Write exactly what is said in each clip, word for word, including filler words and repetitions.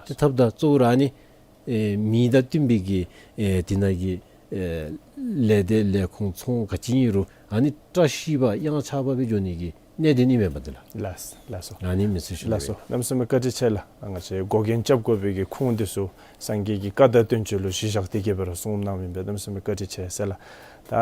ཏེ་ཐབས་དང་གཙོ་བོ་ར་ཨ་ནི་ཨེ་མི་དང་བསྟུན་པའི་གི་ཨེ་དེ་ནང་གི་ཨེ་ལས་སྡེ་ལས་ཁུངས་ཚོང་ག་ཅི་ཨིན་རུང་ཨ་ནི་བཀྲ་ཤིས་པ་གཡང་ཆགས་པ་སྦེ་འགྱོ་ནི་གི་གནད་དོན་ཨིན་མས་པ་དེ་ལགས། ལགས་སོ། ཨ་ནི་མི་སེར་ཞུ་ལགས་སོ། གནམ་མེད་ས་མེད་བཀའ་དྲིན་ཆེ་ལགས། ང་བཅས་འགོག་རྐྱེན་རྐྱབ་དགོ་པའི་གི་ཁུངས་འདི་ཚུ་སངས་རྒྱས་ཀྱི་བཀའ་དང་བསྟན་བཅོས་ལུ་གཞི་བཞག་སྟེ་གི་སྦེ་ར་གསུངས་གནངམ་ཨིན་པས། གནམ་མེད་ས་མེད་བཀའ་དྲིན་ཆེ་ཟེར་ལགས། ད་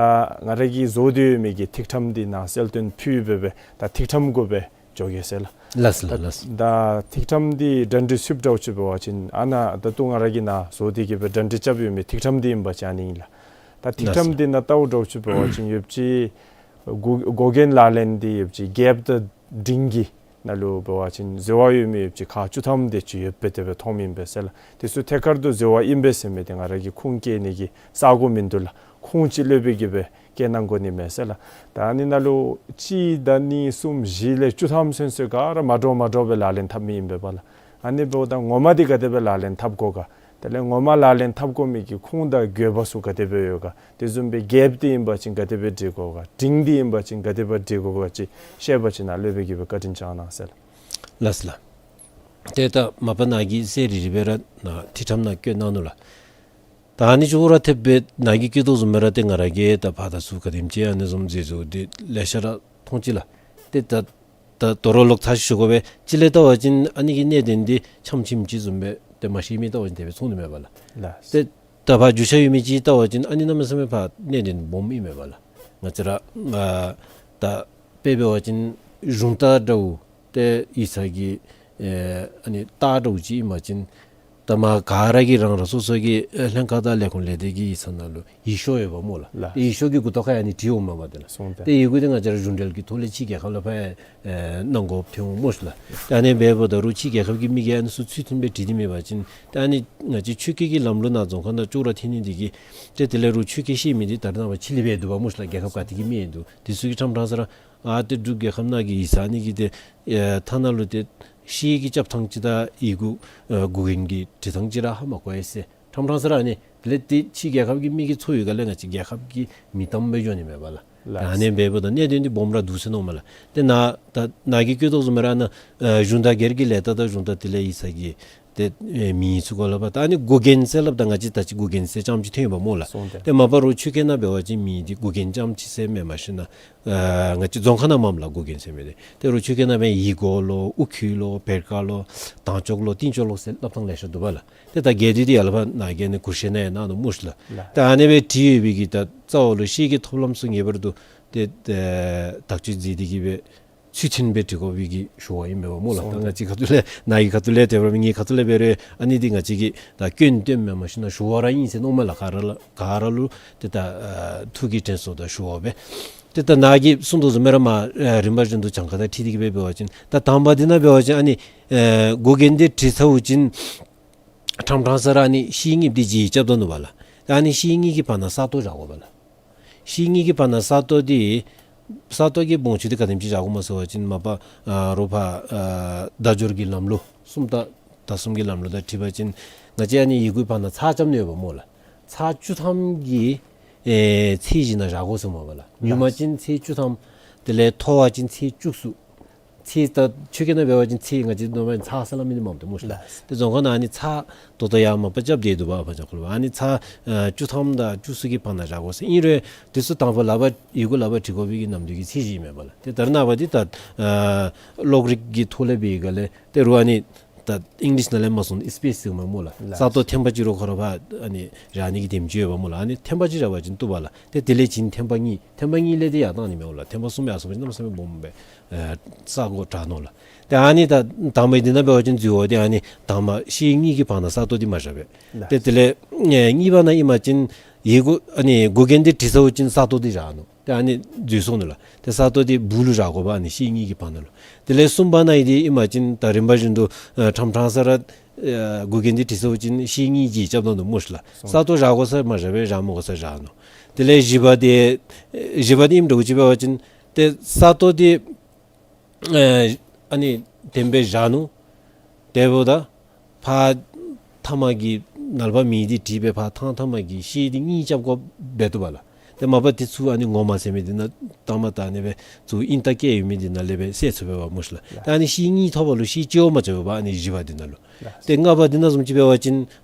ང་ར་གིས་བཟོ་སྟེ་ཡོད་མི་གི་ཐིག་ཁྲམ་འདི་ནཱ་གསལ་སྟོན་ཕུལ་སྦེ་སྦེ་ད་ཐིག་ཁྲམ་གུ་སྦེ་འགྱོ་གེ་ཟེར་ལགས། ལགས་ལགས་ལགས། ད་ཐིག་ཁྲམ་འདི་གྲ་སྒྲིག་ཚུདཔ་འདྲཝ་ཅིག་འབད་བ་ཅིན་ཨ་ནཱ་ད་ལྟོ་ང་ར་གིས་ནཱ་བཟོ་སྟེ་གི་སྦེ་གྲ་སྒྲིག་རྐྱབ་ཡོད་མི་ཐིག་ཁྲམ་འདི་ཨིན་པ་ཅིན་ཨ་ནི་ཨིན་ལགས། ད་ཐིག་ཁྲམ་འདི་ནང་བལྟཝ་འདྲཝ་ཅིག་འབད་བ་ཅིན་ཡོད་ཅི་འགོག་འགོག་རྐྱེན་ལག་ལེན་འདི་ཡོད་ཅི་རྒྱལཔོ་དང་འབྲིང་གི་ནང་ལུ་འབད་བ་ཅིན་འཛོལ་བ་ཡོད་མི་ཡོད་ཅི་ཁག་བཅུ་ཐམ་དེ་ཅིག་ཡོདཔ་སྦེ་དེ་སྦེ་མཐོངམ་ཨིན་པས་ཟེར་ལགས། དེ་ཚུ་ཐད་ཀར་དུ་འཛོལ་བ་ཨིན་པས་ཟེར་མི་འདི་ང་ར་གིས་ཁུངས་བཀལ་ནི་གི་ས་གོ་མིན་འདུག་ལགས། ཁུངས་ཅིག་ལྷོད་པའི་གི་སྦེ་བཀལ་གནང་དགོ་ནི་མས་ཟེར་ལགས། ད་ཨ་ནི་ནང་ལུ་གཅིག་དང་གཉིས་གསུམ་བཞི་ལས་བཅུ་ཐམ་ཚུན་ཚོད་ག་ར་མ་འདྲཝ་མ་འདྲཝ་སྦེ་ལག་ལེན་འཐབ་མི་ཨིན་པས་པ་ལགས། ཨ་ནི་འབདཝ་ད་ངོ་མ་འདི་ག་དེ་སྦེ་ལག་ལེན་འཐབ་དགོ་ག། དེ་ལས་ངོ་མ་ལག་ལེན་འཐབ་དགོ་མི་གི་ཁུངས་དང་དགོས་པ་ཚུ་ག་དེ་སྦེ་ཡོད་ག། དེ་བཟུམ་སྦེ་རྒྱལཔོ་འདི་ཨིན་པ་ཅིན་ག་དེ་སྦེ་སྒྲིག་དགོ་ག། འབྲིང་འདི་ཨིན་པ་ཅིན་ག་དེ་སྦེ་སྒྲིག་དགོ་ག་ཅིག་ཤེས་པ་ཅིན་ནཱ་ལྷོད་པའི་གི་སྦེ་བཀའ་དྲིན་བསྐྱང་གནང་ཟེར་ལགས། ལགས་ལགས། ཏེ་ད་མ་པ་ནཱ་གིས་གསལ་རི་རི་སྦེ་ར་ནཱ་ཐིག་ཁྲམ་ནང་བཀོད་གནང་ནུག་ལགས། ད་ཨ་ནི་ཅོག་ར་འཐདཔ་སྦེ་ནཱ་གིས་བཀོད་དོ་བཟུམ་སྦེ་ར་ཏེ་ང་ར་གིས་ད་ཕར་དང་ཚུར་ག་དེམ་ཅིག་ཨ་ནི་བཟུམ་མཛད་བཟོ་འདི་ལེ་ཤ་ར་མཐོང་ཅི་ལགས། ཏེ་ད་ད་དོ་རུང་ལོག་ཐག་ཞུ་དགོ་པས། ཅིག་ལས་བལྟ་བ་ཅིན་ཨ་ནི་གི་གནད་དོན་འདི་ཆམ་ཆིམ་ཅིག་བཟུམ་སྦེ་ཏེ་མ་ཤེས་མི་བལྟ་བ་ཅིན་དེ་སྦེ་མཐོང་ནི་མས་པ་ལགས། ལགས། ཏེ་ད་ཕར་རྒྱུས་ཆ་ཡོད་མི་ཅིག་བལྟ་བ་ཅིན་ཨ་ནི་གནམ་མེད་ས་མེད་ཕར་གནད་དོན་སྦོམ་ཨིན་མས་པ་ལགས། ང་བཅས་ར་ཨ་ད་དཔེ་འབད་བ་ཅིན་གཞུང་རྟ་འདྲཝ་ཏེ་ཡིག་ཚང་གི་ཨེ་ཨ་ནི་རྟ་འདྲཝ་ཅིག་ཨིན་པ་ཅིན་ད་མ་ག་ར་གིས་རང་རང་སོ་སོ་གི་ཨེ་ལྷན་ཁག་དང་ལས་ཁུངས་ལས་སྡེ་གི་ཡིག་ཚང་ནང་ལུ་ཡིག་ཤོག་ཡོདཔ་སྨོ་ལགས། ལགས། ཏེ་ཡིག་ཤོག་གི་མགུ་ཏོ་ཁར་ཡང་ཨ་ནི་བྲིས་འོངམ་མས་པ་དེ་ལགས། སོང་སྟེ། ཏེ་ཡི་གུ་འདི་ང་བཅས་ར་གཞུང་འབྲེལ་གྱི་ཐོག་ལས་ཕྱི་རྒྱལ་ཁབ་ལུ་ཕར་ཨེ་གནང་དགོཔ་ཐོན་འོང་སྨོ་ཤིག་ལགས། ཏེ་ཨ་ནི་འབདཝ་ད་རུང་ཕྱི་རྒྱལ་ཁབ་ཀྱི་མི་གིས་ཨ་ནི་ཚུ་ཚུལ་མཐུན་སྦེ་བྲིས་ཏེ་མེད་པ་ཅིན་ཏེ་ཨ་ནི་ང་བཅས་ཆོས་སྐད་ཀྱི་ལམ་ལུགས་ནང་རྫོང་ཁ་ནང་ཅོག་ར་འཐད་ནི་འདི་གིས་ཏེ་དེ་ལས་རུང་ཆོས་སྐད་ཤེས་མི་འདི་ད་རེས་ནངས་པ་ཕྱི་གླིང་སྦེ་འདུག་པ་སྨོ་ཤིག་ལགས། རྒྱལ་ཁབ་ག་ཏེ་གི་མི་ཡང་འདུག། དེ་ཚུ་གིས་ཕྲང་ཕྲང་ས་ར་ཨ་ཏེ་འབྲུག་རྒྱལ་ཁབ་ནང་གི་ཡིག་ཚང་ཨ་ནི་གི་ཏེ་ཨེ་ཐ་ན་ལུ་ཏེ་ཤེལ་གྱི་རྐྱབ་ཐངས་ཅིག་དང་ཡི་གུ་ཨེ་འགོག་རྐྱེན་གྱི་འབྲི་ཐངས་ཅིག་ར་ཧ་མ་གོ་ཡི་ཟེར་ཕྲང་ཕྲང་ས་ར་ཨ་ནི་དེ་ལས་ཏེ་ཕྱི་རྒྱལ་ཁབ་ཀྱི་མི་གིས་འཚོལ་བའི་སྒང་ལས་ང་བཅས་རྒྱལ་ཁབ་ཀྱི་མི་དམ་སྦེ་འགྱོ་ནི་མས་པ་ལགས། ལགས། ད་ཨ་ནི་འབདཝ་ད་གནད་དོན་འདི་སྦོམ་ར་འདུག་ཟེར་མནོཝ་མས་ལགས། ཏེ་ནཱ་ད་ནཱ་གིས་བཀོད་དོ་བཟུམ་སྦེ་ར་ནཱ་ཨེ་གཞུང་དང་སྒེར་གྱི་ལས་རྟགས་དང་གཞུང་དང་དེ་ལས་ཡིག་ཚང་གི་ཏེ་ཨེ་མིང་ཚུ་གུ་ལུ་ཕར་ད་ཨ་ནི་འགོག་རྐྱེན་ཟེར་སླབ་ད་ང་བཅས་ད་ཅི་འགོག་རྐྱེན་ཟེར་རྐྱངམ་ཅིག་ཐོན་ཡོདཔ་སྨོ་ལགས། སོང་སྟེ། ཏེ་མ་པ་རུང་ཆོས་སྐད་ནང་འབད་བ་ཅིན་མིང་འདི་འགོག་རྐྱེན་རྐྱངམ་ཅིག་ཟེར་མེན། མ་གཞི་ནཱ་ཨ་ང་བཅས་རྫོང་ཁ་ནང་མངམ་ལགས་འགོག་རྐྱེན་ཟེར་མི་འདི། ཏེ་རུང་ཆོས་སྐད་ནང་འབད་ཡིག་གོ་ལོ་དབུ་ཁྱུད་ལོ་བེར་ཀ་ལོ་དང་ཅོག་ལོ་རྟིང་ཅོག་ལོ་ཟེར་སླབ་ཐངས་ལེ་ཤ་འདུག་པ་ལགས། ཏེ་ད་གལ་ཏེ་འདི་ཡར་ལས་ཕར་ནཱ་གིས་ཨ་ནི་གུ་ཤེས་ནང་ཡང་གནང་ནུག་སྨོ་ཤིག་ལགས། ལགས། ཏེ་ཨ་ནི་སྦེ་བྲིས་ཡོད་པའི་གི་ད་རྩ་བ་ལུ་ཤེལ་གྱི་ཐོབ་ལམ་ཚུ་ངེས་པར་དུ་ཏེ་ཨེ་དག་བཅོས་མཛད་དེ་གི་སྦེ་ཚུལ་མཐུན་སྦེ་བྲི་དགོ་པའི་གི་ཞུ་བ་ཨིན་མས་པ་སྨོ་ལགས། སོང་། ད་ང་བཅས་ཁ་ཐུག་ལས་ནཱ་གི་ཁ་ཐུག་ལས་དེ་སྦེ་ངེའི་ཁ་ཐུག་ལས་འབད་རུང་ཨ་ནི་འདི་ང་བཅས་ཀྱིས་ད་སྐྱོན་སྟོནམ་མེན། མ་གཞི་ནཱ་ཞུ་བ་ར་ཨིན་ཟེར་མནོཝ་མས་ལགས། ག་ར་ལུ་ག་ར་ལུ་ཏེ་ད་ཨ་ཐུགས་ཀྱི་དྲན་གསོ་དང་ཞུ་བ་སྦེ། ཏེ་ད་ནཱ་གིས་གསུངས་དོ་བཟུམ་སྦེ་ར་མར་ཨེ་རིམ་པ་བཞིན་དུ་གྱངས་ཁ་དང་འཁྲིལ་ཏེ་གི་སྦེ་འབད་བ་ཅིན་ད་དང་པ་འདི་ནང་འབད་བ་ཅིན་ཨ་ནི་ཨེ་འགོག་རྐྱེན་འདི་བྲིས་ཚརཝ་ཅིག་ཕྲང་ཕྲང་ས་ར་ཨ་ནི་ཤེལ་གཉིས་འདི་བརྗེ་རྐྱབ་ད་ནུག་པ་ལགས། ད་ཨ་ནི་ཤེལ་གཉིས་ཀྱི་བར་ན་ས་སྟོང་བཞག་དགོ་པ་ལགས། ཤེལ་གཉིས་ཀྱི་བར་ན་ས་སྟོང་འདི་ས་སྟོང་གི་སྦོམ་ཆུང་འདི་ག་དེམ་ཅིག་བཞག་དགོཔ་སྨོ་ཟེར་བ་ཅིན་མ་པ་ཨ་རོགས་ཕར་ཨ་བརྡ་སྦྱོར་གྱི་ལམ་ལུགས་སུམ་རྟགས་དང་གསུམ་གྱི་ལམ་ལུགས་དང་འཁྲིལ་བ་ཅིན་ང་བཅས་ཨ་ནི་ཡི་གུའི་བར་ན་ཚེག་རྐྱབ་ནི་ཡོདཔ་སྨོ་ལགས། ཚེག་བཅུ་ཐམ་གྱི་ཨེ་ཚད་གཞི་ནང་བཞག་དགོ་ཟེར་མས་པ་ལགས། ཉུང་མ་ཅིན་ཚེག་བཅུ་ཐམ། དེ་ལས་མཐོ་བ་ཅིན་ཚེག་བཅུ་གསུམ། ཚེག་ད་ཆོས་སྐད་ནང་འབད་བ་ཅིན་ཚེག་ང་བཅས་ནོར་མ་ཚེག་ཟེར་སླབ་མི་འདི་མངམ་འདུག་སྨོ་ཤིག་ལགས། ལགས། ཏེ་རྫོང་ཁ་ནང་ཨ་ནི་ཚེག་ད་ལྟོ་ཡང་མ་པ་རྐྱབ་སྟེ་འདུག་པ་ཕར་ཅིག་ཁོ་ལུ་ཨ་ནི་ཚེག་ཨ་བཅུ་ཐམ་དང་བཅུ་གསུམ་གྱི་བར་ན་བཞག་དགོ་ཟེར། ཨིན་རུང་དེ་ཚུ་དང་པ་ལག་པར་ཡི་གུ་ལག་པར་བྲི་དགོ་པའི་གི་ནམ་དུས་ཀྱི་ཚད་གཞི་ཨིན་མས་པ་ལགས། ཏེ་ད་རེས་ནངས་པ་འདི་ད་ཨ་གློག་རིག་གི་ཐོག་ལས་འབད་བའི་སྒང་ལས་ཏེ་རོགས་ཨ་ནི་ད་ཨིང་ལིཤ་ནང་ལས་མ་སོང་ན་ཨིས་པེསི་ཟེར་མས་སྨོ་ལགས། ལགས། ས་སྟོང་ཐེངས་པ་གཅིག་རོགས་ཁོ་ར་ཕར་ཨ་ནི་བཞག་ནི་གི་དེམ་ཅིག་ཡོདཔ་སྨོ་ལགས། ཨ་ནི་ཐེངས་པ་གཅིག་བཞག་པ་ཅིན་བཏུབ་པ་ལགས། ཏེ་དེ་ལས་བྱིན་ཐེངས་པ་གཉིས་ཐེངས་པ་གཉིས་ལས་ཏེ་ཡར་བཏང་ནི་མས་སྨོ་ལགས། ཐེངས་པ་གསུམ་ཡར་སོང་པ་ཅིན་གནམ་མེད་ས་མེད་སྦོམ་སྦེ་ཨེ་ས་གོ་དྲག་ནུག་ལགས། ཏེ་ཨ་ནི་ད་དང་པའི་འདི་ནང་འབད་བ་ཅིན་འཛོལ་བ་འདི་ཨ་ནི་དང་པ་ཤེལ་གཉིས་ཀྱི་བར་ན་ས་སྟོང་འདི་མ་བཞག་པས། ལགས། ཏེ་དེ་ལས་ཨེ་གཉིས་པ་ནང་ཨིན་པ་ཅིན་ཡི་གུ་ཨ་ནི་འགོག་རྐྱེན་འདི་བྲིས་ཚརཝ་ཅིག་ས་སྟོང་འདི་བཞག་ནུག། ཏེ་ཨ་ནི་འཛོལ་སོང་ནུག་ལགས། ཏེ་ས་སྟོང་འདི་སྦུག་ལུ་བཞག་དགོ་པ་ཨ་ནི་ཤེལ་གཉིས་ཀྱི་བར་ན་ལུ། དེ་ལས་གསུམ་པ་ནང་ཨིན་འདི་ཨིན་པ་ཅིན་ད་རིམ་པ་བཞིན་དུ་ཨ་ཕྲང་ཕྲང་ས་ར་ཨ་འགོག་རྐྱེན་འདི་བྲིས་ཚརཝ་ཅིག་ཤེལ་གཉིས་ཀྱིས་རྐྱབ་གནང་ནུག་སྨོ་ཤིག་ལགས། སོང་། ས་སྟོང་བཞག་དགོ་ས་མ་བཞག་པས། བཞག་མི་དགོ་ས་བཞག་ནུག། དེ་ལས་བཞི་པ་འདི་ཨེ་བཞི་པ་འདི་ཨིནམ་འདྲཝ་ཅིག་འབད་བ་ཅིན་ཏེ་ས་སྟོང་འདི་ཨེ་ཨ་ནི་བདེན་པའི་བཞག་ནུག། དེ་འབདཝ་ད་ཕར་མཐའ་མ་གི་ནཱ་ལས་ཕར་མིང་འདི་བྲིས་སྦེ་ཕར་ཐང་མཐའ་མ་གི་ཤེལ་འདི་གཉིས་རྐྱབ་དགོཔ་འབད་བཏུབ་པ་ལགས། ཏེ་མ་པ་དེ་ཚུ་ཨ་ནི་ངོ་མ་ཟེར་མི་འདི་ནང་ལྟ་མ་ད་ཨ་ནི་སྦེ་ཚུར་ཨིན་རྟགས་བཀལ་ཡོད་མི་འདི་ནང་ལས་སྦེ་གསལ་ཚུགས་པས་པ་སྨོ་ཤིག་ལགས། ད་ཨ་ནི་ཤེལ་གཉིས་ཐོབ་པ་ལུ་ཤེལ་གཅིག་བ་མ་རྐྱབ་པས་པ་ཨ་ནི་བཞི་པ་འདི་ནང་ལུ། ལགས། ཏེ་ལྔ་པ་འདི་ནང་བཟུམ་ཅིག་འབད་བ་ཅིན་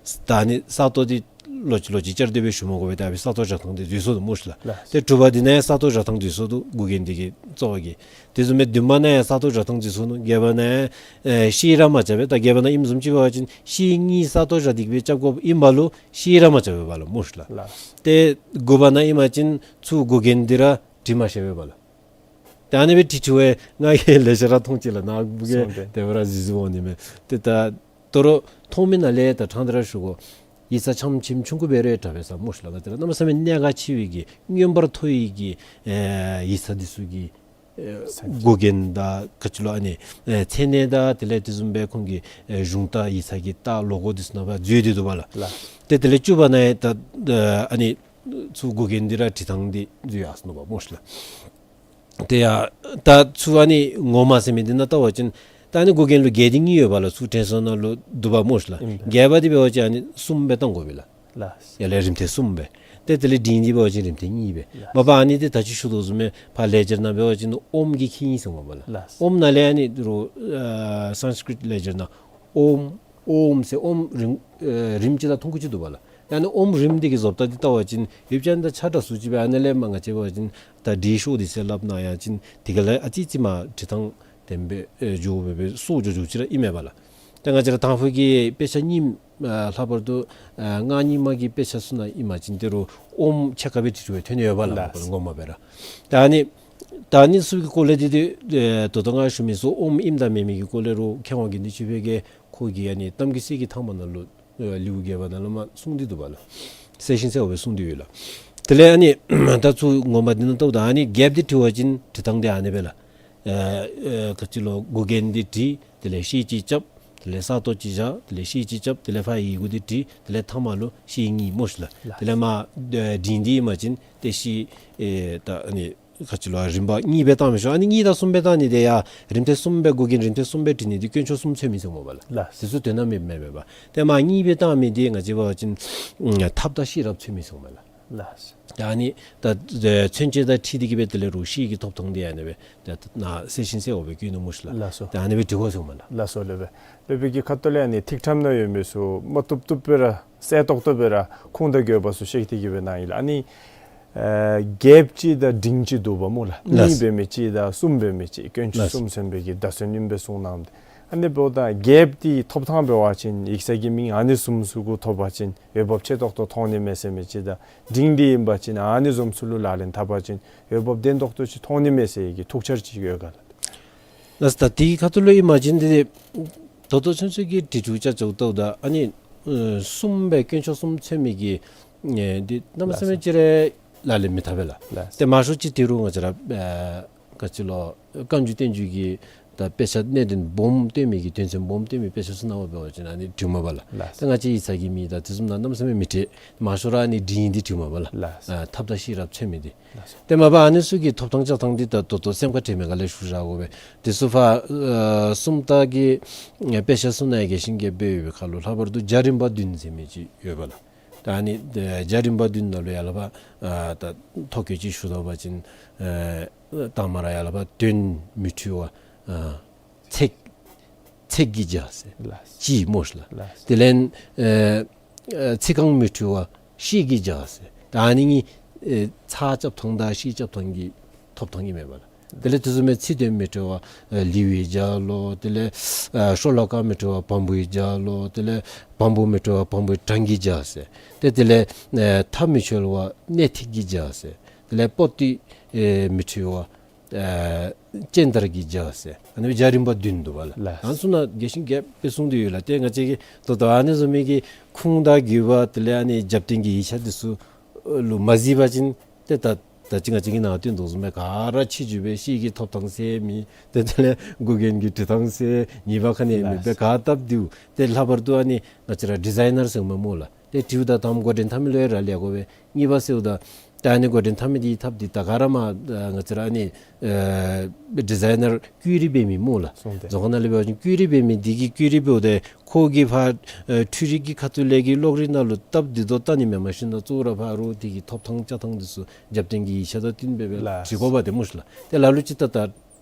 ད་ཨ་ནི་ས་སྟོང་འདི་ལོག་ཅི་ལོག་ཅི་བཅར་ཏེ་སྦེ་ཞུ་མ་དགོ་པར་ད་ཨ་ཕི་ས་སྟོང་བཞག་ཐངས་འདི་འཛོལ་སོ་ནུག་སྨོ་ཤིག་ལགས། ལགས། ཏེ་དྲུག་པ་འདི་ནང་ཡང་ས་སྟོང་བཞག་ཐངས་འཛོལ་སོ་ནུག། འགོག་རྐྱེན་འདི་གིས་གཙོ་བོ་གིས། དེ་བཟུམ་སྦེ་བདུན་པ་ནང་ཡང་ས་སྟོང་བཞག་ཐངས་འཛོལ་སོ་ནུག། བརྒྱད་པ་ནང་ཡང་ཨེ་ཤེས་ར་མ་རྐྱབ་པས། ད་བརྒྱད་པ་ནང་ཨིནམ་བཟུམ་ཅིག་འབད་བ་ཅིན་ཤེས་གཉིས་ས་སྟོང་བཞག་སྟེ་གི་སྦེ་རྐྱབ་དགོཔ་ཨིན་པ་ལུ་ཤེས་ར་མ་རྐྱབ་པས་ལགས་སྨོ་ཤིག་ལགས། ལགས། ཏེ་དགུ་པ་ནང་ཨིན་པ་ཅིན་ཚུར་འགོག་རྐྱེན་འདི་ར་དྲི་མ་ཤེས་པས་ལགས། ཏེ་ཨ་ནི་སྦེ་དྲི་དྲིཝ་ང་གིས་ལེགས་ཤོམ་ར་མཐོང་ཅི་ལགས། ནཱ་བུ་གིས་སོང་སྟེ་དེ་སྦེ་ར་གཟིགས་གཟིགསཔ་འོང་ནི་མས། ཏེ་ད་དོ་རུང་མཐོང་མི་ནང་ལས་ད་ཕྲང་སྟེ་ར་ཞུ་དགོ། ཡིག་ཚང་ཆམ་ཆིམ་ཆུང་ཀུ་འབད་རུང་དྲག་པས་ཟེར་སྨོ་ཤིག་ལགས། ང་བཅས་ར་གནམ་མེད་ས་མེད་གནད་འགག་ཆེ་བའི་གི་མངོན་པར་མཐོ་བའི་གི་ཨེ་ཡིག་ཚང་འདི་ཚུ་གི་ཨེ་ས་འགོག་རྐྱེན་དང་ག་ཅི་ལོ་ཨ་ནི་ཨེ་མཚན་གནས་དང་དེ་ལས་དེ་བཟུམ་སྦེ་ཁོང་གི་ཨེ་གཞུང་རྟ་ཡིག་ཚང་གི་རྟ་ལོ་གོ་འདི་ཚུ་ནང་ཕར་འཛུལ་ཏེ་འདུག་པ་ལགས། ལགས། ཏེ་དེ་ལས་བཅུ་པ་ནང་ཡང་ད་ཨ་ནི་ཚུར་འགོག་རྐྱེན་འདི་ར་དྲི་ཐངས་འདི་འཛོལ་ཡར་སོ་ནུག་པ་སྨོ་ཤིག་ལགས། ཏེ་ཡ་ད་ཚུར་ཨ་ནི་ངོ་མ་ཟེར་མི་འདི་ནང་བལྟ་བ་ཅིན་ད་ཨ་ནི་འགོག་རྐྱེན་ལུ་བརྒྱད་དེ་གཉིས་ཡོད་པ་ལགས། ཚུར་དྲན་གསོ་ནང་ལུ་འདུག་པ་སྨོ་ཤིག་ལགས། ཨིན་པས། བརྒྱད་པ་འདི་འབད་བ་ཅིན་ཨ་ནི་གསུམ་སྦེ་བཏང་དགོ་པས་ལགས། ལགས། ཡར་ལས་རིམ་ཐེངས་གསུམ་སྦེ། ཏེ་དེ་ལས་འབྲིང་འདི་འབད་བ་ཅིན་རིམ་ཐེངས་གཉིས་སྦེ། ལགས། མ་པ་ཨ་ནི་འདི་ད་ཅི་ཞུ་དོ་བཟུམ་སྦེ་ཕར་ལེགས་སྦྱར་ནང་འབད་བ་ཅིན་ཨོཾ་གི་ཁེ་ཉིནམ་ཟེར་སྨོ་པ་ལགས། ལགས། ཨོཾ་ནང་ལས་ཨ་ནི་རོ་ཨ་སཾསྐྲྀཏ་ལེགས་སྦྱར་ནང་ཨོཾ་ཨོཾ་ཟེར་ཨོཾ་རིམ་ཨེ་རིམ་གཅིག་དང་ཐུང་ཀུ་ཅིག་འདུག་པ་ལགས། ཨ་ནི་ཨོཾ་རིམ་འདི་གི་བཟོ་ལྟ་འདི་བལྟ་བ་ཅིན་ཡུལ་ཅན་དང་ཆ་འདྲ་སུ་ཅིག་སྦེ། ཨ་ནི་ལས་མར་ང་བཅས་འབད་བ་ཅིན་ད་འབྲི་ཤོག་འདི་ཟེར་སླབ་ནི་ཡང་ཅིན་དེ་ག་ལས་ཨ་ཙི་ཙི་མར་འབྲི་ཐངས་བདེན་པའི་ཨེ་འགྱོ་སྦེ་སྦེ་སོར་འགྱོ་འགྱོཝ་ཅིག་ར་ཨིན་མས་པ་ལགས། ད་ང་བཅས་ར་དང་ཕུ་གི་དཔེ་ཆ་རྙིངམ་ཨ་ལྷག་པར་དུ་ཨ་སྔགས་རྙིང་མ་གི་དཔེ་ཆ་ཚུ་ནང་ཨིན་པ་ཅིན་དེ་རུ་ཨོཾ་ཕྱེད་ཀ་སྦེ་བྲིས་བྲིསཝ་ཐོན་ནི་ཡོད་པ་ལགས། ལགས། ངོ་མ་སྦེ་ར། ད་ཨ་ནི་ད་ཨ་ནི་ཚུ་གི་སྐོར་ལས་འདི་འདི་ཨེ་ད་ལྟོ་ང་ཞུ་མི་ཚུ་ཨོཾ་ཨིནམ་དང་མེན་མི་གི་སྐོར་ལས་རུང་མཁས་དབང་དགེ་འདུན་ཆོས་འཕེལ་གྱིས་ཁོ་གི་ཨ་ནི་གཏམ་གྱི་གསེར་གྱི་ཐང་པ་ནང་ལུ་ཨེ་ལེའུ་བརྒྱད་པ་ནང་ལུ་མར་གསུངས་ཏེ་འདུག་པ་ལགས། གསལ་ཞིང་གསལ་བ་སྦེ་གསུངས་ཏེ་ཡོད་ལགས། དེ་ལས་ཨ་ནི་ད་ཚུར་ངོ་མ་འདི་ནང་བལྟཝ་ད་ཨ་ནི་བརྒྱདཔ་འདི་དྲི་བ་ཅིན་དྲི་ཐངས་འདི་ཨ་ནི་སྦེ་ལགས། ཨེ་ཨེ་ག་ཅི་ལོ་འགོག་རྐྱེན་འདི་དྲི། དེ་ལས་ཤེལ་ཅིག་རྐྱབ། དེ་ལས་ས་སྟོང་ཅིག་བཞག། དེ་ལས་ཤེལ་ཅིག་རྐྱབ། དེ་ལས་ཕར་ཡི་གུ་འདི་བྲིས། དེ་ལས་ཐ་མ་ལུ་ཤེལ་གཉིས་སྨོ་ཤིག་ལགས། ལགས། དེ་ལས་མར་ཨེ་འབྲིང་འདི་ཨིན་པ་ཅིན་ཏེ་ཤེལ་ཨེ་ད་ཨ་ནི་ག་ཅི་ལོ་རིམ་པ་གཉིས་སྦེ་བཏང་མི་ཆོག། ཨ་ནི་གཉིས་དང་གསུམ་སྦེ་བཏང་ནི་འདི་ཡང་རིམ་ཐེངས་གསུམ་སྦེ་འགོག་རྐྱེན་རིམ་ཐེངས་གསུམ་སྦེ་དྲི་ནི་འདི་དཀོན་མཆོག་གསུམ་ཚུད་མི་ཚུགས་སྨོ་པ་ལགས། ལགས། དེ་ཚུ་དོན་དག་མེདཔ་མས་པ། ཏེ་མར་གཉིས་སྦེ་བཏང་མི་འདི་ང་བཅས་འབད་བ་ཅིན་ཨ་ཐབས་དང་ཤེས་རབ་ཚུད་མི་ཚུགས་སྨོ་ལགས། ལགས། ད་ཨ་ནི་ད་ཨེ་མཚོན་བྱེད་དང་འཁྲིལ་ཏེ་གི་སྦེ་དེ་ལས་རུང་ཤེལ་གྱི་ཐོབ་ཐངས་འདི་ཨ་ནི་སྦེ་ད་ནཱ་གསལ་ཞིང་གསལ་བ་སྦེ་བཀོད་ནུག་སྨོ་ཤིག་ལགས། ལགས་སོ། ད་ཨ་ནི་སྦེ་འབྲི་དགོ་ཟེརཝ་མས་ལགས། ལགས་སོ་ལགས་སྦེ། སློབ་དཔོན་གྱི་ཁ་ཐུག་ལས་ཨ་ནི་ཐིག་ཁྲམ་ནང་ཡོད་མི་ཚུ་མ་བཏུབ་བཏུབ་སྦེ་ར་གསལ་ཏོག་ཏོ་སྦེ་ར་ཁུངས་དང་དགོས་པ་ཚུ་བཤད་དེ་གི་སྦེ་གནང་ཡི་ལགས། ཨ་ནི་ཨེ་བརྒྱདཔ་ཅིག་དང་འབྲིང་ཅིག་འདུག་པ་སྨོ་ལགས། ལགས། གཉིས་འབད་མི་ཅིག་དང་གསུམ་འབད་མི་ཅིག་དཀོན་མཆོག་ལགས། གསུམ་ཚུད་པའི་གི་བརྡ་མཚོན་ཨིནམ་སྦེ་གསུངས་གནངམ་ད། ཨ་ནི་འབདཝ་ད་བརྒྱདཔ་འདི་ཐོབ་ཐངས་འབད་བ་ཅིན་ཡིག་ཚང་གི་མིང་ཨ་ནི་བཟུམ་ཚུ་གུ་ཐོབ་པ་ཅིན་འོས་འབབ་ཆེ་ཏོག་ཏོ་མཐོང་ནི་མས་ཟེར་མི་ཅིག་དང་འབྲིང་འདི་ཨིན་པ་ཅིན་ཨ་ནི་བཟུམ་ཚུ་ལུ་ལག་ལེན་འཐབ་པ་ཅིན་འོས་འབབ་བརྟན་ཏོག་ཏོ་ཅིག་མཐོང་ནི་མས་ཟེར་གྱི་ཐུགས་འཆར་ཅིག་ཡོད་ག་ལགས། ལགས། ད་དེའི་ཁ་ཐུག་ལུ་ཨིན་པ་ཅིན་འདི་ད་ལྟོ་ཚུན་ཚོད་ཀྱི་དྲི་དྲིཝ་ཅ་ཅོག་བལྟཝ་ད་ཨ་ནི་ཨེ་གསུམ་སྦེ་དཀོན་མཆོག་གསུམ་ཚུད་མི་གི་ཨེ་འདི་གནམ་མེད་ས་མེད་ཅིག་ར་ལག་ལེན་མི་འཐབ་པས་ལགས། ལགས། ཏེ་མང་ཤོས་ཅིག་དེ་རུང་ང་བཅས་ར་ཨེ་ག་ཅི་ལོ་བཀའ་འགྱུར་བསྟན་འགྱུར་གྱི་ད་དཔེ་ཆ་གནད་དོན་སྦོམ་སྟོན་མི་གི་དོན་ཚན་སྦོམ་སྟོན་མི་དཔེ་ཆ་ཚུ་ནང་འབད་བ་ཅིན་ཨ་ནི་བྲིཝ་མས་པ་ལགས། ལགས། ད་ང་བཅས་ཡིག་ཚང་གི་མིང་དང་དེ་བཟུམ་ནང་གནམ་མེད་ས་མེད་མི་འདྲ། མང་ཤོས་ར་ཨ་ནི་འབྲིང་འདི་བྲིཝ་མས་པ་ལགས། ལགས། ཨ་ཐབས་དང་ཤེས་རབ་ཚུད་མི་འདི། ལགས་སོ། ཏེ་མ་པ་ཨ་ནི་ཚུ་གི་ཐོབ་ཐངས་བཅའ་ཐངས་འདི་ད་ད་ལྟོ་སེམས་ཁར་དྲན་མི་ག་ལས་ཞུ་བཞག་དགོ་པས། དེ་ཚུ་ཕར་ཨེ་སུམ་རྟགས་ཀྱི་ཨེ་དཔེ་ཆ་ཚུ་ནང་ཡང་རྒྱས་ཤིང་རྒྱས་པ་སྦེ་ཡོད་པའི་ཁར་ལུ་ལྷག་པར་དུ་རྒྱ་རིམ་པ་བདུན་ཟེར་མི་ཅིག་ཡོད་པ་ལགས། ད་ཨ་ནི་ཨེ་རྒྱ་རིམ་པ་བདུན་ནང་ལུ་ཡར་ལས་ཕར་ཨ་ད་ཐོ་བཀོད་ཅིག་ཞུ་དོ་བ་ཅིན་ཨེ་དང་པ་ར་ཡར་ལས་ཕར་དོན་མི་འཁྲུལ་བ་ཨ་ཚེགས་ཚེགས་ཀྱིས་སྦྱར་ཟེར། ལགས། ཅིག་སྨོ་ཤིག་ལགས། ལགས། དེ་ལས་ཨེ་ཨེ་ཚིག་རྐང་མི་འཁྲུལ་བ་ཤེལ་གྱིས་སྦྱར་ཟེར། ད་ཨ་ནི་གཉིས་ཨེ་ཚགས་རྐྱབ་ཐངས་དང་ཤེལ་རྐྱབ་ཐངས་ཀྱི་ཐོབ་ཐངས་ཨིན་མས་པ་ལགས། དེ་ལས་དེ་བཟུམ་མའི་ཚིག་དོན་མི་འཁྲུལ་བ་ཨེ་ལེའུ་ཡིས་སྦྱར་ལོ། དེ་ལས་ཨེ་ཤོ་ལོ་ཀ་མི་འཁྲུལ་བ་བམ་པོ་ཡིས་སྦྱར་ལོ། དེ་ལས་བམ་པོ་མི་འཁྲུལ་བ་བམ་པོའི་གྲངས་ཀྱིས་སྦྱར་ཟེར། ཏེ་དེ་ལས་ཨེ་མཐའ་མི་འཁྱོལ་བ་གནད་ཐིག་གིས་སྦྱར་ཟེར། དེ་ལས་པོ་ཏི་ཨེ་མི་འཁྲུལ་བ་ཨེ་སྤྱན་དར་གྱིས་སྦྱར་ཟེར། ཨ་ནི་སྦེ་རྒྱ་རིམ་པ་བདུན་འདུག་པ་ལགས། ལགས། ཨ་ནི་ཚུ་ནང་རྒྱས་ཤིང་རྒྱས་པ་སྦེ་གསུངས་ཏེ་ཡོད་ལགས། ཏེ་ང་བཅས་ཀྱིས་ད་ལྟོ་ཨ་ནི་བཟུམ་མའི་གི་ཁུངས་དང་དགོས་པ་དེ་ལས་ཨ་ནི་རྒྱབ་རྟེན་གྱི་ཡིག་ཆ་འདི་ཚུ་ལུ་མ་གཟིགས་པ་ཅིན་ཏེ་ད་ད་ཅི་ང་བཅས་ཀྱིས་ནཱ་སྟོན་དོ་བཟུམ་སྦེ་ག་ར་ཕྱི་འགྱུར་སྦེ་ཤེལ་གྱི་ཐོབ་ཐངས་ཟེར་མི་ཏེ་དེ་ལས་འགོག་རྐྱེན་གྱི་འབྲི་ཐངས་ཟེར་ཉེས་པ་ཁ་ནས་མེད་པའི་ལགས། ག་སྟབས་འདུག། ཏེ་ལྷག་པར་དུ་ཨ་ནི་ང་བཅས་ར་ཌི་ཛའི་ནར་ཟེར་མི་སྨོ་ལགས། ཏེ་དྲིཝ་ད་དང་པ་འགོ་འདྲེན་འཐབ་མི་ལུ་ཡང་རག་ལས་དགོ་པས། གཉིས་པ་ཟེརཝ་ད་ད་ཨ་ནི་འགོ་འདྲེན་འཐབ་མི་འདི་ཐབས་འདི་ད་ག་ར་མར་ཨ་ང་བཅས་ར་ཨ་ནི་ཨེ་ཌི་ཛའི་ནར་བཀོད་རིས་འབད་མི་སྨོ་ལགས། སོང་སྟེ། རྫོང་ཁ་ནང་ལས་འབད་བ་ཅིན་བཀོད་རིས་འབད་མི་འདི་གིས་བཀོད་རིས་འབདཝ་ད་ཁོ་གིས་ཕར་ཨེ་འཕྲུལ་རིག་གི་ཁ་ཐུག་ལས་ཀྱི་གློག་རིག་ནང་ལུ་སྟབས་བདེ་ཏོག་ཏོ་བལྟ་ནི་མེན་མ་གཞི་ན་གཙོ་བོ་ར་ཕར་རོགས་འདི་གི་ཐོབ་ཐངས་བཅའ་ཐངས་འདི་ཚུ་རྒྱབ་རྟེན་གྱི་ཡིག་ཆ་དང་བསྟུན་སྦེ་སྦེ་ལགས། འབྲི་དགོཔ་འདི་སྨོ་ཤིག་ལགས། ཏེ་ལ་ལུ་ཅིག་ད་ད་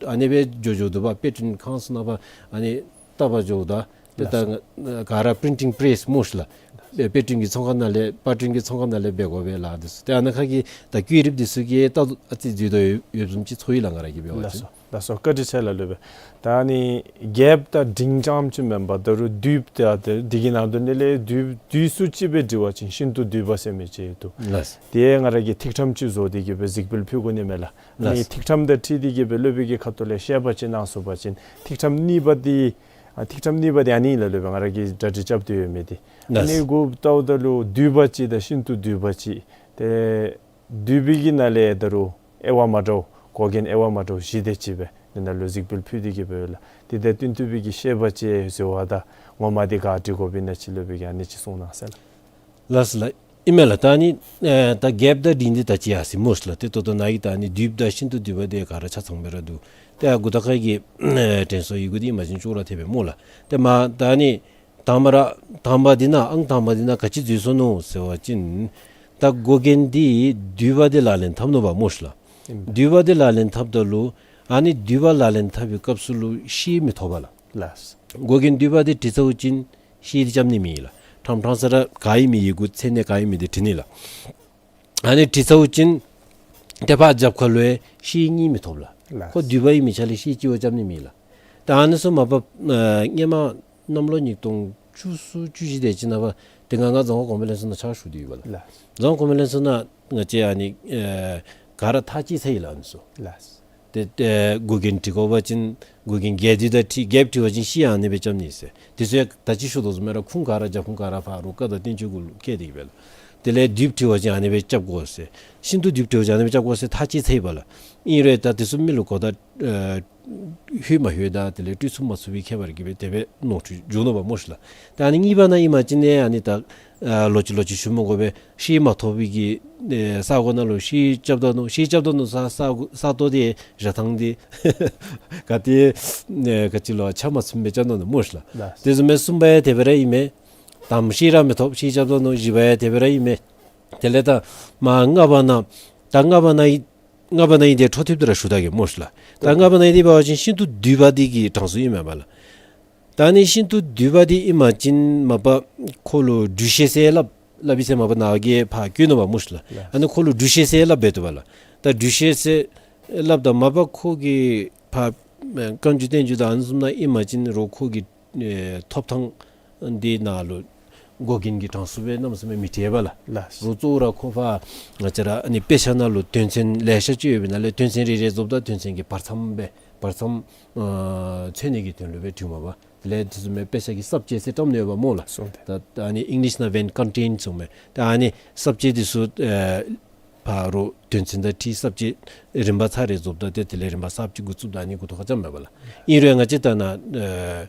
ཨ་ནི་སྦེ་འགྱོ་འགྱོཝ་འདུག་པ། དཔེ་སྐྲུན་ཁང་ཚུ་ནང་ཕར་ཨ་ནི་བལྟ་བར་འགྱོཝ་ད་ ཏེ་ད་ལགས་སོ། ང་ག་ར་པི་རིན་ཊིང་པེ་རེསི་སྨོ་ཤིག་ལགས། དཔེ་སྐྲུན་གྱི་ཚོང་ཁང་ནང་ལས་པར་སྐྲུན་གྱི་ཚོང་ཁང་ནང་ལས་འབད་དགོ་པས་ལགས། དེ་ཚུ་ཏེ་ཨ་ནཱ་ཁ་གི་ད་བཀོད་རིམ་དེ་ཚུ་གི་ད་ཨ་ཙི་འཛོལ་དོ་ཡོདཔ་བཟུམ་ཅིག་ཚོར་ཡི་ལགས་ང་ར་གིས་འབད་བ་ཅིན། ལགས་སོ། ལགས་སོ། བཀའ་དྲིན་ཆེ་ལགས་སློབ་དཔོན། ད་ཨ་ནི་རྒྱསཔ་དང་འབྲིང་རྐྱངམ་ཅིག་མེན་པར་ད་རུང་བསྡུས་ད་དེ་དེ་གི་ནང་དོན་ལས་ལས་བསྡུས་བསྡུས་སུ་ཅིག་སྦེ་འབྲི་བ་ཅིན་ཤིན་ཏུ་བསྡུས་པ་ཟེར་མི་ཅིག་འདུག། ལགས། དེ་ང་ར་གིས་ཐིག་ཕྲེང་ཅིག་བཟོ་སྟེ་གི་སྦེ་གཟིགས་འབུལ་ཕུལ་དགོ་ནི་མས་ལགས། ཨ་ནི་ལགས། ཐིག་ཕྲེང་དང་འཁྲིལ་ཏེ་གི་སྦེ་སློབ་དཔོན་གྱི་ཁ་ཐུག་ལས་བཤད་པ་ཅིན་གནང་ཚུགས་པ་ཅིན་ཐིག་ཕྲེང་གཉིས་པ་འདི་ཨ་ཐིག་ཕྲེང་གཉིས་པ་འདི་ཨ་ནི་ཨིན་ལགས་སློབ་དཔོན། ང་ར་གིས་གྲ་སྒྲིག་རྐྱབ་སྟེ་ཡོད་མི་འདི། ཨ་ལགས། ནི་གུ་ལྟཝ་ད་ལུ་བསྡུས་པ་ཅིག་དང་ཤིན་ཏུ་བསྡུས་པ་ཅིག། ཏེ་བསྡུས་པའི་གི་ནང་ལས་ད་རུང་དབྱེ་བ་མ་འདྲཝ་འགོག་རྐྱེན་དབྱེ་བ་མ་འདྲཝ་བཞི་དེ་ཅིག་སྦེ་འདི་ནང་ལུ་གཟིགས་འབུལ་ཕུལ་ཏེ་གི་སྦེ་ཡོད་ལགས། དེ་དང་བསྟུན་ཐུབ་པའི་གི་བཤད་པ་ཅིག་ཟེར་བ་དང་ངོ་མ་འདི་ག་ཅི་དགོཔ་ཨིན་ན་ཅིག་སློབ་དཔོན་གྱིས་ཨ་ནི་ཅིག་གསུང་གནང་ཟེར་ལགས། ལགས་སོ་ལགས། ཨིན་མས་ལགས། ད་ཨ་ནི་ཨེ་ད་རྒསཔ་དང་འབྲིང་འདི་ད་ཅི་ཡར་སོ་ཡི་སྨོ་ཤིག་ལགས། ཏེ་ད་ལྟོ་ནཱ་གི་ད་ཨ་ནི་བསྡུས་དང་ཤིན་ཏུ་བསྡུས་པ་འདི་ག་ར་ཆ་ཚང་སྦེ་ར་འདུག། ཏེ་ཨ་མགུ་ཐོག་ཁ་གི་ཨེ་དྲན་གསོ་ཡི་གུ་འདི་ཨིན་པ་ཅིན་ཅོག་ར་འཐདཔ་སྦེ་སྨོ་ལགས། ཏེ་མ་ད་ཨ་ནི་དང་པ་ར་དང་པ་འདི་ནང་ཨང་དང་པ་འདི་ནང་ག་ཅི་འཛོལ་སོ་ནུག་ཟེར་བ་ཅིན་ད་འགོག་རྐྱེན་འདི་བསྡུས་པ་འདི་ལག་ལེན་འཐབ་ནུག་པ་སྨོ་ཤིག་ལགས། ཨིན་པས། བསྡུས་པ་འདི་ལག་ལེན་འཐབ་ད་ལུ་ཨ་ནི་བསྡུས་པ་ལག་ལེན་འཐབ་པའི་སྐབས་སུ་ལུ་ཤེལ་མི་ཐོབ་པས་ལགས། ལགས། འགོག་རྐྱེན་བསྡུས་པ་འདི་བྲིས་ཚརཝ་ཅིན་ཤེལ་འདི་རྐྱབ་ནི་མེད་ལགས། ཕྲང་ཕྲང་ས་ར་ག་ཨིན་མི་ཡི་གུ་མཚན་གནས་ག་ཨིན་མི་འདི་བྲི་ནི་ལགས། ཨ་ནི་བྲིས་ཚརཝ་ཅིན་ཏེ་ཕར་རྒྱབ་ཁ་ལུ་ཡང་ཤེལ་གཉིས་མི་ཐོབ་ལགས། ལགས། ཁོ་བསྡུས་པ་ཨིན་མི་ཆ་ལས་ཤེལ་གཅིག་བ་རྐྱབ་ནི་མེད་ལགས། ད་ཨ་ནི་ཚུ་མ་པ་ཨ་སྔོན་མ་གནམ་ལོ་ཉིས་སྟོང་བཅུ་གསུམ་བཅུ་བཞི་དེ་ཅིག་ནང་པ་དེ་སྒང་ང་རྫོང་ཁ་གོང་མའི་ལྷན་ཚོགས་ནང་ཕྱག་ཞུ་སྟེ་ཡོད་པས་ལགས། ལགས། རྫོང་ཁ་གོང་མའི་ལྷན་ཚོགས་ནང་ང་བཅས་ཨ་ནི་ཨེ་ག་ར་ཐག་བཅད་ཚར་ཡི་ལགས་ཨ་ནི་ཚུ། ལགས། ཏེ་ཏེ་འགོག་རྐྱེན་བྲི་དགོ་པ་ཅིན་འགོག་རྐྱེན་རྒསཔ་འདི་དང་འཁྲིལ་རྒསཔ་བྲི་བ་ཅིན་ཤེལ་ཨ་ནི་སྦེ་རྐྱབ་ནི་ཟེར། དེ་ཚུ་ཡང་ད་ཅི་ཞུ་དོ་བཟུམ་སྦེ་ར་ཁུངས་ག་ར་རྒྱབ་ཁུངས་ག་ར་ཕར་རོགས་བཀའ་དང་བསྟན་བཅོས་གུ་ལུ་བཀལ་ཏེ་གི་སྦེ་ལགས། དེ་ལས་བསྡུས་བྲི་བ་ཅིན་ཨ་ནི་སྦེ་རྐྱབ་དགོ་ཟེར། ཤིན་ཏུ་བསྡུས་བྲི་བ་ཅིན་ཨ་ནི་སྦེ་རྐྱབ་དགོ་ཟེར་ཐག་བཅད་ཚར་ཡི་པ་ལགས། ཨིན་རུང་ད་དེ་ཚུ་མི་ལུ་གོ་བརྡ་ཨེ་ལྷོད་མ་ལྷོད་དང་དེ་ལས་སྤྲོད་ཚུགས་མ་ཚུགས་པའི་ཁྱད་པར་གྱིས་སྦེ་དེ་སྦེ་ནོར་འཁྲུལ་འགྱོ་ནུག་པ་སྨོ་ཤིག་ལགས། ད་ཨ་ནི་གཉིས་པ་ནང་ཨིན་པ་ཅིན་ཨ་ནི་ད་ཨ་ལོག་ཅི་ལོག་ཅི་ཞུ་མི་དགོ་པས། ཤེལ་མ་ཐོབ་པའི་གི་ཨེ་ས་གོ་ནང་ལུ་ཤེལ་རྐྱབ་ད་ནུག། ཤེལ་རྐྱབ་ད་ནུག་ས་ས་གོ་ས་སྟོང་འདི་ར་ཐང་འདི་ག་ཏེ་ཨེ་ག་ཅི་ལོ་ཆ་མ་ཚུམ་སྦེ་རྐྱབ་ད་ནུག་སྨོ་ཤིག་ལགས། ལགས། དེ་བཟུམ་སྦེ་གསུམ་པ་ཡང་དེ་སྦེ་ར་ཨིན་མས། དང་པ་ཤེལ་ར་མི་ཐོབ། ཤེལ་རྐྱབ་ད་ནུག། བཞི་པ་ཡང་དེ་སྦེ་ར་ཨིན་མས། དེ་ལས་ད་མ་ལྔ་པ་ནང་ད་ལྔ་པ་ནང་ཨིན་ལྔ་པ་ནང་ཨིན་ཏེ་འཕྲོ་མཐུད་དེ་ར་ཞུ་ད་གེ་སྨོ་ཤིག་ལགས། ད་ལྔ་པ་ནང་ཨིན་ཏེ་འབད་བ་ཅིན་ཤིན་ཏུ་བསྡུས་པ་འདི་གི་གྲངས་སུ་ཨིན་མས་པ་ལགས། ད་ཨ་ནི་ཤིན་ཏུ་བསྡུས་པ་འདི་ཨིན་པ་ཅིན་མ་པ་ཁོ་ལུ་སྦྲུལ་ཤེལ་ཟེར་སླབ་སླབ་ཨིན་ཟེར་མ་པ་ནཱ་གིས་ཕར་བཀོད་ནུག་པ་སྨོ་ཤིག་ལགས། ལགས། ཨ་ནི་ཁོ་ལུ་སྦྲུལ་ཤེལ་ཟེར་སླབ་སྦེ་འདུག་པ་ལགས། ད་སྦྲུལ་ཤེལ་ཟེར་སླབ་ད་མ་པ་ཁོ་གི་ཕར་ཨེ་བཀའ་འགྱུར་བསྟན་འགྱུར་དང་ཨ་ནི་བཟུམ་ནང་ཨིན་པ་ཅིན་རོགས་ཁོ་གི་ཨེ་ཐོབ་ཐང་འདི་ནང་ལུ་འགོག་རྐྱེན་གྱི་གྲངས་སུ་སྦེ་གནམ་མེད་ས་མེད་མི་བྲིས་པས་ལགས། ལགས། རོགས་གཙོ་བོ་ར་ཁོ་ཕར་ང་བཅས་ར་ཨ་ནི་དཔེ་ཆ་ནང་ལུ་དོན་ཚན་ལེ་ཤ་ཅིག་ཡོད་པའི་ནང་ལས་དོན་ཚན་རེ་རེ་རྫོགསཔ་ད་དོན་ཚན་གྱི་བར་མཚམས་སྦེ་བར་མཚམས་ཨ་མཚོན་ནི་གི་དོན་ལུ་སྦེ་བྲིཝ་མས་པ། དེ་ལས་དེ་བཟུམ་མའི་དཔེ་ཆ་གི་ས་བཅད་ཟེར་བཀྲམ་ནི་ཡོདཔ་སྨོ་ལགས། སོང་སྟེ། ད་ད་ཨ་ནི་ཨིང་ལིཤ་ནང་འབདན་ཀོན་ཊེནཊ་ཟེར་མས། ད་ཨ་ནི་ས་བཅད་འདི་ཚུ་ཨེ་ཕར་རོགས་དོན་ཚན་དང་འཁྲིལ་ས་བཅད་རིམ་པ་ཚར་རེ་རྫོགསཔ་ད་ཏེ་དེ་ལས་རིམ་པ་གསརཔ་ཅིག་འགོ་བཙུགསཔ་ད་ཨ་ནི་མགུ་ཐོག་ཁར་རྐྱབ་མས་པ་ལགས། ཨིན་རུང་ང་བཅས་ད་ནཱ་ཨེ་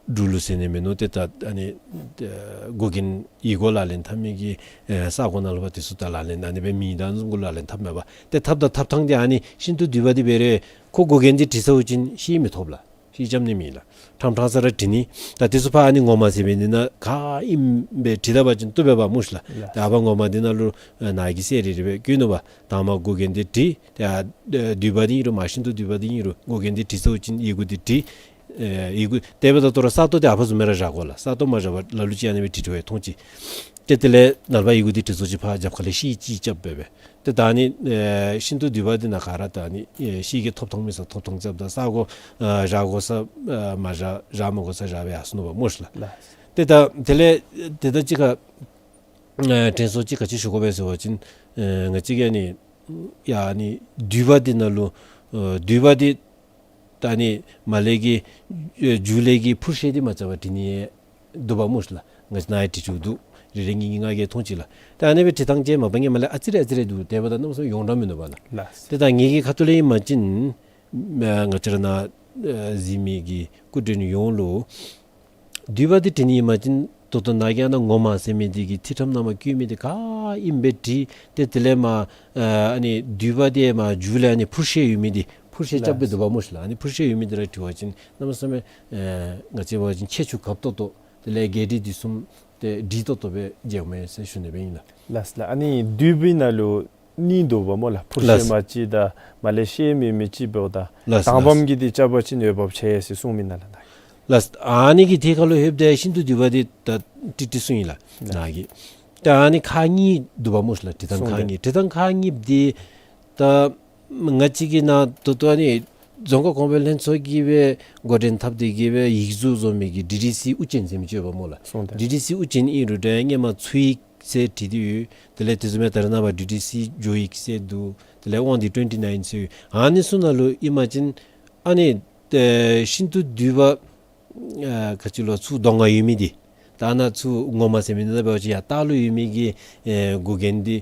འབྲུག་ལུ་ཟེར་ནི་མིན་ནུག། ཏེ་ད་ཨ་ནི་ཨེ་འགོག་རྐྱེན་ཡིག་གུ་ལག་ལེན་འཐབ་མི་གི་ཨེ་ས་གོ་ནང་ལུ་འབད་དེ་ཚུ་ད་ལག་ལེན་ཨ་ནི་སྦེ་མེད། ད་ཨ་ནི་བཟུམ་གུ་ལག་ལེན་འཐབ་མས་པ། ཏེ་འཐབ་ད་འཐབ་ཐངས་འདི་ཨ་ནི་ཤིན་ཏུ་བསྡུས་པ་འདི་འབད་རུང་ཁོ་འགོག་རྐྱེན་འདི་བྲིས་ཚརཝ་ཅིན་ཤེལ་མི་ཐོབ་ལགས། ཤེལ་རྐྱབ་ནི་མེད་ལགས། ཕྲང་ཕྲང་ས་ར་བྲི་ནི། ད་དེ་ཚུ་ཕར་ཨ་ནི་ངོ་མ་ཟེར་མི་འདི་ནང་ག་ཨིནམ་སྦེ་བྲིས་ད་པ་ཅིན་བཏུབ་པས་པ་སྨོ་ཤིག་ལགས། ལགས། ད་ཨ་ཕར་ངོ་མ་འདི་ནང་ལུ་ཨེ་ནཱ་གིས་གསལ་རི་རི་སྦེ་བཀོད་ནུག་པ། དང་པ་འགོག་རྐྱེན་འདི་བྲིས། ཏེ་ཨ་བསྡུས་པ་འདི་ཨིན་རུང་མ་ཤིན་ཏུ་བསྡུས་པ་འདི་ཨིན་རུང་འགོག་རྐྱེན་འདི་བྲིས་ཚརཝ་ཅིན་ཡི་གུ་འདི་བྲིས། ཨེ་ཡི་གུ་དེ་འབདཝ་ད་ད་རུང་ས་སྟོང་འདི་ཨ་ཕར་བཟུམ་སྦེ་ར་བཞག་དགོ་ལགས། ས་སྟོང་མ་བཞག་པར་ལ་ལུ་ཅིག་ཨ་ནི་སྦེ་བྲིས་བྲིསཝ་ཡང་མཐོང་ཅི། ཏེ་དེ་ལས་ནཱ་ལས་ཕར་ཡི་གུ་འདི་བྲིས་ཚརཝ་ཅིག་ཕར་རྒྱབ་ཁ་ལས་ཤེལ་ཅིག་རྐྱབ་སྦེ་སྦེ། ཏེ་ད་ཨ་ནི་ཨེ་ཤིན་ཏུ་བསྡུས་པ་འདི་ནང་ག་ར་ད་ཨ་ནི་ཨེ་ཤེལ་གྱི་ཐོབ་ཐངས་མེད་ས་ཐོབ་ཐངས་རྐྱབ་ད་ས་གོ་ཨེ་བཞག་དགོ་ས་ཨེ་མ་བཞག་བཞག་མ་དགོ་ས་བཞག་སྦེ་ཡར་སོ་ནུག་པ་སྨོ་ཤིག་ལགས། ལགས། ཏེ་ད་དེ་ལས་དེ་ད་ཅི་ཁར་ཨེ་དྲན་གསོ་ཅིག་ག་ཅི་ཞུ་དགོ་པས་ཟེར་བ་ཅིན་ཨེ་ང་བཅས་ཀྱིས་ཨ་ནི་ཡ་ཨ་ནི་བསྡུས་པ་འདི་ནང་ལུ་ཨེ་བསྡུས་པ་འདི་ད་ཨ་ནི་མར་ལས་ཀྱི་ཨེ་མཇུག་ལས་ཀྱི་འཕུར་ཤེལ་འདི་མ་རྐྱབ་པར་བྲི་ནི་འདུག་པ་སྨོ་ཤིག་ལགས། ང་བཅས་ནཱ་ཡང་བྲི་བཅུག་འདུག། རེ་རེ་གཉིས་གཉིས་ང་གིས་མཐོང་ཅི་ལགས། ད་ཨ་ནི་སྦེ་བྲི་ཐངས་ཅིག་མ་པ་ངེ་མ་ལས་ཨ་ཙི་རེ་ཨ་ཙི་རེ་འདུག། དེ་འབདཝ་ད་གནམ་མེད་ས་མེད་ཡོངས་གྲགས་མིན་འདུག་པ་ལགས། ལགས། ཏེ་ད་ངེ་གི་ཁ་ཐུག་ལས་ཨིན་པ་ཅིན་ཨེ་ང་བཅས་ར་ནཱ་ཨེ་གཟིགས་མི་གི་སྐུ་མགྲོན་ཡོངས་ལུ་བསྡུས་པ་འདི་བྲི་ནི་ཨིན་པ་ཅིན་ད་ལྟོ་ནཱ་གིས་ཨ་ནཱ་ངོ་མ་ཟེར་མི་འདི་གི་ཐིག་ཕྲེང་ནང་མར་བཀོད་མི་འདི་ག་ཨིནམ་སྦེ་བྲིས། ཏེ་དེ་ལས་མར་ཨ་ཨ་ནི་བསྡུས་པ་འདི་མར་མཇུག་ལས་ཨ་ནི་འཕུར་ཤེལ་ཡོད་མི་འདི་འཕུར་ཤེལ་རྐྱབ་སྦེ་འདུག་པ་སྨོ་ཤིག་ལགས། ཨ་ནི་འཕུར་ཤེལ་ཡོད་མི་འདི་ར་བྲི་བ་ཅིན་གནམ་མེད་ས་མེད་ཨེ་ང་བཅས་འབད་བ་ཅིན་ཁྱད་ཆོས་གབ་ཏོག་ཏོ་དེ་ལས་རྒྱས་འབྲིང་བསྡུས་གསུམ་ཏེ་འགྲིག་ཏོག་ཏོ་སྦེ་མཇལཝ་མས་ཟེར་ཞུ་ནི་སྦེ་ཨིན་ལགས། ལགས་ལགས། ཨ་ནི་བསྡུས་པའི་ནང་ལུ་གཉིས་འདུག་པ་སྨོ་ལགས། འཕུར་ཤེལ་ལགས། མ་ཅིག་དང་མར་ལས་ཤེལ་མེད་མི་ཅིག་འབདཝ་ད། ལགས་ལགས། དང་པམ་གྱི་འདི་རྐྱབ་པ་ཅིན་འོས་འབབ་ཆེ་ཟེར་གསུངས་མི་ནང་ལུ་ནཱ། ད་ཨ་ནི་གི་ཐད་ཁར་ལུ་ལྷོདཔ་ད་ཤིན་ཏུ་བསྡུས་པ་འདི་ད་ཏིག་ཏིག་གསུངས་ཡི་ལགས། ནཱ་གི་ད་ཨ་ནི་ཁག་གཉིས་འདུག་པ་སྨོ་ལགས། འབྲི་ཐངས་ཁག་གཉིས། འབྲི་ཐངས་ཁག་གཉིས་འདི་ད་ང་བཅས་ཀྱི་ནཱ་ད་ལྟོ་ཨ་ནི་རྫོང་ཁ་གོང་འཕེལ་ལྷན་ཚོགས་ཀྱིས་སྦེ་འགོ་འདྲེན་འཐབ་སྟེ་གིས་སྦེ་ཡིག་གཟུགས་བཟོ་མི་གི་ཌི་ཌི་སི་དབུ་ཅན་ཟེར་མི་ཅིག་ཡོདཔ་སྨོ་ལགས། ཌི་ཌི་སི་དབུ་ཅན་ཨིན་རུང་འདྲ་སྔོན་མ་ཚུ་ཡིག་ཟེར་བྲིས་ཏེ་ཡོད། དེ་ལས་དེ་བཟུམ་སྦེ་ད་རེས་ནངས་པ་ཌི་ཌི་སི་ཇོ་ཡིག་ཟེར་འདུག། དེ་ལས་དབང་འདུས་ཊུ་ཝེན་ཊི་ནའིན་ཟེར་ཡོད། ཨ་ནི་ཚུ་ནང་ལུ་ཨིན་པ་ཅིན་ཨ་ནི་ཨེ་ཤིན་ཏུ་བསྡུས་པ་ཨ་ག་ཅི་ལོ་ཚུར་གདོང་ཁར་ཡོད་མི་འདི་ད་ནཱ་ཚུར་ངོ་མ་ཟེར་མི་འདི་ད་འབད་བ་ཅིན་ཡར་ལྟག་ལུ་ཡོད་མི་གི་ཨེ་འགོ་རྒྱན་འདི་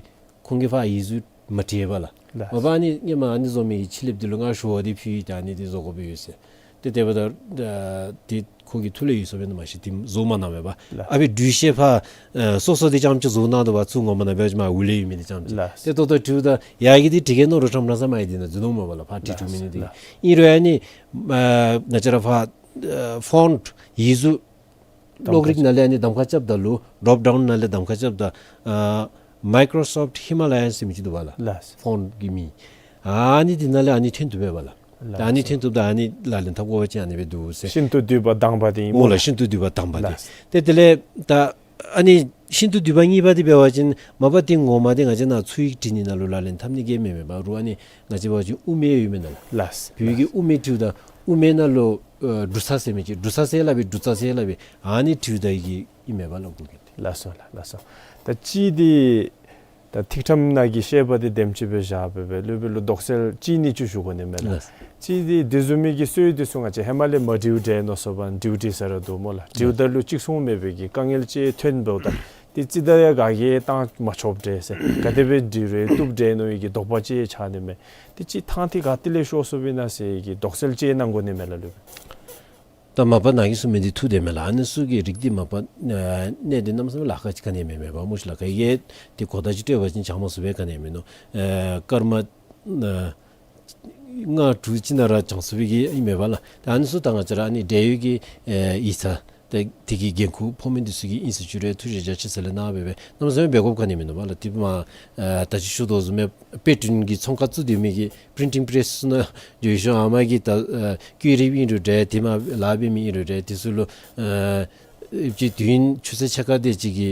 ཁོང་གིས་ཕར་ཡིག་གཟུགས་མ་བྲིས་པས་ལགས། ལགས། མ་པ་ཨ་ནི་སྔོན་མ་ཨ་ནི་བཟོ་མི་གི་ཕྱི་གླིངཔ་འདི་ལུ་ང་ཞུ་བ་འདི་ཕུལ་ཡི། ད་ཨ་ནི་འདི་བཟོ་དགོ་པས་ཟེར། ཏེ་དེ་འབདཝ་ད་ཨ་འདི་ཁོ་གི་ཐུགས་ལས་ཡོལ་སོང་པས་ན་མ་ཤེས། འདི་བཟོ་མ་གནང་བས་པ། ལགས། ཨ་ཕི་འབྲུ་ཤད་ཕར་ཨེ་སོ་སོ་འདི་རྐྱངམ་ཅིག་བཟོ་གནང་དོ་བ། ཚུར་ངོ་མ་ནང་འབད་བ་ཅིན་མར་འོག་ལས་ཡོད་མི་འདི་རྐྱངམ་ཅིག། ལགས། ཏེ་ད་ལྟོ་འབྲུ་ད་ཡར་གི་འདི་བྲི་གེ་མནོ་རུང་ཁྲམ་ར་ས་མ་ཡི་འདི་ནང་འཛུལ་ནུག་མས་པ་ལགས། ཕར་བྲིས་བཅུག་མི་འདི། ལགས། ཨིན་རུང་ཨ་ནི་ཨ་ང་བཅས་ར་ཕར་ཨ་ཕོནཊ་ཡིག་གཟུགས་གློག་རིག་ནང་ལས་ཨ་ནི་གདམ་ཁ་རྐྱབ་ད་ལུ་ཌོབ་ཌའུན་ནང་ལས་གདམ་ཁ་རྐྱབ་ད་ཨ་མའི་ཀྲོ་སོཕཊ་ཧི་མ་ལ་ཡཱ་ཟེར་མི་ཅིག་འདུག་པ་ལགས། ལགས། ཕོནཊ་གི་མིང་ཨ་ནི་འདི་ནང་ལས་ཨ་ནི་ཐོན་བཏུབ་པས་པ་ལགས། ད་ཨ་ནི་ཐོན་བཏུབ་ད་ཨ་ནི་ལག་ལེན་འཐབ་དགོ་པ་ཅིན་ཨ་ནི་སྦེ་འདུག་ཟེར། ཤིན་ཏུ་བསྡུས་པ་དང་པ་འདི་ཨིན་སྨོ་ལགས། ཤིན་ཏུ་བསྡུས་པ་དང་པ་འདི། ལགས། ཏེ་དེ་ལས་ད་ཨ་ནི་ཤིན་ཏུ་བསྡུས་པ་གཉིས་པ་འདི་འབད་བ་ཅིན་མ་པ་འདི་ངོ་མ་འདི་ང་བཅས་ནཱ་ཚུ་ཡིག་བྲི་ནི་ནང་ལུ་ལག་ལེན་འཐབ་ནི་གི་མེན་མས་པ། རུང་ཨ་ནི་ང་བཅས་འབད་བ་ཅིན་དབུ་མེད་ཡོད་མེན་ན་ལགས། ལགས། བོད་ཡིག་གི་དབུ་མེད་བྲིཝ་ད་དབུ་མེད་ནང་ལུ་ཨ་འབྲུ་ཚ་ཟེར་མི་ཅིག། འབྲུ་ཚ་ཟེར་སླབ་པས། འབྲུ་ཚ་ཟེར་སླབ་པས། ཨ་ནི་བྲིཝ་ད་ཡི་གི་ཨིན་མས་པ་ལགས་གོ་གི། ལགས་སོ་ལགས། ལགས་སོ། ད་གཅིག་འདི་ད་ཐིག་ཕྲེང་ནང་གི་བཤད་པ་འདི་དེམ་ཅིག་སྦེ་བཞག་སྦེ་སྦེ་སློབ་དཔོན་ལུ་དོགས་སེལ་གཅིག་གཉིས་ཅིག་ཞུ་དགོ་ནི་མས་ལགས། ལགས། གཅིག་འདི་དེ་བཟུམ་མའི་གི་སྲོལ་འདི་ཚུ་ང་བཅས་ཧེ་མ་ལས་མ་བྲིཝ་འདྲས་མནོ་སོང་པ། བྲིཝ་བྲིས་ས་ར་འདུག་སྨོ་ལགས། བྲིཝ་ད་ལུ་གཅིག་མཚུངས་མེད་པའི་གི་དཀའ་ངལ་ཅིག་ཐོན་འབདཝ་ད་འདི་ཅི་ད་ཡ་ག་གིས་བཏང་མ་ཆོགཔ་འདྲས་ཟེར་ག་དེ་སྦེ་འབྲི་རུང་བཏུབ་འདྲས་མནོ་བའི་གི་དོགས་པ་ཅིག་ཆགས་ནི་མས། འདི་ཅིག་ཐང་འདི་ག་ཏེ་ལས་ཤོར་སོང་པས་ན་ཟེར་གི་དོགས་སེལ་ཅིག་གནང་དགོ་ནི་མས་ལགས་སློབ་དཔོན། ད་མ་པ་ནཱ་གིས་གསུངས་མི་འདི་ཐུགས་བདེན་མས་ལགས། ཨ་ནི་ཚུ་གི་རིགས་འདི་མ་པ་ཨ་གནད་དོན་གནམ་མེད་ས་མེད་ལཱ་ཁག་ཅིག་ག་ནི་མེད་མས་པ་སྨོ་ཤི་ལགས། ག་གིས་འདི་གོ་བརྡ་ཅིག་སྤྲོད་པ་ཅིན་བྱང་མ་ཚུགས་པའི་ག་ནི་མིན་ནུག། ཨེ་སྐར་མ་ཨ་ལྔ་དྲུག་ཅིག་ནང་ར་བྱང་ཚུགས་པའི་གི་ཨིན་མས་པ་ལགས། ད་ཨ་ནི་ཚུ་ད་ང་བཅས་ར་ཨ་ནི་འབྲེལ་ཡོད་ཀྱི་ཨེ་ཡིག་ཚང་ད་དེ་གི་འགན་ཁུར་ཕོག་མི་འདི་ཚུ་གིས་ཨིན་ཟེར་ཞུ་རུང་ཐུགས་རྗེ་རྒྱ་ཆེ་ཟེར་ལས་གནང་སྦེ་སྦེ་གནམ་མེད་ས་མེད་འབད་དགོཔ་ག་ནི་མིན་ནུག་པ་ལགས། དེ་མ་ཨ་ད་ཅི་ཞུ་དོ་བཟུམ་སྦེ་དཔེ་སྐྲུན་གྱི་ཚོང་ཁང་བཙུགས་སྡོད་མི་གི་པི་རིན་ཊིང་པེ་རེསི་ནང་འགྱོ་ཞིནམ་ཨ་མ་གིས་ད་ཨ་བཀོད་རིགཔ་ཨིན་རུང་འདྲ་དེ་མ་ལཱ་འབད་མི་ཨིན་རུང་འདྲ་དེ་ཚུ་ལུ་ཨ་ཅིག་དུས་ཡུན་ཆུ་ཚོད་ཕྱེད་ཀ་དེ་ཅིག་གི་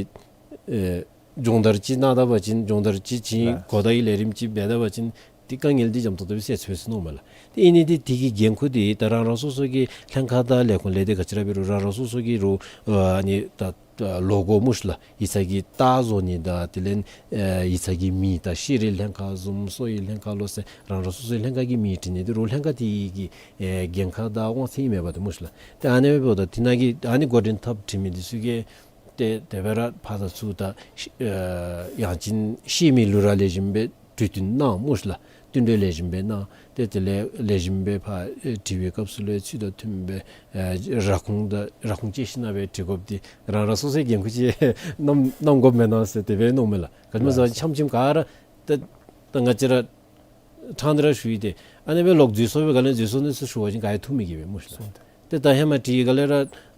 ཨེ་སྦྱོང་བརྡར་ཅིག་གནང་ད་པ་ཅིན་སྦྱོང་བརྡར་ཅིག་ཅིག་ལགས། གོ་བརྡའི་ལས་རིམ་ཅིག་འབད་ད་པ་ཅིན་དེ་དཀའ་ངལ་འདི་འཇམ་ཏོང་ཏོ་སྦེ་སེལ་ཚུགས་ཟེར་མནོཝ་མས་ལགས། དེ་ཨིན་ནི་འདི་དེ་གི་འགན་ཁུར་འདི་ད་རང་རང་སོ་སོ་གི་ལྷན་ཁག་དང་ལས་ཁུངས་ལས་སྡེ་ག་ཅི་ར་འབད་རུང་རང་རང་སོ་སོ་གི་རུང་ཨ་ཨ་ནི་ད་ད་ལོ་གོ་སྨོ་ཤི་ལགས། ཡིག་ཚང་གི་རྟགས་བཟོ་ནི་དང་དེ་ལས་ཨེ་ཡིག་ཚང་གི་མིང་དང་ཤེས་རིག་ལྷན་ཁག་བཟུམ་གསོ་བའི་ལྷན་ཁག་ལོ་ཟེར་རང་རང་སོ་སོའི་ལྷན་ཁག་གི་མིང་བྲིས་ནི་འདི་རུང་ལྷན་ཁག་དེ་གི་ཨེ་འགན་ཁག་དང་དབང་ཚད་ཨིན་མས་པ་ཏེ་སྨོ་ཤི་ལགས། ཏེ་ཨ་ནི་འབདཝ་ད་དེ་ནང་གི་ཨ་ནི་འགོ་འདྲེན་འཐབ་བྲིས་མི་འདི་ཚུ་གིས་ཏེ་དེ་སྦེ་ར་ཕར་དང་ཚུར་ད་ཨེ་ཡང་ཅིན་ཤེས་མི་ལུ་ར་ལེགས་ཤོམ་སྦེ་གྲོས་བསྟུན་གནང་སྨོ་ཤི་ལགས། བསྟུན་གྲོས་ལེགས་ཤོམ་སྦེ་གནང་། ཏེ་དེ་ལས་ལེགས་ཤོམ་སྦེ་ཕར་ཨེ་དྲི་བའི་སྐབས་སུ་ལུ་ཚུལ་དང་མཐུནམ་སྦེ་ཨེ་ར་ཁུངས་དང་ར་ཁུངས་བཅད་ཞིནམ་སྦེ་དྲི་དགོཔ་འདི་རང་རང་སོ་སོའི་འགན་ཁུར་ཅིག་གནང་གནང་དགོཔ་མེན་ན་ཟེར་དེ་སྦེ་མནོཝ་མས་ལགས། ག་ཅི་སྨོ་ཟེར་བ་ཅིན་ཆམ་ཆིམ་ག་ར་ད་ད་ང་བཅས་ར་ཕྲང་སྟེ་ར་ཞུ་ཡི། ཏེ་ཨ་ནི་སྦེ་ལོག་འཛོལ་སོང་པས། ག་ལས་འཛོལ་སོང་ནི་ཟེར་ཞུ་བ་ཅིན་ག་ཡང་ཐུགས་མི་དགྱེས་པས་སྨོ་ཤི་ལགས། ཏེ་ད་ཧེ་མ་དྲི་ག་ལས་ར་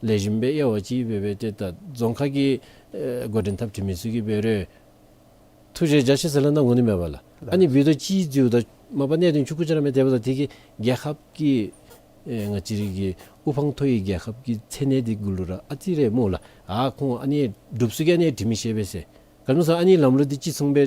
ལེགས་ཤོམ་སྦེ་དབྱེ་བ་ཕྱེ་སྦེ་སྦེ་ཏེ་ད་རྫོང་ཁག་གི་ཨེ་འགོ་འདྲེན་འཐབ་བྲིས་མི་ཚུ་གིས་འབད་རུང་ཐུགས་རྗེ་རྒྱ་ཆེ་ཟེར་ལས་གནང་དགོ་ནི་མས་པ་ལགས། ཨ་ནི་འབདཝ་ད་ཅིག་འཛོལཝ་ད་མ་པ་གནད་དོན་ཆུང་ཀུ་ཅིག་ར་མེན། དེ་འབདཝ་ད་དེ་གིས་རྒྱལ་ཁབ་ཀྱི་ཨེ་ང་བཅས་རའི་གི་དབུ་འཕང་མཐོ་བའི་རྒྱལ་ཁབ་ཀྱི་མཚན་གནས་འདི་གུ་ལུ་ར་ཨ་ཙི་རེ་སྨོ་ལགས། ཨ་ཁོང་ཨ་ནི་སྒྲུབ་ས་གི་ཨ་ནི་དྲི་མི་ཤེས་པས་ཟེར། ག་ཅི་སྨོ་ཟེར་བ་ཅིན་ཨ་ནི་ལམ་ལུགས་འདི་གཅིག་མཚུངས་སྦེ་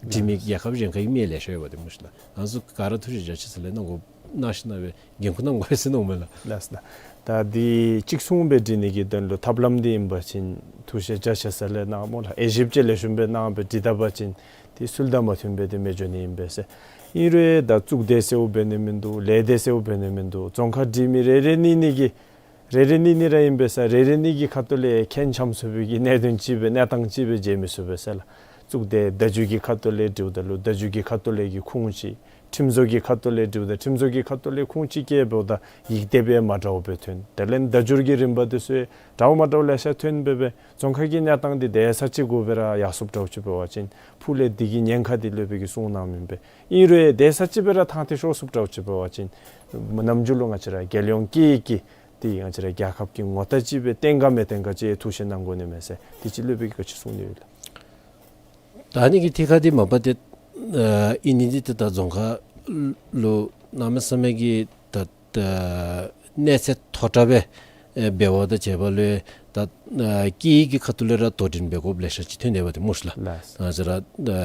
འབྲི་མི་རྒྱལ་ཁབ་གཞན་ཁར་ཡོད་མི་ལེ་ཤ་ཡོདཔ་འདི་སྨོ་ཤི་ལགས། ང་ཚུ་ག་ར་ཐུགས་རྗེ་རྒྱ་ཆེ་ཟེར་ལས་གནང་དགོ་གནང་ཞིནམ་སྦེ་འགན་ཁུར་གནང་དགོ་ཟེར་མནོཝ་མས་ལགས། ལགས་སོ་ལགས། ད་འདི་གཅིག་མཚུངས་སྦེ་འབྲི་ནི་གི་དོན་ལུ་ཐབས་ལམ་འདི་ཨིན་པ་ཅིན་ཐུགས་རྗེ་རྒྱ་ཆེ་ཟེར་ལས་གནང་སྨོ་ལགས། དབྱེ་ཞིབ་ཅིག་ལེགས་ཤོམ་སྦེ་གནང་སྦེ་འབྲི་ད་པ་ཅིན་འདི་ཚུལ་དང་མ་མཐུན་པས། འདི་མི་འགྱོ་ནི་ཨིན་པས་ཟེར། ཨིན་རུང་ད་གཙུག་སྡེ་ཟེརཝ་འབད་ནི་མིན་འདུག། ལས་སྡེ་ཟེརཝ་འབད་ནི་མིན་འདུག། རྫོང་ཁ་འབྲི་མི་རེ་རེ་གཉིས་གཉིས་ཀྱིས་རེ་རེ་གཉིས་གཉིས་ར་ཨིན་པས་ཟེར། རེ་རེ་གཉིས་ཀྱི་ཁ་ཐུག་ལས་ཁྱད་འབྱམས་ཚུགས་པའི་གི་གནད་དོན་ཅིག་སྦེ་གནས་སྟངས་ཅིག་སྦེ་མཇལ་མི་ཚུགས་པས་ཟེར་ལགས། གཙུག་སྡེ་བརྡ་བརྒྱུད་ཀྱི་ཁ་ཐུག་ལས་འབྲིཝ་ད་ལུ་བརྡ་བརྒྱུད་ཀྱི་ཁ་ཐུག་ལས་ཀྱི་ཁུངས་ཅིག། ཁྲིམས་བཟོ་གི་ཁ་ཐུག་ལས་འབྲིཝ་ད་ཁྲིམས་བཟོ་གི་ཁ་ཐུག་ལས་ཁུངས་ཅིག་བཀལ་འབདཝ་ད་ཡིག་སྡེབ་སྦེ་མ་འདྲཝ་སྦེ་ཐོན། དེ་ལས་བརྡ་བརྒྱུད་ཀྱི་རིམ་པ་འདི་ཚུ་འདྲཝ་མ་འདྲཝ་ལེ་ཤ་ཐོན་སྦེ་སྦེ་རྫོང་ཁ་གི་གནས་སྟངས་འདི་དེ་ས་གཅིག་གུ་སྦེ་ར་ཡར་སོངམ་འདྲཝ་ཅིག་འབད་བ་ཅིན་ཕུགས་ལས་འདི་གི་ཉེན་ཁ་འདི་སློབ་དཔོན་གྱིས་གསུངས་གནང་མི་ཨིན་པས། ཨིན་རུང་དེ་ས་གཅིག་སྦེ་ར་ཐང་འདི་ཤོར་སོངམ་འདྲཝ་ཅིག་འབད་བ་ཅིན་ནམ་རྒྱུན་ལུ་ང་བཅས་ར་རྒྱལ་ཡོངས་ཀྱི་གི་འདི་ང་བཅས་ར་རྒྱལ་ཁབ་ཀྱི་ངོ་རྟགས་ཅིག་སྦེ་བརྟན་ག་མི་བརྟན་ག་ཅིག་ཐུགས་བཞེད་གནང་དགོ་ནི་མས་ཟེར། འདི་ཅིག་སློབ་དཔོན་གྱིས་ག་ཅི་གསུང་ནི་ཡོད་ལགས། ད་ཨ་ནི་གི་ཐད་ཁར་འདི་མ་པ་འདི་ཨ་ཨིན་ནི་འདི་ཏེ་ད་རྫོང་ཁ་ལུ་གནམ་མེད་ས་མེད་ཀྱི་ད་ད་གནས་ཚད་མཐོ་དྲགས་སྦེ་ ཨེ་འབད་བ་དང་བཅས་པ་ལུ་ད་ཨ་སྐད་ཡིག་གི་ཁ་ཐུག་ལས་ར་དོ་འགྲན་འབད་དགོཔ་ལེ་ཤ་ཅིག་ཐོན་དེས་པ་ཏེ་སྨོ་ཤི་ལགས། ལགས། ང་བཅས་ར་ཨ་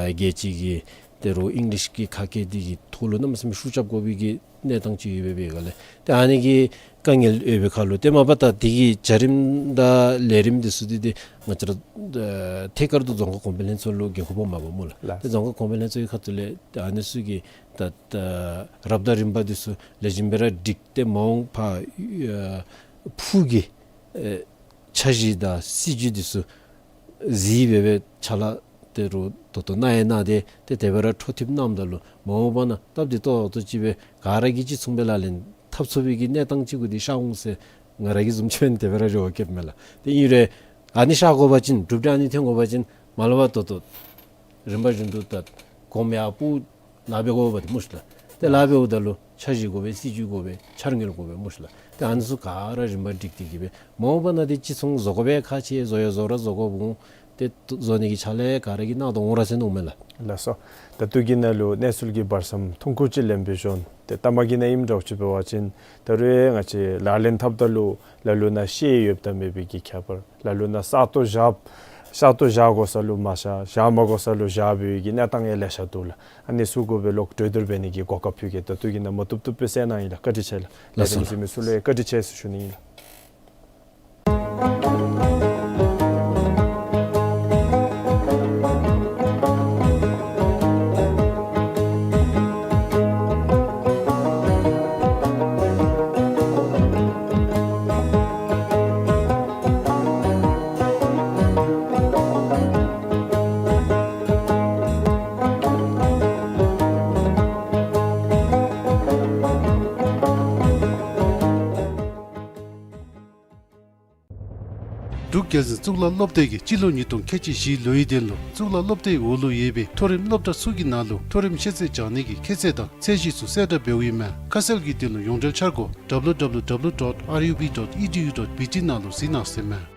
རྒྱལ་སྤྱི་གི་ད་རུང་ཨིང་ལིཤ་གི་ཁ་སྐད་འདི་གི་ཐོག་ལུ་གནམ་མེད་ས་མེད་ཤུགས་རྐྱབ་དགོ་པའི་གི་གནས་སྟངས་ཅིག་ཡོད་པའི་སྒང་ལས་ཏེ་ཨ་ནི་གི་དཀའ་ངལ་ཡོད་པའི་ཁར་ལུ་ཏེ་མ་པ་ད་འདི་གི་བྱ་རིམ་དང་ལས་རིམ་འདི་ཚུ་འདི་ཏེ་ང་བཅས་ར་ཨ་ཐད་ཀར་དུ་རྫོང་ཁ་གོང་འཕེལ་ལྷན་ཚོགས་ལུ་འགན་ཁུར་ཕོགཔ་མས་པ་སྨོ་ལགས། ལགས། ཏེ་རྫོང་ཁ་གོང་འཕེལ་ལྷན་ཚོགས་ཀྱི་ཁ་ཐུག་ལས་ཏེ་ཨ་ནི་ཚུ་གི་ད་ད་རབ་དང་རིམ་པ་འདི་ཚུ་ལེགས་ཤོམ་སྦེ་ར་བསྒྲིགས་ཏེ་མ་འོངས་པ་ཨ་ཕུགས་ཀྱི་ཨེ་འཆར་གཞི་དང་སྲིད་བྱུས་འདི་ཚུ་གཟིགས་སྦེ་སྦེ་ཕྱག་ལཱ་ད་རུང་ད་ལྟོ་གནང་ཡང་གནང་སྟེ་ཏེ་དེ་སྦེ་ར་འཕྲོ་མཐུད་གནངམ་ད་ལུ་མ་འོངས་པ་ན་སྟབས་བདེ་ཏོག་ཏོ་ཅིག་སྦེ་ག་ར་གིས་ཅིག་མཚུངས་སྦེ་ལག་ལེན་འཐབ་ཚུགས་པའི་གི་གནས་སྟངས་ཅིག་གུ་འདི་ཤར་འོང་ཟེར་ང་ར་གི་བཟུམ་ཅིག་འབད་ན་དེ་སྦེ་ར་རེ་བ་བསྐྱེདཔ་མས་ལགས། ཏེ་ཨིན་རུང་ཨ་ནི་ཤར་དགོ་པ་ཅིན་གྲུབ་འབྲས་ཨ་ནི་ཐོན་དགོ་པ་ཅིན་མ་ལས་ཕར་ད་ལྟོ་རིམ་པ་བཞིན་དུ་ད་གོམ་ཡར་སྤོ་ལཱ་འབད་དགོ་པ་ཏེ་སྨོ་ཤི་ལགས། ཏེ་ལཱ་འབདཝ་ད་ལུ་འཆར་གཞི་དགོ་པས། སྲིད་བྱུས་དགོ་པས། འཆར་དངུལ་དགོ་པས་སྨོ་ཤི་ལགས། ཏེ་ཨ་ནི་ཚུ་ག་ར་རིམ་པ་བསྒྲིགས་ཏེ་གི་སྦེ་མ་འོངས་པ་ན་ཏེ་ཅིག་མཚུངས་བཟོ་དགོ་པའི་ཁག་ཆེ། བཟོ་ཡང་བཟོ་ར་བཟོ་དགོཔ་འོང་། ཏེ་བཟོ་ནི་གི་ཕྱག་ལཱ་ག་ར་གིས་གནང་དོ་འོང་ར་ཟེར་མནོཝ་མས་ལགས། ལགས་སོ། ད་ལྟོ་གི་ནང་ལུ་གནས་ཚུལ་གྱི་བར་མཚམས་ཐུང་ཀུ་ཅིག་ལེན་པའི་ཤུལ་ཏེ་ལྟ་མ་གི་ནང་ཨིནམ་འདྲཝ་ཅིག་འབད་བ་ཅིན་ད་རུང་ང་བཅས་ལག་ལེན་འཐབ་ད་ལུ་ལ་ལུ་ན་ཤེས་ཡོདཔ་དང་མེད་པའི་གི་ཁྱད་པར། ལ་ལུ་ན་ས་སྟོང་བཞག་ས་སྟོང་བཞག་དགོ་ས་ལུ་མ་བཞག། བཞག་མ་དགོ་ས་ལུ་བཞག་པའི་གི་གནས་སྟངས་ཡང་ལེ་ཤ་འདུག་ལགས། ཨ་ནི་ཚུ་གུ་སྦེ་ལོག་གྲོས་བསྡུར་འབད་ནི་གི་གོ་སྐབས་ཕུལ་གེ། ད་ལྟོ་གི་ནང་མ་བཏུབ་བཏུབ་སྦེ་གསན་གནང་ཡི་ལགས། བཀའ་དྲིན་ཆེ་ལགས། ལགས་སོ། ལས་རིམ་གཟིགས་མི་ཚུ་ལུ་ཡང་བཀའ་དྲིན་ཆེ་ཟེར་ཞུ་ནི་ཨིན་ལགས། འབྲུག་རྒྱལ་འཛིན་གཙུག་ལག་སློབ་སྡེ་གིས་སྤྱི་ལོ་ཉིས་སྟོང་ཁལ་གཅིག་བཞི་ལོའི་དོན་ལུ་གཙུག་ལག་སློབ་སྡེའི་འོག་ལུ་ཡོད་པའི་མཐོ་རིམ་སློབ་གྲྭ་ཚུ་གི་ནང་ལུ་མཐོ་རིམ་ཤེས་ཚད་སྦྱང་ནི་གི་ཁྱད་ཚད་དང་ཚད་གཞི་ཚུ་གསལ་བསྒྲགས་འབདཝ་ཨིན་མས། ཁ་གསལ་གྱི་དོན་ལུ་ཡོངས་འབྲེལ་འཆར་སྒོ་W W W dot R U B dot E D U dot B T ནང་ལུ་གཟིགས་གནང་ཟེར་མས།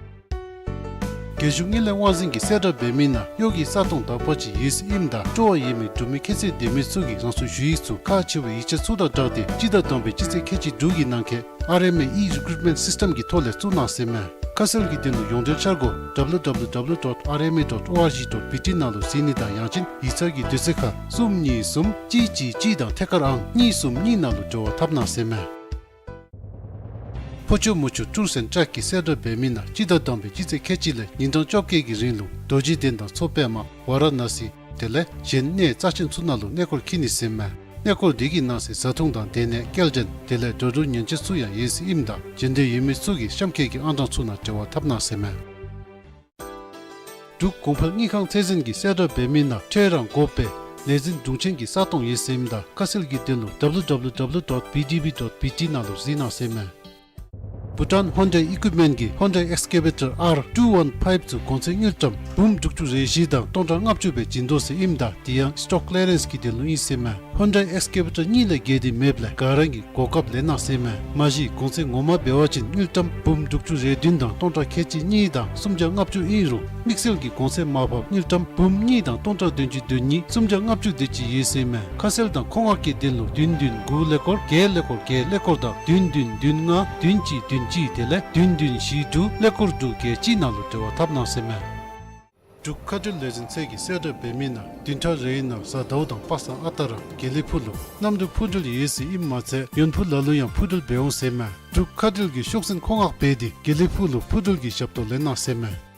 རྒྱལ་གཞུང་དངུལ་ལས་དབང་འཛིན་གྱིས་གསལ་བསྒྲགས་འབད་མི་ནང་གཡོག་གི་ས་སྟོང་དག་པ་ཅིག་ཡོད་ཟེར་ཨིནམ་ད་སྤྲོ་བ་ཡོད་མི་འབྲུག་མི་ཁྱད་ཚད་ལྡན་མི་ཚུ་གིས་རང་སོའི་ཞུ་ཡིག་ཚུ་ཁག་ཆེ་བའི་ཡིག་ཆ་ཚུ་དང་སྦྲགས་ཏེ་སྤྱི་ཟླ་དང་པའི་སྤྱི་ཚེས་ཁལ་གཅིག་དྲུག་གི་ནང་འཁོད་R M A E-Recruitment System གྱི་ཐོག་ལས་བཙུགས་གནང་ཟེར་མས། ཁ་གསལ་གྱི་དོན་ལུ་ཡོངས་འབྲེལ་འཆར་སྒོ་W W W dot R M A dot O R G dot B T ནང་ལུ་གཟིགས་ནི་དང་ཡང་ཅིན་ཡིག་ཚང་གི་དུས་ཚོད་ཁར་གསུམ་གཉིས་གསུམ་གཅིག་གཅིག་གཅིག་དང་ཐད་ཀར་ཨང་གཉིས་གསུམ་གཉིས་ནང་ལུ་འབྲེལ་བ་འཐབ་གནང་ཟེར་མས། ཕོ་ཆུ་མོ་ཆུ་Tours and Track གིས་གསལ་བསྒྲགས་འབད་མི་ནང་སྤྱི་ཟླ་དང་པའི་སྤྱི་ཚེས་ཁལ་གཅིག་ལས་ཉིན་གྲངས་བཅོ་བརྒྱད་ཀྱི་རིང་ལུ་རྡོ་རྗེ་གདན་དང་མཚོ་པདྨ་ཝ་ར་ཎ་སི་དེ་ལས་གཞན་གནས་རྩ་ཆེན་ཚུ་ནང་ལུ་གནས་སྐོར་འཁྱིད་ནི་ཟེར་མས། གནས་སྐོར་འདི་གི་ནང་གསེས་བཟའ་འཐུང་དང་སྡོད་གནས་སྐྱེལ་འདྲེན་དེ་ལས་འགྲོ་འགྲུལ་ཉེན་བཅོལ་ཚུ་ཡང་ཡོད་ཟེར་ཨིནམ་ད་འབྱོན་འདོད་ཡོད་མི་ཚུ་གིས་གཤམ་འཁོད་ཀྱི་ཨང་གྲངས་ཚུ་ནང་འབྲེལ་བ་འཐབ་གནང་ཟེར་མས། འབྲུག་གོང་འཕེལ་དངུལ་ཁང་ཚད་འཛིན་གྱིས་གསལ་བསྒྲགས་འབད་མི་ནང་ཁྲལ་རང་དགོ་པའི་ལས་འཛིན་དྲུང་ཆེན་གྱི་ས་སྟོང་ཡོད་ཟེར་ཨིནམ་ད་ཁ་གསལ་གྱི་དོན་ལུ W W W dot B D B dot B T ནང་ལུ་གཟིགས་གནང་ཟེར་མས། Bhutan Hyundai Equipment གིས་Hyundai Excavator R two one five ཚུ་གོང་ཚད་དངུལ་ཀྲམ་འབུམ་དྲུག་ཅུ་རེ་བཞི་དང་སྟོང་ཕྲག་ལྔ་བཅུ་སྦེ་བྱིན་དོ་ཟེར་ཨིནམ་ད་དེ་ཡང་stock clearance གི་དོན་ལུ་ཨིན་ཟེར་མས། Hyundai Excavator གཉིས་ལས་བརྒལ་ཏེ་མེདཔ་ལས་ག་ར་གིས་གོ་སྐབས་ལེན་གནང་ཟེར་མས། མ་གཞི་གོང་ཚད་ངོ་མ་འབད་བ་ཅིན་དངུལ་ཀྲམ་འབུམ་དྲུག་ཅུ་རེ་བདུན་དང་སྟོང་ཕྲག་ཁལ་གཅིག་གཉིས་དང་སུམ་བརྒྱ་ལྔ་བཅུ་ཨིན་རུང་དམིགས་བསལ་གྱི་གོང་ཚད་མར་ཕབ་དངུལ་ཀྲམ་འབུམ་གཉིས་དང་སྟོང་ཕྲག་བདུན་ཅུ་དོན་གཉིས་སུམ་བརྒྱ་ལྔ་བཅུ་དེ་ཅིག་ཡོད་ཟེར་མས། ཁ་གསལ་དང་མཁོ་མངགས་ཀྱི་དོན་ལུ་བདུན་བདུན་དགུ་ཀླད་ཀོར་བརྒྱད་ཀླད་ཀོར་བརྒྱད་ཀླད་ཀོར་དང་བདུན་བདུན་བདུན་ལྔ་བདུན་གཅིག་བདུན་གཅིག་དེ་ལས་བདུན་བདུན་བཞི་དྲུག་ཀླད་ཀོར་དྲུག་བརྒྱད་གཅིག་ནང་ལུ་འབྲེལ་བ་འཐབ་གནང་ཟེར་མས། འབྲུག་མཁའ་འགྲུལ་ལས་འཛིན་ཚད་ཀྱིས་གསལ་བསྒྲགས་འབད་མི་ནང་བདུན་ཕྲག་རེའི་ནང་གཟའ་ཟླཝ་དང་པ་སངས་ཨ་རྟག་ར་དགེ་ལེགས་ཕུག་ལུ་གནམ་གྲུ་འཕུར་འགྲུལ་ཡོད་ཟེར་ཨིནམ་མ་ཚད་ཡོན་ཕུག་ལ་ལུ་ཡང་འཕུར་འགྲུལ་འབད་འོང་ཟེར་མས། འབྲུག་མཁའ་འགྲུལ་གྱིས་ཤོག་འཛིན་མཁོ་མངགས་འབད་དེ་དགེ་ལེགས་ཕུག་ལུ་འཕུར་འགྲུལ་གྱི་ཞབས་ཏོག་ལེན་གནང་ཟེར་མས།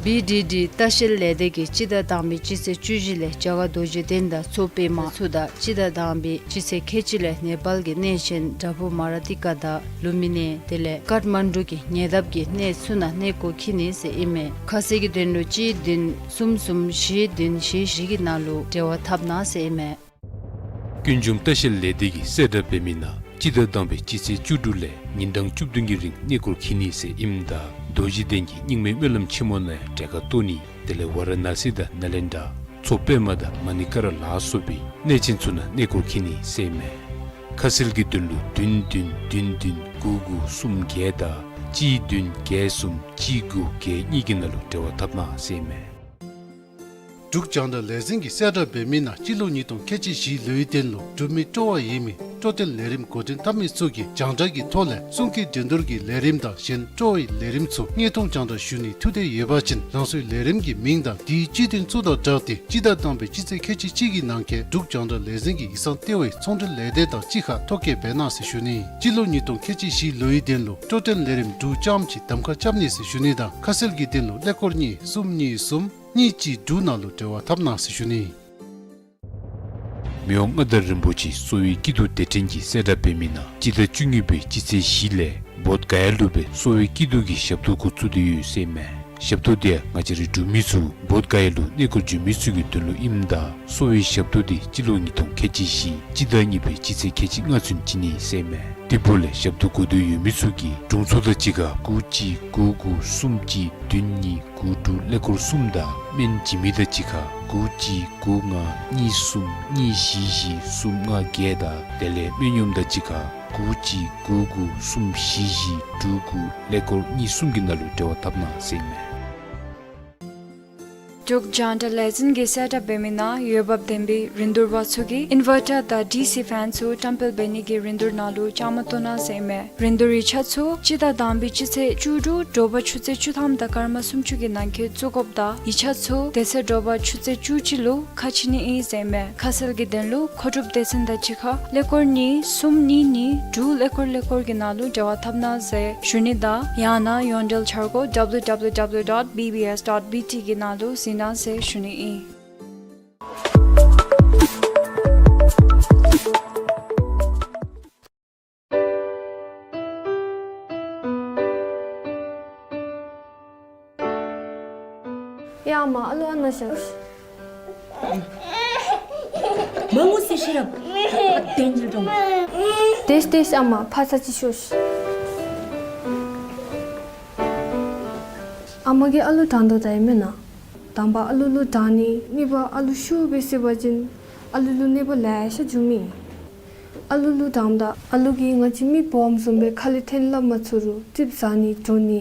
བི་ཌི་ཌི་ལྟ་བཤལ་ལས་སྡེ་གིས་སྤྱི་ཟླ་དང་པའི་སྤྱི་ཚེས་བཅུ་བཞི་ལས་རྒྱ་གར་རྡོ་རྗེ་གདན་དང་མཚོ་པདྨ་ཚུ་དང་སྤྱི་ཟླ་དང་པའི་སྤྱི་ཚེས་ཁལ་གཅིག་ལས་ནེ་པཱལ་གྱི་གནས་ཆེན་བྲག་ཕུག་མ་ར་ཏི་ཀ་དང་ལུམ་བི་ནི་དེ་ལས་ཀཏ་མན་ཌུ་གི་ཉེ་འདབས་ཀྱི་གནས་ཚུ་ནང་གནས་སྐོར་འཁྱིད་ནི་ཟེར་ཨིན་མས། ཁ་གསལ་གྱི་དོན་ལུ་གཅིག་བདུན་གསུམ་གསུམ་བཞི་བདུན་བཞི་བཞི་གི་ནང་ལུ་འབྲེལ་བ་འཐབ་གནང་ཟེར་ཨིན་མས། ཀུན་འབྱུང་ལྟ་བཤལ་ལས་སྡེ་གིས་གསལ་བསྒྲགས་འབད་མི་ནང་སྤྱི་ཟླ་དང་པའི་སྤྱི་ཚེས་བཅུ་དྲུག་ལས་ཉིན་གྲངས་བཅུ་བདུན་གྱི་རིང་གནས་སྐོར་འཁྱིད་ནི་ཟེར་ཨིནམ་ད་རྡོ་རྗེ་གདན་གྱི་རྙིང་མའི་སྨོན་ལམ་ཆེན་མོ་ནང་ཡང་གྲལ་ཁར་གཏོགས་ནི་དེ་ལས་ཝ་ར་ཎ་སི་དང་ནཱ་ལེནྡྲ་མཚོ་པདྨ་དང་མ་ཎི་ཀ་ར་ལ་སོགས་པའི་གནས་ཆེན་ཚུ་ནང་གནས་སྐོར་འཁྱིད་ནི་ཟེར་ཨིན་མས། ཁ་གསལ་གྱི་དོན་ལུ་བདུན་བདུན་བདུན་བདུན་དགུ་དགུ་གསུམ་བརྒྱད་དང་གཅིག་བདུན་བརྒྱད་གསུམ་གཅིག་དགུ་བརྒྱད་གཉིས་ཀྱི་ནང་ལུ་འབྲེལ་བ་འཐབ་གནང་ཟེར་ཨིན་མས། འབྲུག་རྒྱང་བསྒྲགས་ལས་འཛིན་གྱིས་གསལ་བསྒྲགས་འབད་མི་ནང་སྤྱི་ལོ་ཉིས་སྟོང་ཁལ་གཅིག་བཞི་ལོའི་དོན་ལུ་འབྲུག་མི་སྤྲོ་བ་ཡོད་མི་ སྤྲོ་སྟོན་ལས་རིམ་འགོ་འདྲེན་འཐབ་མི་ཚུ་གིས་རྒྱང་བསྒྲགས་ཀྱི་ཐོག་ལས་གསུང་སྐད་འགྲན་བསྡུར་གྱི་ལས་རིམ་དང་གཞན་སྤྲོ་བའི་ལས་རིམ་ཚུ་དངོས་མཐོང་རྒྱང་བསྒྲགས་ཞུ་ནིའི་ཐུགས་འདོད་ཡོད་པ་ཅིན་རང་སོའི་ལས་རིམ་གྱི་མིང་དང་དེའི་སྤྱི་དོན་ཚུ་དང་སྦྲགས་ཏེ་སྤྱི་ཟླ་དང་པའི་སྤྱི་ཚེས་ཁལ་གཅིག་གཅིག་གི་ནང་འཁོད་འབྲུག་རྒྱང་བསྒྲགས་ལས་འཛིན་གྱི་ཡིག་ཚང་ལྟེ་བའི་ཚོང་འབྲེལ་ལས་སྡེ་དང་གཅིག་ཁར་ཐོ་བཀོད་འབད་གནང་ཟེར་ཞུ་ནི། སྤྱི་ལོ་ཉིས་སྟོང་ཁལ་གཅིག་བཞི་ལོའི་དོན་ལུ་སྤྲོ་སྟོན་ལས་རིམ་འབྲུག་ལྕམ་གྱི་གདམ་ཁ་རྐྱབ་ནི་ཟེར་ཞུ་ནི་དང་ཁ་གསལ་གྱི་དོན་ལུ་ཀླད་ཀོར་གཉིས་གསུམ་གཉིས་གསུམ་གཉིས་གཅིག་དྲུག་ནང་ལུ་འབྲེལ་བ་འཐབ་གནང་ཟེར་ཞུ་ནི། མི་དབང་མངའ་བདག་རིན་པོ་ཆེ་གསོ་བའི་སྐྱིད་སྡུག་སྡེ་ཕྲན་གྱིས་གསལ་བསྒྲགས་འབད་མི་ནང་སྤྱི་ཟླ་བཅུ་གཉིས་པའི་སྤྱི་ཚེས་བཞི་ལས་བོདྷ་ག་ཡ་ལུ་སྦེ་གསོ་བའི་སྐྱིད་སྡུག་གི་ཞབས་ཏོག་འགོ་བཙུགས་ཏེ་ཡོད་ཟེར་མས། ཞབས་ཏོག་དེ་ཡང་ང་བཅས་རའི་འབྲུག་མི་ཚུ་བོདྷ་ག་ཡ་ལུ་གནས་སྐོར་འབྱོན་མི་ཚུ་གི་དོན་ལུ་ཨིནམ་ད་གསོ་བའི་ཞབས་ཏོག་དེ་སྤྱི་ལོ་ཉིས་སྟོང་ཁལ་གཅིག་བཞི་སྤྱི་ཟླ་གཉིས་པའི་སྤྱི་ཚེས་ཁལ་གཅིག་ལྔ་ཚུན་བྱིན་ནི་ཟེར་མས། དེ་འབདཝ་ལས་ཞབས་ཏོག་དགོས་འདོད་ཡོད་མི་ཚུ་གིས་དྲུང་འཚོ་དང་གཅིག་ཁར་དགུ་གཅིག་དགུ་དགུ་གསུམ་གཅིག་བདུན་གཉིས་དགུ་དྲུག་ཀླད་ཀོར་གསུམ་དང་སྨན་བྱིན་མི་དང་གཅིག་ཁར་དགུ་གཅིག་དགུ་ལྔ་གཉིས་གསུམ་གཉིས་བཞི་བཞི་གསུམ་ལྔ་བརྒྱད་དང་དེ་ལས་སྨན་གཡོགམ་དང་གཅིག་ཁར་དགུ་གཅིག་དགུ་དགུ་གསུམ་བཞི་བཞི་དྲུག་དགུ་ཀླད་ཀོར་གཉིས་གསུམ་གྱི་ནང་ལུ་འབྲེལ་བ་འཐབ་གནང་ཟེར་མས། འབྲུག་རྒྱང་བསྒྲགས་ལས་འཛིན་གྱིས་གསལ་བསྒྲགས་འབད་མི་ནང་འོས་འབབ་ལྡན་པའི་རིན་བསྡུར་པ་ཚུ་གིས་ཨིན་ཝར་ཊར་དང་ཌི་སི་ཕེན་ཚུ་བཀྲམ་སྤེལ་འབད་ནི་གི་རིན་བསྡུར་ནང་ལུ་བཅའ་མར་གཏོགས་གནང་ཟེར་མས། རིན་བསྡུར་ཡིག་ཆ་ཚུ་སྤྱི་ཟླ་དང་པའི་སྤྱི་ཚེས་བཅུ་དྲུག་དྲོ་པ་ཆུ་ཚོད་བཅུ་ཐམ་དང་སྐར་མ་སུམ་ཅུ་གི་ནང་འཁོད་བཙུགས་དགོཔ་དང་ཡིག་ཆ་ཚུ་དེ་ཚེ་དྲོ་པ་ཆུ་ཚོད་བཅུ་གཅིག་ལུ་ཁ་ཕྱེ་ནི་ཨིན་ཟེར་མས། ཁ་གསལ་གྱི་དོན་ལུ་མཁོ་སྒྲུབ་སྡེ་ཚན་དང་གཅིག་ཁར་ཀླད་ཀོར་གཉིས་གསུམ་གཉིས་གཉིས་དྲུག་ཀླད་ཀོར་ཀླད་ཀོར་གྱི་ནང་ལུ་འབྲེལ་བ་འཐབ་གནང་ཟེར་ཞུ་ནི་དང་ཡང་ན་ཡོངས་འབྲེལ་འཆར་སྒོ་W W W dot B B S dot B T གི་ནང་ལུ་གཟིགས་གནང་ཟེར་ཞུ་ནི་ཨིན། ཡ་མ་ཨ་ལུ་ཨ་ནཱ་བཞག། མ་ངུ་ཟེར་ཤེས་རབ། ཨ་དེ་ཉིལ་འགྲོ། དེས་དེས་ཨ་མ་ཕར་ཚུར་ཅིག་ཤོག། ཨ་མ་གིས་ཨ་ལུ་དྲང་དོ་ད་ཨིན་མེན་ན། དང་པ་ཨ་ལུ་ལུ་དྲང་ནི་གཉིས་པ་ཨ་ལུ་ཤུགས་སྦེ་བསད་པ་ཅིན་ཨ་ལུ་ལུ་གནོད་པ་ལེ་ཤ་འབྱུངམ་ཨིན། ཨ་ལུ་ལུ་དྲངམ་ད་ཨ་ལུ་གིས་ང་བཅས་མི་སྦོམ་བཟུམ་སྦེ་ཁ་ལས་འཐེན་སླབ་མ་ཚུགས་རུང་ཙིགཔ་ཟ་ནི་འགྲོ་ནི་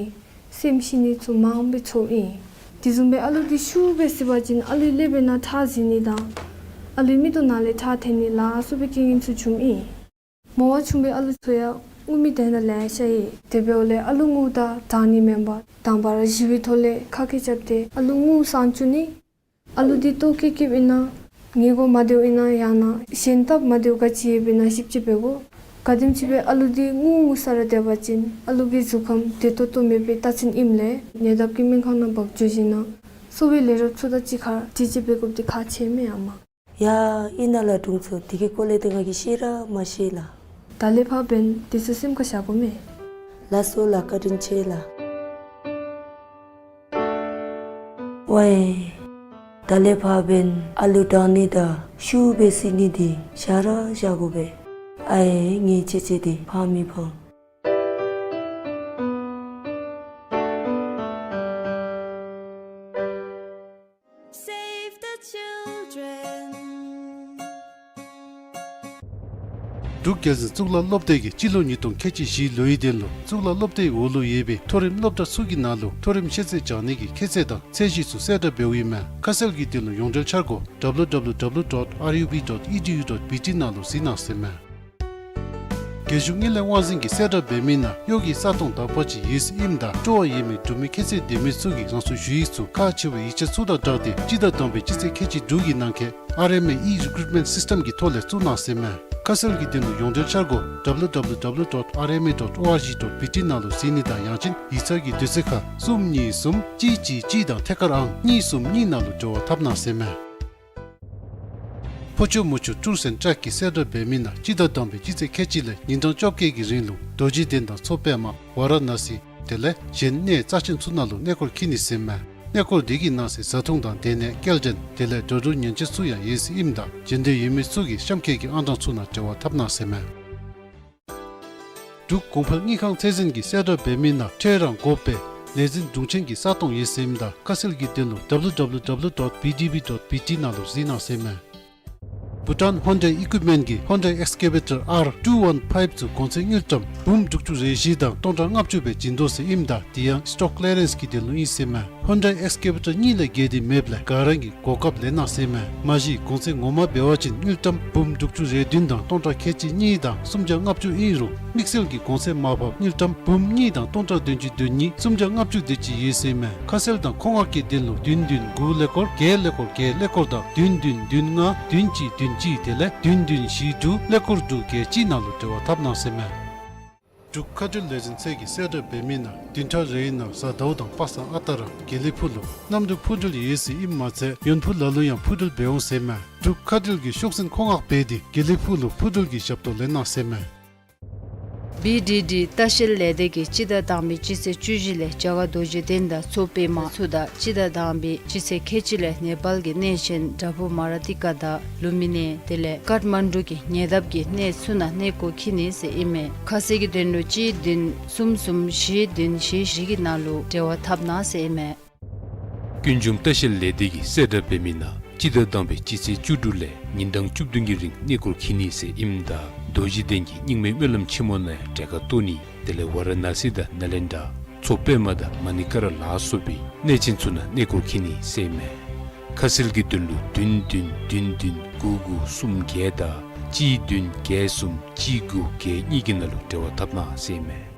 སེམས་ཤི་ནི་ཚུ་མངམ་སྦེ་ཚོརཝ་ཨིན། དེ་བཟུམ་སྦེ་ཨ་ལུ་འདི་ཤུགས་སྦེ་བསད་པ་ཅིན་ཨ་ལུའི་ཀླད་པའི་ནང་ཁྲག་འཛིང་ནི་དང་ཨ་ལུའི་མིག་ཏོ་ནང་ལས་ཁྲག་འཐོན་ནི་ལ་སོགས་པའི་རྐྱེན་ངན་ཚུ་འབྱུངམ་ཨིན། མོ་བ་ཆུང་བའི་ཨ་ལུ་ཚུ་ཡང་ངུ་མི་དེ་ནང་ལེ་ཤ་ཡོད། དེ་འབདཝ་ལས་ཨ་ལུ་ངུཝ་ད་དྲང་ནི་མེན་པར་དང་པ་ར་གཞི་བའི་ཐོག་ལས་ཁ་སྐད་རྐྱབ་སྟེ་ཨ་ལུ་ངུ་སངས་བཅུག་ནི། ཨ་ལུ་འདི་ལྟོཝ་བཀྱེས་བཀྱེསཔ་ཨིན་ན་ཉལ་དགོཔ་མ་བདེཝ་ཨིན་ན་ཡང་ན་གཞན་སྟབས་མ་བདེཝ་ག་ཅི་ཡོདཔ་ཨིན་ན་ཞིབ་དཔྱད་འབད་དགོ། ག་དེམ་ཅིག་སྦེ་ཨ་ལུ་འདི་ངུ་ངུ་ས་ར་སྡོད་པ་ཅིན་ཨ་ལུ་གི་གཟུགས་ཁམས་བདེ་ཏོག་ཏོ་མེད་པའི་རྟགས་མཚན་ཨིནམ་ལས་ཉེ་འདབས་ཀྱི་སྨན་ཁང་ནང་འབག་འགྱོ་ཞིནམ་ལས་གསོ་བའི་ལས་རོགསཔ་ཚུ་དང་གཅིག་ཁར་དྲི་དཔྱད་འབད་དགོཔ་འདི་ཁག་ཆེ་མས་ཨ་མ། ཡ་ཨིན་ན་ལགས་དྲུང་འཚོ། དེ་གི་སྐོར་ལས་ཏེ་ང་གིས་ཤེས་ར་མ་ཤེས་ལགས། ད་ལས་ཕར་འབདན་དེ་ཚུ་སེམས་ཁར་བཞག་དགོ་མས། ལགས་སོ་ལགས། བཀའ་དྲིན་ཆེ་ལགས། ཝའེ། ད་ལས་ཕར་འབདན་ཨ་ལུ་དྲང་ནི་དང་ཤུགས་སྦེ་བསད་ནི་འདི་བཞག་ར་བཞག་དགོ་པས། ཨའེ་ངེའི་ཆེ་ཆེ་འདི་ཕངས་མི་ཕངས། Save the children. འབྲུག་རྒྱལ་འཛིན་གཙུག་ལག་སློབ་སྡེ་གིས་སྤྱི་ལོ་ཉིས་སྟོང་ཁལ་གཅིག་བཞི་ལོའི་དོན་ལུ་གཙུག་ལག་སློབ་སྡེའི་འོག་ལུ་ཡོད་པའི་མཐོ་རིམ་སློབ་གྲྭ་ཚུ་གི་ནང་ལུ་མཐོ་རིམ་ཤེས་ཚད་སྦྱང་ནི་གི་ཁྱད་ཚད་དང་ཚད་གཞི་ཚུ་གསལ་བསྒྲགས་འབདཝ་ཨིན་མས། ཁ་གསལ་གྱི་དོན་ལུ་ཡོངས་འབྲེལ་འཆར་སྒོ་W W W dot R U B dot E D U dot B T ནང་ལུ་གཟིགས་གནང་ཟེར་མས། རྒྱལ་གཞུང་དངུལ་ལས་དབང་འཛིན་གྱིས་གསལ་བསྒྲགས་འབད་མི་ནང་གཡོག་གི་ས་སྟོང་དག་པ་ཅིག་ཡོད་ཟེར་ཨིནམ་ད་སྤྲོ་བ་ཡོད་མི་འབྲུག་མི་ཁྱད་ཚད་ལྡན་མི་ཚུ་གིས་རང་སོའི་ཞུ་ཡིག་ཚུ་ཁག་ཆེ་བའི་ཡིག་ཆ་ཚུ་དང་སྦྲགས་ཏེ་སྤྱི་ཟླ་དང་པའི་སྤྱི་ཚེས་ཁལ་གཅིག་དྲུག་གི་ནང་འཁོད་R M A e-recruitment system གྱི་ཐོག་ལས་བཙུགས་གནང་ཟེར་མས། ཁ་གསལ་གྱི་དོན་ལུ་ཡོངས་འབྲེལ་འཆར་སྒོ་W W W dot R M A dot O R G dot B T ནང་ལུ་གཟིགས་ནི་དང་ཡང་ཅིན་ཡིག་ཚང་གི་དུས་ཚོད་ཁར་གསུམ་གཉིས་གསུམ་གཅིག་གཅིག་གཅིག་དང་ཐད་ཀར་ཨང་གཉིས་གསུམ་གཉིས་ནང་ལུ་འབྲེལ་བ་འཐབ་གནང་ཟེར་མས། ཕོ་ཆུ་མོ་ཆུ་ཊུརསི་ཨེནཌ་ཊྲེགསི་གིས་གསལ་བསྒྲགས་འབད་མི་ནང་སྤྱི་ཟླ་དང་པའི་སྤྱི་ཚེས་ཁལ་གཅིག་ལས་ཉིན་གྲངས་བཅོ་བརྒྱད་ཀྱི་རིང་ལུ་རྡོ་རྗེ་གདན་དང་མཚོ་པདྨ་ཝ་ར་ཎ་སི་དེ་ལས་གཞན་གནས་རྩ་ཆེན་ཚུ་ནང་ལུ་གནས་སྐོར་འཁྱིད་ནི་ཟེར་མས། གནས་སྐོར་དེ་གི་ནང་གསེས་བཟའ་འཐུང་དང་སྡོད་གནས་སྐྱེལ་འདྲེན་དེ་ལས་འགྲོ་འགྲུལ་ཉེན་བཅོལ་ཚུ་ཡང་ཡོད་ཟེར་ཨིནམ་ད་འབྱོན་འདོད་ཡོད་མི་ཚུ་གིས་གཤམ་འཁོད་ཀྱི་ཨང་གྲངས་ཚུ་ནང་འབྲེལ་བ་འཐབ་གནང་ཟེར་མས། འབྲུག་གོང་འཕེལ་དངུལ་ཁང་ཚད་འཛིན་གྱིས་གསལ་བསྒྲགས་འབད་མི་ནང་ཁྲལ་རང་དགོ་པའི་ལས་འཛིན་དྲུང་ཆེན་གྱི་ས་སྟོང་ཡོད་ཟེར་ཨིནམ་ད་ཁ་གསལ་གྱི་དོན་ལུ W W W dot B D B dot B T ནང་ལུ་གཟིགས་གནང་ཟེར་མས། བྷུ་ཊཱན་ཧོན་ཌའི་ཨི་ཀུའིཔ་མེནཊ་གི་ཧོན་ཌའི་ཨེགསི་ཀེ་བེ་ཊར་ཨར་ཊུ་ཝན་ཕའིབ་ཚུ་གོང་ཚད་དངུལ་ཀྲམ་འབུམ་དྲུག་ཅུ་རེ་བཞི་དང་སྟོང་ཕྲག་ལྔ་བཅུ་སྦེ་བྱིན་དོ་ཟེར་ཨིནམ་ད་དེ་ཡང་སི་ཊོག་ཀི་ལི་ཡ་རེནསི་གི་དོན་ལུ་ཨིན་ཟེར་མས། ཧོན་ཌའི་ཨེགསི་ཀེ་བེ་ཊར་གཉིས་ལས་བརྒལ་ཏེ་མེདཔ་ལས་ག་ར་གིས་གོ་སྐབས་ལེན་གནང་ཟེར་མས། མ་གཞི་གོང་ཚད་ངོ་མ་འབད་བ་ཅིན་དངུལ་ཀྲམ་འབུམ་དྲུག་ཅུ་རེ་བདུན་དང་སྟོང་ཕྲག་ཁལ་གཅིག་གཉིས་དང་སུམ་བརྒྱ་ལྔ་བཅུ་ཨིན་རུང་དམིགས་བསལ་གྱི་གོང་ཚད་མར་ཕབ་དངུལ་ཀྲམ་འབུམ་གཉིས་དང་སྟོང་ཕྲག་བདུན་ཅུ་དོན་གཉིས་སུམ་བརྒྱ་ལྔ་བཅུ་དེ་ཅིག་ཡོད་ཟེར་མས། ཁ་གསལ་དང་མཁོ་མངགས་ཀྱི་དོན་ལུ་བདུན་བདུན་དགུ་ཀླད་ཀོར་བརྒྱད་ཀླད་ཀོར་བརྒྱད་ཀླད་ཀོར་དང་བདུན་བདུན་བདུན་ལྔ་བདུན་གཅིག་བདུན་གཅིག་དེ་ལས་བདུན་བདུན་བཞི་དྲུག་ཀླད་ཀོར་དྲུག་བརྒྱད་གཅིག་ནང་ལུ་འབྲེལ་བ་འཐབ་གནང་ཟེར་མས། འབྲུག་མཁའ་འགྲུལ་ལས་འཛིན་ཚད་ཀྱིས་གསལ་བསྒྲགས་འབད་མི་ནང་བདུན་ཕྲག་རེའི་ནང་གཟའ་ཟླཝ་དང་པ་སངས་ཨ་རྟག་ར་དགེ་ལེགས་ཕུག་ལུ་གནམ་གྲུ་འཕུར་འགྲུལ་ཡོད་ཟེར་ཨིནམ་མ་ཚད་ཡོན་ཕུག་ལ་ལུ་ཡང་འཕུར་འགྲུལ་འབད་འོང་ཟེར་མས། འབྲུག་མཁའ་འགྲུལ་གྱི་ཤོག་འཛིན་མཁོ་མངགས་འབད་དེ་དགེ་ལེགས་ཕུག་ལུ་འཕུར་འགྲུལ་གྱི་ཞབས་ཏོག་ལེན་གནང་ཟེར་མས། བི་ཌི་ཌི་ལྟ་བཤལ་ལས་སྡེ་གིས་སྤྱི་ཟླ་དང་པའི་སྤྱི་ཚེས་བཅུ་བཞི་ལས་རྒྱ་གར་རྡོ་རྗེ་གདན་དང་མཚོ་པདྨ་ཚུ་དང་སྤྱི་ཟླ་དང་པའི་སྤྱི་ཚེས་ཁལ་གཅིག་ལས་ནེ་པཱལ་གྱི་གནས་ཆེན་བྲག་ཕུག་མ་ར་ཏི་ཀ་དང་ལུ་མི་ནེ་དེ་ལས་ཀཱཐ་མན་གྲུ་གི་ཉེ་འདབས་ཀྱི་གནས་ཚུ་ནང་གནས་སྐོར་འཁྱིད་ནི་ཟེར་ཨིན་མས། ཁ་གསལ་གྱི་དོན་ལུ་གཅིག་བདུན་གསུམ་གསུམ་བཞི་བདུན་བཞི་བཞི་གི་ནང་ལུ་འབྲེལ་བ་འཐབ་གནང་ཟེར་ཨིན་མས། ཀུན་འབྱུང་ལྟ་བཤལ་ལས་སྡེ་གིས་གསལ་བསྒྲགས་འབད་མི་ནང་སྤྱི་ཟླ་དང་པའི་སྤྱི་ཚེས་བཅུ་དྲུག་ལས་ཉིན་གྲངས་བཅུ་བདུན་གྱི་རིང་གནས་སྐོར་འཁྱིད་ནི་ཟེར་ཨིནམ་ད་རྡོ་རྗེ་གདན་གྱི་རྙིང་མའི་སྨོན་ལམ་ཆེན་མོ་ནང་ཡང་གྲལ་ཁར་གཏོགས་ནི་དེ་ལས་ཝ་ར་ཎ་སི་དང་ནཱ་ལེནྡྲ་མཚོ་པདྨ་དང་མ་ཎི་ཀ་ར་ལ་སོགས་པའི་གནས་ཆེན་ཚུ་ནང་གནས་སྐོར་འཁྱིད་ནི་ཟེར་ཨིན་མས། ཁ་གསལ་གྱི་དོན་ལུ་བདུན་བདུན་བདུན་བདུན་དགུ་དགུ་གསུམ་བརྒྱད་དང་གཅིག་བདུན་བརྒྱད་གསུམ་གཅིག་དགུ་བརྒྱད་གཉིས་ཀྱི་ནང་ལུ་འབྲེལ་བ་འཐབ་གནང་ཟེར་ཨིན་མས།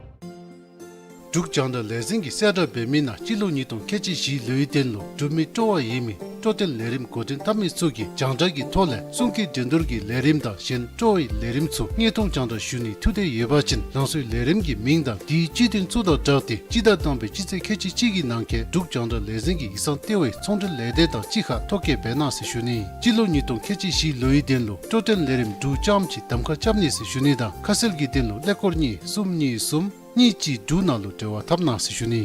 འབྲུག་རྒྱང་བསྒྲགས་ལས་འཛིན་གྱིས་གསལ་བསྒྲགས་འབད་མི་ནང་སྤྱི་ལོ་ཉིས་སྟོང་ཁལ་གཅིག་བཞི་ལོའི་དོན་ལུ་འབྲུག་མི་སྤྲོ་བ་ཡོད་མི་སྤྲོ་སྟོན་ལས་རིམ་འགོ་འདྲེན་འཐབ་མི་ཚུ་གིས་རྒྱང་བསྒྲགས་ཀྱི་ཐོག་ལས་གསུང་སྐད་འགྲན་བསྡུར་གྱི་ལས་རིམ་དང་གཞན་སྤྲོ་བའི་ལས་རིམ་ཚུ་དངོས་མཐོང་རྒྱང་བསྒྲགས་ཞུ་ནི་ཐུགས་འདོད་ཡོད་པ་ཅིན་རང་སོའི་ལས་རིམ་གྱི་མིང་དང་དེའི་སྤྱི་དོན་ཚུ་དང་སྦྲགས་ཏེ་སྤྱི་ཟླ་དང་པའི་སྤྱི་ཚེས་ཁལ་གཅིག་གཅིག་གི་ནང་འཁོད་འབྲུག་རྒྱང་བསྒྲགས་ལས་འཛིན་གྱི་ཡིག་ཚང་ལྟེ་བའི་ཚོང་འབྲེལ་ལས་སྡེ་དང་གཅིག་ཁར་ཐོ་བཀོད་འབད་གནང་ཟེར་ཞུ་ནི། སྤྱི་ལོ་ཉིས་སྟོང་ཁལ་གཅིག་བཞི་ལོའི་དོན་ལུ་སྤྲོ་སྟོན་ལས་རིམ་དྲུག་ཙམ་ཅིག་གདམ་ཁ་རྐྱབ་ནི་ཟེར་ཞུ་ནི་དང་ཁ་གསལ་གྱི་དོན་ལུ་ཀླད་ཀོར་གཉིས་གསུམ་གཉིས་གསུམ་གཉིས་གཅིག་དྲུག་ནང་ལུ་འབྲེལ་བ་འཐབ་གནང་ཟེར་ཞུ་ནི།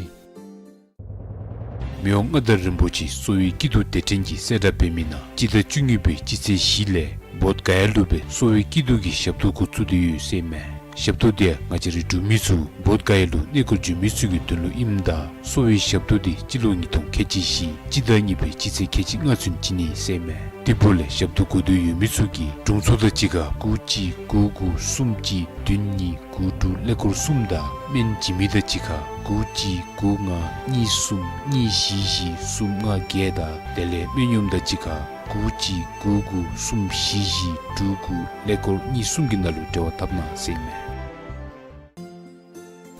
མི་དབང་མངའ་བདག་རིན་པོ་ཆེ་གསོ་བའི་སྐྱིད་སྡུག་སྡེ་ཕྲན་གྱིས་གསལ་བསྒྲགས་འབད་མི་ནང་སྤྱི་ཟླ་བཅུ་གཉིས་པའི་སྤྱི་ཚེས་བཞི་ལས་བོདྷ་ག་ཡ་ལུ་སྦེ་གསོ་བའི་སྐྱིད་སྡུག་གི་ཞབས་ཏོག་འགོ་བཙུགས་ཏེ་ཡོད་ཟེར་ཨིན་མས། ཞབས་ཏོག་དེ་ཡང་ང་བཅས་རའི་འབྲུག་མི་ཚུ་བོདྷ་ག་ཡ་ལུ་གནས་སྐོར་འབྱོན་མི་ཚུ་གི་དོན་ལུ་ཨིནམ་ད་གསོ་བའི་ཞབས་ཏོག་དེ་སྤྱི་ལོ་ཉིས་སྟོང་ཁལ་གཅིག་བཞི་སྤྱི་ཟླ་གཉིས་པའི་སྤྱི་ཚེས་ཁལ་གཅིག་ལྔ་ཚུན་བྱིན་ནི་ཟེར་ཨིན་མས། དེ་འབདཝ་ལས་ཞབས་ཏོག་དགོས་འདོད་ཡོད་མི་ཚུ་གིས་དྲུང་འཚོ་དང་གཅིག་ཁར་དགུ་གཅིག་དགུ་དགུ་གསུམ་གཅིག་བདུན་གཉིས་དགུ་དྲུག་ཀླད་ཀོར་གསུམ་དང་སྨན་བྱིན་མི་དང་གཅིག་ཁར་དགུ་གཅིག་དགུ་ལྔ་གཉིས་གསུམ་གཉིས་བཞི་བཞི་གསུམ་ལྔ་བརྒྱད་དང་དེ་ལས་སྨན་གཡོགམོ་དང་གཅིག་ཁར་དགུ་གཅིག་དགུ་དགུ་གསུམ་བཞི་བཞི་དྲུག་དགུ་ཀླད་ཀོར་གཉིས་གསུམ་གྱི་ནང་ལུ་འབྲེལ་བ་འཐབ་གནང་ཟེར་ཨིན་མས།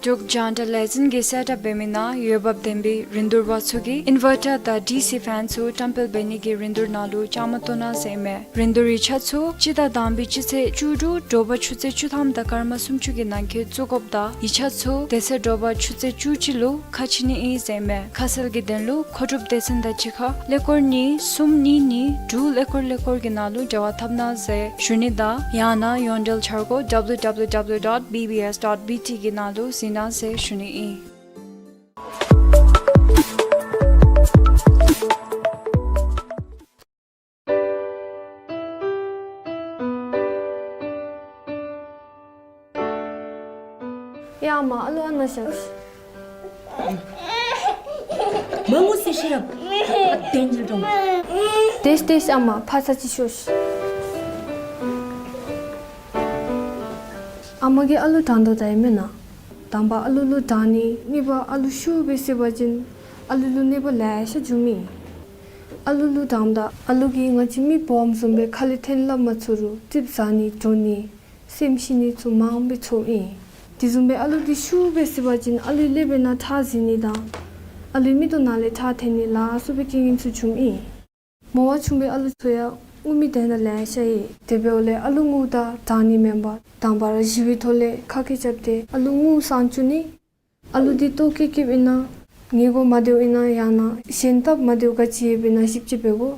འབྲུག་རྒྱང་བསྒྲགས་ལས་འཛིན་གྱིས་གསལ་བསྒྲགས་འབད་མི་ནང་འོས་འབབ་ལྡན་པའི་རིན་བསྡུར་པ་ཚུ་གིས་ཨིན་ཝར་ཊར་དང་ཌི་སི་ཕེན་ཚུ་བཀྲམ་སྤེལ་འབད་ནི་གི་རིན་བསྡུར་ནང་ལུ་བཅའ་མར་གཏོགས་གནང་ཟེར་ཨིན་མས། རིན་བསྡུར་ཡིག་ཆ་ཚུ་སྤྱི་ཟླ་དང་པའི་སྤྱི་ཚེས་བཅུ་དྲུག་དྲོ་པ་ཆུ་ཚོད་བཅུ་ཐམ་དང་སྐར་མ་སུམ་ཅུ་གི་ནང་འཁོད་བཙུགས་དགོཔ་དང་ཡིག་ཆ་ཚུ་དེ་ཚེ་དྲོ་པ་ཆུ་ཚོད་བཅུ་གཅིག་ལུ་ཁ་ཕྱེ་ནི་ཨིན་ཟེར་ཨིན་མས། ཁ་གསལ་གྱི་དོན་ལུ་མཁོ་སྒྲུབ་སྡེ་ཚན་དང་གཅིག་ཁར་ཀླད་ཀོར་གཉིས་གསུམ་གཉིས་གཉིས་དྲུག་ཀླད་ཀོར་ཀླད་ཀོར་གྱི་ནང་ལུ་འབྲེལ་བ་འཐབ་གནང་ཟེར་ཞུ་ནི་དང་ཡང་ན་ཡོངས་འབྲེལ་འཆར་སྒོ་W W W dot B B S dot B T གི་ནང་ལུ་གཟིགས་གནང་ཟེར་ཞུ་ནི་ཨིན། ཡ་ཨ་མ་ཨ་ལུ་ཨ་ནཱ་བཞག། མ་ངུ་ཟེར་ཤེས་རབ། ཨ་དེ་ཉིལ་འགྲོ། དེས་དེས་ཨ་མ་ཕར་ཚུར་ཅིག་ཤོག། ཨ་མ་གིས་ཨ་ལུ་དྲང་དོ་ད་ཨིན་མེན་ན། དང་པ་ཨ་ལུ་ལུ་དྲང་ནི། གཉིས་པ་ཨ་ལུ་ཤུགས་སྦེ་བསད་པ་ཅིན་ཨ་ལུ་ལུ་གནོད་པ་ལེ་ཤ་འབྱུངམ་ཨིན། ཨ་ལུ་ལུ་དྲངམ་ད་ཨ་ལུ་གིས་ང་བཅས་མི་སྦོམ་བཟུམ་སྦེ་ཁ་ལས་འཐེན་སླབ་མ་ཚུགས་རུང་རྩིགཔ་ཟག་ནི་འགྲོ་ནི་སེམས་ཤི་ནི་ཚུ་མངམ་སྦེ་ཚོརཝ་ཨིན། དེ་བཟུམ་སྦེ་ཨ་ལུ་འདི་ཤུགས་སྦེ་བསད་པ་ཅིན་ཨ་ལུའི་ཀླད་པའི་ནང་ཁྲག་འཛིང་ནི་དང་ཨ་ལུའི་མིག་ཏོ་ནང་ལས་ཁྲག་འཐེན་ནི་ལ་སོགས་པའི་རྐྱེན་ངན་ཚུ་འབྱུངམ་ཨིན། མོ་བ་ཆུང་བའི་ཨ་ལུ་ཚུ་ཡང་ངུ་མི་དེ་ནང་ལེ་ཤ་ཡོད། དེ་འབདཝ་ལས་ཨ་ལུ་ངུཝ་ད་དྲང་ནི་མེན་པར་དང་པ་ར་གཞུ་བའི་ཐོག་ལས་ཁ་སྐད་རྐྱབ་སྟེ་ཨ་ལུ་ངུ་སངས་བཅུག་ནི། ཨ་ལུ་འདི་ལྟོཝ་བཀྱེས་བཀྱེསཔ་ཨིན་ན་ཉལ་གོ་མ་བདེཝ་ཨིན་ན་ཡང་ན་གཞན་སྟབས་མ་བདེཝ་ག་ཅི་ཡོདཔ་ཨིན་ན་ཞིབ་དཔྱད་འབད་དགོ།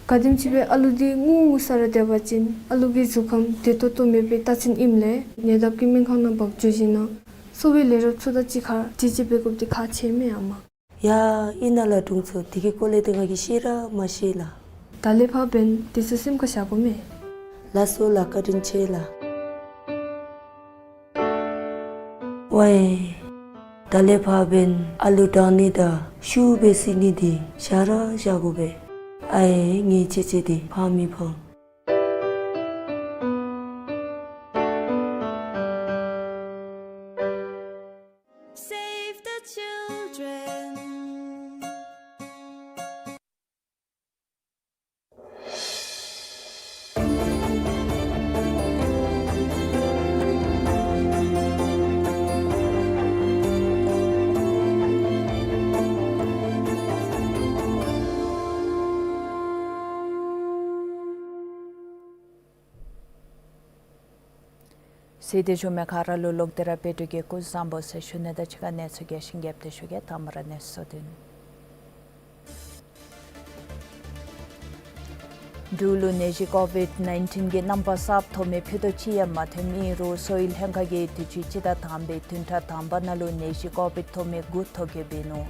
ག་དེམ་ཅིག་སྦེ་ཨ་ལུ་འདི་ངུ་ངུ་ས་ར་སྡོད་པ་ཅིན་ཨ་ལུ་གི་གཟུགས་ཁམས་བདེ་ཏོག་ཏོ་མེད་པའི་རྟགས་མཚན་ཨིནམ་ལས་ཉེ་འདབས་ཀྱི་སྨན་ཁང་ནང་འབག་འགྱོ་ཞིནམ་ན་གསོ་བའི་ལས་རོགསཔ་ཚུ་དང་གཅིག་ཁར་དྲི་དཔྱད་འབད་དགོཔ་འདི་ཁག་ཆེ་མས་ཨ་མ། ཡ་ཨིན་ན་ལགས་དྲུང་འཚོ། དེ་གི་སྐོར་ལས་ཏེ་ང་གིས་ཤེས་ར་མ་ཤེས་ལགས། ད་ལས་ཕར་འབདན་དེ་ཚུ་སེམས་ཁར་བཞག་དགོ་མས། ལགས་སོ་ལགས། བཀའ་དྲིན་ཆེ་ལགས། ཝའེ། ད་ལས་ཕར་འབདན་ཨ་ལུ་དྲང་ནི་དང་ཤུགས་སྦེ་བསད་ནི་འདི་བཞག་ར་བཞག་དགོ་པས། ཨའེ་ངེའི་ཅེ་ཅེ་འདི་ཕངས་མི་ཕངས། གཟིགས་ཏེ་བཞུགས་མི་ག་ར་ལུ་ལོག་སྟེ་ར་བོད་ཀྱི་སྐུ་གཟུགས་བཟང་པོ་ཟེར་ཞུ་ནི་དང་གཅིག་ཁར་གནས་ཚུལ་རྒྱས་ཤིང་རྒྱས་པ་ཞུ་གེ། དང་པ་ར་གནས་ཚུལ་བསྡུ་ནི། འབྲུག་ལུ་ནད་གཞི་ཀོ་ཝིཌ་ནའིན་ཊིན་གྱི་རྣམ་པ་གསརཔ་ཐོབ་མི་ཕྱེད་དོ་གཅིག་ཡང་མ་ཐོནམ་ཨིན་རུང་གསོ་བའི་ལྷན་ཁག་གིས་དུས་ཅི་སྤྱི་ཟླ་དང་པའི་བདུན་ཕྲག་དང་པ་ནང་ལུ་ནད་གཞི་ཀོ་ཝིཌ་ཐོབ་མི་དགུ་ཐོ་བཀོད་འབད་ནུག།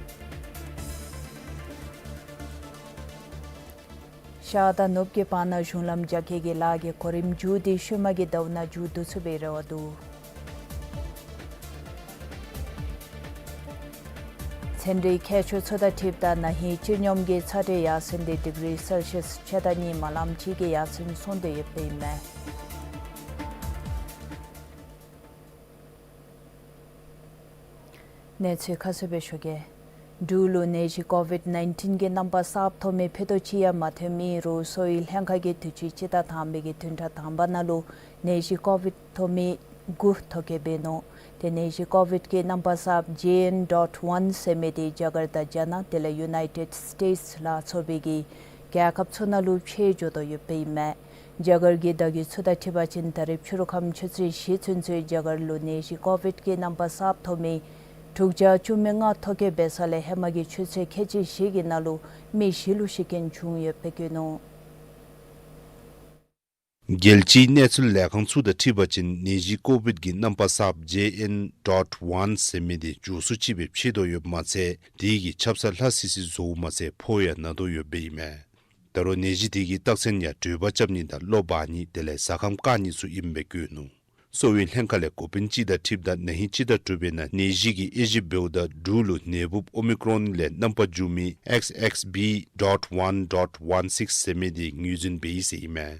ཤར་དང་ནུབ་ཀྱི་བར་ན་གཞུང་ལམ་རྒྱ་སྐྱེད་ཀྱི་ལཱ་གི་གོ་རིམ་མཇུག་སྟེ་ཤུལ་མ་གི་ཟླཝ་ནང་མཇུག་བསྡུ་ཚུགས་པའི་རེ་བ་འདུག། ཚན་རིག་མཁས་མཆོག་ཚུ་དང་འཁྲིལཝ་ད་ན་ཧིང་སྤྱི་སྙོམས་ཀྱི་ཚ་དྲོད་ཡར་སེང་འདི་ཌིག་རི་སེལ་ཤི་ཡས་ཕྱེད་དང་གཉིས་མ་ལངམ་ཅིག་གི་ཡར་སེང་སོང་སྟེ་ཡོདཔ་ཨིན་མས། གནས་ཚུལ་ཁ་གསལ་སྦེ་ཞུ་གེ། འབྲུག་ལུ་ནད་གཞི་ཀོ་ཝིཌ་ནའིན་ཊིན་གྱི་རྣམ་པ་གསརཔ་ཐོབ་མི་ཕྱེད་དོ་གཅིག་ཡང་མ་ཐོནམ་ཨིན་རུང་གསོ་བའི་ལྷན་ཁག་གིས་དུས་ཅི་སྤྱི་ཟླ་དང་པའི་གི་བདུན་ཕྲག་དང་པ་ནང་ལུ་ནད་གཞི་ཀོ་ཝིཌ་ཐོབ་མི་དགུ་ཐོ་བཀོད་འབད་ནུག། ཏེ་ནད་གཞི་ཀོ་ཝིཌ་ཀྱི་རྣམ་པ་གསརཔ་ཇེ་ཨེན་ཌོཊ་ཝན་ཟེར་མི་འདི་རྒྱ་གར་དང་རྒྱ་ནག་དེ་ལས་ཡུ་ནའི་ཊེཌ་སི་ཊེཊ་སི་ལ་སོགས་པའི་གི་རྒྱལ་ཁབ་ཚུ་ནང་ལུ་འཕེལ་འགྱོ་དོ་ཡོདཔ་ཨིན་མས། རྒྱ་གར་གྱི་བརྡ་བརྒྱུད་ཚུ་དང་འཁྲིལ་བ་ཅིན་ད་རིས་ཕྱི་རུ་ཁམས་ཆུ་ཚོད་བཞི་ཚུན་ཚོད་རྒྱ་གར་ལུ་ནད་གཞི་ཀོ་ཝིཌ་ཀྱི་རྣམ་པ་གསརཔ་ཐོབ་མི་དྲུག་བརྒྱ་བཅུ་མེད་ལྔ་ཐོ་བཀོད་འབད་ས་ལས་ཧེ་མ་གི་ཆུ་ཚོད་ཁལ་གཅིག་བཞི་གི་ནང་ལུ་མི་བཞི་ལུ་ཤི་རྐྱེན་བྱུང་ཡོདཔ་སྦེ་བཀོད་ནུག། རྒྱལ་སྤྱིའི་གནས་ཚུལ་ལས་ཁང་ཚུ་དང་འཁྲིལ་བ་ཅིན་ནད་གཞི་ཀོ་ཝིཌ་ཀྱི་རྣམ་པ་གསརཔ་ཇེ་ཨེན་ཌོཊ་ཝན་ཟེར་མི་འདི་མགྱོགས་སུ་ཅིག་སྦེ་ཕྱེ་དོ་ཡོདཔ་མ་ཚད་དེ་གི་ཁྱབ་ས་ལྷག་སི་སི་བཟོཝ་མ་ཚད་ཕོ་ཡང་ན་དོ་ཡོདཔ་ཨིན་མས། ད་རུང་ནད་གཞི་དེ་གི་རྟགས་མཚན་ཡང་གྲོད་པ་རྐྱབ་ནི་དང་གློ་འབར་ནི་དེ་ལས་ཟ་ཁམས་བཀག་ནི་ཚུ་ཨིནམ་སྦེ་བཀོད་ནུག། གསོ་བའི་ལྷན་ཁག་ལས་འགོ་དཔོན་ཅིག་དང་འཁྲིལཝ་ད་ན་ཧིང་སྤྱི་ཟླ་དྲུག་པའི་ནང་ནད་གཞི་གིས་དབྱེ་ཞིབ་འབདཝ་ད་འབྲུག་ལུ་ནད་འབུཔ་ཨོ་མི་ཀྲོན་ལས་རྣམ་པ་འགྱུར་མི་ཨེགསི་ཨེགསི་བི་ཌོཊ་ཝན་ཌོཊ་ཝན་སིགསི་ཟེར་མི་དེ་ངོས་འཛིན་འབད་ཡི་ཟེར་ཨིན་མས།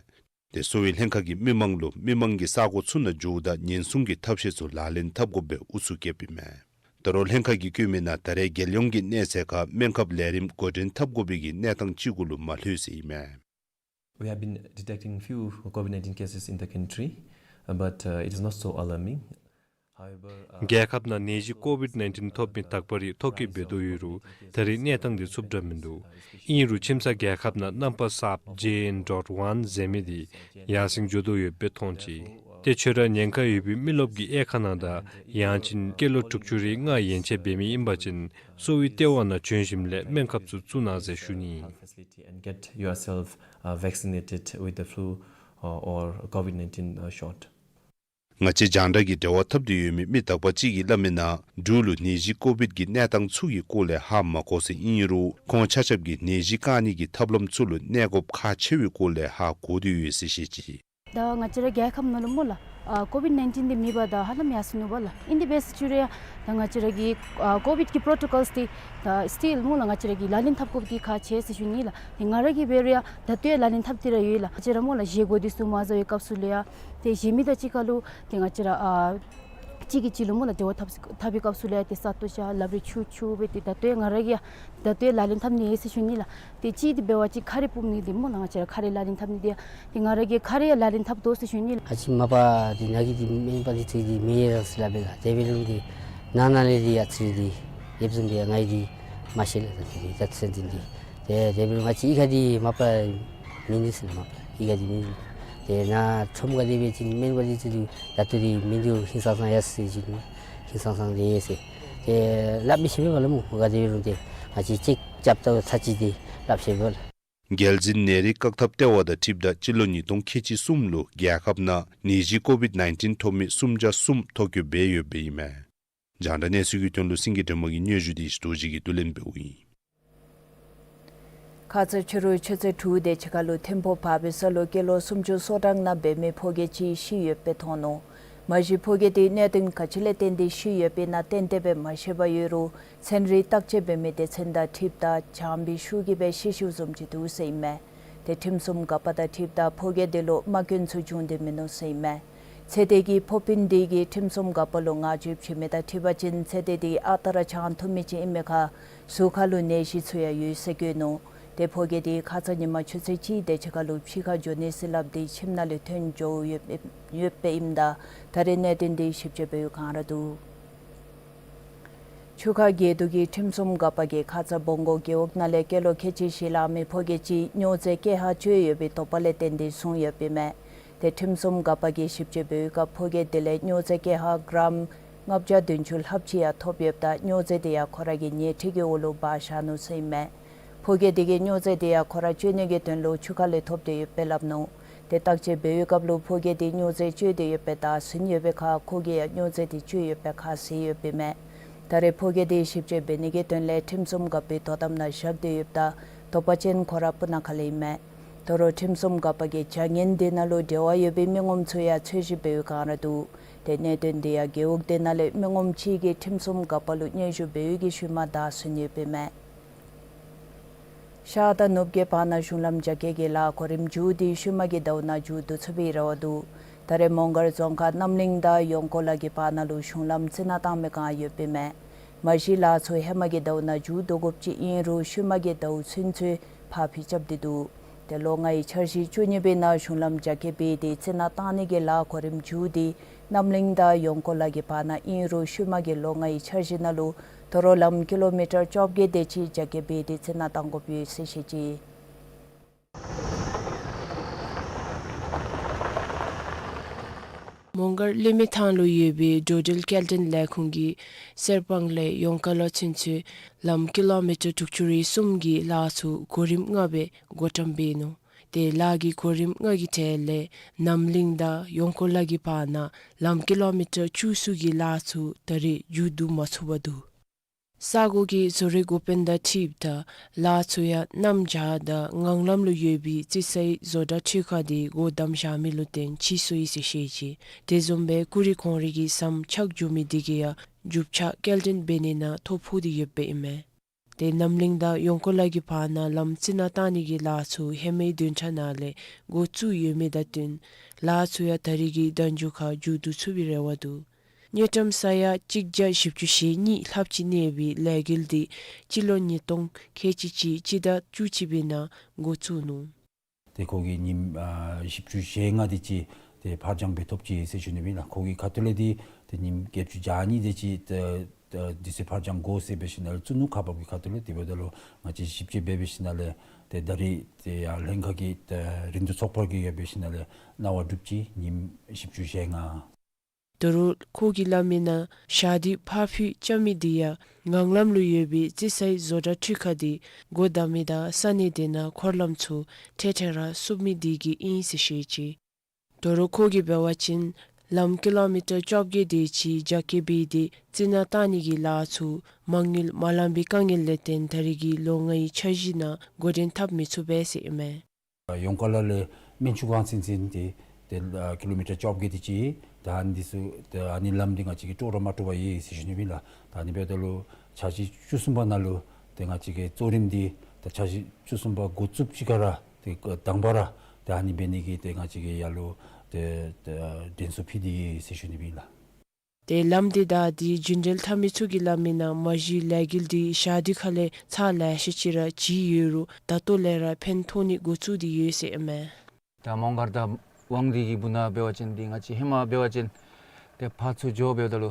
དེ་གསོ་བའི་ལྷན་ཁག་གིས་མི་མང་ལུ་མི་མང་གི་ས་གོ་ཚུ་ནང་འགྱོཝ་ད་ཉེན་སྲུང་གི་ཐབས་ཤེས་ཚུ་ལག་ལེན་འཐབ་དགོཔ་སྦེ་ཨུ་ཚུགས་བསྐྱེདཔ་ཨིན་མས། ད་རུང་ལྷན་ཁག་གིས་བཀོད་མི་ནང་ད་རེས་རྒྱལ་ཡོངས་ཀྱི་གནས་ཚད་ཁར་སྨན་ཁབ་ལས་རིམ་འགོ་འདྲེན་འཐབ་དགོ་པའི་གི་གནས་སྟངས་ཅིག་གུ་ལུ་མ་ལྷོད་ཟེར་ཨིན་མས། We have been detecting few COVID nineteen cases in the country, uh, but, uh, it is not so alarming. However, uh, རྒྱལ་ཁབ་ནང་ནད་གཞི་ཀོ་ཝིཌ་ནའིན་ཊིན་ཐོབ་མི་དག་པ་རེ་ཐོ་བཀོད་འབད་དོ་ཡོད་རུང་ད་རེས་གནས་སྟངས་དེ་ཚུབ་དྲགས་མིན་འདུག། ཨིན་རུང་ཁྱིམ་ཚང་རྒྱལ་ཁབ་ནང་རྣམ་པ་གསརཔ་ཇེ་ཨེན་ཌོཊ་ཝན་ཟེར་མི་དེ་ཡར་སེང་འགྱོ་དོ་ཡོདཔ་སྦེ་མཐོང་ཅི། ཏེ་ཁྱོད་ར་ཉེན་ཁ་ཡོད་པའི་མི་རློབས་ཀྱི་དབྱེ་ཁག་ནང་དང་ཡང་ཅིན་སྐྱེས་ལོ་དྲུག་ཅུ་རེ་ལྔ་ཡན་ཆད་འབད་མི་ཨིན་པ་ཅིན་གསོ་བའི་ལྟེ་བ་ནང་བྱོན་ཞིནམ་ལས་སྨན་ཁབ་ཚུ་བཙུགས་གནང་ཟེར་ཞུ་ནི། Facility and get yourself, uh, vaccinated with the flu, uh, or COVID nineteen, uh, shot. ང་བཅས་རྒྱང་བསྒྲགས་ཀྱི་འབྲེལ་བ་འཐབ་སྟེ་ཡོད་མི་མི་དག་པ་ཅིག་གིས་སླབ་མི་ནང་འབྲུག་ལུ་ནད་གཞི་ཀོ་ཝིཌ་ཀྱི་གནས་སྟངས་ཚུ་གི་སྐོར་ལས་ཧ་མ་གོ་ཟེར་ཨིན་རུང་ཁོང་ཆ་ཁྱབ་ཀྱིས་ནད་གཞི་བཀག་ནི་གི་ཐབས་ལམ་ཚུ་ལུ་གནས་སྐབས་ཁག་ཆེ་བའི་སྐོར་ལས་ཧ་གོ་སྟེ་ཡོད་ཟེར་བཤད་ཅི། ད་ང་བཅས་ར་རྒྱལ་ཁབ་ནང་ལུ་སྨོ་ལགས། ཨ་ཀོ་ཝིཌ་ནའིན་ཊིན་འདི་མེད་པར་ད་ཧ་ལམ་ཡར་སོ་ནུག་པ་ལགས། ཨིན་དེ་འབད་ཟེར་ཞུ་རུང་ཡང་ད་ང་བཅས་ར་གི་ཨ་ཀོ་ཝིཌ་ཀྱི་པྲོ་ཊོ་ཀོལསི་འདི་ད་སི་ཊིལ་སྨོ་ལགས་ང་བཅས་ར་གིས་ལག་ལེན་འཐབ་དགོཔ་འདི་ཁག་ཆེ་ཟེར་ཞུ་ནི་ལགས། ཏེ་ང་ར་གིས་འབད་རུང་ཡང་ད་ལྟོ་ཡང་ལག་ལེན་འཐབ་སྟེ་ར་ཡོད་ལགས། ང་བཅས་ར་སྨོ་ལགས་བཞེས་སྒོ་འདི་ཚུ་མ་བཟའ་བའི་སྐབས་སུ་ལུ་ཡང་ཏེ་བཞེས་མི་དང་གཅིག་ཁར་ལུ་ཏེ་ང་བཅས་ར་ཨ་གཅིག་གིས་གཅིག་ལུ་སྨོ་ལགས་འབྲེལ་བ་འཐབ་འཐབ་པའི་སྐབས་སུ་ལུ་ཡང་ཏེ་ས་སྟོང་ཤ་ལབ་རེ་འཁྱུ་འཁྱུ་སྦེ་ཏེ་ད་ལྟོ་ཡང་ང་ར་གིས་ཡང་ད་ལྟོ་ཡང་ལག་ལེན་འཐབ་ནི་ཡོད་ཟེར་ཞུ་ནི་ལགས། ཏེ་གཅིག་འདི་འབད་བ་ཅིན་ཁ་རས་སྤུབ་ནི་འདི་སྨོ་ལགས་ང་བཅས་ར་ཁ་རས་ལག་ལེན་འཐབ་ནི་འདི་ཏེ་ང་ར་གིས་ཁ་རས་ཡང་ལག་ལེན་འཐབ་དོ་ཟེར་ཞུ་ནི་ལགས། ཨ་ཙི་མ་པ་འདི་ནཱ་གི་འདི་སྨན་པ་འདི་ཚུ་འདི་མི་ཡང་རང་སྲིད་སླབ་པས་ལགས། དེ་འབད་རུང་འདི་ནང་ན་ལས་འདི་ཨ་ཙི་རེ་འདི་ཡོདཔ་བཟུམ་སྦེ་ང་གིས་འདི་མ་ཤེས་ལགས། ད་འདི་ད་ཚུན་འདི་འདི་ཏེ་དེ་འབད་རུང་ང་བཅས་གཡུས་ཁར་འདི་མ་པ་མིན་འདུག་ཟེར་ལགས། མ་པ་གཡུས་ཁར་འདི་མིན་འདུག། ཏེ་ནཱ་ཁྲོམ་ཁར་འདི་འབད་བ་ཅིན་སྨན་པ་འདི་ཚུ་འདི་ད་ལྟོ་འདི་མིན་འདུག། ཧིང་སང་སང་ཡར་སོ་ཡི་ཟེར་ཞུ་ནི། ཧིང་སང་སང་འདི་ཡོད་ཟེར། ཏེ་སླབ་མི་ཤེས་པས་ལགས་སྨོ། ག་དེ་འབད་རུང་ཏེ་ང་བཅས་ཅིག་རྐྱབ་ད་ཚར་ཅི་འདི་སླབ་ཤེས་པས་ལགས། རྒྱལ་འཛིན་ནད་རིགས་བཀག་ཐབས་ལྟེ་བ་དང་འཁྲིལཝ་ད་སྤྱི་ལོ་ཉིས་སྟོང་ཁལ་གཅིག་གསུམ་ལུ་རྒྱལ་ཁབ་ནང་ནད་གཞི་ཀོ་ཝིཌ་ནའིན་ཊིན་ཐོབ་མི་སུམ་བརྒྱ་གསུམ་ཐོ་བཀོད་འབད་ཡོདཔ་ཨིན་མས། རྒྱང་བསྒྲགས་གནས་ཚུལ་གྱི་དོན་ལུ་སེང་གེ་སྒྲོལ་མ་གི་སྙན་ཞུ་འདི་ཞི་རྡོ་རྗེ་གིས་བསྡུ་ལེན་འབདཝ་ཨིན། ཁ་ཙ་ཕྱི་རུ་ཆུ་ཚོད་དྲུག་དེ་ཅིག་ཁར་ལུ་ཐིམ་ཕུག་བར་སྦིས་ས་ལུ་སྐྱེས་ལོ་སུམ་ཅུ་སོ་གྲངས་ནང་འབད་མི་ཕོ་སྐྱེས་ཅིག་ཤི་ཡོདཔ་སྦེ་མཐོང་ནུག། མ་གཞི་ཕོ་སྐྱེས་དེ་གནད་དོན་ག་ཅི་ལས་བརྟེན་ཏེ་ཤི་ཡོདཔ་ཨིན་ན་ཏན་ཏན་སྦེ་མ་ཤེས་པར་ཡོད་རུང་ཚན་རིག་བརྟག་དཔྱད་འབད་མི་སྡེ་ཚན་དང་འཁྲིལཝ་ད་ཆམ་པའི་ཤུགས་ཀྱིས་སྦེ་ཤི་ཤིཝ་བཟུམ་ཅིག་འདུག་ཟེར་ཨིན་མས། ཏེ་ཁྲིམས་སྲུང་འགག་པ་དང་འཁྲིལཝ་ད་ཕོ་སྐྱེས་དེ་ལུ་རྨ་སྐྱོན་ཚུ་བྱུང་སྟེ་མིན་ནུག་ཟེར་ཨིན་མས། ཚེ་འདས་ཀྱི་ཕོ་སྤུན་དེ་གིས་ཁྲིམས་སྲུང་འགག་པ་ལུ་བསྔགས་བརྗོད་བྱིན་མི་དང་འཁྲིལ་བ་ཅིན་ཚེ་འདས་དེ་ཨ་རྟག་ར་བྱང་ཐུབ་མི་ཅིག་ཨིན་མི་ཁར་གཟུགས་ཁར་ལུ་ནད་གཞི་ཚུ་ཡང་ཡོད་ཟེར་བཀོད་ནུག། ཏེ་ཕོ་སྐྱེས་དེ་ཁ་ཙ་ཉིན་མ་ཆུ་ཚོད་གཅིག་དེ་ཅིག་ཁར་ལུ་ཕྱི་ཁར་འགྱོ་ནི་ཟེར་སླབ་སྟེ་ཁྱིམ་ནང་ལས་ཐོན་འགྱོ་ཡོདཔ་ཡོདཔ་སྦེ་ཨིནམ་ད་ད་རེས་གནད་དོན་དེ་ཞིབ་དཔྱད་འབད་བའི་བསྒང་ར་འདུག། ཆུ་ཁ་དགེ་འདུན་གྱི་ཁྲིམས་སྲུང་འགག་པ་གིས་ཁ་ཙ་བོང་གུ་རྒེད་འོག་ནང་ལས་སྐྱེས་ལོ་ཁལ་གཅིག་བཞི་ལང་མི་ཕོ་སྐྱེས་ཅིག་སྨྱོ་རྫས་ཀེ་ཧ་སྤྱོད་ཡོད་པའི་དོགས་པ་ལས་བརྟེན་ཏེ་བཟུང་ཡོདཔ་ཨིན་མས། ཏེ་ཁྲིམས་སྲུང་འགག་པ་གིས་ཞིབ་དཔྱད་འབད་བའི་སྐབས་ཕོ་སྐྱེས་དེ་ལས་སྨྱོ་རྫས་ཀེ་ཧ་གྲམ་ལྔ་བརྒྱ་བདུན་ཅུ་ལྷགཔ་ཅིག་ཡང་ཐོབ་ཡོདཔ་ད་སྨྱོ་རྫས་དེ་ཡང་ཁོ་ར་གི་ཉལ་ཁྲི་གི་འོག་ལུ་སྦ་བཞག་ནུག་ཟེར་ཨིན་མས། ཕོ་སྐྱེས་དེ་གིས་སྨྱོ་རྫས་དེ་ཡང་ཁོ་ར་སྤྱོད་ནི་གི་དོན་ལུ་ཆུ་ཁ་ལས་ཐོབ་སྟེ་ཡོདཔ་སྦེ་སླབ་ནུག། ཏེ་བརྟག་དཔྱད་འབད་བའི་སྐབས་ལུ་ཕོ་སྐྱེས་དེ་སྨྱོ་རྫས་སྤྱོད་དེ་ཡོདཔ་སྦེ་བདའ་ཟུན་ཡོད་པའི་ཁར་ཁོ་གིས་ཡང་སྨྱོ་རྫས་དེ་སྤྱོད་ཡོད་པའི་ཁར་བཟི་ཡོདཔ་ཨིན་མས། ད་རེས་ཕོ་སྐྱེས་དེ་ཞིབ་དཔྱད་འབད་ནི་གི་དོན་ལས་ཁྲིམས་སྲུང་འགག་པའི་དོ་དམ་ནང་བཞག་སྟེ་ཡོདཔ་ད་དོགས་པ་ཅན་ཁོ་ར་སྤུ་ན་ཁ་ལས་ཨིན་མས། དོ་རུང་ཁྲིམས་སྲུང་འགག་པ་གིས་བྱ་ངན་དེ་ནང་ལུ་འབྲེལ་བ་ཡོད་པའི་མི་ངོམ་ཚུ་ཡང་འཚོལ་ཞིབ་འབད་བའི་བསྒང་ར་འདུག། ཏེ་གནད་དོན་དེ་ཡང་རྒེད་འོག་དེ་ནང་ལས་མི་ངོམ་ཅིག་གིས་ཁྲིམས་སྲུང་འགག་པ་ལུ་སྙན་ཞུ་འབད་བའི་གི་ཤུལ་མ་བདའ་ཟུན་ཡོདཔ་ཨིན་མས། ཤར་དང་ནུབ་ཀྱི་བར་ན་གཞུང་ལམ་རྒྱ་སྐྱེད་ཀྱི་ལཱ་གོ་རིམ་མཇུག་སྟེ་ཤུལ་མ་གི་ཟླཝ་ནང་མཇུག་བསྡུ་ཚུགས་པའི་རེ་བ་འདུག། ད་རེས་མོང་སྒར་རྫོང་ཁག་རྣམ་གླིང་དང་ཡོང་ཀོ་ལ་གི་བར་ན་ལུ་གཞུང་ལམ་རྩི་ནག་བཏང་མི་བསྒང་ཡོདཔ་ཨིན་མས། མ་གཞི་ལཱ་ཚུ་ཧེ་མ་གི་ཟླཝ་ནང་མཇུག་བསྡུ་དགོཔ་ཅིག་ཨིན་རུང་ཤུལ་མ་གི་ཟླཝ་ཚུན་ཚོད་ཕར་འགྱངས་རྐྱབ་སྟེ་འདུག། ཏེ་ལོ་ལྔའི་འཆར་གཞི་བཅུ་གཉིས་པའི་ནང་གཞུང་ལམ་རྒྱ་སྐྱེད་འབད་དེ་རྩི་ནག་བཏང་ནི་གི་ལཱ་གོ་རིམ་མཇུག་སྟེ་རྣམ་གླིང་དང་ཡོང་ཀོ་ལ་གི་བར་ན་ཨིན་རུང་ཤུལ་མ་གི་ལོ་ལྔའི་འཆར་གཞི་ནང་ལུ་དོ་རུང་ལམ་ཀི་ལོ་མི་ཊར་བཅོ་བརྒྱད་དེ་ཅིག་རྒྱ་སྐྱེད་འབད་དེ་རྩི་ནག་བཏང་དགོཔ་ཡོད་ཟེར་བཤད་ཅི། མོང་སྒར་ལི་མི་ཐང་ལུ་ཡོད་པའི་འགྲོ་འགྲུལ་སྐྱེལ་འདྲེན་ལས་ཁུངས་ཀྱིས་གསེར་སྤང་ལས་ཡོང་ཀོ་ལ་ཚུན་ཚོད་ལམ་ཀི་ལོ་མི་ཊར་དྲུག་ཅུ་རེ་གསུམ་གྱི་ལཱ་ཚུ་གོ་རིམ་ལྔ་སྦེ་འགོ་འདྲེན་འབད་ནུག། ཏེ་ལཱ་གི་གོ་རིམ་ལྔ་གི་གྲས་ལས་རྣམ་གླིང་དང་ཡོང་ཀོ་ལ་གི་བར་ན་ལམ་ཀི་ལོ་མི་ཊར་བཅུ་གསུམ་གྱི་ལཱ་ཚུ་ད་རེས་མཇུག་བསྡུ་མ་ཚུགས་པར་འདུག། ས་གོ་གི་བཟོ་རིག་འགོ་དཔོན་དང་འཁྲིལཝ་ད་ལཱ་ཚུ་ཡང་གནམ་བྱཱར་དང་ངང་ལམ་ལུ་ཡོད་པའི་རྩི་སའི་བཟོ་གྲྭ་འཕྲུལ་ཁང་དེ་སྒོ་བསྡམ་བཞག་མི་ལུ་བརྟེན་ཕྱིས་སོ་ཡི་ཟེར་བཤད་ཅི། དེ་བཟུམ་སྦེ་ཀུ་རེ་གོང་རིག་གི་ཟམ་ཆག་འགྱོ་མི་དེ་གིས་ཡང་རྒྱུ་ཆ་སྐྱེལ་འདྲེན་འབད་ནི་ནང་ཐོ་ཕོག་སྟེ་ཡོདཔ་ཨིན་མས། ཏེ་རྣམ་གླིང་དང་ཡོང་ཀོ་ལ་གི་བར་ན་ལམ་རྩི་ནག་བཏང་ནི་གི་ལཱ་ཚུ་ཧེ་མའི་བདུན་ཕྲག་ནང་ལས་འགོ་བཙུགས་ཡོད་མི་དང་བསྟུན་ལཱ་ཚུ་ཡང་ད་རེས་ཀྱི་ཟླཝ་མཇུག་ཁར་མཇུག་བསྡུ་ཚུགས་པའི་རེ་བ་འདུག། དངུལ་ཀྲམ་ས་ཡ་གཅིག་བརྒྱ་བཞི་བཅུ་ཞེ་གཉིས་ལྷགཔ་ཅིག་གནས་པའི་ལས་འགུལ་འདི་སྤྱི་ལོ་ཉིས་སྟོང་ཁལ་གཅིག་གཅིག་སྤྱི་ཟླ་བཅུ་གཅིག་པའི་ནང་འགོ་བཙུགས་ནུག། ཏེ་ཁོ་གིས་ཉིནམ་ཨ་བཞི་བཅུ་ཞེ་ལྔ་དེ་ཅིག་ཏེ་ཕར་འགྱངས་འབད་ཐོབ་ཅི་ཟེར་ཞུ་ནི་ཨིན་ལགས། ཁོ་གི་ཁ་ཐུག་ལས་འདི་ཏེ་ཉིནམ་བརྒྱད་ཅུ་གྱ་གཉིས་དེ་ཅིག་ཏེ་ཏེ་དུས་ཚོད་ཕར་འགྱངས་དགོ་ཟེར་འབད་ཞིནམ་ལས་བཙུགས་ནུག། ཁག་འབག་གི་ཁ་ཐུག་ལས། དེ་འབདཝ་ད་ལུ་ང་བཅས་ཞིབ་དཔྱད་འབད་འབད་ཞིནམ་ལས་ཏེ་ད་རེས་ཏེ་ཡར་ལྷན་ཁག་གི་ཏེ་རིན་བསྡུར་ཚོགས་པ་གིས་ཡང་འབད་ཞིནམ་ལས་གནང་བ་གྲུབ་ཅི། ཉིནམ་བཞི་བཅུ་ཞེ་ལྔ། དོ་རུང་ཁོ་གིས་སླབ་མིའི་ནང་ཞག་དུས་ཕར་འཕུལ་རྐྱབ་མི་དེ་ཡང་ངང་ལམ་ལུ་ཡོད་པའི་རྩི་སའི་བཟོ་གྲྭ་འཕྲུལ་ཁང་དེ་སྒོ་བསྡམ་མི་དང་ས་གནས་དེ་ནང་འཁོར་ལམ་ཚུ་ཐེངས་ཐེངས་ར་བསུབ་མི་དེ་གིས་ཨིན་ཟེར་བཤད་ཅི། དོ་རུང་ཁོ་གིས་འབད་བ་ཅིན་ལམ་ཀི་ལོ་མི་ཊར་བཅོ་བརྒྱད་དེ་ཅིག་རྒྱ་སྐྱེད་འབད་དེ་རྩི་ནག་བཏང་ནི་གི་ལཱ་ཚུ་མ་དངུལ་མ་ལང་པའི་དཀའ་ངལ་ལས་བརྟེན་ད་རེས་ཀྱི་ལོ་ལྔའི་འཆར་གཞི་ནང་འགོ་འདྲེན་འཐབ་མི་ཚུགས་པས་ཟེར་ཨིན་མས། ཡོང་ཀོ་ལ་ལས་སྨན་ཆུ་སྒང་ཚུན་ཚོད་འདི་ཏེ་ཨ་ཀི་ལོ་མི་ཊར་བཅོ་བརྒྱད་དེ་ཅིག། ད་ཨ་ནི་འདི་ཚུ་ཏེ་ཨ་ནི་ལམ་འདི་ང་བཅས་ཀྱིས་དཀྲོག་ར་མ་དཀྲོག་པར་ཡོད་ཟེར་ཞུ་ནི་ཨིན་ལགས། ད་ཨ་ནི་འབདཝ་ད་ལུ་འཆར་གཞི་བཅུ་གསུམ་པ་ནང་ལུ་ཏེ་ང་བཅས་ཀྱི་གཙོ་རིམ་འདི་ད་འཆར་གཞི་བཅུ་གསུམ་པ་འགོ་བཙུགསཔ་ཅིག་ཁར་ར་ཏེ་དང་པ་ར་ཏེ་ཨ་ནི་འབད་ནི་གི་ཏེ་ང་བཅས་ཀྱིས་ཡར་ལུ་ཏེ་ཏེ་དྲན་གསོ་ཕུལ་ཏེ་ཡོད་ཟེར་ཞུ་ནི་ཨིན་ལགས། ཏེ་ལམ་འདི་བདའ་སྟེ་རྒྱུན་འགྲུལ་འཐབ་མི་ཚུ་གིས་སླབ་མིའི་ནང་མ་གཞི་ལས་འགུལ་འདི་ཞག་དུས་ཁ་ལས་ཚར་ལེ་ཤ་ཅིག་ར་བྱིན་ཡོད་རུང་ད་ལྟོ་ལས་ར་ཕན་ཐོགས་ནི་འགོ་བཙུགས་ཏེ་ཡོད་ཟེར་ཨིན་མས། ད་མོང་སྒར་དང་ཝང་ལི་གི་སྦུག་ན་འབད་བ་ཅིན་འདི་ང་བཅས་ཧེ་མ་འབད་བ་ཅིན་ཏེ་ཕར་ཚུར་འགྱོ་འབདཝ་ད་ལུ་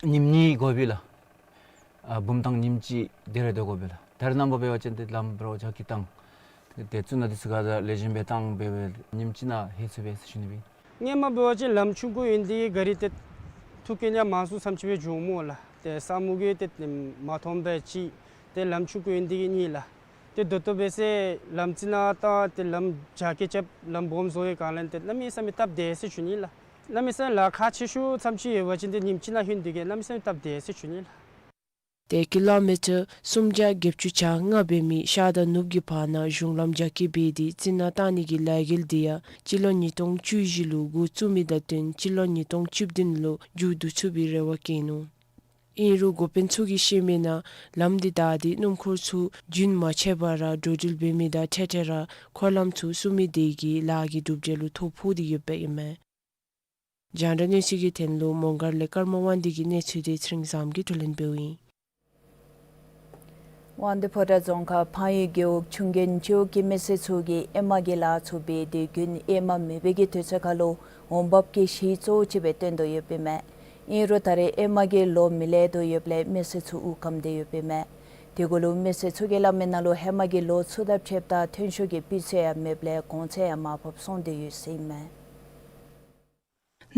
ཉིནམ་གཉིས་འགོརཝ་ཨིན་ལགས། ཨ་བུམ་ཐང་ཉིནམ་གཅིག་དེ་རེ་སྡོད་དགོཔ་ཨིན་ལགས། ད་རེས་ནངས་པ་འབད་བ་ཅིན་ཏེ་ལམ་འབད་རུང་རྒྱ་སྐྱེད་བཏང་ཏེ་བཙུགས་ནི་དེ་ཚུ་ག་ར་ལེགས་ཤོམ་སྦེ་བཏང་འབད་བའི་ཉིནམ་གཅིག་ནང་ལྷོད་ཚུགས་པས་ཟེར་ཞུ་ནི་ཨིན། སྔོན་མ་འབད་བ་ཅིན་ལམ་ཆུང་ཀུ་ཨིན་ཏེ་ག་རི་ཏེ་ཐུག་གེ་ཡང་མང་སུ་ཙམ་ཅིག་སྦེ་འགྱོཝ་སྨོ་ལགས། ཏེ་ས་སྨུག་གིས་ཏེ་མ་མཐོང་པས་ཅིག། ཏེ་ལམ་ཆུང་ཀུ་ཨིན་ཏེ་གི་གཉིས་ལགས། ཏེ་ད་ལྟོ་འབད་ཟེར་ལམ་རྩི་ནག་བཏང་ཏེ་ལམ་རྒྱ་སྐྱེད་རྐྱབ་ལམ་སྦོམ་བཟོ་བའི་སྒང་ལས་ཏེ་གནམ་མེད་ས་མེད་སྟབས་བདེ་ཟེར་ཞུ་ནི་ལགས། གནམ་མེད་ས་མེད་ལཱ་ཁག་ཆེ་ཤོས་ཙམ་ཅིག་ཡོད་པ་ཅིན་ཏེ་ཉིནམ་གཅིག་ནང་ལྷོད་དེ་གི་གནམ་མེད་ས་མེད་སྟབས་བདེ་ཟེར་ཞུ་ནི་ལགས། ཏེ་ཀི་ལོ་མི་ཊར་སུམ་བརྒྱ་བརྒྱད་ཅུ་གྱ་ལྔ་འབད་མི་ཤར་དང་ནུབ་ཀྱི་བར་ན་གཞུང་ལམ་རྒྱ་སྐྱེད་འབད་དེ་རྩི་ནག་བཏང་ནི་གི་ལས་འགུལ་འདི་ཡང་སྤྱི་ལོ་ཉིས་སྟོང་བཅུ་བཞི་ལུ་འགོ་བཙུགས་མི་དང་བསྟུན་སྤྱི་ལོ་ཉིས་སྟོང་བཅུ་བདུན་ལུ་མཇུག་བསྡུ་ཚུགས་པའི་རེ་བ་བསྐྱེད་ནུག། ཨིན་རུང་འགོ་དཔོན་ཚུ་གིས་བཤད་མིའི་ནང་ལམ་འདི་བདའ་སྟེ་སྣུམ་འཁོར་ཚུ་རྒྱུན་མ་ཆད་པར་ར་འགྲོ་འགྲུལ་འབད་མི་དང་འཕྲལ་འཕྲལ་ར་འཁོར་ལམ་ཚུ་བསུབ་མི་དེ་གིས་ལཱ་གི་གྲུབ་འབྲས་ལུ་ཐོ་ཕོག་སྟེ་ཡོདཔ་ཨིན་མས། རྒྱང་བསྒྲགས་གནས་ཚུལ་གྱི་དོན་ལུ་མོང་སྒར་ལས་ཀརྨ་དབང་འདུས་ཀྱི་གནས་ཚུལ་དེ་ཚེ་རིང་བཟངམོ་གིས་བསྡུ་ལེན་འབདཝ་ཨིན། དབང་འདུས་ཕོ་བྲང་རྫོང་ཁག་ཕང་ཡུལ་རྒེད་འོག་ཆུང་རྒན་སྤྱི་འོག་གི་མི་སེར་ཚུ་གིས་ཨེ་མ་གི་ལཱ་ཚུ་འབད་དེ་རྒྱུན་ཨེ་མ་མེད་པའི་གི་དུས་ཚོད་ཁར་ལུ་འོང་འབབ་ཀྱི་གཞི་གཙོ་བོ་ཅིག་སྦེ་བཏོན་དོ་ཡོདཔ་ཨིན་མས། ཨིན་རུང་ད་རེས་ཨེ་མ་གི་ལོ་མི་ལེགས་དོ་ཡོདཔ་ལས་མི་སེར་ཚུ་དབུགས་སྐམ་སྟེ་ཡོདཔ་ཨིན་མས། དེ་གུ་ལུ་མི་སེར་ཚུ་གིས་སླབ་མི་ནང་ལུ་ཧེ་མ་གི་ལོ་ཚུ་དང་ཕྱདཔ་ད་ཐོན་ཤུགས་ཀྱི་སྤུས་ཚད་ཡང་མེདཔ་ལས་གོང་ཚད་ཡང་མར་ཕབ་སོང་སྟེ་ཡོད་ཟེར་ཨིན་མས།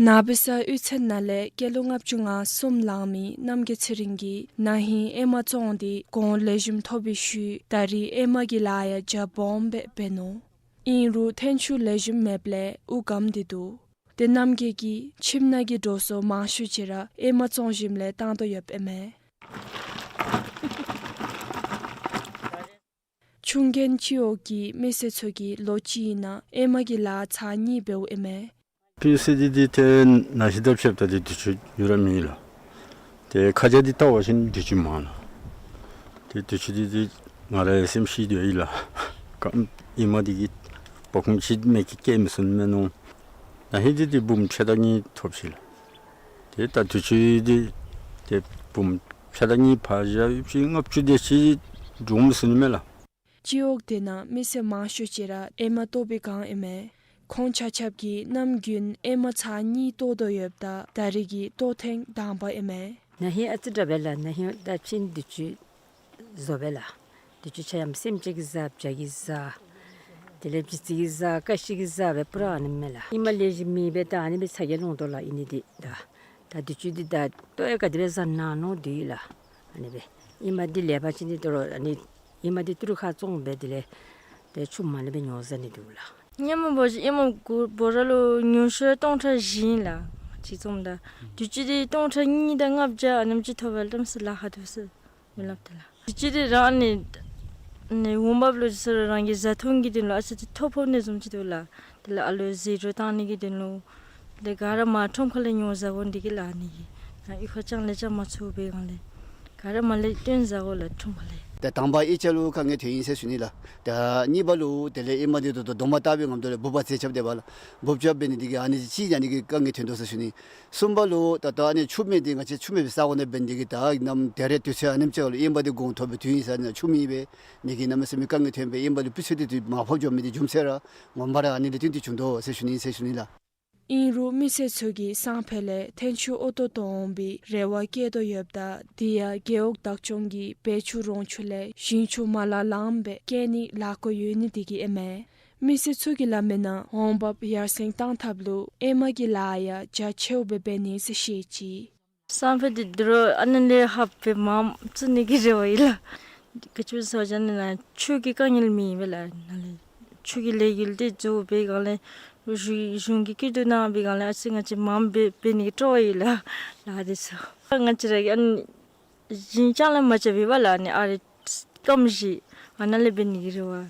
ནགས་པེ་ས་གཡུས་ཚན་ནང་ལས་སྐྱེས་ལོ་ལྔ་བཅུ་ང་གསུམ་ལང་མི་རྣམ་རྒྱལ་ཚེ་རིང་གིས་ན་ཧིང་ཨེ་མ་བཙོང་སྟེ་གོང་ལེགས་ཤོམ་ཐོབ་པའི་ཤུལ་ད་རིས་ཨེ་མ་གི་ལཱ་ཡང་རྒྱ་སྦོམ་སྦེ་འབད་ནུག། ཨིན་རུང་ཐོན་ཤུགས་ལེགས་ཤོམ་མེདཔ་ལས་དབུགས་འགམ་སྟེ་འདུག། ཏེ་རྣམ་རྒྱལ་གྱིས་ཁྱིམ་ནང་གི་འགྲོ་སོང་མང་ཤོས་ཅིག་ར་ཨེ་མ་བཙོང་ཞིནམ་ལས་བཏང་དོ་ཡོདཔ་ཨིན་མས། ཆུང་རྒན་སྤྱི་འོག་གི་མི་སེར་ཚུ་གིས་ལོ་གཅིག་ནང་ཨེ་མ་གི་ལཱ་ཚར་གཉིས་འབདཝ་ཨིན་མས། སྤུས་ཚད་འདི་འདི་ཏེ་ན་ཧིང་དང་ཕྱདཔ་ད་འདི་དུས་ཚོད་ཡོད་ར་མེད་ལགས། ཏེ་ཁ་རྒྱ་འདི་བལྟ་བ་ཅིན་དུས་ཚོད་མང་ལགས། ཏེ་དུས་ཚོད་འདི་འདི་ང་ར་ཡང་སེམས་ཤི་སྡོད་ཡི་ལགས། ག་ཨེ་མ་འདི་གིས་སྦོ་ཁུངས་ཅིག་མེད་ཀྱི་སྐྱེལ་མི་ཚུགས་མས་མནོ། ན་ཧིང་འདི་འདི་འབུམ་ཕྱེད་དང་གཉིས་ཐོབ་ཅི་ལགས། ཏེ་ད་དུས་ཚོད་འདི་ཏེ་འབུམ་ཕྱེད་དང་གཉིས་ཕར་བཞག་ཡོད་ཅིག་ལྔ་བཅུ་དེ་ཅིག་འགྲོ་མི་ཚུགས་མས་ལགས། སྤྱི་འོག་དེ་ནང་མི་སེར་མང་ཤོས་ཅིག་ར་ཨེ་མ་བཏོག་པའི་སྒང་ཨིན་མས། ཁོང་ཆ་ཁྱབ་ཀྱིས་ནམ་རྒྱུན་ཨེ་མ་ཚར་གཉིས་བཏོག་དོ་ཡོདཔ་ད་ད་རིས་ཀྱི་བཏོག་ཐེངས་དང་པ་ཨིན་མས། ན་ཧིང་ཨ་ཙི་དྲག་པས་ལགས། ན་ཧིང་ད་ཕྱིན་དུས་ཚོད་བཟོ་བས་ལགས། དུས་ཚོད་ཆ་ཡང་སེམས་ཅན་གྱིས་བཟའ་བྱ་གིས་བཟའ། དེ་ལས་བྱི་ཙི་གིས་བཟའ་ཀ་ཤི་གིས་བཟའ་སྦེ་པུ་ར་ཨ་ནི་མས་ལགས། ཨེ་མ་ལེགས་ཤོམ་མེད་པས། ད་ཨ་ནི་སྦེ་ཚ་གྱང་ལང་དོ་ལགས། ཨིན་ནི་འདི་ད་ད་དུས་ཚོད་འདི་ད་བཏོག་ཡང་ག་དེ་སྦེ་བཟའ་ནང་ནོ་འདི་ལགས། ཨ་ནི་སྦེ་ཨེ་མ་འདི་ལེགས་པ་ཅིན་འདི་དོ་རུང་ཨ་ནི་ཨེ་མ་འདི་ཏི་རུ་ཁར་བཙོང་སྦེ་དེ་ལས་ཏེ་ཆུ་མང་ལེ་སྦེ་ཉོ་བཟའ་ནི་འདུག་ལགས། ཧེ་མ་འབད་བ་ཅིན་ཨེ་མ་གུ་འབད་ར་ལུ་ཉུང་ཤོས་ར་སྟོང་ཕྲག་བཞི་ཨིན་ལགས། གཅིག་བཙོངམ་ད་དུས་ཅི་འདི་སྟོང་ཕྲག་གཉིས་དང་ལྔ་བརྒྱ་ཨ་ནེམ་ཅིག་ཐོབ་པས་ལགས། གནམ་མེད་ས་མེད་ལཱ་ཁག་འདུག་ཟེར་མི་སླབ་ད་ལགས། དུས་ཅི་འདི་རང་ཨ་ནི་ནི་འོང་འབབ་ལུ་ཟེར་རང་གི་བཟའ་འཐུང་གི་དོན་ལུ་ཨ་ཙི་ཅིག་ཐོ་ཕོག་ནི་བཟུམ་ཅིག་འདུག་ལགས། དེ་ལས་ཨ་ལུ་ཟད་འགྲོ་བཏང་ནི་གི་དོན་ལུ་དེ་ག་ར་མར་ཁྲོམ་ཁ་ལས་ཉོ་བཟའ་དགོ་འདི་གིས་ལགས། ཨ་ནི་གིས་ཨ་གཡུས་ཁར་ཅང་ལས་ཅང་མ་ཚུགས་པའི་སྒང་ལས་ག་ར་མར་ལས་བཏོན་བཟའ་དགོ་ལགས་ཁྲོམ་ཁ་ལས། ད་དང་པ་ཨི་ཅ་ལུ་དཀའ་ངལ་ཐོན་ཡི་ཟེར་ཞུ་ནི་ལགས། ད་གཉིས་པ་ལུ་དེ་ལས་ཨེ་མ་འདི་ད་ལྟོ་སྡོམ་པ་བཏབ་པའི་ངམ་དེ་ལས་འབུཔ་ཚད་ཁྱབ་སྟེ་འབད་ལགས། འབུཔ་ཁྱབ་འབད་ནི་འདི་གིས་ཨ་ནི་ཅིག་ཨ་ནི་གིས་དཀའ་ངལ་ཐོན་དོ་ཟེར་ཞུ་ནི། གསུམ་པ་ལུ་ད་ལྟོ་ཨ་ནི་ཆུ་མེད་འདི་ང་བཅས་ཆུ་མེད་པའི་ས་གོ་ནང་འབད་ནི་འདི་གིས་ད་ནམ་དེ་རེ་དུས་ཚོད་ཨ་ནེམ་ཅིག་ལུ་ཨེ་མ་འདི་གོང་མཐོ་བའི་དུས་ཨིན་ས་ནི་ཆུ་མེད་པས་ནི་གིས་གནམ་མེད་ས་མེད་དཀའ་ངལ་ཐོན་པས། ཨེ་མ་འདི་སྤུས་ཚད་འདི་ཏེ་མར་ཕབ་འགྱོ་མི་འདི་རྒྱུ་མཚན་ར་ངོ་མ་ར་ཨ་ནི་ལས་བརྟེན་ཏེ་བྱུང་དོ་ཟེར་ཞུ་ནི་ཟེར་ཞུ་ནི་ལགས། ཨིན་རུང་མི་སེར་ཚུ་གིས་སང་ཕོད་ལས་ཐོན་ཤུགས་ཨོ་ཏོ་ཏོ་འོང་པའི་རེ་བ་བསྐྱེད་དོ་ཡོདཔ་ད་དེ་ཡང་རྒེད་འོག་བདག་སྐྱོང་གིས་བེ་ཆུ་རོང་ཆུ་ལས་ཞིང་ཆུ་མ་ལང་ལངམ་སྦེ་བསྐྱལ་ནི་ལཱ་བཀོད་ཡོད་ནི་འདི་གིས་ཨིན་མས། མི་སེར་ཚུ་གིས་སླབ་མི་ནང་འོང་འབབ་ཡར་སེང་བཏང་ཐབས་ལུ་ཨེ་མ་གི་ལཱ་ཡང་རྒྱ་ཆེཝ་སྦེ་འབད་ནི་ཟེར་བཤད་ཅི། སང་ཕོད་འདི་དོ་རུང་ཨ་ནི་ལས་ལྷགཔ་སྦེ་མར་བཙུགས་ནི་གི་རེ་བ་ཡོད་ལགས། ག་ཅི་སྨོ་ཟེར་བ་ཅིན་ནཱ་ཆུ་གི་དཀའ་ངལ་མེད་པས་ལགས། ནཱ་ལས་ཆུ་གི་ལས་འགུལ་འདི་འགྱོ་བའི་སྒང་ལས་གཞུང་གཞུང་གིས་སྐྱིད་སྡུག་གནང་བའི་སྒང་ལས་ཨ་ཙི་ང་བཅས་མར་འབད་འབད་ནི་གི་སྤྲོ་བ་ཡོད་ལགས། ལཱ་འདི་ཚུ་ང་བཅས་ར་གིས་ཨ་ནི་ཞིང་ཅང་ལས་མ་རྐྱབ་པས་ལགས། ཨ་ནི་ཨ་རེ་སྐམ་ཞིནམ་ཨ་ནཱ་ལས་འབད་ནི་གི་རེ་བ།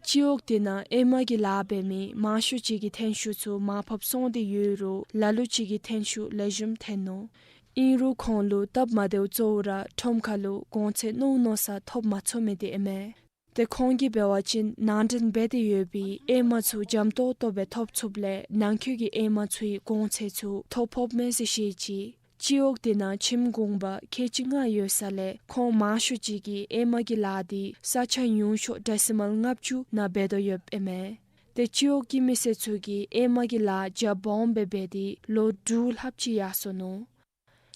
སྤྱི་འོག་དེ་ནང་ཨེ་མ་གི་ལཱ་འབད་མི་མང་ཤོས་ཅིག་གི་ཐོན་ཤུགས་ཚུ་མར་ཕབ་སོང་སྟེ་ཡོད་རུང་ལ་ལུ་ཅིག་གི་ཐོན་ཤུགས་ལེགས་ཤོམ་ཐོན་ནུག། ཨིན་རུང་ཁོང་ལུ་སྟབས་མ་བདེཝ་གཙོ་བོ་ར་ཁྲོམ་ཁ་ལུ་གོང་ཚད་མནོ་མནོ་ས་ཐོབ་མ་ཚུགས་མི་འདི་ཨིན་མས། ཏེ་ཁོང་གིས་འབད་བ་ཅིན་ནང་འདྲེན་འབད་དེ་ཡོད་པའི་ཨེ་མ་ཚུ་འཇམ་ཏོང་ཏོ་སྦེ་ཐོབ་ཚུགསཔ་ལས་ནང་འཁོད་ཀྱི་ཨེ་མ་ཚུའི་གོང་ཚད་ཚུ་ཐོ་ཕོགཔ་མས་ཟེར་བཤད་ཅི། སྤྱི་འོག་དེ་ནང་ཁྱིམ་གུང་པ་ཁལ་གཅིག་ལྔ་ཡོད་ས་ལས་ཁོང་མང་ཤོས་ཅིག་གིས་ཨེ་མ་གི་ལཱ་འདི་ས་ཆ་ཉུང་ཤོས་ཌེ་སི་མཱལ་ལྔ་བཅུ་ནང་འབད་དོ་ཡོདཔ་ཨིན་མས། ཏེ་སྤྱི་འོག་གི་མི་སེར་ཚུ་གིས་ཨེ་མ་གི་ལཱ་རྒྱ་སྦོམ་སྦེ་འབད་དེ་ལོ་དྲུག་ལྷགཔ་ཅིག་ཡར་སོ་ནུག།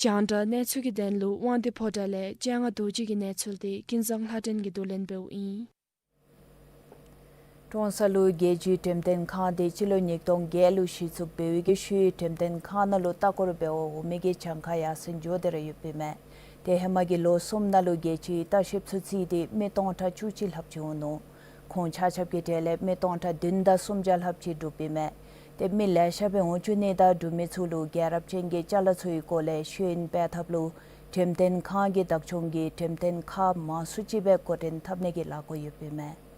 རྒྱང་བསྒྲགས་གནས་ཚུལ་གྱི་དོན་ལུ་དབང་འདུས་ཕོ་བྲང་ལས་སྤྱན་སྔ་རྡོ་རྗེ་གི་གནས་ཚུལ་འདི་ཀུན་བཟང་ལྷ་སྒྲོན་གྱིས་བསྡུ་ལེན་འབདཝ་ཨིན། ཀྲོང་གསར་ལུ་རྒྱལ་སྤྱིའི་འགྲེམས་སྟོན་ཁང་འདི་སྤྱི་ལོ་ཉིས་སྟོང་བརྒྱད་ལུ་གཞི་བཙུགས་འབད་བའི་ཤུལ་འགྲེམས་སྟོན་ཁང་ནང་ལུ་ལྟ་སྐོར་འབད་བར་འོང་མི་གི་གྱངས་ཁ་ཡར་སེང་འགྱོ་སྟེ་ར་ཡོདཔ་ཨིན་མས། ཏེ་ཧེ་མ་གི་ལོ་གསུམ་ནང་ལུ་རྒྱལ་སྤྱིའི་ལྟ་བཤལཔ་ཚུ་རྩིས་ཏེ་མི་སྟོང་ཕྲག་བཅུ་གཅིག་ལྷགཔ་ཅིག་འོང་ནུག། ཁོང་ཆ་ཁྱབ་ཀྱི་གྲས་ལས་མི་སྟོང་ཕྲག་བདུན་དང་སུམ་བརྒྱ་ལྷགཔ་ཅིག་འབྲུགཔ་ཨིན་མས། ཏེ་མི་ལེ་ཤ་སྦེ་འོང་བཅུག་ནི་དང་འབྲུག་མི་ཚུ་ལུ་རྒྱལ་རབས་ཅན་གྱི་ཅ་ལ་ཚུ་གི་སྐོར་ལས་ཤེས་ཡོན་སྤེལ་ཐབས་ལུ་འགྲེམས་སྟོན་ཁང་གི་བདག་སྐྱོང་གིས་འགྲེམས་སྟོན་ཁང་མང་སུ་ཅིག་སྦེ་འགོ་འདྲེན་འཐབ་ནི་གི་ལཱ་འགོ་ཡོདཔ་ཨིན་མས།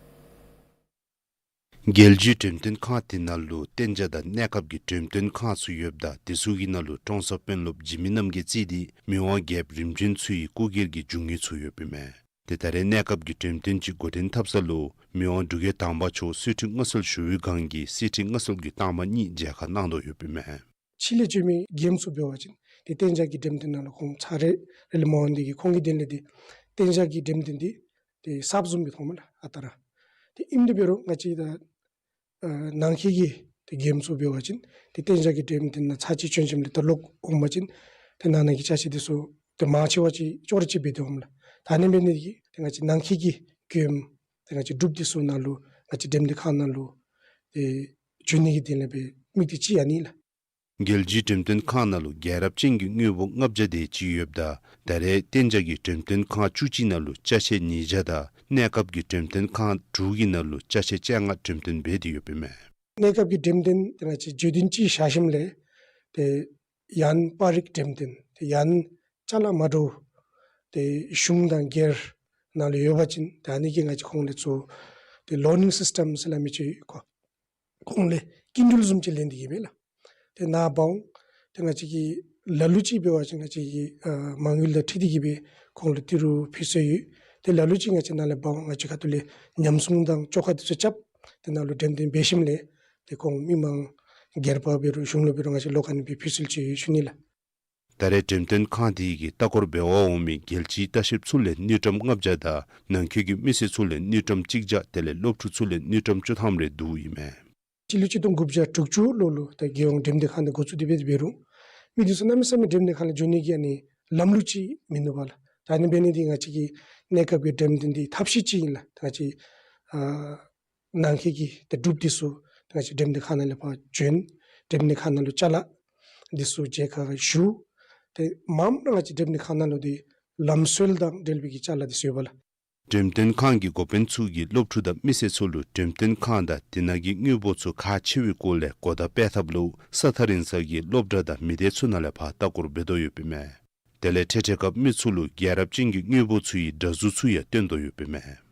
རྒྱལ་སྤྱིའི་འགྲེམས་སྟོན་ཁང་དེ་ནང་ལུ་གཏན་འཇགས་དང་གནས་སྐབས་ཀྱི་འགྲེམས་སྟོན་ཁང་ཚུ་ཡོདཔ་ད་དེ་ཚུ་གི་ནང་ལུ་ཀྲོང་གསར་དཔོན་སློབ་འཇིགས་མེད་རྣམ་རྒྱལ་རྩིས་ཏེ་མི་དབང་རྒྱལཔོ་རིམ་བྱོན་ཚུ་གི་སྐུ་སྒེར་གྱི་འབྱུང་གནས་ཚུ་ཡོདཔ་ཨིན་མས། ཏེ་ད་རེས་གནས་སྐབས་ཀྱི་འགྲེམས་སྟོན་ཅིག་འགོ་འདྲེན་འཐབ་ས་ལུ་མི་དབང་འབྲུག་རྒྱལ་དང་པ་མཆོག་གསེར་ཁྲི་མངའ་གསོལ་ཞུ་བའི་སྒང་གི་གསེར་ཁྲི་མངའ་གསོལ་གྱི་རྟགས་མ་གཉིས་མཇལ་ཁ་གནང་དོ་ཡོདཔ་ཨིན་མས། ཕྱི་ལས་བྱོན་མི་རྒྱལམོ་ཚུ་འབད་བ་ཅིན་ཏེ་གཏན་འཇགས་ཀྱི་འགྲེམས་སྟོན་ནང་ལུ་ཁོང་ཚར་རེ་རེ་ལས་མ་འོང་དེ་གིས་ཁོང་གི་དོན་ལས་ཏེ་གཏན་འཇགས་ཀྱི་འགྲེམས་སྟོན་འདི་ཏེ་གསརཔ་བཟུམ་སྦེ་མཐོངམ་ལགས་ཨ་རྟག་ར། ཏེ་ཨིནམ་དེ་འབད་རུང་ང་བཅས་ད་ཨ་ནང་འཁོད་ཀྱི་ཏེ་རྒྱལམོ་ཚུ་འབད་བ་ཅིན་ཏེ་གཏན་འཇགས་ཀྱི་འགྲེམས་སྟོན་ནང་ཚར་གཅིག་བྱོན་ཞིནམ་ལས་ད་ལོག་འོང་པ་ཅིན་ཏེ་ནང་ན་གི་ཅ་ཆས་འདི་ཚུ་ཏེ་མང་ཆེ་བ་ཅིག་ཅོག་ར་གཅིག་སྦེ་ཏེ་འོངམ་ལགས། ད་ཨ་ནི་འབད་ནི་དེ་གིས་ ཏེ་ང་བཅས་ནང་འཁོད་ཀྱི་མགྱོནམ་ཏེ་ང་བཅས་འབྲུགཔ་འདི་ཚུ་ནང་ལུ་ང་བཅས་འགྲེམས་སྟོན་ཁང་ནང་ལུ་ཏེ་བྱོན་ནི་གི་དོན་ལས་སྦེ་དམིགས་ཏེ་ཅིག་ཨ་ནི་ལགས། རྒྱལ་སྤྱིའི་འགྲེམས་སྟོན་ཁང་ནང་ལུ་རྒྱལ་རབས་ཅན་གྱི་དངོས་པོ་ལྔ་བརྒྱ་དེ་ཅིག་ཡོདཔ་ད་ད་རེས་གཏན་འཇགས་ཀྱི་འགྲེམས་སྟོན་ཁང་བཅུ་གཅིག་ནང་ལུ་ཅ་ཆས་ཉིས་བརྒྱ་དང་གནས་སྐབས་ཀྱི་འགྲེམས་སྟོན་ཁང་དྲུག་གི་ནང་ལུ་ཅ་ཆས་བཅོ་ལྔ་འགྲེམས་སྟོན་འབད་དེ་ཡོདཔ་ཨིན་མས། གནས་སྐབས་ཀྱི་འགྲེམས་སྟོན་ཏེ་ང་བཅས་བརྗོད་དོན་ཅིག་བཞག་ཞིནམ་ལས་ཏེ་ཡང་པར་རིས་འགྲེམས་སྟོན་ཏེ་ཡང་ཅ་ལ་མ་འདྲཝ་ཏེ་གཞུང་དང་སྒེར་ནང་ལུ་ཡོད་པ་ཅིན་ཏེ་ཨ་ནི་གིས་ང་བཅས་ཁོང་ལས་ཚུར་ཏེ་ལོར་ནིང་སིསི་ཊེམ་ཟེར་སླབ་མི་ཅིག་ཁོང་ལས་སྐྱིན་འགྲུལ་བཟུམ་ཅིག་ལེན་ཏེ་གི་སྦེ་ལགས། ཏེ་ནཱ་འབག་འོང་ཏེ་ང་བཅས་ཀྱིས་ལ་ལུ་ཅིག་འབད་བ་ཅིན་ང་བཅས་ཀྱིས་ཨ་མ་དངུལ་དང་འཁྲིལ་ཏེ་གི་སྦེ་ཁོང་ལུ་ཏི་རུ་ཕུལ་སྲོལ་ཡོད། ཏེ་ལ་ལུ་ཅིག་ང་བཅས་ནཱ་ལས་འབག་འོང་ང་བཅས་ཁ་ཐུག་ལས་ཉམས་སྲུང་དང་བཅོ་ཁ་འདི་ཚུ་རྐྱབ། ཏེ་ནཱ་ལུ་འགྲེམས་སྟོན་འབད་ཞིནམ་ལས་ཏེ་ཁོང་མི་མང་སྒེར་པ་འབད་རུང་གཞུང་ལུ་འབད་རུང་ང་བཅས་ལོག་ག་ནི་སྦེ་ཕུལ་སྲོལ་ཅིག་ཡོད་ཞུ་ནི་ལགས། ད་རེས་འགྲེམས་སྟོན་ཁང་དེ་གིས་ལྟ་སྐོར་འབད་བར་འོང་མི་རྒྱལ་སྤྱིའི་ལྟ་བཤལཔ་ཚུ་ལས་དངུལ་ཀྲམ་ལྔ་བརྒྱ་དང་ནང་འཁོད་ཀྱི་མི་སེར་ཚུ་ལས་དངུལ་ཀྲམ་གཅིག་བརྒྱ་དེ་ལས་སློབ་ཕྲུག་ཚུ་ལས་དངུལ་ཀྲམ་བཅུ་ཐམ་རེ་བསྡུཝ་ཨིན་མས། སྤྱི་ལོ་ཆིག་སྟོང་དགུ་བརྒྱ་དྲུག་ཅུ་ལོ་ལུ་ད་རྒྱལ་ཡོངས་འགྲེམས་སྟོན་ཁང་འདི་འགོ་བཙུགས་ཏེ་འབད་དེ་འབད་རུང་མི་འདི་ཚུ་གནམ་མེད་ས་མེད་འགྲེམས་སྟོན་ཁང་ལུ་འགྱོ་ནི་གི་ཨ་ནི་ལམ་ལུགས་ཅིག་མིན་འདུག་པ་ལགས། ད་ཨ་ནི་འབད་ནི་འདི་ང་བཅས་ཀྱི་གནས་སྐབས་ཀྱི་འགྲེམས་སྟོན་འདི་ཐབས་ཤེས་ཅིག་ཨིན་ལགས། ད་ང་བཅས་ཨ་ནང་འཁོད་ཀྱི་ད་འབྲུགཔ་འདི་ཚུ་ད་ང་བཅས་འགྲེམས་སྟོན་ཁང་ནང་ལས་ཕར་བྱོན། འགྲེམས་སྟོན་ཁང་ནང་ལུ་ཅ་ལ་འདི་ཚུ་མཇལ་ཁ་ཞུ། ཏེ་མངམ་ང་བཅས་འགྲེམས་སྟོན་ཁང་ནང་ལུ་ཏེ་ལམ་སྲོལ་དང་འབྲེལ་བའི་གི་ཅ་ལ་འདི་ཚུ་ཡོདཔ་ལགས། འགྲེམས་སྟོན་ཁང་གི་འགོ་དཔོན་ཚུ་གིས་སློབ་ཕྲུག་དང་མི་སེར་ཚུ་ལུ་འགྲེམས་སྟོན་ཁང་དང་དེ་ནང་གི་དངོས་པོ་ཚུ་ཁག་ཆེ་བའི་སྐོར་ལས་གོ་བརྡ་སྤེལ་ཐབས་ལུ་ས་ཐག་རིང་ས་གི་སློབ་གྲྭ་དང་མི་སྡེ་ཚུ་ནང་ལས་ཕར་ལྟ་སྐོར་འབད་དོ་ཡོདཔ་ཨིན་མས། དེ་ལས་འཕྲལ་འཕྲལ་སྐབས་མི་ཚུ་ལུ་རྒྱལ་རབས་ཅན་གྱི་དངོས་པོ་ཚུ་ཡི་འདྲ་གཟུགས་ཚུ་ཡང་སྟོན་དོ་ཡོདཔ་ཨིན་མས།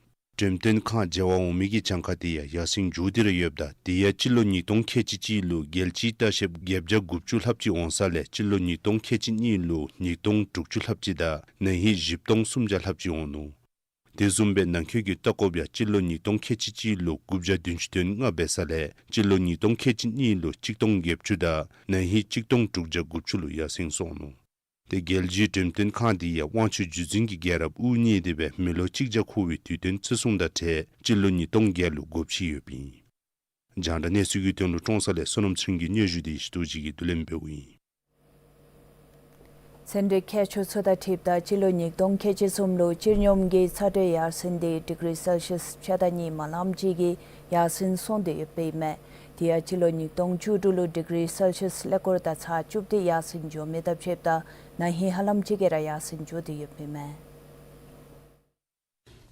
འགྲེམས་སྟོན་ཁང་མཇལ་བར་འོང་མི་གི་གྱངས་ཁ་དེ་ཡང་ཡར་སེང་འགྱོ་སྟེ་ར་ཡོདཔ་ད་དེ་ཡང་སྤྱི་ལོ་ཉིས་སྟོང་ཁལ་གཅིག་གཅིག་ལུ་རྒྱལ་སྤྱིའི་ལྟ་བཤལཔ་བརྒྱད་བརྒྱ་དགུ་བཅུ་ལྷགཔ་ཅིག་འོང་ས་ལས་སྤྱི་ལོ་ཉིས་སྟོང་ཁལ་གཅིག་གཉིས་ལུ་ཉིས་སྟོང་དྲུག་ཅུ་ལྷགཔ་ཅིག་དང་ན་ཧིང་བཞི་སྟོང་སུམ་བརྒྱ་ལྷགཔ་ཅིག་འོང་ནུག། དེ་བཟུམ་སྦེ་ནང་འཁོད་ཀྱི་ལྟ་སྐོརཔ་ཡང་སྤྱི་ལོ་ཉིས་སྟོང་ཁལ་གཅིག་གཅིག་ལུ་དགུ་བརྒྱ་བདུན་ཅུ་དོན་ལྔ་འབད་ས་ལས་སྤྱི་ལོ་ཉིས་སྟོང་ཁལ་གཅིག་གཉིས་ལུ་གཅིག་སྟོང་བརྒྱད་ཅུ་དང་ན་ཧིང་གཅིག་སྟོང་དྲུག་བརྒྱ་དགུ་བཅུ་ལུ་ཡར་སེང་སོང་ནུག། ཏེ་རྒྱལ་སྤྱིའི་འགྲེམས་སྟོན་ཁང་འདི་ཡང་དབང་ཕྱུག་རྒྱུད་འཛིན་གྱི་རྒྱལ་རབས་དབུ་བརྙེས་ཏེ་སྦེ་མི་ལོ་གཅིག་བརྒྱ་འཁོར་བའི་དུས་སྟོན་བརྩི་སྲུང་དང་འབྲེལ་སྤྱི་ལོ་ཉིས་སྟོང་བརྒྱད་ལུ་སྒོ་ཕྱེ་ཡོདཔ་ཨིན། རྒྱང་བསྒྲགས་གནས་ཚུལ་གྱི་དོན་ལུ་ཀྲོང་གསར་ལས་བསོད་ནམས་ཚེ་རིང་གི་སྙན་ཞུ་དེ་ཡེ་ཤེས་རྡོ་རྗེ་གིས་བསྡུ་ལེན་འབདཝ་ཨིན། ཚན་རིག་མཁས་མཆོག་ཚུ་དང་འཁྲིལཝ་ད་སྤྱི་ལོ་ཉིས་སྟོང་ཁལ་གཅིག་གསུམ་ལུ་སྤྱིར་སྙོམས་ཀྱི་ཚ་དྲོད་ཡར་སེང་འདི་ཌིག་རི་སེལ་ཤིས་ཕྱེད་དང་གཉིས་མ་ལངམ་ཅིག་གིས་ཡར་སེང་སོང་སྟེ་ཡོདཔ་ཨིན་མས། དེ་ཡང་སྤྱི་ལོ་ཉིས་སྟོང་བཅུ་དྲུག་ལུ་ཌིག་རི་སེལ་ཤིས་ཀླད་ཀོར་དང་ཚག་བཅུ་དེ་ཡར་སེང་འགྱོ་མི་དང་ཕྱདཔ་ད་ན་ཧིང་ཧ་ལམ་ཅིག་གིས་ར་ཡར་སེང་འགྱོ་སྟེ་ཡོདཔ་ཨིན་མས།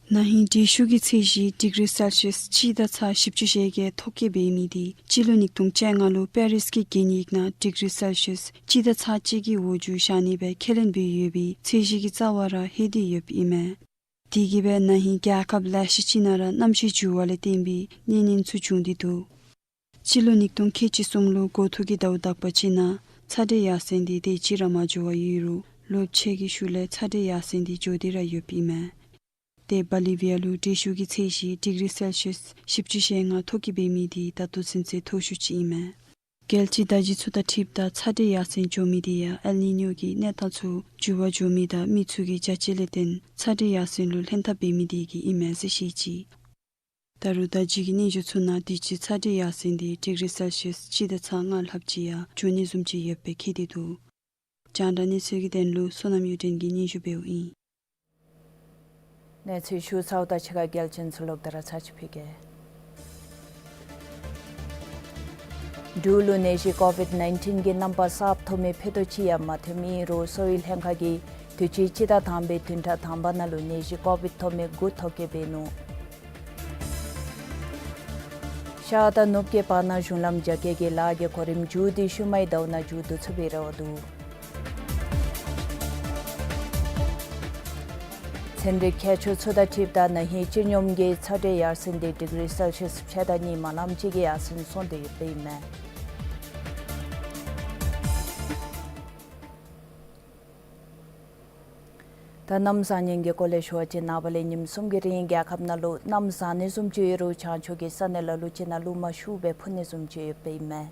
ན་ཧིང་དྲོད་ཤུགས་ཀྱི་ཚད་གཞི་ཌིག་རི་སེལ་ཤིས་གཅིག་དང་ཚག་བཞི་བཅུ་ཞེ་བརྒྱད་མཐོ་བཀོད་འབད་མི་དེ་སྤྱི་ལོ་ཉིས་སྟོང་བཅོ་ལྔ་ལུ་པེ་རིས་ཀྱི་གན་ཡིག་ནང་ཌིག་རི་སེལ་ཤིས་གཅིག་དང་ཚག་གཅིག་གི་འོག་འགྱོ་བཞག་ནི་སྦེ་ཁས་ལེན་འབད་ཡོད་པའི་ཚད་གཞི་གི་རྩ་བར་ར་ལྷོད་དེ་ཡོདཔ་ཨིན་མས། དེ་གིས་སྦེ་ན་ཧིང་རྒྱལ་ཁབ་ལེ་ཤ་ཅིག་ནང་ར་གནམ་གཤིས་འགྱུར་བ་ལས་བརྟེན་པའི་གནོད་ཉེན་ཚུ་བྱུང་སྟེ་འདུག། སྤྱི་ལོ་ཉིས་སྟོང་ཁལ་གཅིག་གསུམ་ལུ་འགོ་ཐོག་གི་ཟླཝ་དག་པ་ཅིག་ནང་ཚ་དྲོད་ཡར་སེང་འདི་དེ་ཅིག་ར་མ་འགྱོ་བར་ཡོད་རུང་ལོ་ཕྱེད་ཀྱི་ཤུལ་ལས་ཚ་དྲོད་ཡར་སེང་འདི་འགྱོ་སྟེ་ར་ཡོདཔ་ཨིན་མས། ཏེ་བོ་ལི་བི་ཡ་ལུ་དྲོད་ཤུགས་ཀྱི་ཚད་གཞི་ཌིག་རི་སེལ་ཤིས་བཞི་བཅུ་ཞེ་ལྔ་མཐོ་བཀོད་འབད་མི་དེ་ད་ལྟོ་ཚུན་ཚོད་མཐོ་ཤོས་ཅིག་ཨིན་མས། རྒྱལ་སྤྱིའི་བརྡ་བརྒྱུད་ཚུ་དང་འཁྲིལཝ་ད་ཚ་དྲོད་ཡར་སེང་འགྱོ་མི་དེ་ཡང་ཨེལ་ནི་ཉོ་གི་གནས་སྟངས་ཚུ་འགྱུར་བ་འགྱོ་མི་དང་མི་ཚུ་གི་བྱ་སྤྱོད་ལས་བརྟེན་ཚ་དྲོད་ཡར་སེང་ལུ་ལྷན་ཐབས་འབད་མི་དེ་གིས་ཨིན་མས་ཟེར་བཤད་ཅི། ད་རུང་བརྡ་བརྒྱུད་ཀྱི་སྙན་ཞུ་ཚུ་ནང་དུས་ཅི་ཚ་དྲོད་ཡར་སེང་འདི་ཌིག་རི་སེལ་ཤིས་གཅིག་དང་ཚག་ལྔ་ལྷགཔ་ཅིག་ཡང་འགྱོ་ནི་བཟུམ་ཅིག་ཡོདཔ་སྦེ་བཀོད་དེ་འདུག། རྒྱང་བསྒྲགས་གནས་ཚུལ་གྱི་དོན་ལུ་བསོད་ནམས་གཡུ་སྒྲོན་གྱིས་སྙན་ཞུ་འབདཝ་ཨིན། གནས་ཚུལ་ཞུ་ཚརཝ་ད་ཕྱི་ཁ་གལ་ཅན་ཚུ་ལོག་སྟེ་ར་ཚར་ཅིག་ཕུལ་གེ། འབྲུག་ལུ་ནད་གཞི་ཀོ་ཝིཌ་ནའིན་ཊིན་གྱི་རྣམ་པ་གསརཔ་ཐོབ་མི་ཕུད་རྡོག་གཅིག་ཡང་མ་ཐོནམ་ཨིན་རུང་གསོ་བའི་ལྷན་ཁག་གིས་དུས་ཅི་སྤྱི་ཟླ་དང་པའི་བདུན་ཕྲག་དང་པ་ནང་ལུ་ནད་གཞི་ཀོ་ཝིཌ་ཐོབ་མི་དགུ་ཐོ་བཀོད་འབད་ནུག། ཤར་དང་ནུབ་ཀྱི་བར་ན་གཞུང་ལམ་རྒྱ་སྐྱེད་ཀྱི་ལཱ་གི་གོ་རིམ་མཇུག་སྡུད་ཤུལ་མའི་ཟླཝ་ནང་མཇུག་བསྡུ་ཚུགས་པའི་རེ་བ་འདུག། ཚན་རིག་མཁས་མཆོག་ཚུ་དང་འཁྲིལཝ་ད་ན་ཧིང་སྤྱིར་སྙོམས་ཀྱི་ཚ་དྲོད་ཡར་སེང་འདི་ཌིག་རི་སེལ་ཤིས་ཕྱེད་དང་གཉིས་མ་ལངམ་ཅིག་གིས་ཡར་སེང་སོང་སྟེ་ཡོདཔ་ཨིན་མས། ད་གནམ་བཟང་ངན་གྱི་སྐོར་ལས་ཞུ་བ་ཅིན་ནངས་པ་ལས་ཉིནམ་གསུམ་གྱི་རིང་རྒྱལ་ཁབ་ནང་ལུ་གནམ་བཟང་ནི་བཟུམ་ཅིག་ཡོད་རུང་བྱང་ཕྱོགས་ཀྱི་ས་གནས་ལ་ལུ་ཅིག་ནང་རླུང་མ་ཤུགས་སྦེ་འཕུ་ནི་བཟུམ་ཅིག་ཡོདཔ་ཨིན་མས།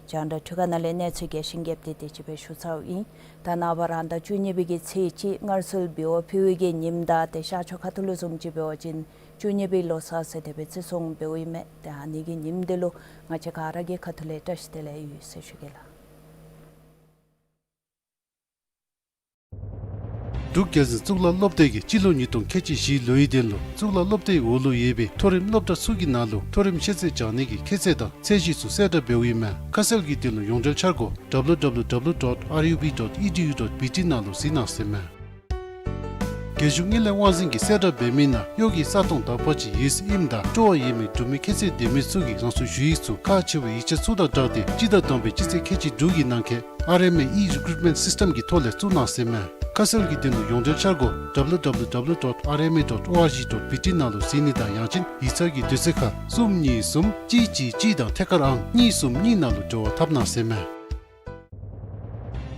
རྒྱང་བསྒྲགས་འཕྲུལ་ཁང་ནང་ལས་གནས་ཚུལ་རྒྱས་ཤིང་རྒྱསཔ་དེ་དེ་ཅིག་སྦེ་ཞུ་ཚརཝ་ཨིན། ད་ནངས་པ་རང་ཟླ་བཅུ་གཉིས་པའི་གི་ཚེས་གཅིག་སྔར་སྲོལ་འབུལ་བ་ཕུལ་བའི་གི་ཉིནམ་དང་ཏེ་ཤར་ཕྱོགས་ཁ་ཐུག་ལུ་བཟུམ་ཅིག་འབད་བ་ཅིན་བཅུ་གཉིས་པའི་ལོ་གསར་ཟེར་དེ་སྦེ་བརྩི་སྲུང་འབདཝ་ཨིན་མས། ཏེ་ཨ་ནི་གི་ཉིནམ་དེ་ལུ་ང་བཅས་ག་ར་གི་ཁ་ཐུག་ལས་བཀྲ་ཤིས་བདེ་ལེགས་ཡོད་ཟེར་ཞུ་གེ་ལགས། འབྲུག་རྒྱལ་འཛིན་གཙུག་ལག་སློབ་སྡེ་གིས་སྤྱི་ལོ་ཉིས་སྟོང་ཁལ་གཅིག་བཞི་ལོའི་དོན་ལུ་གཙུག་ལག་སློབ་སྡེའི་འོག་ལུ་ཡོད་པའི་མཐོ་རིམ་སློབ་གྲྭ་ཚུ་གི་ནང་ལུ་མཐོ་རིམ་ཤེས་ཚད་སྦྱང་ནི་གི་ཁྱད་ཚད་དང་ཚད་གཞི་ཚུ་གསལ་བསྒྲགས་འབདཝ་ཨིན་མས། ཁ་གསལ་གྱི་དོན་ལུ་ཡོངས་འབྲེལ་འཆར་སྒོ་W W W dot R U B dot E D U dot B T ནང་ལུ་གཟིགས་གནང་ཟེར་མས། རྒྱལ་གཞུང་དངུལ་ལས་དབང་འཛིན་གྱིས་གསལ་བསྒྲགས་འབད་མི་ནང་གཡོག་གི་ས་སྟོང་དག་པ་ཅིག་ཡོད་ཟེར་ཨིནམ་ད་སྤྲོ་བ་ཡོད་མི་འབྲུག་མི་ཁྱད་ཚད་ལྡན་མི་ཚུ་གིས་རང་སོའི་ཞུ་ཡིག་ཚུ་ཁག་ཆེ་བའི་ཡིག་ཆ་ཚུ་དང་སྦྲགས་ཏེ་སྤྱི་ཟླ་དང་པའི་སྤྱི་ཚེས་ཁལ་གཅིག་དྲུག་གི་ནང་འཁོད་R M A e-recruitment system གི་ཐོག་ལས་བཙུགས་གནང་ཟེར་མས། ཁ་གསལ་གྱི་དོན་ལུ་ཡོངས་འབྲེལ་འཆར་སྒོ་W W W dot R M A dot O R G dot B T ནང་ལུ་གཟིགས་ནི་དང་ཡང་ཅིན་ཡིག་ཚང་གི་དུས་ཚོད་ཁར་གསུམ་གཉིས་གསུམ་གཅིག་གཅིག་གཅིག་དང་ཐད་ཀར་ཨང་གཉིས་གསུམ་གཉིས་ནང་ལུ་འབྲེལ་བ་འཐབ་གནང་ཟེར་མས།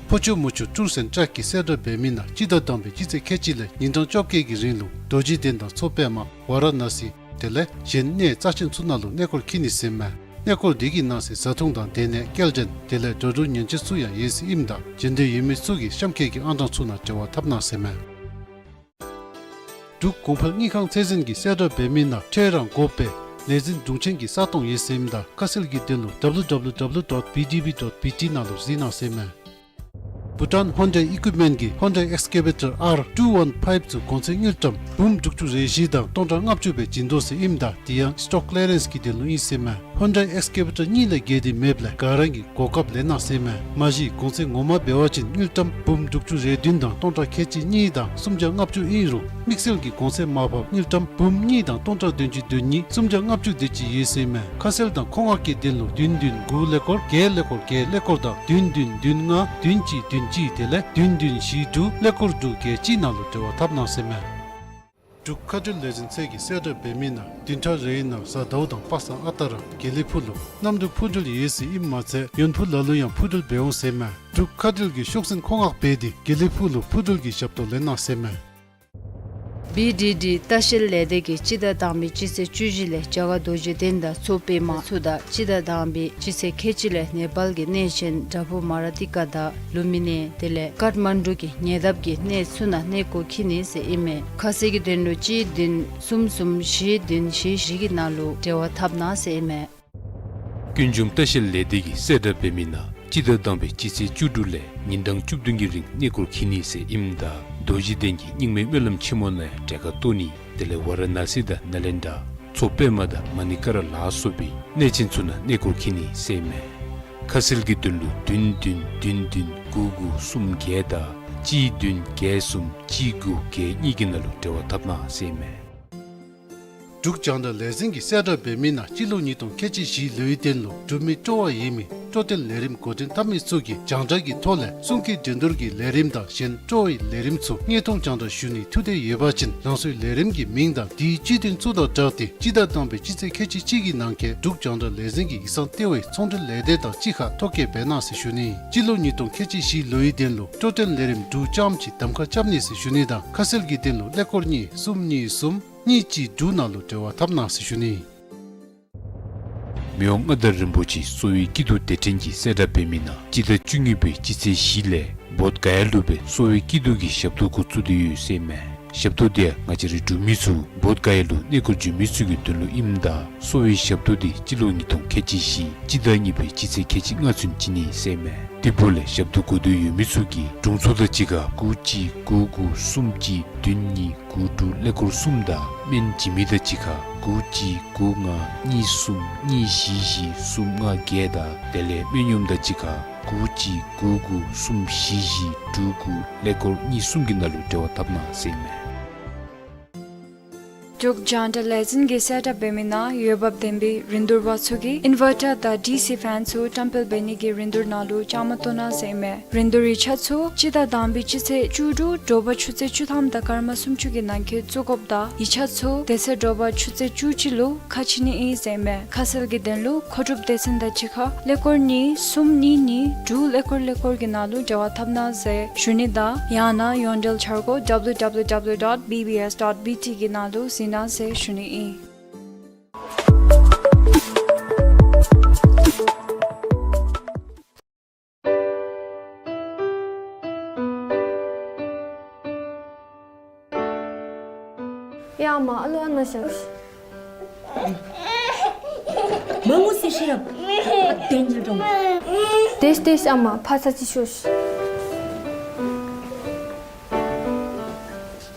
ཕོ་ཆུ་མོ་ཆུ་Tours and Trek གིས་གསལ་བསྒྲགས་འབད་མི་ནང་སྤྱི་ཟླ་དང་པའི་སྤྱི་ཚེས་ཁལ་གཅིག་ལས་ཉིན་གྲངས་བཅོ་བརྒྱད་ཀྱི་རིང་ལུ་རྡོ་རྗེ་གདན་དང་མཚོ་པདྨ་ཝ་ར་ཎ་སི་དེ་ལས་གཞན་གནས་རྩ་ཆེན་ཚུ་ནང་ལུ་གནས་སྐོར་འཁྱིད་ནི་ཟེར་མས། གནས་སྐོར་དེ་གི་ནང་གསེས་བཟའ་འཐུང་དང་སྡོད་གནས་སྐྱེལ་འདྲེན་དེ་ལས་འགྲོ་འགྲུལ་ཉེས་ཆད་ཚུ་ཡང་ཡོད་ཟེར་ཨིནམ་ད་འབྱོན་འདོད་ཡོད་མི་ཚུ་གིས་གཤམ་འཁོད་ཀྱི་ཨང་གྲངས་ཚུ་ནང་འབྲེལ་བ་འཐབ་གནང་ཟེར་མས། འབྲུག་གོང་འཕེལ་དངུལ་ཁང་ཚད་འཛིན་གྱིས་གསལ་བསྒྲགས་འབད་མི་ནང་ཁྲལ་རང་དགོ་པའི་ལས་འཛིན་དྲུང་ཆེན་གྱི་ས་སྟོང་ཡོད་ཟེར་ཨིནམ་ད་ཁ་གསལ་གྱི་དོན་ལུ W W W dot B D B dot B T ནང་ལུ་གཟིགས་གནང་ཟེར་མས། Bhutan Hyundai Equipment གིས་Hyundai Excavator R two one five ཚུ་གོང་ཚད་དངུལ་ཀྲམ་འབུམ་དྲུག་ཅུ་རེ་བཞི་དང་སྟོང་ཕྲག་ལྔ་བཅུ་སྦེ་བྱིན་དོ་ཟེར་ཨིནམ་ད་དེ་ཡང་stock clearance གི་དོན་ལུ་ཨིན་ཟེར་མས། Hyundai Excavator གཉིས་ལས་བརྒལ་ཏེ་མེདཔ་ལས་ག་ར་གིས་གོ་སྐབས་ལེན་གནང་ཟེར་མས། མ་གཞི་གོང་ཚད་ངོ་མ་འབད་བ་ཅིན་དངུལ་ཀྲམ་འབུམ་དྲུག་ཅུ་རེ་བདུན་དང་སྟོང་ཕྲག་ཁལ་གཅིག་གཉིས་དང་སུམ་བརྒྱ་ལྔ་བཅུ་ཨིན་རུང་དམིགས་བསལ་གྱི་གོང་ཚད་མར་ཕབ་དངུལ་ཀྲམ་འབུམ་གཉིས་དང་སྟོང་ཕྲག་བདུན་ཅུ་དོན་གཉིས་སུམ་བརྒྱ་ལྔ་བཅུ་དེ་ཅིག་ཡོད་ཟེར་མས། ཁ་གསལ་དང་མཁོ་མངགས་ཀྱི་དོན་ལུ་བདུན་བདུན་དགུ་ཀླད་ཀོར་བརྒྱད་ཀླད་ཀོར་བརྒྱད་ཀླད་ཀོར་དང་བདུན་བདུན་བདུན་ལྔ་བདུན་གཅིག་བདུན་གཅིག་དེ་ལས་བདུན་བདུན་བཞི་དྲུག་ཀླད་ཀོར་དྲུག་བརྒྱད་གཅིག་ནང་ལུ་འབྲེལ་བ་འཐབ་གནང་ཟེར་མས། འབྲུག་མཁའ་འགྲུལ་ལས་འཛིན་ཚད་ཀྱིས་གསལ་བསྒྲགས་འབད་མི་ནང་བདུན་ཕྲག་རེའི་ནང་གཟའ་ཟླཝ་དང་པ་སངས་ཨ་རྟག་ར་དགེ་ལེགས་ཕུག་ལུ་གནམ་གྲུ་འཕུར་འགྲུལ་ཡོད་ཟེར་ཨིནམ་མ་ཚད་ཡོན་ཕུ་ལ་ལུ་ཡང་འཕུར་འགྲུལ་འབད་འོང་ཟེར་མས། འབྲུག་མཁའ་འགྲུལ་གྱིས་ཤོག་འཛིན་མཁོ་མངགས་འབད་དེ་དགེ་ལེགས་ཕུག་ལུ་འཕུར་འགྲུལ་གྱི་ཞབས་ཏོག་ལེན་གནང་ཟེར་མས། B D D ལྟ་བཤལ་ལས་སྡེ་གིས་སྤྱི་ཟླ་དང་པའི་སྤྱི་ཚེས་བཅུ་བཞི་ལས་རྒྱ་གར་རྡོ་རྗེ་གདན་དང་མཚོ་པདྨ་ཚུ་དང་སྤྱི་ཟླ་དང་པའི་སྤྱི་ཚེས་ཁལ་གཅིག་ལས་ནེ་པཱལ་གྱི་གནས་ཆེན་བྲག་ཕུག་མ་ར་ཏི་ཀ་དང་ལུམ་བི་ནི་དེ་ལས་ཀཱཐ་མན་ཌུ་གི་ཉེ་འདབས་ཀྱི་གནས་ཚུ་ནང་གནས་སྐོར་འཁྱིད་ནི་ཟེར་ཨིན་མས། ཁ་གསལ་གྱི་དོན་ལུ་གཅིག་བདུན་གསུམ་གསུམ་བཞི་བདུན་བཞི་བཞི་གི་ནང་ལུ་འབྲེལ་བ་འཐབ་གནང་ཟེར་ཨིན་མས། ཀུན་འབྱུང་ལྟ་བཤལ་ལས་སྡེ་གིས་གསལ་བསྒྲགས་འབད་མི་ནང་སྤྱི་ཟླ་དང་པའི་སྤྱི་ཚེས་བཅུ་དྲུག་ལས་ཉིན་གྲངས་བཅུ་བདུན་གྱི་རིང་གནས་སྐོར་འཁྱིད་ནི་ཟེར་ཨིནམ་ད་རྡོ་རྗེ་གདན་གྱི་རྙིང་མའི་སྨོན་ལམ་ཆེན་མོ་ནང་གྲལ་ཁར་གཏོགས་ནི་དེ་ལས་ཝ་ར་ཎ་སི་དང་ནཱ་ལེནྡྲ་མཚོ་པདྨ་དང་མ་ཎི་ཀ་ར་ལ་སོགས་པའི་གནས་ཆེན་ཚུ་ནང་གནས་སྐོར་འཁྱིད་ནི་ཟེར་ཨིན་མས། ཁ་གསལ་གྱི་དོན་ལུ་བདུན་བདུན་བདུན་བདུན་དགུ་དགུ་གསུམ་བརྒྱད་དང་གཅིག་བདུན་བརྒྱད་གསུམ་གཅིག་དགུ་བརྒྱད་གཉིས་ཀྱི་ནང་ལུ་འབྲེལ་བ་འཐབ་གནང་ཟེར་ཨིན་མས། འབྲུག་རྒྱང་བསྒྲགས་ལས་འཛིན་གྱིས་གསལ་བསྒྲགས་འབད་མི་ནང་སྤྱི་ལོ་ཉིས་སྟོང་ཁལ་གཅིག་བཞི་ལོའི་དོན་ལུ་འབྲུག་མི་སྤྲོ་བ་ཡོད་མི་སྤྲོ་སྟོན་ལས་རིམ་འགོ་འདྲེན་འཐབ་མི་ཚུ་གིས་རྒྱང་བསྒྲགས་ཀྱི་ཐོག་ལས་གསུང་སྐད་འགྲན་བསྡུར་གྱི་ལས་རིམ་དང་གཞན་སྤྲོ་བའི་ལས་རིམ་ཚུ་དངོས་མཐོང་རྒྱང་བསྒྲགས་ཞུ་ནི་ཐུགས་འདོད་ཡོད་པ་ཅིན་རང་སོའི་ལས་རིམ་གྱི་མིང་དང་དེའི་སྤྱི་དོན་ཚུ་དང་སྦྲགས་ཏེ་སྤྱི་ཟླ་དང་པའི་སྤྱི་ཚེས་ཁལ་གཅིག་གཅིག་གི་ནང་འཁོད་འབྲུག་རྒྱང་བསྒྲགས་ལས་འཛིན་གྱི་ཡིག་ཚང་ལྟེ་བའི་ཚོང་འབྲེལ་ལས་སྡེ་དང་གཅིག་ཁར་ཐོ་བཀོད་འབད་གནང་ཟེར་ཞུ་ནི། སྤྱི་ལོ་ཉིས་སྟོང་ཁལ་གཅིག་བཞི་ལོའི་དོན་ལུ་སྤྲོ་སྟོན་ལས་རིམ་འབྲུག་ལྕམ་གྱིས་གདམ་ཁ་རྐྱབ་ནི་ཟེར་ཞུ་ནི་དང་ཁ་གསལ་གྱི་དོན་ལུ་ཀླད་ཀོར་གཉིས་གསུམ་གཉིས་གསུམ་གཉིས་གཅིག་དྲུག་ནང་ལུ་འབྲེལ་བ་འཐབ་གནང་ཟེར་ཞུ་ནི། མི་དབང་མངའ་བདག་རིན་པོ་ཆེ་གསོ་བའི་སྐྱིད་སྡུག་སྡེ་ཕྲན་གྱིས་གསལ་བསྒྲགས་འབད་མི་ནང་སྤྱི་ཟླ་བཅུ་གཉིས་པའི་སྤྱི་ཚེས་བཞི་ལས་བོདྷ་ག་ཡ་ལུ་སྦེ་གསོ་བའི་སྐྱིད་སྡུག་གི་ཞབས་ཏོག་འགོ་བཙུགས་ཏེ་ཡོད་ཟེར་ཨིན་མས། ཞབས་ཏོག་དེ་ཡང་ང་བཅས་རའི་འབྲུག་མི་ཚུ་བོདྷ་ག་ཡ་ལུ་གནས་སྐོར་འབྱོན་མི་ཚུ་གི་དོན་ལུ་ཨིནམ་ད་གསོ་བའི་ཞབས་ཏོག་དེ་སྤྱི་ལོ་ཉིས་སྟོང་ཁལ་གཅིག་བཞི་སྤྱི་ཟླ་གཉིས་པའི་སྤྱི་ཚེས་ཁལ་གཅིག་ལྔ་ཚུན་བྱིན་ནི་ཟེར་ཨིན་མས། དེ་འབདཝ་ལས་ཞབས་ཏོག་དགོ་འདོད་ཡོད་མི་ཚུ་གིས་དྲུང་འཚོ་དང་གཅིག་ཁར་དགུ་གཅིག་དགུ་དགུ་གསུམ་གཅིག་བདུན་གཉིས་དགུ་དྲུག་ཀླད་ཀོར་གསུམ་དང་སྨན་བྱིན་མི་དང་གཅིག་ཁར་དགུ་གཅིག་དགུ་ལྔ་གཉིས་གསུམ་གཉིས་བཞི་བཞི་གསུམ་ལྔ་བརྒྱད་དང་དེ་ལས་སྨན་གཡོགམ་དང་གཅིག་ཁར་དགུ་གཅིག་དགུ་དགུ་གསུམ་བཞི་བཞི་དྲུག་དགུ་ཀླད་ཀོར་གཉིས་གསུམ་གྱི་ནང་ལུ་འབྲེལ་བ་འཐབ་གནང་ཟེར་ཨིན་མས། འབྲུག་རྒྱང་བསྒྲགས་ལས་འཛིན་གྱིས་གསལ་བསྒྲགས་འབད་མི་ནང་འོས་འབབ་ལྡན་པའི་རིན་བསྡུར་པ་ཚུ་གིས་ཨིན་ཝར་ཊར་དང་ཌི་སི་ཕེན་ཚུ་བཀྲམ་སྤེལ་འབད་ནི་གི་རིན་བསྡུར་ནང་ལུ་བཅའ་མར་གཏོགས་གནང་ཟེར་ཨིན་མས། རིན་བསྡུར་ཡིག་ཆ་ཚུ་སྤྱི་ཟླ་དང་པའི་སྤྱི་ཚེས་བཅུ་དྲུག་དྲོ་པ་ཆུ་ཚོད་བཅུ་ཐམ་དང་སྐར་མ་སུམ་ཅུ་གི་ནང་འཁོད་བཙུགས་དགོཔ་དང་ཡིག་ཆ་ཚུ་དེ་ཚེ་དྲོ་པ་ཆུ་ཚོད་བཅུ་གཅིག་ལུ་ཁ་ཕྱེ་ནི་ཨིན་ཟེར་ཨིན་མས། ཁ་གསལ་གྱི་དོན་ལུ་མཁོ་སྒྲུབ་སྡེ་ཚན་དང་གཅིག་ཁར་ཀླད་ཀོར་གཉིས་གསུམ་གཉིས་གཉིས་དྲུག་ཀླད་ཀོར་ཀླད་ཀོར་གྱི་ནང་ལུ་འབྲེལ་བ་འཐབ་གནང་ཟེར་ཞུ་ནི་དང་ཡང་ན་ཡོངས་འབྲེལ་འཆར་སྒོ་W W W dot B B S dot B T གི་ནང་ལུ་གཟིགས་གནང་ཟེར་ཞུ་ནི་ཨིན། ཡ་མ་ཨ་ལོ་ཨ་ན་ཤག་མ་ངུ་ཟེར་ཤེས་རབ། དེ་ཉིད་རུང་། དེས་དེས་ཨ་མ་ཕ་ཚ་ཅི་ཤོས།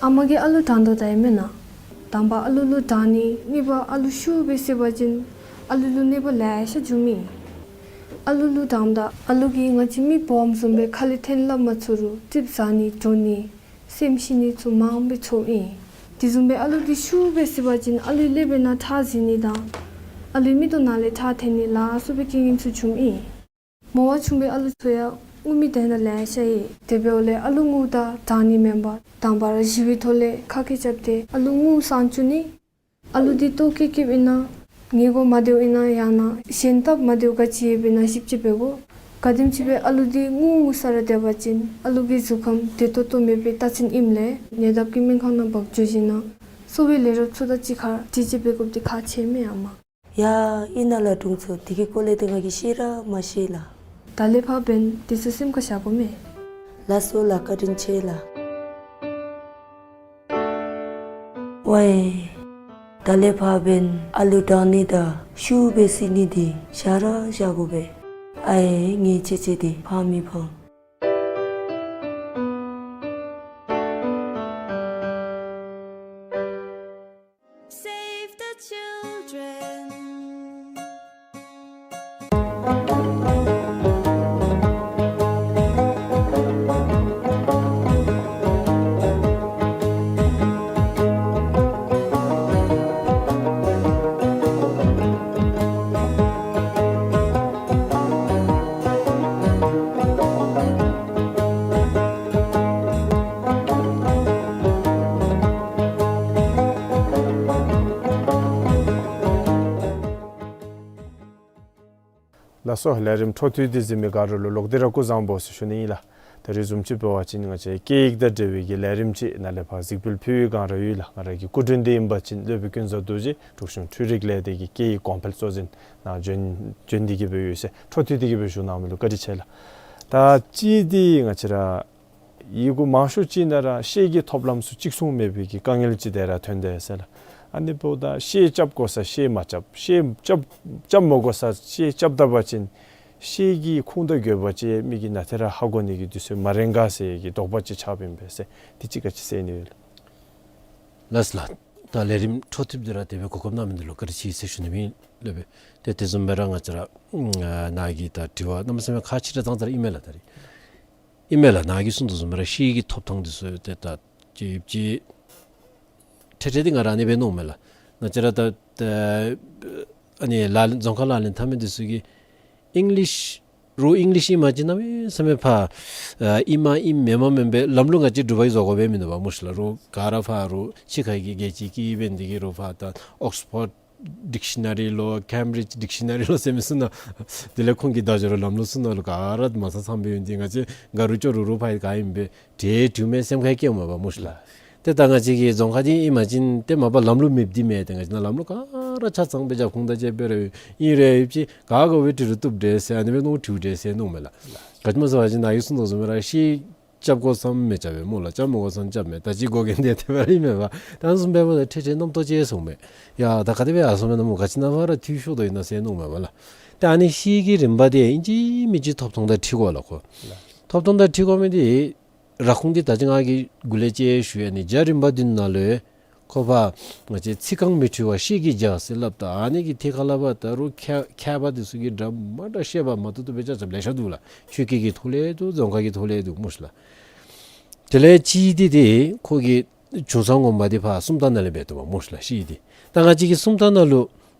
ཨ་མ་གིས་ཨ་ལུ་དྲང་དོ་ད་ཨིན་མེན་ན། དང་པ་ཨ་ལུ་གླུ་དྲང་ནི། གཉིས་པ་ཨ་ལུ་ཤུགས་སྦེ་བསད་པ་ཅིན་ཨ་ལུ་ལུ་གནོད་པ་ལེ་ཤ་འབྱུངམ་ཨིན། ཨ་ལུ་གླུ་དྲངམ་ད་ཨ་ལུ་གིས་ང་བཅས་མི་སྦོམ་བཟུམ་སྦེ་ཁ་ལས་འཐེན་སླབ་མ་ཚུགས་རུང་ཙིགཔ་ཟ་ནི་འགྲོ་ནི་སེམས་ཤི་ནི་ཚུ་མངམ་སྦེ་ཚོརཝ་ཨིན། དེ་བཟུམ་སྦེ་ཨ་ལུ་འདི་ཤུགས་སྦེ་བསད་པ་ཅིན་ཨ་ལུའི་ཀླད་པའི་ནང་ཁྲག་འཛིང་ནི་དང་ཨ་ལུའི་མིག་ཏོ་ནང་ལས་ཁྲག་འཐོན་ནི་ལ་སོགས་པའི་རྐྱེན་ངན་ཚུ་འབྱུངམ་ཨིན། མོ་བ་ཆུང་བའི་ཨ་ལུ་ཚུ་ཡང་ངུ་མི་དེ་ནང་ལེ་ཤ་ཡོད། དེ་འབདཝ་ལས་ཨ་ལུ་ངུཝ་ད་དྲང་ནི་མེན་པར་དང་པ་ར་གཞུང་གི་ཐོག་ལས་ཁ་སྐད་རྐྱབ་སྟེ་ཨ་ལུ་ངུ་སངས་བཅུག་ནི། ཨ་ལུ་འདི་ལྟོཝ་བཀྱེས་བཀྱེསཔ་ཨིན་ན་ཉལ་གོ་མ་བདེཝ་ཨིན་ན་ཡང་ན་གཞན་སྟབས་མ་བདེཝ་ག་ཅི་ཡོདཔ་ཨིན་ན་ཞིབ་དཔྱད་འབད་དགོ། ག་དེམ་ཅིག་སྦེ་ཨ་ལུ་འདི་ངུ་ངུ་ས་ར་སྡོད་པ་ཅིན་ཨ་ལུ་གི་གཟུགས་ཁམས་བདེ་ཏོག་ཏོ་མེད་པའི་རྟགས་མཚན་ཨིནམ་ལས་ཉེ་འདབས་ཀྱི་སྨན་ཁང་ནང་འབག་འགྱོ་ཞིནམ་ན་གསོ་བའི་ལས་རོགསཔ་ཚུ་དང་གཅིག་ཁར་དྲི་དཔྱད་འབད་དགོཔ་འདི་ཁག་ཆེ་མས་ཨ་མ། ཡ་ཨིན་ན་ལགས་དྲུང་འཚོ། དེ་གི་སྐོར་ལས་ཏེ་ང་གིས་ཤེས་ར་མ་ཤེས་ལགས། ད་ལས་ཕར་འབདན་དེ་ཚུ་སེམས་ཁར་བཞག་དགོ་མས། ལགས་སོ་ལགས། བཀའ་དྲིན་ཆེ་ལགས། ཝའི། ད་ལས་ཕར་འབདན་ཨ་ལུ་དྲང་ནི་དང་ཤུགས་སྦེ་བསད་ནི་འདི་བཞག་ར་བཞག་དགོ་པས། ཨའེ་ངེའི་ཅེ་ཅེ་འདི་ཕངས་མི་ཕངས། Save the children. ལགས་སོ། ལས་རིམ་འཕྲོ་མཐུད་དེ་གཟིགས་མི་ག་ར་ལུ་ལོག་སྟེ་ར་སྐུ་གཟུགས་བཟང་པོ་ཟེར་ཞུ་ནི་ཨིན་ལགས། ད་རིས་བཟུམ་ཅིག་འབད་བ་ཅིན་ང་བཅས་སྐད་ཡིག་དང་འབྲེལ་བའི་གི་ལས་རིམ་ཅིག་ནཱ་ལས་ཕར་གཟིགས་འབུལ་ཕུལ་བའི་བསྒང་ར་ཡོད་ལགས། ང་ར་གི་སྐུ་མགྲོན་འདི་ཨིན་པ་ཅིན་སློབ་དཔོན་ཀུན་བཟང་རྡོ་རྗེ་འབྲུག་གཞུང་འཕྲུལ་རིག་ལས་སྡེ་གི་སྐད་ཡིག་གོང་འཕེལ་གཙོ་འཛིན་ནཱ་བྱོན་བྱོན་ཏེ་གི་སྦེ་ཡོད་ཟེར། འཕྲོ་མཐུད་དེ་གི་སྦེ་ཞུ་གནང་མི་ལུ་བཀའ་དྲིན་ཆེ་ལགས། ད་ཅི་འདི་ང་བཅས་ར་ཡི་གུ་མང་ཤོས་ཅིག་ནང་ར་ཤེལ་གྱི་ཐོབ་ལམ་ཚུ་གཅིག་མཚུངས་མེད་པའི་གི་དཀའ་ངལ་ཅིག་དེ་ར་ཐོན་དེས་ཟེར་ལགས། ཨ་ནི་འབདཝ་ད་ཤེལ་རྐྱབ་དགོ་ས་ཤེལ་མ་རྐྱབ། ཤེལ་རྐྱབ་རྐྱབ་མ་དགོ་ས་ཤེལ་རྐྱབ་ད་པ་ཅིན་ཤེལ་གྱི་ཁུངས་དང་དགོས་པ་ཅིག་མི་གིས་ནཱ་ཏེ་ར་ཧ་གོ་ནི་གི་དུས་ཚོད་མ་རན་ག་ཟེར་གྱི་དོགས་པ་ཅིག་ཆགསཔ་ཨིན་པས་ཟེར། དེ་ཅིག་ག་ཅི་ཟེར་ནི་ཡོད་ལགས། ལགས་སོ་ལགས། ད་ལས་རིམ་འཕྲོ་མཐུད་དེ་ར་དེ་སྦེ་གོ་སྐབས་གནང་མི་འདི་ལུ་བཀའ་དྲིན་ཆེ་ཟེར་ཞུ་ནི་ཨིན་ལགས། ཏེ་དེ་བཟུམ་སྦེ་ར་ང་བཅས་ར་ནཱ་གི་ད་དྲི་བ་གནམ་མེད་ས་མེད་ཁག་ཆེ་དྲགས་ཙང་ཙ་ར་ཨིན་མས་ལགས། ད་རིས་ཨིན་མས་ལགས། ནཱ་གིས་གསུངས་དོ་བཟུམ་སྦེ་ར་ཤེལ་གྱི་ཐོབ་ཐངས་འདི་ཚུ་ཏེ་ད་ཅིག་ཅིག་ཏེ་ཏེ་འདི་ང་ར་ཨ་ནི་སྦེ་མནོཝ་མས་ལགས། ང་བཅས་ར་ད་ད་ཨ་ནི་ལག་ལེན་རྫོང་ཁ་ལག་ལེན་འཐབ་མི་འདི་ཚུ་གིས་ཨིང་ལིཤ་རོགས་ཨིང་ལིཤ་ཨིན་པ་ཅིན་གནམ་མེད་ས་མེད་ཕར་ཨ་ཨིན་མ་ཨིན་མེན་མ་མེན་པའི་ལམ་ལུགས་ང་བཅས་འབྲུག་པ་གིས་བཟོ་དགོ་པས་མིན་འདུག་པ་སྨོ་ཤིག་ལགས། རོགས་ག་ར་ཕར་རོགས་ཕྱི་ཁ་གི་རྒྱལ་སྤྱིའི་སྐད་འབད་ནི་འདི་གིས་རོགས་ཕར་ད་ཨོགསི་ཕོཌ་ཌིག་ཤི་ན་རི་ལོ་ཀེམ་བི་རིཇ་ཌིག་ཤི་ན་རི་ལོ་ཟེར་མི་ཚུ་ནང་དེ་ལས་ཁོང་གི་བརྡ་སྦྱོར་ལམ་ལུགས་ཚུ་ནང་ལུ་ག་ར་མ་ཚང་ཚང་སྦེ་ཡོད་ནི་འདི་ང་བཅས་ག་རུང་ཅོག་རུ་རུ་ཕར་ག་ཨིན་པས། ཏེ་དྲི་མེད་སེམས་ཁར་སྐྱེཝ་མས་པ་སྨོ་ཤིག་ལགས། ཏེ་ད་ང་བཅས་ཀྱི་རྫོང་ཁ་འདི་ཨིན་པ་ཅིན་ཏེ་མ་པ་ལམ་ལུགས་མེདཔ་འདི་མེན། ཏེ་ང་བཅས་ནཱ་ལམ་ལུགས་ག་ར་ཆ་ཚང་སྦེ་རྒྱབ་ཁུངས་དང་བཅས་སྦེ་ར་ཨིན་རུང་ཡོད་ཅི་ག་ག་སྦེ་འབྲི་རུང་བཏུབ་འདྲས་ཟེར་ཨ་ནི་སྦེ་མནོ་དྲིཝ་འདྲས་ཟེར་མནོཝ་མས་ལགས། ག་ཅི་སྨོ་ཟེར་བ་ཅིན་ནཱ་གིས་གསུངས་དོ་བཟུམ་སྦེ་ར་ཤེལ་རྐྱབ་དགོ་ས་མི་རྐྱབ་པས་སྨོ་ལགས། རྐྱབ་མ་དགོ་ས་རྐྱབ་མས། ད་ཅི་འགོ་འགན་དེ་དེ་སྦེ་ར་ཨིན་མས་པ། ད་བཟུམ་སྦེ་འབདཝ་ད་ཏེ་ཏེ་རྣམ་རྟོག་སྐྱེ་སོང་མས། ཡ་ད་ག་དེ་སྦེ་ཡར་སོང་མས་ན་སྨོ། ག་ཅི་ནཱ་ཕར་ར་འཐུས་ཤོར་དོ་ཨིན་ན་ཟེར་མནོཝ་མས་པ་ལགས། ཏེ་ཨ་ནི་ཤེལ་གྱི་རིམ་པ་འདི་ཨིན་ཅི་མིན་ཅི་ཐོབ་ཐངས་དང་འཁྲིལ་དགོ་ལགས་ཁོ། ཐོབ་ཐངས་དང་འཁྲིལ་དགོ་མི་འདི་ར་ཁུངས་འདི་ད་ཅི་ང་གིས་འགོ་ལས་ཅིག་ཞུ་ཡི། ཨ་ནི་རྒྱ་རིམ་པ་འདི་ནང་ལུ་ཁོ་ཕར་ང་བཅས་ཚིག་རྐང་མི་འཁྲུལ་བ་ཤེལ་གྱི་རྒྱ་ཟེར་སླབ་ད་ཨ་ནི་གི་ཐད་ཁར་ལས་ཕར་ད་རུང་མཁས་མཁས་པ་འདི་ཚུ་གིས་འདྲ་མ་འདྲ་བཤད་པ་མ་བཏུབ་བཏུབ་སྦེ་རྐྱབ་རྐྱབ་ལེ་ཤ་འདུག་ལགས། ཆོས་སྐད་ཀྱི་ཐོག་ལས་འདུག། རྫོང་ཁ་གི་ཐོག་ལས་འདུག་སྨོ་ཤིག་ལགས། དེ་ལས་གཅིག་འདི་འདི་ཁོ་གི་བྱུང་ས་ངོ་མ་འདི་ཕར་སུམ་རྟགས་ནང་ལས་འབད་དོ་བ་སྨོ་ཤིག་ལགས། ཤེལ་འདི་ད་ང་བཅས་ཀྱི་སུམ་རྟགས་ནང་ལུ་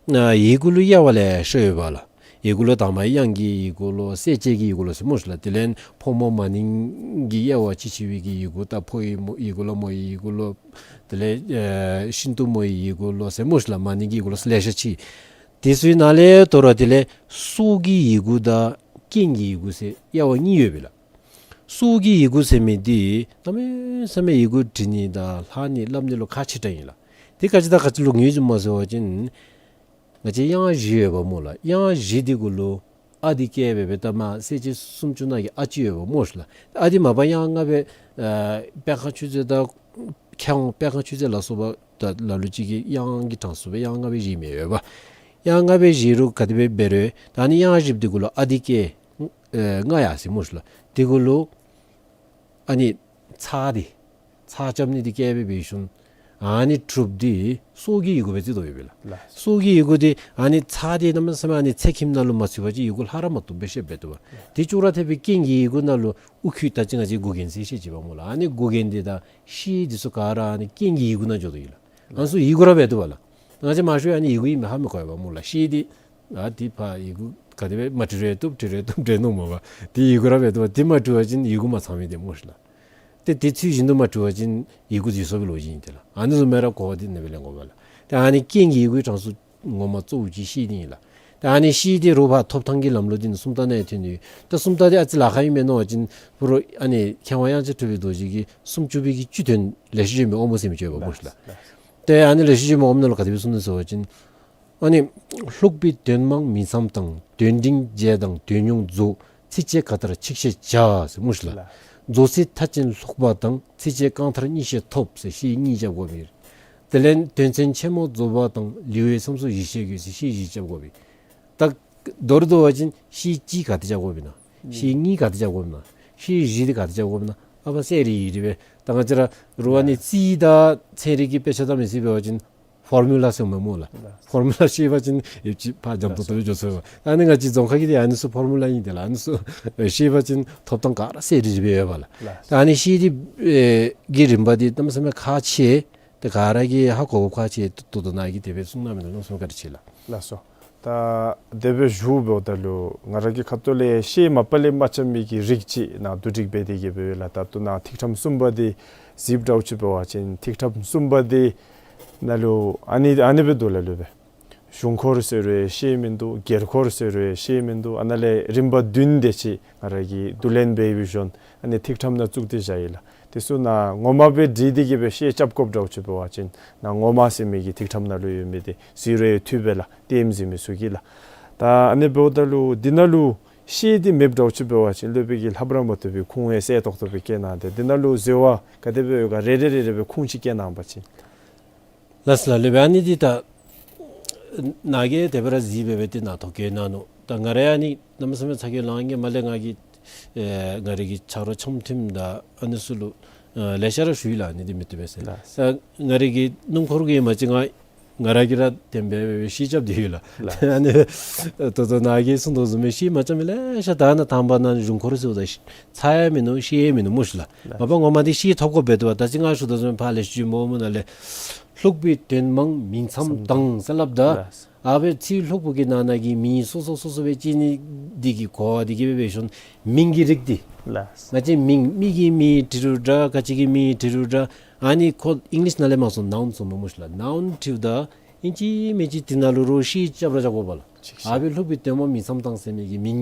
ཡི་གུ་ལུ་དབྱེ་བ་ལེ་ཤ་ཡོད་པ་ལགས། ཡི་གུ་ལུ་དང་པ་དབྱངས་ཀྱི་ཡི་གུ་ལོ། གསལ་བྱེད་ཀྱི་ཡི་གུ་ལོ་ཟེར་སྨོ་ཤིག་ལགས། དེ་ལས་ཕོ་མོ་མ་ནིང་གི་དབྱེ་བ་ཅིག་ཕྱེ་བའི་གི་ཡི་གུ། ད་ཕོ་ཡི་མོ་ཡི་གུ་ལོ། མོ་ཡི་ཡི་གུ་ལོ། དེ་ལས་ཨེ་ཤིན་ཏུ་མོ་ཡི་ཡི་གུ་ལོ་ཟེར་སྨོ་ཤིག་ལགས། མ་ནིང་གི་ཡི་གུ་ལོ་ཟེར་ལེ་ཤ་ཅིག། དེ་ཚུའི་ནང་ལས་དོ་རུང་དེ་ལས་སྲོག་གི་ཡི་གུ་དང་རྐྱེན་གྱི་ཡི་གུ་ཟེར་དབྱེ་བ་གཉིས་ཡོད་པས་ལགས། སྲོག་གི་ཡི་གུ་ཟེར་མི་འདི་གནམ་མེད་ས་མེད་ཡི་གུ་འབྲི་ནི་དང་ལྷག་ནི་སླབ་ནི་ལུ་ཁག་ཆེ་དྲགས་ཨིན་ལགས། དེ་ག་ཅི་དང་ག་ཅི་ལུ་ངེས་འབྱུང་མས་ཟེར་བ་ཅིན་ང་བཅས་དབྱངས་བཞི་ཡོད་པ་སྨོ་ལགས། དབྱངས་བཞི་འདི་གུ་ལུ་ཨ་འདི་སྐད་འབད་འབད་ད་མར་གསལ་བྱེད་སུམ་ཅུ་ནང་གི་ཨ་ཅིག་ཡོད་པ་སྨོ་ཤིག་ལགས། ཨ་འདི་མ་པ་དབྱངས་ལྔ་སྦེ་ཨ་དཔལ་ཁང་ཆོས་མཛད་དང་མཁས་དབང་དཔལ་ཁང་ཆོས་མཛད་ལ་སོགས་པ་ད་ལ་ལུ་ཅིག་གིས་དབྱངས་ཀྱི་གྲངས་སུ་སྦེ་དབྱངས་ལྔ་སྦེ་བཞེས་མི་ཡོད་པ། དབྱངས་ལྔ་སྦེ་བཞེས་རུང་ག་དེ་སྦེ་འབད་རུང་ད་ཨ་ནི་དབྱངས་བཞི་འདི་གུ་ལུ་ཨ་འདི་སྐད་ཨེ་ལྔ་ཡར་སོ་ཡི་སྨོ་ཤིག་ལགས། འདི་གུ་ལུ་ཨ་ནི་ཚ་འདི་ ཚགས་རྐྱབ་ནི་འདི་བཀལ་སྦེ་འབད་ཞིནམ་ཨ་ནི་གྲུབ་འདི་སྲོག་གི་ཡི་གུ་སྦེ་བརྩི་དོ་ཡོདཔ་ལགས། ལགས། སྲོག་གི་ཡི་གུ་འདི་ཨ་ནི་ཚགས་འདི་གནམ་མེད་ས་མེད་ཨ་ནི་ཚེ་ཁྱིམ་ནང་ལུ་མ་ཚུད་པ་ཅིན་ཡི་གུ་ལྷག་ར་མ་བཏུབ་སྦེ་བཤདཔ་འབད་དོ་བ། ལགས། དེ་ཅོག་ར་འཐདཔ་སྦེ་རྐྱེན་གྱི་ཡི་གུ་ནང་ལུ་དབུ་ཁྱུད་ད་ཅི་ང་བཅས་མགུ་རྒྱན་ཟེར་བཤད་ཅི་བ་སྨོ་ལགས། ཨ་ནི་མགུ་རྒྱན་འདི་དང་ཤེལ་འདི་ཚུ་ག་ར་ཨ་ནི་རྐྱེན་གྱི་ཡི་གུ་ནང་འཇོག་དོ་ཡོད་ལགས། ཨ་ནི་ཚུ་ཡི་གུ་ར་འབད་དོ་བ་ལགས། ང་བཅས་མང་ཤོས་ཨ་ནི་ཡི་གུ་ཨིན་མས་ཧ་མི་གོ་བ་སྨོ་ལགས། ཤེལ་འདི་ཨ་འདི་ཕར་ཡི་གུ་ག་དེ་སྦེ་མ་བྲི་རུང་བཏུབ་བྲི་རུང་བཏུབ་འདྲས་མནོཝ་མས་པ། འདི་ཡི་གུ་ར་འབད་དོ་བ། འདི་མ་བྲི་བ་ཅིན་ཡི་གུ་མ་ཚང་མི་འདི་སྨོ་ཤེ་ལགས། ཏེ་འདི་ཚུལ་བཞིན་དུ་མ་བྲི་བ་ཅིན་ཡི་གུ་འཛོལ་སོང་བའི་ལོ་རྒྱུས་ཨིན་ཏེ་ལགས། ཨ་ནི་བཟུམ་སྦེ་ར་གོ་བ་འདི་ཨ་ནི་སྦེ་ལེན་དགོ་པས་ལགས། ཏེ་ཨ་ནི་རྐྱེན་གྱི་ཡི་གུའི་གྲངས་སུ་ངོ་མ་གཙོ་བོ་ཅིག་ཤེལ་འདི་ཨིན་ལགས། ཏེ་ཨ་ནི་ཤེལ་འདི་རོགས་ཕར་ཐོབ་ཐང་གི་ལམ་ལུགས་འདི་ནི་སུམ་རྟགས་ནང་ཡང་ཐོན་ནི་ཡོད། ཏེ་སུམ་རྟགས་འདི་ཨ་ཙི་ལཱ་ཁག་ཨིན་མས་མནོ་བ་ཅིན་ཕུ་རོ་ཨ་ནི་མཁས་དབང་དབྱངས་ཅན་གྲུབ་པའི་རྡོ་རྗེ་གིས་སུམ་ཅུ་པའི་གི་བཅུ་དོན་ལེགས་བཤད་ལྗོན་པའི་དབང་པོ་ཟེར་མི་ཅིག་ཡོད་པ་སྨོ་ཤེ་ལགས། ལགས། ཏེ་ཨ་ནི་ལེགས་བཤད་ལྗོན་པའི་དབང་པོ་ནང་ལུ་ག་དེ་སྦེ་གསུངས་ནུག་ཟེར་བ་ཅིན་ཨ་ནི་ལྷུག་པའི་དོན་མང་མིང་མཚམས་དང་། དོན་འབྲིང་རྒྱས་དང་དོན་ཉུང་རྫོགས། ཚིགས་བཅད་ག་མཐར་ཆིག་ཤད་བྱ་ཟེར་སྨོ་ཤེ་ལགས། ལགས། རྫོགས་ཚིག་མཐའ་ཅན་ལྷུག་པ་དང་། ཚིགས་བཅད་རྐང་མཐར་གཉིས་ཤད་ཐོབ་ཟེར་ཤེལ་གཉིས་རྐྱབ་དགོ་པས། དེ་ལས་དོན་ཚན་ཆེན་མོ་རྫོགས་པ་དང་། ལེའུའི་མཚམས་སུ་བཞི་ཤད་དགོས་ཟེར་ཤེལ་བཞི་རྐྱབ་དགོ་པས། ད་མདོར་བསྡུ་བ་ཅིན་ཤེལ་གཅིག་ག་དེ་རྐྱབ་དགོཔ་ཨིན་ན། ཤེལ་གཉིས་ག་དེ་རྐྱབ་དགོཔ་ཨིན་ན། ཤེལ་བཞི་འདི་ག་དེ་རྐྱབ་དགོཔ་ཨིན་ན། ཨ་ཕར་གསལ་རི་རི་སྦེ་ད་ང་བཅས་ར་རུང་ཨ་ནི་རྩིས་དང་ཚན་རིག་གི་དཔེ་ཆ་བལྟ་མི་ཅིག་འབད་བ་ཅིན་ཕོར་མུ་ལ་ཟེར་མི་སྨོ་ལགས། ལགས། ཕོར་མུ་ལ་ཤེས་པ་ཅིན་ཡོད་ཅིག་ཕར་འཇམ་ཏོང་ཏོ་སྦེ་འགྱོ་ཚུགས་པས། ཨ་ནི་ང་བཅས་རྫོང་ཁ་གི་འདི་ཨ་ནི་ཚུ་ཕོར་མུ་ལ་ཨིན་ཏེ་ལགས། ཨ་ནི་ཚུ་ཤེས་པ་ཅིན་ཐོབ་ཐང་ག་ར་གསལ་རི་རི་སྦེ་ཡོད་པས་ལགས། ལགས། ད་ཨ་ནི་ཤེལ་འདི་ཨེ་གི་རིམ་པ་འདི་གནམ་མེད་ས་མེད་ཁག་ཆེ། ཏེ་ག་ར་གིས་ཧ་གོ་དགོཔ་ཁག་ཆེ། ད་ལྟོ་ནཱ་གིས་དེ་སྦེ་གསུངས་གནང་མི་འདི་ལུ་གནམ་མེད་ས་མེད་བཀའ་དྲིན་ཆེ་ལགས། ལགས་སོ། ད་དེ་སྦེ་ཞུཝ་ད་ལུ་ང་ར་གི་ཁ་ཐུག་ལས་ཤེལ་མ་པ་ལས་མ་རྐྱབ་མི་གི་རིགས་ཅིག་ནཱ་བསྡུ་སྒྲིག་འབད་དེ་གི་སྦེ་ལགས། ད་ལྟོ་ནཱ་ཐིག་ཕྲེང་གསུམ་པ་འདི་གཟིགསཔ་འདྲཝ་ཅིག་འབད་བ་ཅིན་ཐིག་ཕྲེང་གསུམ་པ་འདི་ནང་ལུ་ཨ་ནི་ཨ་ནི་སྦེ་འདུག་ལགས་ལུས་པས། གཞུང་འཁོར་ཟེར་རུང་ཤེལ་མིན་འདུག། སྒེར་འཁོར་ཟེར་རུང་ཤེལ་མིན་འདུག། ཨ་ནཱ་ལས་རིམ་པ་བདུན་དེ་ཅིག་ང་ར་གིས་བསྡུ་ལེན་འབད་བའི་ཤུལ་ཨ་ནི་ཐིག་ཕྲེང་ནང་བཙུགས་ཏེ་བཞག་ཡི་ལགས། དེ་ཚུ་ནང་ངོ་མ་སྦེ་བྲིས་ཏེ་གི་སྦེ་ཤེལ་རྐྱབ་དགོཔ་འདྲཝ་ཅིག་འབད་བ་ཅིན་ནང་ངོ་མ་ཟེར་མི་གི་ཐིག་ཕྲེང་ནང་ལུ་ཡོད་མི་འདི་གཟིགས་རུང་ཡང་བཏུབ་པས་ལགས། ལྟདམོ་གཟིགས་མི་ཚུ་གིས་ལགས། ད་ཨ་ནི་འབདཝ་ད་ལུ་འདི་ནང་ལུ་ཤེལ་འདི་མེདཔ་འདྲཝ་ཅིག་འབད་བ་ཅིན་སློབ་དཔོན་གྱིས་ལྷབ་ར་མ་བཏུབ་པའི་ཁུངས་ཡང་གསལ་ཏོག་ཏོ་སྦེ་བཀལ་གནང་སྟེ་འདི་ནང་ལུ་འཛོལ་བ་ག་དེ་སྦེ་ཡོད་ག་རེ་རེ་རེ་རེ་སྦེ་ཁུངས་ཅིག་བཀལ་གནང་པ་ཅིན། ལགས་སོ་ལགས། ལུས་པས། ཨ་ནི་འདི་ད་ནཱ་གིས་དེ་སྦེ་ར་གཟིགས་སྦེ་སྦེ་ཏེ་ནཱ་ཐོ་བཀོད་གནང་ནུག། ད་ང་ར་ཨ་ནི་གནམ་མེད་ས་མེད་ཚ་གྱང་ལང་གེ་མ་ལས་ང་གིས་ཨེ་ང་རའི་གི་ཆ་རོགས་འཆམ་མཐུན་དང་ཨ་ནི་ཚུ་ལུ་ཨེ་ལེ་ཤ་ར་ཞུ་ཡི་ལགས། ཨ་ནི་འདི་མི་བཏུབ་པས་ཟེར། ལགས། ད་ང་རའི་གི་སྣུམ་འཁོར་གྱི་མ་གཅིག་ང་ང་ར་གིས་ར་དེ་སྦེ་སྦེ་ཤེལ་རྐྱབ་སྟེ་ཡོད་ལགས། ལགས། ཨ་ནི་ད་ལྟོ་ནཱ་གིས་གསུངས་དོ་བཟུམ་སྦེ་ཤེལ་མ་རྐྱབ་མི་ལེ་ཤ་ད་ནཱ་དང་པ་ནཱ་གཞུང་འཁོར་ཟེརཝ་ད་ཚར་ཡང་མིན་ནུག། ཤེལ་ཡང་མིན་ནུག་སྨོ་ཤེ་ལགས། ལགས། མ་པ་ངོ་མ་འདི་ཤེལ་ཐོབ་དགོཔ་འབད་དོ་བ། ད་ཅི་ང་ཞུ་དོ་བཟུམ་སྦེ་ཕར་ལེགས་བཤད་ལྗོན་པ་ནང་ལས་ལྷུག་པའི་དོན་མང་མིང་མཚམས་དང་ཟེར་སླབ་ད། ལགས། ཨ་སྦེ་ཚིག་ལྷུག་པོ་གི་ནང་ན་གི་མིང་སོ་སོ་སོ་སོ་སྦེ་བརྩི་ནི་འདི་གི་གོ་བ་འདི་གིས་སྦེ་འབད་ཞིནམ་མིང་གི་རིགས་འདི། ལགས། ང་བཅས་མིང་མི་གི་མིང་བྲི་རུང་འདྲ་ག་ཅི་གི་མིང་བྲི་རུང་འདྲ། ཨ་ནི་ཁོ་ཨིང་ལིཤ་ནང་ལས་མར་སོང་ནའུན་ཟེར་མི་སྨོ་ཤེ་ལགས། ནའུན་བྲིཝ་ད་ཨིན་ཅི་མིན་ཅི་འདི་ནང་ལུ་རོགས་ཤེལ་རྐྱབ་ར་རྐྱབ་དགོ་པས་ལགས། ཅིག་ཅིག། ཨ་སྦེ་ལྷུག་པའི་དོན་མང་མིང་མཚམས་དང་ཟེར་མི་གི་མིང་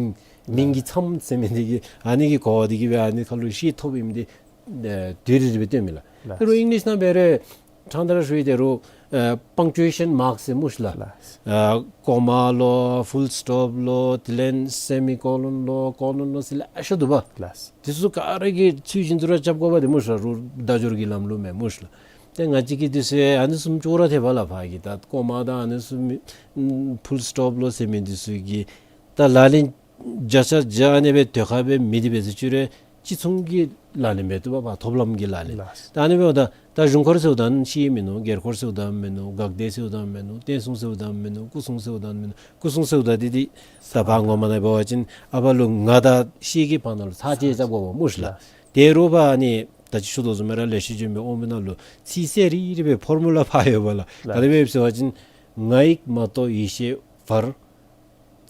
མིང་གི་མཚམས་ཟེར་མི་འདི་གི་ཨ་ནི་གི་གོ་བ་འདི་གིས་སྦེ་ཨ་ནི་ཁར་ལུ་ཤེལ་ཐོབ་ཨིནམ་འདི་ཨེ་དེ་རི་རི་སྦེ་སྟོནམ་མས་ལགས། ལགས། དེ་རུང་ཨིང་ལིཤ་ནང་འབད་རུང་ཕྲང་སྟེ་ར་ཞུ་ཡི། དེ་རུང་ཨེ་པང་ཅུ་ཨེ་ཤཱན་མཱརཀ་ཟེར་སྨོ་ཤེ་ལགས། ལགས། ཨེ་ཀོ་མ་ལོ་ཕུལ་སི་ཊོཔ་ལོ་དེ་ལས་སེ་མི་ཀོ་ལོན་ལོ་ཀོ་ལོན་ལོ་ཟེར་ལེ་ཤ་འདུག་པ། ལགས། དེ་ཚུ་ག་ར་གི་ཚུལ་བཞིན་དུ་ར་རྐྱབ་དགོ་པས་ཏེ་སྨོ་ཤེ་ལགས། རུང་བརྡ་སྦྱོར་གྱི་ལམ་ལུགས་མས་སྨོ་ཤེ་ལགས། ཏེ་ང་བཅས་ཀྱིས་དེ་ཚུ་ཨ་ནི་བཟུམ་ཅོག་ར་འཐདཔ་ལགས། ཕར་གྱི་ད་ཀོ་མ་དང་ཨ་ནི་ཚུ་མི་ཕུལ་སི་ཊོཔ་ལོ་ཟེར་མི་དེ་ཚུ་གི་ད་ལག་ལེན་བརྒྱ་ཆ་བརྒྱ་ཨ་ནི་སྦེ་དེ་ཁར་སྦེ་མེད་དེ་འབད་ཟེར་ཅི་རུང་ཅིག་མཚུངས་ཀྱི་ལག་ལེན་འབད་དོ་བ། ཕར་ཐོབ་ལམ་གྱི་ལག་ལེན། ལགས། ད་ཨ་ནི་འབདཝ་ད་ད་གཞུང་འཁོར་ཟེརཝ་ད་ཤེལ་མིན་ནུག། སྒེར་འཁོར་ཟེརཝ་ད་མིན་ནུག། འགག་སྡེ་ཟེརཝ་ད་མིན་ནུག། བསྟན་སྲུང་ཟེརཝ་ད་མིན་ནུག། སྐུ་སྲུང་ཟེརཝ་ད་མིན་ནུག། སྐུ་སྲུང་ཟེརཝ་ད་འདི་འདི་ད་ཕར་ངོ་མ་ནང་འབད་བ་ཅིན་ཨ་ཕར་ལུ་ང་དང་ཤེལ་གྱི་བར་ན་ལུ་ཚར་བཅད་རྐྱབ་དགོ་པས་སྨོ་ཤེ་ལགས། ལགས། དེ་རུང་ཕར་ཨ་ནི་ད་ཅི་ཞུ་དོ་བཟུམ་སྦེ་ར་ལེགས་བཤད་ལྗོན་པའི་དབང་པོ་ནང་ལུ་ཚིག་གསལ་རི་རི་སྦེ་ཕོར་མུ་ལ་ཕར་ཡོད་པས་ལགས། ལགས། ག་དེ་སྦེ་ཡོདཔ་ཟེར་བ་ཅིན་ང་ཡིག་མ་གཏོགས་ཡེ་ཤེས་བར།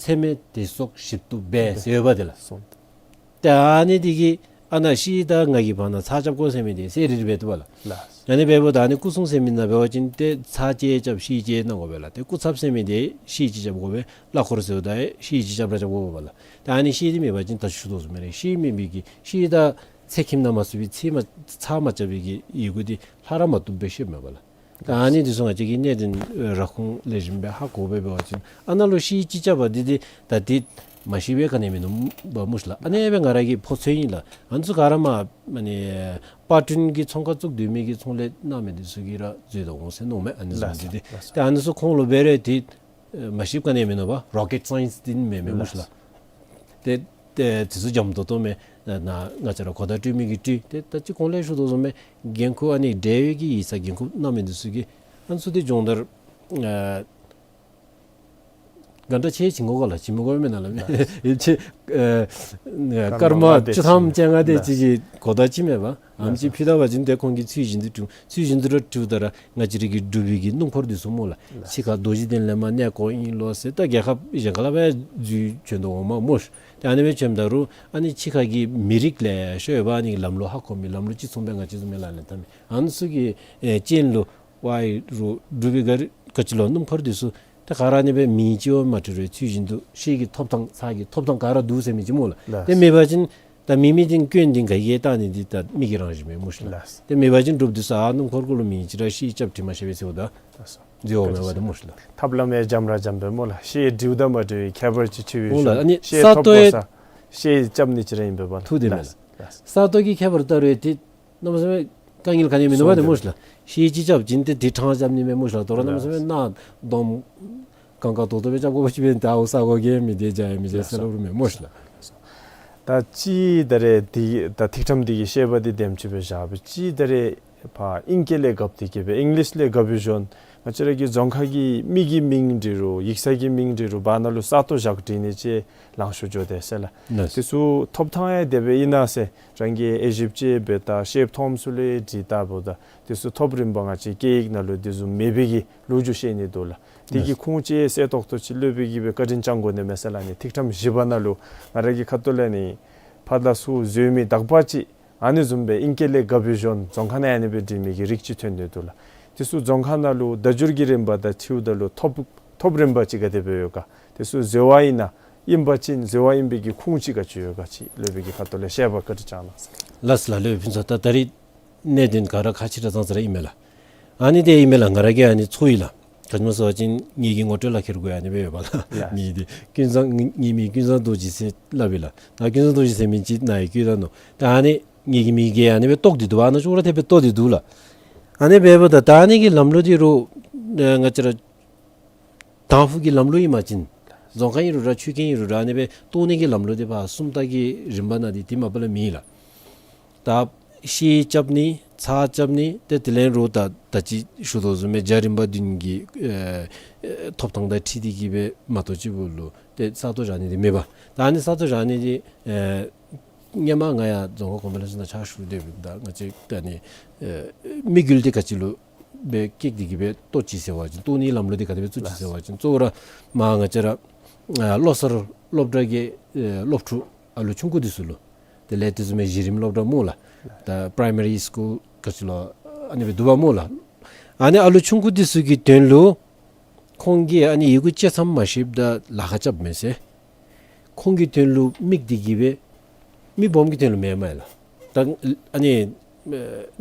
ཚད་མེད་བདེ་སོགས་ཞིབ་ཏུ་འབད་ཟེར་ཡོད་པ་དེ་ལགས། སོ། ཏེ་ཨ་ནི་འདི་གིས་ཨ་ནཱ་ཤེལ་དང་ང་གི་བར་ན་ཚར་རྐྱབ་དགོ་ཟེར་མི་འདི་གསལ་རི་རི་སྦེ་འདུག་པ་ལགས། ལགས། ཨ་ནི་འབདཝ་ད་ཨ་ནི་སྐུ་སྲུང་ཟེར་མི་ནང་འབད་བ་ཅིན་ཏེ་ཚར་བཅད་རྐྱབ་ཤེལ་བཅད་གནང་དགོ་པས་ལགས། ཏེ་སྐུ་ཚབ་ཟེར་མི་འདི་ཤེལ་གཅིག་རྐྱབ་དགོ་པས། གླ་འཁོར་ཟེརཝ་ད་ཤེལ་གཅིག་རྐྱབ་ར་རྐྱབ་དགོ་པས་ལགས། ཏེ་ཨ་ནི་ཤེལ་འདི་མེད་པ་ཅིན་ད་ཞུ་དོ་བཟུམ་སྦེ་ར་ཤེལ་མེད་མི་གི་ཤེལ་དང་ཚེག་ཁྱིམ་ནང་མ་ཚུད་པའི་ཚེག་མ་ཚར་མ་རྐྱབ་པའི་གི་ཡི་གུ་འདི་ལྷག་ར་མ་བཏུབ་སྦེ་བཤདཔ་མས་པ་ལགས། ད་ཨ་ནི་འདི་ཚུ་ང་བཅས་ཀྱིས་གནད་དོན་ར་ཁུངས་ལེགས་ཤོམ་སྦེ་ཧ་གོ་སྦེ་འབད་བ་ཅིན་ཨ་ནཱ་ལུ་ཤེལ་གཅིག་རྐྱབ་པ་འདི་འདི་ད་འདི་མ་ཤེས་པའི་ག་ནི་མིན་ནུག་པ་སྨོ་ཤེ་ལགས། ཨ་ནི་སྦེ་ང་ར་གི་ཕོ་ཚོད་ཨིན་ལགས། ཨ་ནི་ཚུ་ག་ར་མ་ཨ་ནི་པར་སྐྲུན་གྱི་ཚོང་ཁང་བཙུགས་སྡོད་མི་གི་ཚོང་ལས་གནང་མི་འདི་ཚུ་གིས་ར་འཛོལ་དོ་འོང་ཟེར་མནོཝ་མས། ཨ་ནི་བཟུམ་འདི་འདི་ལགས་སོ། ལགས་སོ། ཏེ་ཨ་ནི་ཚུ་ཁོང་ལུ་འབད་རུང་འདི་མ་ཤེསཔ་ག་ནི་མིན་ནུག་པ། རོ་ཀེཊ་སའིནསི་འདི་མེན་མས་སྨོ་ཤེ་ལགས། ལགས་སོ། ཏེ་ཏེ་དེ་ཚུ་འཇམ་ཏོང་ཏོ་མས། ད་ནཱ་ང་བཅས་ར་གོ་བརྡ་སྤྲོད་མི་གིས་སྤྲོད། ཏེ་ད་ཅི་གོང་ལས་ཞུ་དོ་བཟུམ་སྦེ་འགན་ཁུར་ཨ་ནི་འབྲེལ་ཡོད་ཀྱི་ཡིག་ཚང་འགན་ཁུར་གནང་མི་འདི་ཚུ་གིས་ཨ་ནི་ཚུ་འདི་སྦྱོང་བརྡར་ཨ་ག་འདྲ་ཅིག་བྱིན་དགོ་ག་ལགས། བྱིན་མི་དགོ་མེན་ན་ལགས། ལགས། ཡིད་ཆེས་ཨ་སྐར་མ་བཅུ་ཐམ་བཅོ་ལྔ་དེ་ཅིག་གི་གོ་བརྡ་ཅིག་མེད་པ། ཨ་ནི་ཅིག་ཕུལ་ད་པ་ཅིན་ཏེ་ཁོང་གིས་ཚུལ་བཞིན་དུ་སྒྲུབ། ཚུལ་བཞིན་དུ་ར་སྒྲུབ་ད་ར་ང་བཅས་ར་གི་སྒྲུབ་པའི་གི་སྣུམ་འཁོར་འདི་ཚུ་སྨོ་ལགས། ཕྱི་ཁར་རྡོ་རྗེ་གདན་ལས་མར་གནས་སྐོར་ཨིན་ལོ་ཟེར་ད་རྒྱལ་ཁབ་གཞན་ཁ་ལས་འབད་འཛུལ་བྱོན་དོ་འོང་མས་སྨོ་ཤ། ཏེ་ཨ་ནི་སྦེ་བྱོནམ་ད་རུང་ཨ་ནི་ཕྱི་ཁ་གི་མི་རིགས་ལེ་ཤ་ཡོད་པ། ཨ་ནི་ལམ་ལུགས་ཧ་གོ་མི་ལམ་ལུགས་གཅིག་མཚུངས་སྦེ་ང་བཅས་བཟུམ་སྦེ་ལག་ལེན་འཐབ་མི་ཨ་ནི་ཚུ་གི་ཨེ་རྐྱེན་ལུ་ཝའི་རུ་འབྲུག་པའི་ག་རི་ག་ཅི་ལོ་སྣུམ་འཁོར་འདི་ཚུ་ཏེ་ག་ར་ཨ་ནི་སྦེ་མིང་ཅིག་ཡང་མ་བྲི་རུང་ཚུལ་བཞིན་དུ་ཤེལ་གྱི་ཐོབ་ཐང་ཚ་གྱང་གི་ཐོབ་ཐང་ག་ར་འདུག་ཟེར་མི་ཅིག་སྨོ་ལགས། ལགས། ཏེ་མེད་པ་ཅིན་ད་མེད་མི་འདི་སྐྱོན་འདི་ག་གིས་བལྟ་ནི་འདི་ད་མི་གི་རང་བཞིན་མས་སྨོ་ཤ་ལགས། ལགས། ཏེ་མེད་པ་ཅིན་འབྲུགཔ་འདི་ཚུ་ཨ་སྣུམ་འཁོར་གུ་ལུ་མིང་ཅིག་ར་ཤེལ་རྐྱབ་བྲི་མ་ཤེས་པས་ཟེརཝ་ད་ལགས་སོ། འཛོལ་བ་མེད་པ་ད་སྨོ་ཤ་ལགས། ཐབས་ལམ་ཡང་འཇམ་ར་འཇམ་པས་སྨོ་ལགས། ཤེལ་འབྲིཝ་དང་མ་འབྲིཝ་ཁྱད་པར་ཅིག་ཆེ་བའི་ཤོ་ལགས། ཨ་ནི་ཤེལ་ས་ཐོབ་སྟོད་དགོ་ས་ཤེལ་རྐྱབ་ནི་ཅིག་ར་ཨིན་པས་པ་ལགས། ཐུགས་བདེ་མས་ལགས། ལགས། ས་ཐོབ་ཀྱི་ཁྱད་པར་ལྟ་རུང་ཏེ་གནམ་མེད་ས་མེད་དཀའ་ངལ་ག་ནི་མིན་ནུག་པ་ཏེ་སྨོ་ཤ་ལགས། ཤེལ་ཅིག་རྐྱབ་བྱིན་ཏེ་དེ་ཕྲང་རྐྱབ་ནི་མས་སྨོ་ཤ་ལགས། དོ་རུང་གནམ་མེད་ས་མེད་གནག་སྡོམ་གང་ག་ཏོག་ཏོ་སྦེ་རྐྱབ་དགོ་པ་ཅིན་ད་འོ་ས་གོ་གེ་མི་བདེ་འཇགས་ཡང་མི་བདེ་ཟེར་སླབ་རུང་མེད་སྨོ་ཤ་ལགས། ད་ཅི་ད་རེས་འདི་ད་ཐིག་ཕྲེང་འདི་གི་བཤད་པ་འདི་དེམ་ཅིག་སྦེ་བཞག་པས། ཅི་ད་རེས་ཕར་ཨིང་སྐད་ལས་བཀབ་སྟེ་གི་སྦེ་ཨིང་ལིཤ་ལས་བཀབ་སྦེ་བྱོན། ང་བཅས་ར་གི་རྫོང་ཁ་གི་མི་གི་མིང་འབྲི་རུང་ཡིག་ཚང་གི་མིང་འབྲི་རུང་བར་ན་ལུ་ས་སྟོང་བཞག་བྲིས་ནི་ཅིག་ལང་ཤོར་འགྱོ་དེས་ཟེར་ལགས། ལགས། དེ་ཚུ་ཐོབ་ཐང་ཡང་དེ་སྦེ་ཨིན་ན་ཟེར་རང་གིས་དབྱེ་ཞིབ་ཅིག་འབད་ད་ཤེལ་ཐོབ་ཚུ་ལས་བྲིས་ད་འབདཝ་ད་དེ་ཚུ་ཐོབ་རིམ་པ་ང་བཅས་སྐད་ཡིག་ནང་ལུ་དེ་ཚུ་མེད་པའི་གི་ལོ་རྒྱུས་བཤད་ནི་འདུག་ལགས། དེ་གི་ལགས། ཁུངས་ཅིག་གསལ་ཏོག་ཏོ་ཅིག་སླབ་པའི་གི་སྦེ་བཀའ་དྲིན་བསྐྱང་དགོ་ནི་མས་ཟེར་ལགས། ཨ་ནི་ཐིག་ཕྲེང་བཞི་པ་ནང་ལུ་ང་ར་གི་ཁ་ཐུག་ལས་ནི་ཕར་ལས་ཚུར་འཛོལ་མི་དག་པ་ཅིག་ཨ་ནི་བཟུམ་སྦེ་ཨིང་སྐད་ལས་བཀབ་སྦེ་བྱོན་རྫོང་ཁ་ནང་ཨ་ནི་སྦེ་བྲིས་མི་གི་རིགས་ཅིག་ཐོན་ནི་འདུག་ལགས། དེ་ཚུ་རྫོང་ཁ་ནང་ལུ་བརྡ་བསྒྱུར་གྱི་རིམ་པ་དང་འཁྲིལཝ་ད་ལུ་ཐོབ་ཐོབ་རིམ་པ་ཅིག་ག་དེ་སྦེ་ཡོད་ག། དེ་ཚུ་འཛོལ་བ་ཨིན་ན་ཨིན་པ་ཅིན་འཛོལ་བ་ཨིན་པའི་གི་ཁུངས་ཅིག་ག་ཅི་ཡོད་ག་ཅིག་སླབ་པའི་གི་ཁ་ཐུག་ལས་བཤད་པ་བཀའ་དྲིན་བསྐྱང་གནང་ཟེར། ལགས་སོ་ལགས། ལེགས་ཕུན་ཚོགས། ད་ད་རིས་གནད་དོན་ག་ར་ཁག་ཆེ་དྲགས་ཙང་ཙ་ར་ཨིན་མས་ལགས། ཨ་ནི་དེ་ཨིན་མས་ལགས། ང་ར་གིས་ཨ་ནི་ཚོར་ཡི་ལགས། ག་ཅི་སྨོ་ཟེར་བ་ཅིན་ངེ་གི་ངོ་སྤྲོད་ལག་ཁྱེར་གུ་ཡང་ཨ་ནི་སྦེ་ཡོད་པ་ལགས། ལགས། ངེ་འདི་ཀུན་བཟང་ངེ་ངེའི་མིང་ཀུན་བཟང་རྡོ་རྗེ་ཟེར་སླབ་ཨིན་ལགས། ད་ཀུན་བཟང་རྡོ་རྗེ་ཟེར་མི་ཅིག་ནཱ་ཡང་བཀོད་ད་ནུག། ད་ཨ་ནི་ངེ་གི་མིང་གི་ཨ་ནི་སྦེ་བཏོག་སྟེ་འདུག་པ། ཨ་ནཱ་ཅོག་ར་འཐདཔ་སྦེ་བཏོག་སྟེ་འདུག་ལགས། ཨ་ནི་འབདཝ་ད་ད་ཨ་ནི་གི་ལམ་ལུགས་འདི་རུང་ཨེ་ང་བཅས་ར་དང་ཕུ་གི་ལམ་ལུགས་ཨིན་པ་ཅིན་རྫོང་ཁ་ཨིན་རུང་ར་ཆོས་ཁང་ཨིན་རུང་ར་ཨ་ནི་སྦེ་བཏོག་ནི་གི་ལམ་ལུགས་འདི་ཕར་སུམ་རྟགས་ཀྱི་རིམ་པ་ནང་འདི་དེ་མ་པ་ལས་མེད་ལགས། ད་ཤེལ་རྐྱབ་ནི་ཚགས་རྐྱབ་ནི་ཏེ་དེ་ལས་རུང་ད་ད་ཅི་ཞུ་དོ་བཟུམ་སྦེ་རྒྱ་རིམ་པ་བདུན་གྱི་ཨེ་ཨེ་ཐོབ་ཐང་དང་འཁྲིལ་ཏེ་གི་སྦེ་མ་གཏོགས་ཅིག་པོ་ལུ་ཏེ་ས་སྟོང་བཞག་ནི་འདི་མེད་པ། ད་ཨ་ནི་ས་སྟོང་བཞག་ནི་འདི་ཨེ་སྔོན་མ་ང་ཡང་རྫོང་ཁ་གོང་འཕེལ་ལས་ཚོགས་ནང་ཕྱག་ཞུ་སྡོདཔ་ད་ང་བཅས་ད་ཨ་ནི་ཨེ་དམིགས་ཡུལ་འདི་ག་ཅི་ལུ་སྦེ་བཀལ་ཏེ་གི་སྦེ་བཏོག་ཅི་ཟེར་བ་ཅིན་བཏོག་ནི་ལམ་ལུགས་འདི་ག་དེ་སྦེ་བཙུགས་ཅི་ཟེར་བ་ཅིན་གཙོ་བོ་ར་མར་ང་བཅས་ར་ཨ་བློ་གསར་སློབ་གྲྭ་གི་ཨེ་སློབ་ཕྲུག་ཨ་ལུ་ཆུང་ཀུ་འདི་ཚུ་ལུ་དེ་ལས་དེ་བཟུམ་མའི་གཞི་རིམ་སློབ་གྲྭ་སྨོ་ལགས། ད་པ་རའི་མ་རི་སི་ཀུལ་ག་ཅི་ལོ་ཨ་ནི་སྦེ་འདུག་པ་སྨོ་ལགས། ཨ་ནི་ཨ་ལུ་ཆུང་ཀུ་འདི་ཚུ་གི་དོན་ལུ་ཁོང་གིས་ཨ་ནི་ཡི་གུ་གཅིག་ཙམ་མ་ཤེསཔ་ད་ལཱ་ཁག་རྐྱབ་མས་ཟེར། ཁོང་གི་དོན་ལུ་དམིགས་ཏེ་གི་སྦེ་མི་སྦོམ་གྱི་དོན་ལུ་མེན་མས་ལགས། ད་ཨ་ནི་ཨེ་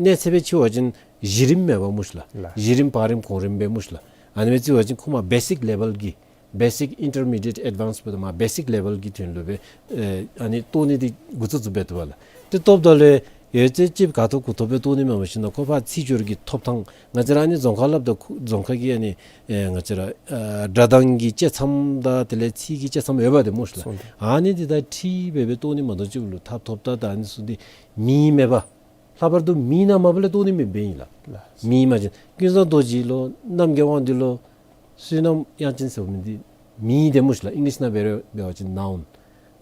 གནས་ཚད་སྦེ་ཕྱེ་བ་ཅིན་གཞི་རིམ་མེན་པ་སྨོ་ཤ་ལགས། ལགས། གཞི་རིམ་བར་རིམ་གོང་རིམ་སྦེ་སྨོ་ཤ་ལགས། ཨ་ནི་སྦེ་བརྩི་བ་ཅིན་ཁོ་མར་བེ་སིཀ་ལེ་བཱལ་གྱི་བེ་སིཀ་ཨིན་ཊར་མི་ཌི་ཡེཊ་ཨེཌ་ཝཱནསི་འབདཝ་ད་མར་བེ་སིཀ་ལེ་བཱལ་གྱི་དོན་ལུ་སྦེ་ཨེ་ཨ་ནི་བཏོག་ནི་འདི་འགོ་བཙུགས་བཙུགསཔ་སྦེ་འདུག་པ་ལགས། ཏེ་བཏོགཔ་ད་ལུ་ཡོད་ཚད་ཅིག་ག་ཐོབ་གུ་ཐོབ་སྦེ་བཏོག་ནི་མེན་པར་ཞིན་ན་ཁོ་ཕར་ཚིག་སྦྱོར་གྱི་ཐོབ་ཐང་ང་བཅས་ར་ཨ་ནི་རྫོང་ཁ་སླབ་ད་ཁོ་རྫོང་ཁ་གི་ཨ་ནི་ཨེ་ང་བཅས་ར་ཨ་སྒྲ་གདངས་ཀྱི་བཅད་མཚམས་དང་དེ་ལས་ཚིག་གི་བཅད་མཚམས་ཡོད་པ་ཏེ་སྨོ་ཤ་ལགས། སོང་སྟེ། ཨ་ནི་འདི་དང་འཁྲིལ་སྦེ་སྦེ་བཏོག་ནི་མ་གཏོགས་ཅིག་ལུ་ཐབས་ཐོབ་ད་ད་ཨ་ནི་ཚུ་འདི་མེད་མས་པ། ལྷག་པར་དུ་མེད་ན་མ་པ་ལས་བཏོག་ནི་མེདཔ་ཨིན་ལགས། ལགས། མེད་མ་ཅིན་ཀུན་བཟང་རྡོ་རྗེ་ལོ་རྣམ་རྒྱལ་དབང་འདུས་ལོ་བསོད་ནམས་དབྱངས་ཅན་ཟེར་མི་འདི་མེད་ཏེ་སྨོ་ཤ་ལགས། ཨིང་ལིཤ་ནང་འབད་རུང་འབད་བ་ཅིན་ནའུན།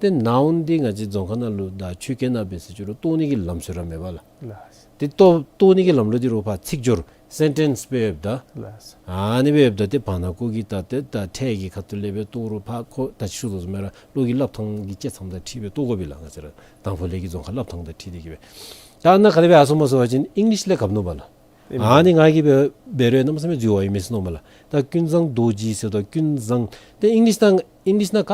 ཏེ་ནའུན་འདི་ང་བཅས་རྫོང་ཁ་ནང་ལུ་དང་ཆོས་སྐད་ནང་འབད་ཟེར་ཅི་རུང་བཏོག་ནི་གི་ལམ་སྲོལ་ར་མེད་པ་ལགས། ལགས། ཏེ་བཏོག་བཏོག་ནི་གི་ལམ་ལུགས་འདི་རུང་ཕར་ཚིག་སྦྱོར་སེན་ཊེནསི་སྦེ་ཡོདཔ་ད། ལགས། ཨ་ནི་སྦེ་ཡོདཔ་ད་ཏེ་བར་ན་ཀོ་གི་ད་ཏེ་ད་ཕྲད་ཀྱི་ཁ་ཐུག་ལས་སྦེ་བཏོག་རུང་ཕར་ཁོ་ད་ཅི་ཞུ་དོ་བཟུམ་སྦེ་ར་ལོ་གི་སླབ་ཐངས་ཀྱི་བཅད་མཚམས་དང་འཁྲིལ་སྦེ་བཏོག་དགོ་པས་ལགས། ང་བཅས་ར་དང་ཕུ་ལས་ཀྱི་རྫོང་ཁ་སླབ་ཐངས་དང་འཁྲིལ་ཏེ་གི་སྦེ། ད་ནཱ་ག་དེ་སྦེ་ཨ་སོང་སྨོ་ཟེར་བ་ཅིན་ཨིང་ལིཤ་ལས་བཀབ་ནུག་པ་ལགས། ཨིན་པས། ཨ་ནི་ང་གིས་འབད་འབད་རུང་གནམ་མེད་ས་མེད་འཛོལ་བ་ཨིན་མས་ཟེར་མནོཝ་མས་ལགས། ད་ཀུན་བཟང་རྡོ་རྗེ་ཟེརཝ་ད་ཀུན་བཟང་ཏེ་ཨིང་ལིཤ་ནང་ཨིང་ལིཤ་ནང་ག་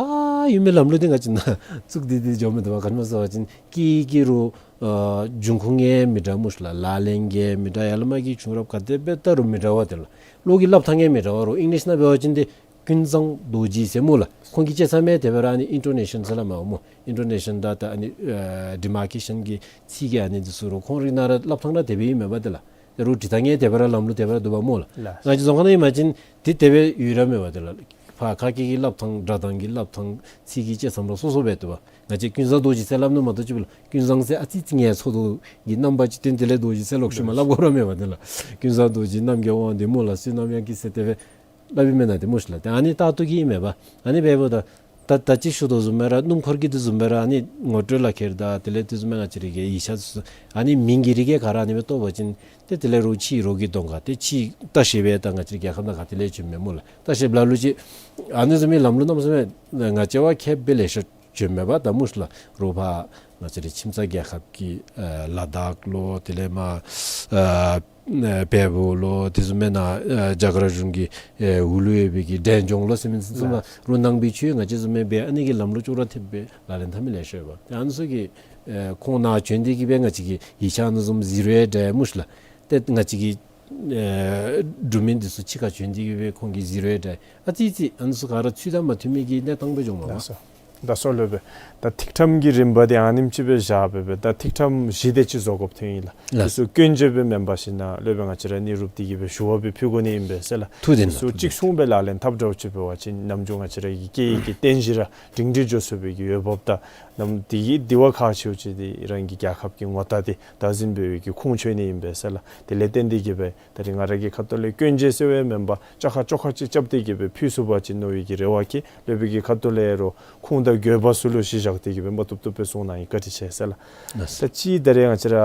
ཡོད་མི་ལམ་ལུགས་འདི་ང་བཅས་ནཱ་བཙུགས་ཏེ་འདི་འགྱོ་མི་འདུག་པ། ག་ཅི་སྨོ་ཟེར་བ་ཅིན་སྐད་ཀྱི་རུང་ཨ་འབྱུང་ཁུངས་ཡང་མི་འདྲ་སྨོ་ཤ་ལགས། ལག་ལེན་གྱི་ཡང་མི་འདྲ། ཡར་ལས་མར་གྱི་བྱུང་རབས་ག་དེ་སྦེ་བལྟ་རུང་མི་འདྲ་བ་ཏེ་ལགས། ལོ་གི་སླབ་ཐངས་ཡང་མི་འདྲ་བ་རུང་ཨིང་ལིཤ་ནང་འབད་བ་ཅིན་ཏེ་ཀུན་བཟང་རྡོ་རྗེ་ཟེར་སྨོ་ལགས། ཁོང་གི་བཅད་མཚམས་ཡང་དེ་སྦེ་ར་ཨ་ནི་ཨིན་ཊོ་ནེ་ཤཱན་ཟེར་སླབ་མས་སྨོ། ཨིན་ཊོ་ནེ་ཤཱན་དང་ད་ཨ་ནི་ཨ་ཌི་མར་ཀེ་ཤཱན་གྱི་ཚིག་གི་ཨ་ནི་འདི་ཚུ་རུང་ཁོང་རའི་ནང་ར་སླབ་ཐངས་ར་དེ་སྦེ་ཨིན་མས་པ་ཏེ་ལགས། ད་རུང་འབྲི་ཐངས་ཡང་དེ་སྦེ་ར་ལམ་ལུགས་དེ་སྦེ་ར་འདུག་པ་སྨོ་ལགས། ལགས། ང་བཅས་རྫོང་ཁ་ནང་ཨིན་པ་ཅིན་ཏེ་དེ་སྦེ་ཡོད་ར་མེད་པ་ཏེ་ལགས། ཕར་ཁ་སྐད་ཀྱི་སླབ་ཐངས་སྒྲ་གདངས་ཀྱི་སླབ་ཐངས་ཚིག་གི་བཅད་མཚམས་ར་སོ་སོ་སྦེ་འདུག་པ། ང་བཅས་ཀུན་བཟང་རྡོ་རྗེ་ཟེར་སླབ་ནི་མ་གཏོགས་ཅིག་ལུ་ཀུན་བཟང་ཟེར་ཨ་ཙི་ཙི་ངལ་འཚོ་དོ་གི་རྣམ་པ་ཅིག་སྟོན། དེ་ལས་རྡོ་རྗེ་ཟེར་ལོག་ཤུལ་མ་སླབ་དགོ་ར་མས་པ། དེ་ལས་ཀུན་བཟང་རྡོ་རྗེ་རྣམ་རྒྱལ་དབང་འདུས་མོ་ལ་བསོད་ནམས་དབྱངས་སྐྱིད་ཟེར་དེ་སྦེ་སླབ་ཨིན་མེན་ན། དེ་མོ་ཤིག་ལགས། ཏེ་ཨ་ནི་ལྟར་དུ་གི་ཨིན་མས་པ། ཨ་ནི་འབདཝ་ད་ད་ད་ཅི་ཞུ་དོ་བཟུམ་སྦེ་ར་སྣུམ་འཁོར་གྱི་དེ་བཟུམ་སྦེ་ར་ཨ་ནི་ངོ་སྤྲོད་ལག་ཁྱེར་དང་དེ་ལས་དེ་བཟུམ་སྦེ་ང་བཅས་ར་གི་ཡིག་ཆ་ཚུ་ཨ་ནི་མིང་གི་རིགས་ག་ར་ཨ་ནི་སྦེ་བཏོག་པ་ཅིན་ཏེ་དེ་ལས་རོགས་ཕྱིའི་རོགས་ཀྱི་གདོང་ཁར་ཏེ་ཕྱིའི་ལྟ་བཤལཔ་སྦེ་ད་ང་བཅས་ར་རྒྱལ་ཁབ་ནང་ག་ཏེ་ལས་བྱོན་མས་སྨོ་ལགས། ལྟ་བཤལཔ་ལ་ལུ་ཅིག་ཨ་ནི་བཟུམ་མའི་ལམ་ལུགས་གནམ་མེད་ས་མེད་ང་བཅས་བ་མཁསཔ་སྦེ་ལེ་ཤ་བྱོན་མས་པ། ད་མུ་ཤ་ལགས་རོགས་ཕར་ང་བཅས་རའི་ཁྱིམ་ཚང་རྒྱལ་ཁབ་ཀྱི་ཨ་ལ་དྭགས་ལོ་དེ་ལས་མར་ཨ་ཨ་བལ་པོ་ལོ་དེ་བཟུམ་མའི་ནང་ཨ་རྒྱ་གར་གཞུང་གི་ཨེ་འོག་ལུ་ཡོད་པའི་གི་འབྲས་ལྗོངས་ལོ་ཟེར་མི་ཚུ་ཚུ་ལགས། མར་རོགས་ནང་པའི་ཆོས་ང་བཅས་བཟུམ་མའི་སྦེ་ཨ་ནི་གི་ལམ་ལུགས་ཅོག་ར་འཐདཔ་སྦེ་ལག་ལེན་འཐབ་མི་ལེ་ཤ་ཡོད་པ། ཏེ་ཨ་ནི་ཚུ་གིས་ཨེ་ཁོང་ནཱ་བྱོན་ཏེ་གི་སྦེ་ང་བཅས་ཀྱི་ཡིག་ཆ་ཨ་ནི་བཟུམ་གཟིགས་རུང་འདྲ་མུ་ཤ་ལགས། ཏེ་ང་བཅས་ཀྱི་ཨེ་འབྲུག་མི་འདི་ཚུ་ཕྱི་ཁར་བྱོན་ཏེ་གི་སྦེ་ཁོང་གིས་གཟིགས་རུང་འདྲ་ཨ་ཙི་ཙི་ཨ་ནི་ཚུ་ག་ར་ཚུལ་དང་མ་མཐུན་མི་གི་གནས་སྟངས་སྦེ་འགྱོཝ་མས་པ། ལགས་སོ། ད་སོ་ལོ་པས། ད་ཐིག་ཕྲེང་གི་རིམ་པ་འདི་ཨ་ནེམ་ཅིག་སྦེ་བཞག་སྦེ་སྦེ་ད་ཐིག་ཕྲེང་བཞི་དེ་ཅིག་བཟོ་དགོཔ་ཐོན་ཡི་ལགས། ལགས། དེ་ཚུ་སྐྱོན་བརྗོད་སྦེ་མེན་པར་ཞིན་ན་ལོ་པས་ང་བཅས་ར་གནས་རུབ་སྟེ་གི་སྦེ་ཞུ་བ་སྦེ་ཕུལ་དགོ་ནི་ཨིན་པས་ཟེར་ལགས། ཐུགས་བདེན་ལགས། དེ་ཚུ་ཐུགས་བདེན། གཅིག་མཚུངས་སྦེ་ལག་ལེན་འཐབ་འདྲཝ་ཅིག་འབད་བ་ཅིན་ནམ་རྒྱུན་ང་བཅས་ར་གི་སྐད་ཡིག་གི་རྟེན་གཞི་ར་སྒྲིང་སྒྲི་འགྱོ་ཚུགས་པའི་གི་འོས་འབབ་དང་ནམ་དེ་གི་དེ་བ་ཁག་ཆེཝ་ཅིག་འདི་རང་གི་རྒྱལ་ཁབ་ཀྱི་ངོ་རྟགས་འདི་བདག་འཛིན་འབད་བའི་གི་ཁུངས་འཁྱོལ་ནི་ཨིན་པས་ཟེར་ལགས། དེ་ལས་བརྟེན་ཏེ་གི་སྦེ་ད་རིས་ང་ར་གི་ཁ་ཐུག་ལས་སྐྱོན་བརྗོད་ཟེར་བའི་མེན་པར་བཅག་ཁ་བཅོ་ཁ་ཅིག་རྐྱབ་སྟེ་གི་སྦེ་ཕུལ་ཚུགས་པ་ཅིན་མནོ་བའི་གི་རེ་བ་བསྐྱེད། ལོ་པའི་གི་ཁ་ཐུག་ལས་རོགས་ཁུངས་དང་དགོས་པ་ཚུ་ལུ་གཞི་བཞག་སྟེ་གི་སྦེ་མ་བཏུབ་བཏུབ་སྦེ་གསུང་གནང་ཡི། བཀའ་དྲིན་ཆེ་ཟེར་ལགས། ལགས་སོ། ད་ཅི་ད་རིས་ང་བཅས་ར་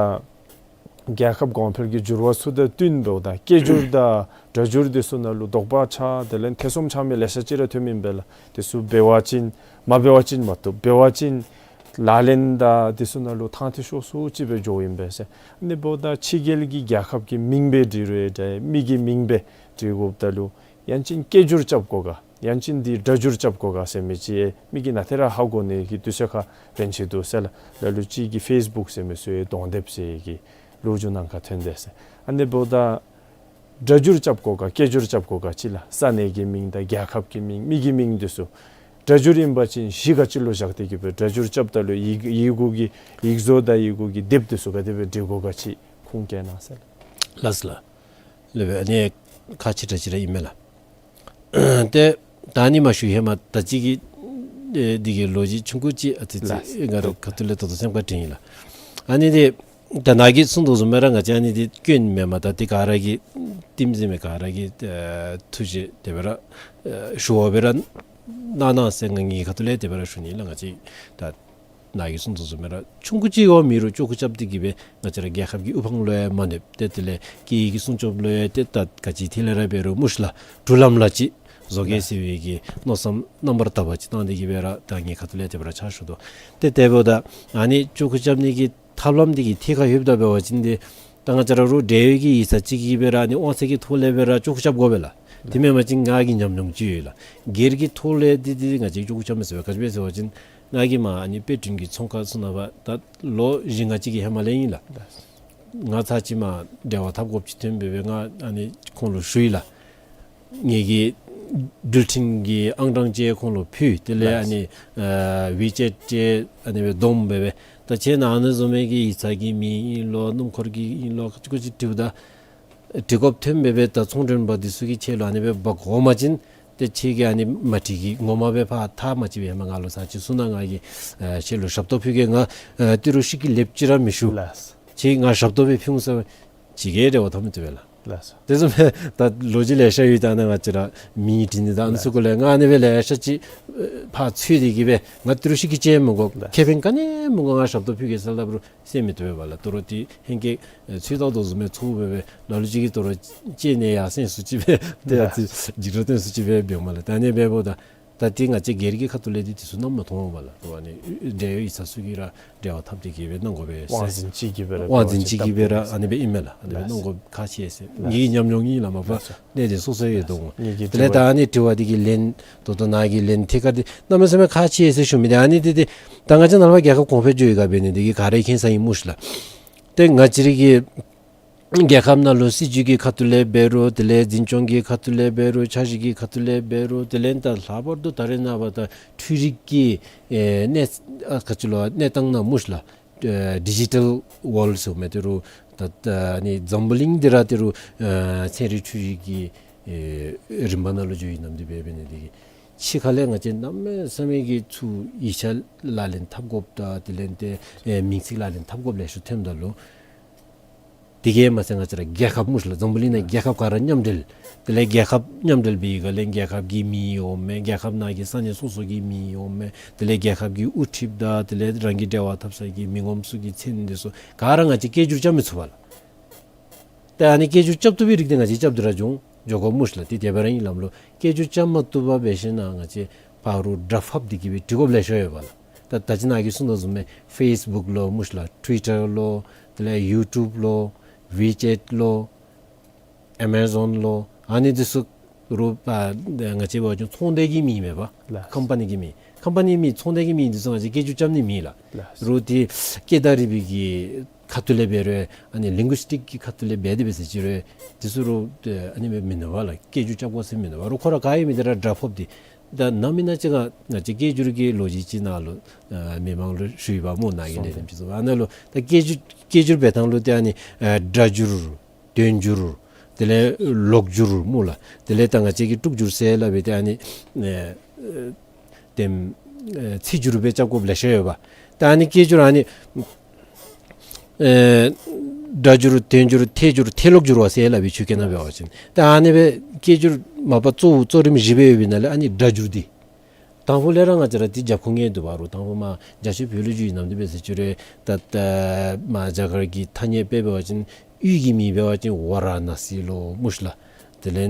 རྒྱལ་ཁབ་གོང་འཕེལ་གྱི་འགྱུར་བ་ཚུ་དང་བསྟུན་འབདཝ་ད་སྐད་སྒྱུར་དང་སྒྲ་སྒྱུར་དེ་ཚུ་ནང་ལུ་དོགས་པ་ཆགས་དེ་ལས་ཐེ་ཚོམ་ཆགས་མི་ལེ་ཤ་ཅིག་ར་ཐོན་མི་ཨིན་པས་ལགས། དེ་ཚུ་འབད་བ་ཅིན་མ་འབད་བ་ཅིན་མ་བཏུབ། འབད་བ་ཅིན་ལག་ལེན་དང་དེ་ཚུ་ནང་ལུ་ཐང་ཐིག་ཤོར་སུ་ཅིག་སྦེ་འགྱོཝ་ཨིན་པས་ཟེར། ཨ་ནི་འབདཝ་ད་ཕྱི་རྒྱལ་གྱི་རྒྱལ་ཁབ་ཀྱི་མིང་སྦེ་འབྲི་རུང་འདྲ་མི་གི་མིང་སྦེ་འབྲི་དགོཔ་ད་ལུ་ཡང་ཅིན་སྐད་སྒྱུར་རྐྱབ་དགོ་ག་ཡང་ཅིན་འདི་སྒྲ་སྒྱུར་རྐྱབ་དགོ་ག་ཟེར་མི་ཅིག་མི་གིས་ནཱ་ཏེ་ར་ཧ་གོ་ནི་གི་དུས་ཚོད་ཁར་རན་ཆི་འདུག་ཟེར་ལགས། ལ་ལུ་ཅིག་གིས་ཕེསི་བུཀ་ཟེར་མི་ཚུ་ཡང་གདོང་དེབ་ཟེར་གི་ལོ་རྒྱུས་ནང་ཁར་ཐོན་དེས་ཟེར། ཨ་ནི་འབདཝ་ད་སྒྲ་སྒྱུར་རྐྱབ་དགོ་ག་སྐད་སྒྱུར་རྐྱབ་དགོ་ག་ཅིག་ལགས། ས་གནས་ཀྱི་མིང་དང་རྒྱལ་ཁབ་ཀྱི་མིང་མི་གི་མིང་དེ་ཚུ་སྒྲ་སྒྱུར་ཨིན་པ་ཅིན་གཞི་ག་ཅི་ལུ་བཞག་སྟེ་གི་སྦེ་སྒྲ་སྒྱུར་རྐྱབ་ད་ལུ་ཡི་ཡི་གུ་གི་ཡིག་བཟོ་དང་ཡི་གུ་གི་དེབ་དེ་ཚུ་ག་དེ་སྦེ་འབྲི་དགོ་ག་ཅིག་ཁུངས་བཀལ་གནང་ཟེར་ལགས། ལགས་སོ་ལགས། ལོ་པས་ཨ་ནི་ཁག་ཆེ་དྲགས་ཅིག་ར་ཨིན་མས་ལགས། ཏེ་ད་ཨ་ནི་མ་ཞུ་ཧེ་མ་ད་ཅི་གི་ཨེ་འདི་གི་ལོ་རྒྱུས་ཆུང་ཀུ་ཅིག་ཨ་ཙི་ཙི་ལགས། ང་རའི་ཁ་ཐུག་ལས་ད་ལྟོ་སེམས་ཁར་དྲན་ཡི་ལགས། ཨ་ནི་འདི་ད་ནཱ་གིས་གསུངས་དོ་བཟུམ་སྦེ་ར་ང་བཅས་ཨ་ནི་འདི་སྐྱོན་མེན་མས། ད་འདི་ག་ར་གིས་ལྟདམོ་གཟིགས་མི་ག་ར་གིས་ཨེ་ཐུགས་རྗེ་དེ་སྦེ་ར་ཨེ་ཞུ་བ་སྦེ་ར་གནང་གནང་ཟེར་ང་ངེའི་ཁ་ཐུག་ལས་དེ་སྦེ་ར་ཞུ་ནི་ལགས། ང་བཅས་ད་ནཱ་གིས་གསུངས་དོ་བཟུམ་སྦེ་ར་ཆུང་ཀུ་ཅིག་འོང་མི་རུང་ཅོག་ཀུ་རྐྱབ་སྟེ་གི་སྦེ་ང་བཅས་ར་རྒྱལ་ཁབ་ཀྱི་དབུ་འཕང་ལུ་ཡང་མ་གནོདཔ་ཏེ་དེ་ལས་སྐད་ཡིག་གི་སྲུང་སྐྱོབ་ལུ་ཡང་ཏེ་ད་ག་ཅི་ཐད་ལས་ར་འབད་རུང་མུ་ཤ་ལགས་འབྲུག་ལམ་ལ་ཅིག་བཟོ་གེ་ཟེར་བའི་གི་མནོ་བསམ་རྣམ་པར་དག་པ་ཅིག་བཏང་སྟེ་གི་སྦེ་ར་ད་ངེའི་ཁ་ཐུག་ལས་དེ་སྦེ་ར་ཕྱག་ཞུ་དོ། ཏེ་དེ་འབདཝ་ད་ཨ་ནི་ཅོག་ཀུ་རྐྱབ་ནི་གི་ཐབས་ལམ་འདི་གི་ཐད་ཁར་ལྷོདཔ་ད་འབད་བ་ཅིན་འདི་ད་ང་བཅས་ར་རོགས་འབྲེལ་ཡོད་ཀྱི་ཡིག་ཚང་ཅིག་གིས་སྦེ་ར་ཨ་ནི་དབང་ཚད་ཀྱི་ཐོག་ལས་སྦེ་ར་ཅོག་ཀུ་རྐྱབ་དགོ་པས་ལགས། དེ་མེན་པ་ཅིན་ང་གིས་ཉམས་མྱོང་ཅིག་ཡོད་ལགས། སྒེར་གྱི་ཐོག་ལས་འདི་འདི་ང་བཅས་ཅོག་ཀུ་རྐྱབ་མི་ཚུགས་པས། ག་ཅི་སྦེ་ཟེར་བ་ཅིན་ང་གིས་མར་ཨ་ནི་དཔེ་སྐྲུན་གྱི་ཚོང་ཁང་ཚུ་ནང་ཕར་ད་ལོ་བཞི་ལྔ་ཅིག་གི་ཧེ་མ་ལས་ཨིན་ལགས། ང་ཚར་ཅིག་མར་འབྲེལ་བ་འཐབ་དགོཔ་ཅིག་ཐོན་སྦེ་སྦེ་ང་ཨ་ནི་ཁོང་ལུ་ཞུ་ཡི་ལགས། ངེ་གི་འགྲུལ་འཕྲིན་གྱི་ཨང་གྲངས་ཅིག་ཁོང་ལུ་ཕུལ། དེ་ལས་ཨ་ནི་ཨ་ཝི་ཅེཊ་ཅིག་ཨ་ནི་སྦེ་བསྡོམས་སྦེ་སྦེ་ད་ཁྱེད་ནཱ་ཨ་ནི་བཟུམ་མའི་གི་ཡིག་ཚང་གི་མིང་ཨིན་ལོ་སྣུམ་འཁོར་གྱི་ཨིན་ལོ་ཅིག་ཅིག་དྲིཝ་ད་འབྲི་དགོཔ་ཐོན་སྦེ་སྦེ་ད་ཚོང་མགྲོན་པ་འདི་ཚུ་གིས་ཁྱེད་ལུ་ཨ་ནི་སྦེ་འབག་འོང་པ་ཅིན་ཏེ་ཁྱེད་ཀྱིས་ཨ་ནི་མ་འགྲིག་གི་ངོ་མ་སྦེ་ཕར་ཐག་མ་བཅད་པའི་ཧེ་མ་ང་ལུ་ཚར་ཅིག་གསུང་གནང་། ང་གིས་ཨ་ཁྱེད་ལུ་ཞབས་ཏོག་ཕུལ་གེ། ང་ཨ་ཏི་རུ་ཤི་ཀི་ལེབ་ཅིག་ར་མི་ཞུ། ལགས། ཁྱེད་ང་ཞབས་ཏོག་སྦེ་ཕུལ་འོང་ཟེར་བ་ཅིག་གིས་འབྲེལ་བ་འཐབ་མི་བཏུབ་པས་ལགས། ལགས་སོ། དེ་བཟུམ་སྦེ་ད་ལོ་རྒྱུས་ལེ་ཤ་ཡོད། ད་ནཱ་ང་བཅས་ར་མིང་བྲིས་ནི་ད་ཨ་ནི་ཚུ་གུ་ལས་ང་ཨ་ནི་སྦེ་ལེ་ཤ་ཅིག་ཨེ་ཕར་འཚོལ་ཏེ་གི་སྦེ་ང་ཏི་རུ་ཤི་ཀི་ཅིག་མི་དགོ། ལགས། ཁེ་ཕན་ག་ནི་མི་དགོ། ང་ཞབས་ཏོག་ཕུལ་གེ་ཟེར་སླབ་རུང་གསན་མི་བཏུབ་པས་ལགས། དོ་རུང་ཏེ་ཧེང་སྐལ་ཨེ་ཚོད་བཏང་དོ་བཟུམ་སྦེ་ཚོར་སྦེ་སྦེ་ལ་ལུ་ཅིག་གིས་དོ་རུང་ཅིག་ནི་ཡར་སེང་སུ་ཅིག་སྦེ་ཏེ་ཡར་ལགས། ཅིག་འཇིགས་སྐྲག་སྟོན་སུ་ཅིག་སྦེ་འབདཝ་མས་ལགས། ད་ཨ་ནི་འབདཝ་ད་ད་ཏེ་ང་བཅས་སྒེར་གྱི་ཁ་ཐུག་ལས་འདི་དེ་ཚུ་གནམ་མེད་ས་མེད་མཐོང་བ་ལགས། ཏེ་ཨ་ནི་འབྲེལ་ཡོད་ཡིག་ཚང་ཚུ་གིས་ར་འབྲེལ་བ་འཐབ་སྟེ་གི་སྦེ་གནང་དགོ་པས་ཟེར། དབང་འཛིན་ཅིག་གིས་སྦེ་ར་དབང་འཛིན་ཅིག་གིས་སྦེ་ར་ཨ་ནི་སྦེ་ཨིན་མས་ལགས། ཨ་ནི་སྦེ་གནང་དགོ་ཁག་ཆེ་ཟེར། ངེ་གི་ཉམས་མྱོང་ཨིན་ལགས། མ་པ་ལགས་སོ། གནད་དེ་སོ་སོ་ཡོད་དོ་འོང་། ངེ་གི་དེ་ལས་ད་ཨ་ནི་དྲི་བ་འདི་གི་ལན་ད་ལྟོ་ནཱ་གི་ལན་ཐད་ཀར་འདི་གནམ་མེད་ས་མེད་ཁག་ཆེ་ཟེར་ཞུ་མི་འདི་ཨ་ནི་འདི་འདི་ད་ང་བཅས་ནཱ་ལས་ཕར་རྒྱལ་ཁབ་གོང་འཕེལ་འགྱོ་ཡི་ག་འབད་ནི་འདི་གིས་ག་ར་མཁྱེན་ས་ཨིན་སྨོ་ཤ་ལགས། ཏེ་ང་བཅས་ར་གི་རྒྱལ་ཁབ་ནང་ལུ་སྲིད་བྱུས་ཀྱི་ཁ་ཐུག་ལས་འབད་རུང་དེ་ལས་འཛིན་སྐྱོང་གི་ཁ་ཐུག་ལས་འབད་རུང་འཆར་གཞི་གི་ཁ་ཐུག་ལས་འབད་རུང་དེ་ལས་ད་ལྷག་པར་དུ་ད་རེས་ནངས་པ་ད་འཕྲུལ་རིག་གི་ཨེ་གནས་ཨ་ག་ཅི་ལོ་གནས་སྟངས་ནང་སྨོ་ཤ་ལགས། ཨེ་ཌི་ཇི་ཊལ་ཝཱལཌ་ཟེར་མི་དེ་རུང་ད་ད་ཨ་ནི་འཛམ་བུ་གླིང་འདི་ར་དེ་རུང་ཨེ་ཚན་རིག་འཕྲུལ་རིག་གི་ཨེ་རིམ་པ་ནང་ལུ་འགྱོ་ཡི་ནམ་འདི་འབད་འབད་ནི་འདི་གིས་ ཕྱི་ཁ་ལས་ང་བཅས་གནམ་མེད་ས་མེད་ཀྱི་ཚུར་ཡིག་ཆ་ལག་ལེན་འཐབ་དགོཔ་དང་དེ་ལས་ཏེ་ཨེ་མིང་ཚིག་ལག་ལེན་འཐབ་དགོཔ་ལེ་ཤ་ཐོནམ་ད་ལུ། དེ་གིས་མ་ཚད་ང་བཅས་ར་རྒྱལ་ཁབ་མུ་ཤ་ལགས་འཛམ་བུ་གླིང་ནང་རྒྱལ་ཁབ་ག་ར་མཉམ་འབྲེལ། དེ་ལས་རྒྱལ་ཁབ་མཉམ་འབྲེལ་འབད་བའི་སྒང་ལས་རྒྱལ་ཁབ་ཀྱི་མིང་འོང་མས། རྒྱལ་ཁབ་ནང་གི་ས་གནས་སོ་སོ་གི་མིང་འོང་མས། དེ་ལས་རྒྱལ་ཁབ་ཀྱི་དབུ་ཁྲིདཔ་དང་དེ་ལས་རང་གི་འབྲེལ་བ་འཐབ་ས་གི་མི་ངོམ་ཚུ་གི་མཚན་འདི་ཚུ་ག་ར་ང་བཅས་སྐད་སྒྱུར་རྐྱབ་མི་ཚུགས་པས་ལགས། ཏེ་ཨ་ནི་སྐད་སྒྱུར་རྐྱབ་བཏུབ་པའི་རིགས་འདི་ང་བཅས་རྐྱབ་སྟེ་ར་འགྱོ་འགྱོ་དགོ་མུ་ཤ་ལགས། ཏེ་དེ་སྦེ་ར་ཨིན་ལགས་ལོ། སྐད་སྒྱུར་རྐྱབ་མ་བཏུབ་པར་འབད་ཞིན་ན་ང་བཅས་ཕར་རུ་སྒྲ་ཕབ་སྟེ་གི་སྦེ་འབྲི་དགོཔ་ལེ་ཤ་ཡོད་པས་ལགས། ད་ད་ཅི་ནཱ་གིས་གསུངས་དོ་བཟུམ་སྦེ་ཕེསི་བུཀ་ལོ་མུ་ཤ་ལགས། ཊུ་ཝི་ཊར་ལོ། དེ་ལས་ཡུ་ཊུབ་ལོ། ཝི་ཅེཊ་ལོ། ཨེ་མ་ཛོན་ལོ། ཨ་ནི་འདི་ཚུ་རུང་ཨ་ང་བཅས་འབད་བ་ཅིན་ཚོང་སྡེ་གི་མིང་མེན་པ། ལགས། ཀམ་པ་ནི་གི་མིང་། ཀམ་པ་ནི་མིང་ཚོང་སྡེ་གི་མིང་འདི་ཚུ་ང་བཅས་སྐད་སྒྱུར་རྐྱབ་ནི་མེད་ལགས། ལགས། རུང་དེ་སྐད་བརྡ་རིག་པའི་གི་ཁ་ཐུག་ལས་འབད་རུང་ཨ་ནི་ལིང་གུ་སི་ཊིཀ་གི་ཁ་ཐུག་ལས་འབད་དེ་འབད་ཟེར་ཅི་རུང་འདི་ཚུ་རུང་ཨ་ནི་མེན་མེན་ན་བ་ལགས། སྐད་སྒྱུར་རྐྱབ་དགོ་ཟེར་མེན་ན་བ། རུང་ཁོ་ར་ག་ཨིན་མི་འདི་ར་སྒྲ་ཕབ་སྟེ། ད་ནམ་ཨིན་ན་ཅིག་ཁར་ང་བཅས་སྐད་སྒྱུར་གྱི་ལོ་རྒྱུས་ཅིག་ནང་ལུ་ཨ་མི་མང་ལུ་ཞུ་ཡི་པ་སྨོ། ནཱ་གི་ལས་རིམ་ཅིག་ཚུ་ཨ་ནཱ་ལུ་ད་སྐད་སྒྱུར་སྐད་སྒྱུར་འབད་ཐངས་ལུ་ཏེ་ཨ་ནི་ཨ་སྒྲ་སྒྱུར། དོན་སྒྱུར། དེ་ལས་ལོག་སྒྱུར་སྨོ་ལགས། དེ་ལས་ད་ང་བཅས་ཀྱིས་དཀྲུག་སྒྱུར་ཟེར་སླབ་པའི་ཏེ་ཨ་ནི་ཨེ་ཨེ་དེམ་ཨེ་ཚིག་སྒྱུར་སྦེ་རྐྱབ་དགོཔ་ལེ་ཤ་ཡོད་པས། ད་ཨ་ནི་སྐད་སྒྱུར་ཨ་ནི་ཨེ་སྒྲ་སྒྱུར་དོན་སྒྱུར་ཐད་སྒྱུར་ཐད་ལོག་སྒྱུར་བ་ཟེར་སླབ་པའི་ཆོས་སྐད་ནང་འབད་བ་ཅིན། ད་ཨ་ནི་སྦེ་སྐད་སྒྱུར་མ་པ་གཙོ་བོ་གཙོ་རིམ་བཞི་སྦེ་ཡོད་པའི་ནང་ལས་ཨ་ནི་སྒྲ་སྒྱུར་འདི། དང་ཕུ་ལས་ར་ང་བཅས་ར་འདི་རྒྱབ་ཁུངས་ངེས་འདུག་པ། རུང་དང་ཕུ་མར་རྒྱ་ཆེ་བོད་ལུ་བསྒྱུར་ཡི་ནམ་འདི་འབད་ཟེར་ཅི་རུང་ད་ད་མར་རྒྱ་གར་གྱི་ཐ་སྙད་དཔེ་འབད་བ་ཅིན་ཡུལ་གྱི་མིང་འབད་བ་ཅིན་ཝ་ར་ཎ་སི་ལོ་མུ་ཤ་ལགས། དེ་ལས་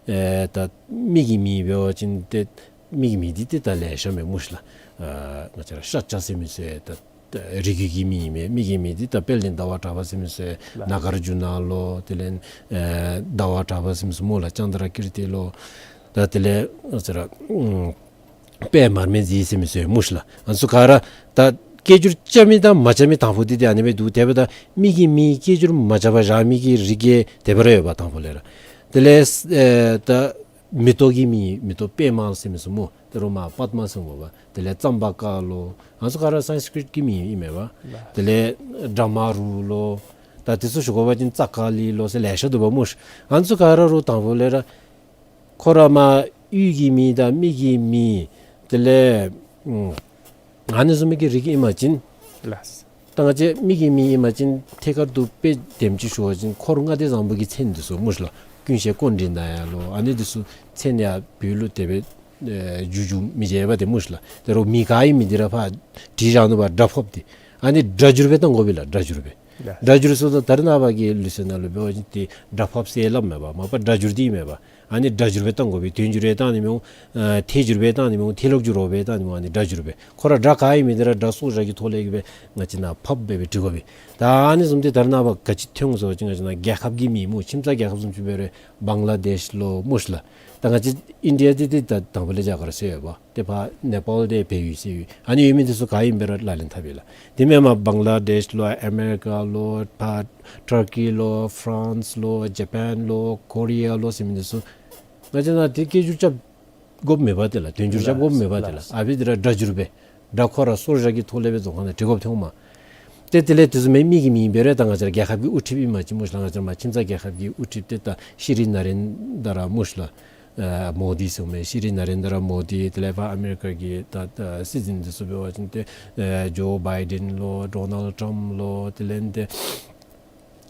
ཨེ་ད་མི་གི་མིང་འབད་བ་ཅིན་ཏེ་མི་གི་མིང་འདི་ཏེ་ད་ལེ་ཤ་མས་མུ་ཤ་ལགས། ཨ་ང་བཅས་ར་ཤཱཀྱ་ཟེར་མི་ཚུ་ད་ད་རིགས་རྒྱུད་ཀྱི་མིང་མས། མི་གི་མིང་འདི་ད་དཔལ་ལྡན་ཟླ་བ་གྲགས་པ་ཟེར་མི་ཚུ་ལགས། ནཱ་གཱར་ཇུ་ན་ལོ། དེ་ལས་ཨེ་ཟླ་བ་གྲགས་པ་ཟེར་མི་ཚུ་སྨོ་ལགས། ཙནྡྲ་ཀིརྟི་ལོ། ད་དེ་ལས་ང་བཅས་ར་ཨུམ་པདྨ་རིག་འཛིན་ཟེར་མི་ཚུ་ཡང་མུ་ཤ་ལགས། ཨ་ནི་ཚུ་ག་ར་ད་སྐད་སྒྱུར་རྐྱབ་མི་དང་མ་རྐྱབ་མི་དང་ཕུ་འདི་ཏེ་ཨ་ནི་སྦེ་འདུག། དེ་འབདཝ་ད་མི་གི་མིང་སྐད་སྒྱུར་མ་རྐྱབ་པར་བཞག་མི་གི་རིགས་ཀྱི་དེ་སྦེ་ར་ཡོད་པ་དང་ཕུ་ལས་ར། དེ་ལས་ཨེ་ད་མེ་ཏོག་གི་མིང་མེ་ཏོག་པདྨ་ཟེར་མི་ཚུ་སྨོ། ད་རུང་མར་པདྨ་ཟེར་སྨོ་པ། དེ་ལས་ཙམ་བ་ཀ་ལོ། ཨ་ནི་ཚུ་ག་ར་སཾསྐྲྀཏ་གི་མིང་ཨིན་མས་པ། ལགས། དེ་ལས་བྲཧྨ་རུ་ལོ། ད་དེ་ཚུ་ཞུ་དགོ་པ་ཅིན་ཙ་ཀ་ལི་ལོ་ཟེར་ལེ་ཤ་འདུག་པ་སྨོ་ཤ། ཨ་ནི་ཚུ་ག་ར་རུང་དང་ཕུ་ལས་ར་ཁོ་ར་མར་ཡུལ་གྱི་མིང་དང་མི་གི་མིང་དེ་ལས་ཨུམ་ཨ་ནི་བཟུམ་མའི་གི་རིགས་ཨིན་པ་ཅིན། ལགས། ད་ང་བཅས་མི་གི་མིང་ཨིན་པ་ཅིན་ཐད་ཀར་དུ་དཔེ་དེམ་ཅིག་ཞུ་བ་ཅིན་འཁོར་ལྔ་སྡེ་བཟང་པོ་གི་མཚན་འདི་ཚུ་མུ་ཤ་ལགས། ཀུན་ཤེས་ཀཽཎྜི་ནྱ་ལོ། ཨ་ནི་འདི་ཚུ་མཚན་ཡང་བོད་ལུ་དེ་སྦེ་ཨེ་འགྱུར་འགྱུར་མི་བྱེད་པ་ཏེ་མུ་ཤ་ལགས། དེ་རུང་མིང་ག་ཨིན་མི་འདི་ར་ཕར་བྲིས་བཞག་ནུག་པ། སྒྲ་ཕབ་སྟེ། ཨ་ནི་སྒྲ་སྒྱུར་སྦེ་བཏང་དགོ་པས་ལགས། སྒྲ་སྒྱུར་སྦེ། ལགས། སྒྲ་སྒྱུར་ཟེརཝ་ད་ད་རེས་ནངས་པ་གི་ལུགས་སྲོལ་ནང་ལུ་འབད་བ་ཅིན་ཏེ་སྒྲ་ཕབ་ཟེར་སླབ་མས་པ། མ་པ་སྒྲ་སྒྱུར་འདི་མས་པ། ཨ་ནི་སྒྲ་སྒྱུར་སྦེ་བཏང་དགོ་པས། དོན་སྒྱུར་སྦེ་བཏང་ནི་མི་འོང་། ཨ་ཐད་སྒྱུར་སྦེ་བཏང་ནི་མི་འོང་། ཐད་ལོག་སྒྱུར་སྦེ་བཏང་ནི་མི་འོང་། ཨ་ནི་སྒྲ་སྒྱུར་སྦེ། ཁོ་ར་སྒྲ་ག་ཨིན་མི་འདི་ར་སྒྲ་སོར་བཞག་གི་ཐོག་ལས་ཀྱི་སྦེ་ང་བཅས་ནཱ་ཕབ་སྦེ་སྦེ་འབྲི་དགོ་པས། ད་ཨ་ནི་བཟུམ་འདི་ད་རེས་ནངས་པ་ག་ཅི་ཐོན་འོང་ཟེར་བ་ཅིན་ང་བཅས་ནཱ་རྒྱལ་ཁབ་ཀྱི་མིང་སྨོ། ཁྱིམ་ཚང་རྒྱལ་ཁབ་བཟུམ་ཅིག་འབད་རུང་བང་ལ་དེཤ་ལོ་མུ་ཤ་ལགས། ད་ང་བཅས་ཨིན་ཌི་ཡ་འདི་ཏེ་ད་དང་ཕུ་ལས་རྒྱ་གར་ཟེར་ཡོད་པ། ཏེ་ཕར་ནེ་པཱལ་འདི་བལ་ཡུལ་ཟེར་ཡོད། ཨ་ནི་ཡོད་མི་འདི་ཚུ་ག་ཨིན་འབད་རུང་ལག་ལེན་འཐབ་ཡི་ལགས། དེ་མེན་པར་བང་ལ་དེཤ་ལོ་ཨ་མེ་རི་ཀ་ལོ་ཕར་ཊར་ཀི་ལོ་ཕ་རན་སི་ལོ་ཇ་པཱན་ལོ་ཀོ་རི་ཡ་ལོ་ཟེར་མི་འདི་ཚུ་ང་བཅས་ནཱ་ཏེ་སྐད་སྒྱུར་རྐྱབ་དགོཔ་མེད་པ་ཏེ་ལགས། དོན་སྒྱུར་རྐྱབ་དགོཔ་མེད་པ་ཏེ་ལགས། ལགས། ཨ་ཕི་འདི་ར་སྒྲ་སྒྱུར་སྦེ་སྒྲ་ཁོ་ར་སོར་བཞག་གི་ཐོག་ལས་སྦེ་རྫོང་ཁ་ནང་བྲི་དགོཔ་ཐོན་འོང་མས། ཏེ་དེ་ལས་དེ་བཟུམ་མའི་མི་གི་མིང་འབད་རུང་ད་ང་བཅས་ར་རྒྱལ་ཁབ་ཀྱི་དབུ་ཁྲིདཔ་ཨིན་པ་ཅིན་མུ་ཤ་ལགས། ང་བཅས་ར་མར་ཁྱིམ་ཚང་རྒྱལ་ཁབ་ཀྱི་དབུ་ཁྲིདཔ་ཏེ་ད་ཤྲི་ནཱ་རེནྡྲ་མུ་ཤ་ལགས། ཨ་མོ་དི་ཟེར་མི་ཤྲི་ནཱ་རེནྡྲ་མོ་དི། དེ་ལས་ཕར་ཨ་མེ་རི་ཀ་གི་ད་ད་སྲིད་འཛིན་འདི་ཚུ་འབད་བ་ཅིན་ཏེ་ཨ་ཇོ་བའི་ཌེན་ལོ་ཌོ་ནལཌ་ཊམཔ་ལོ། དེ་ལས་ཏེ་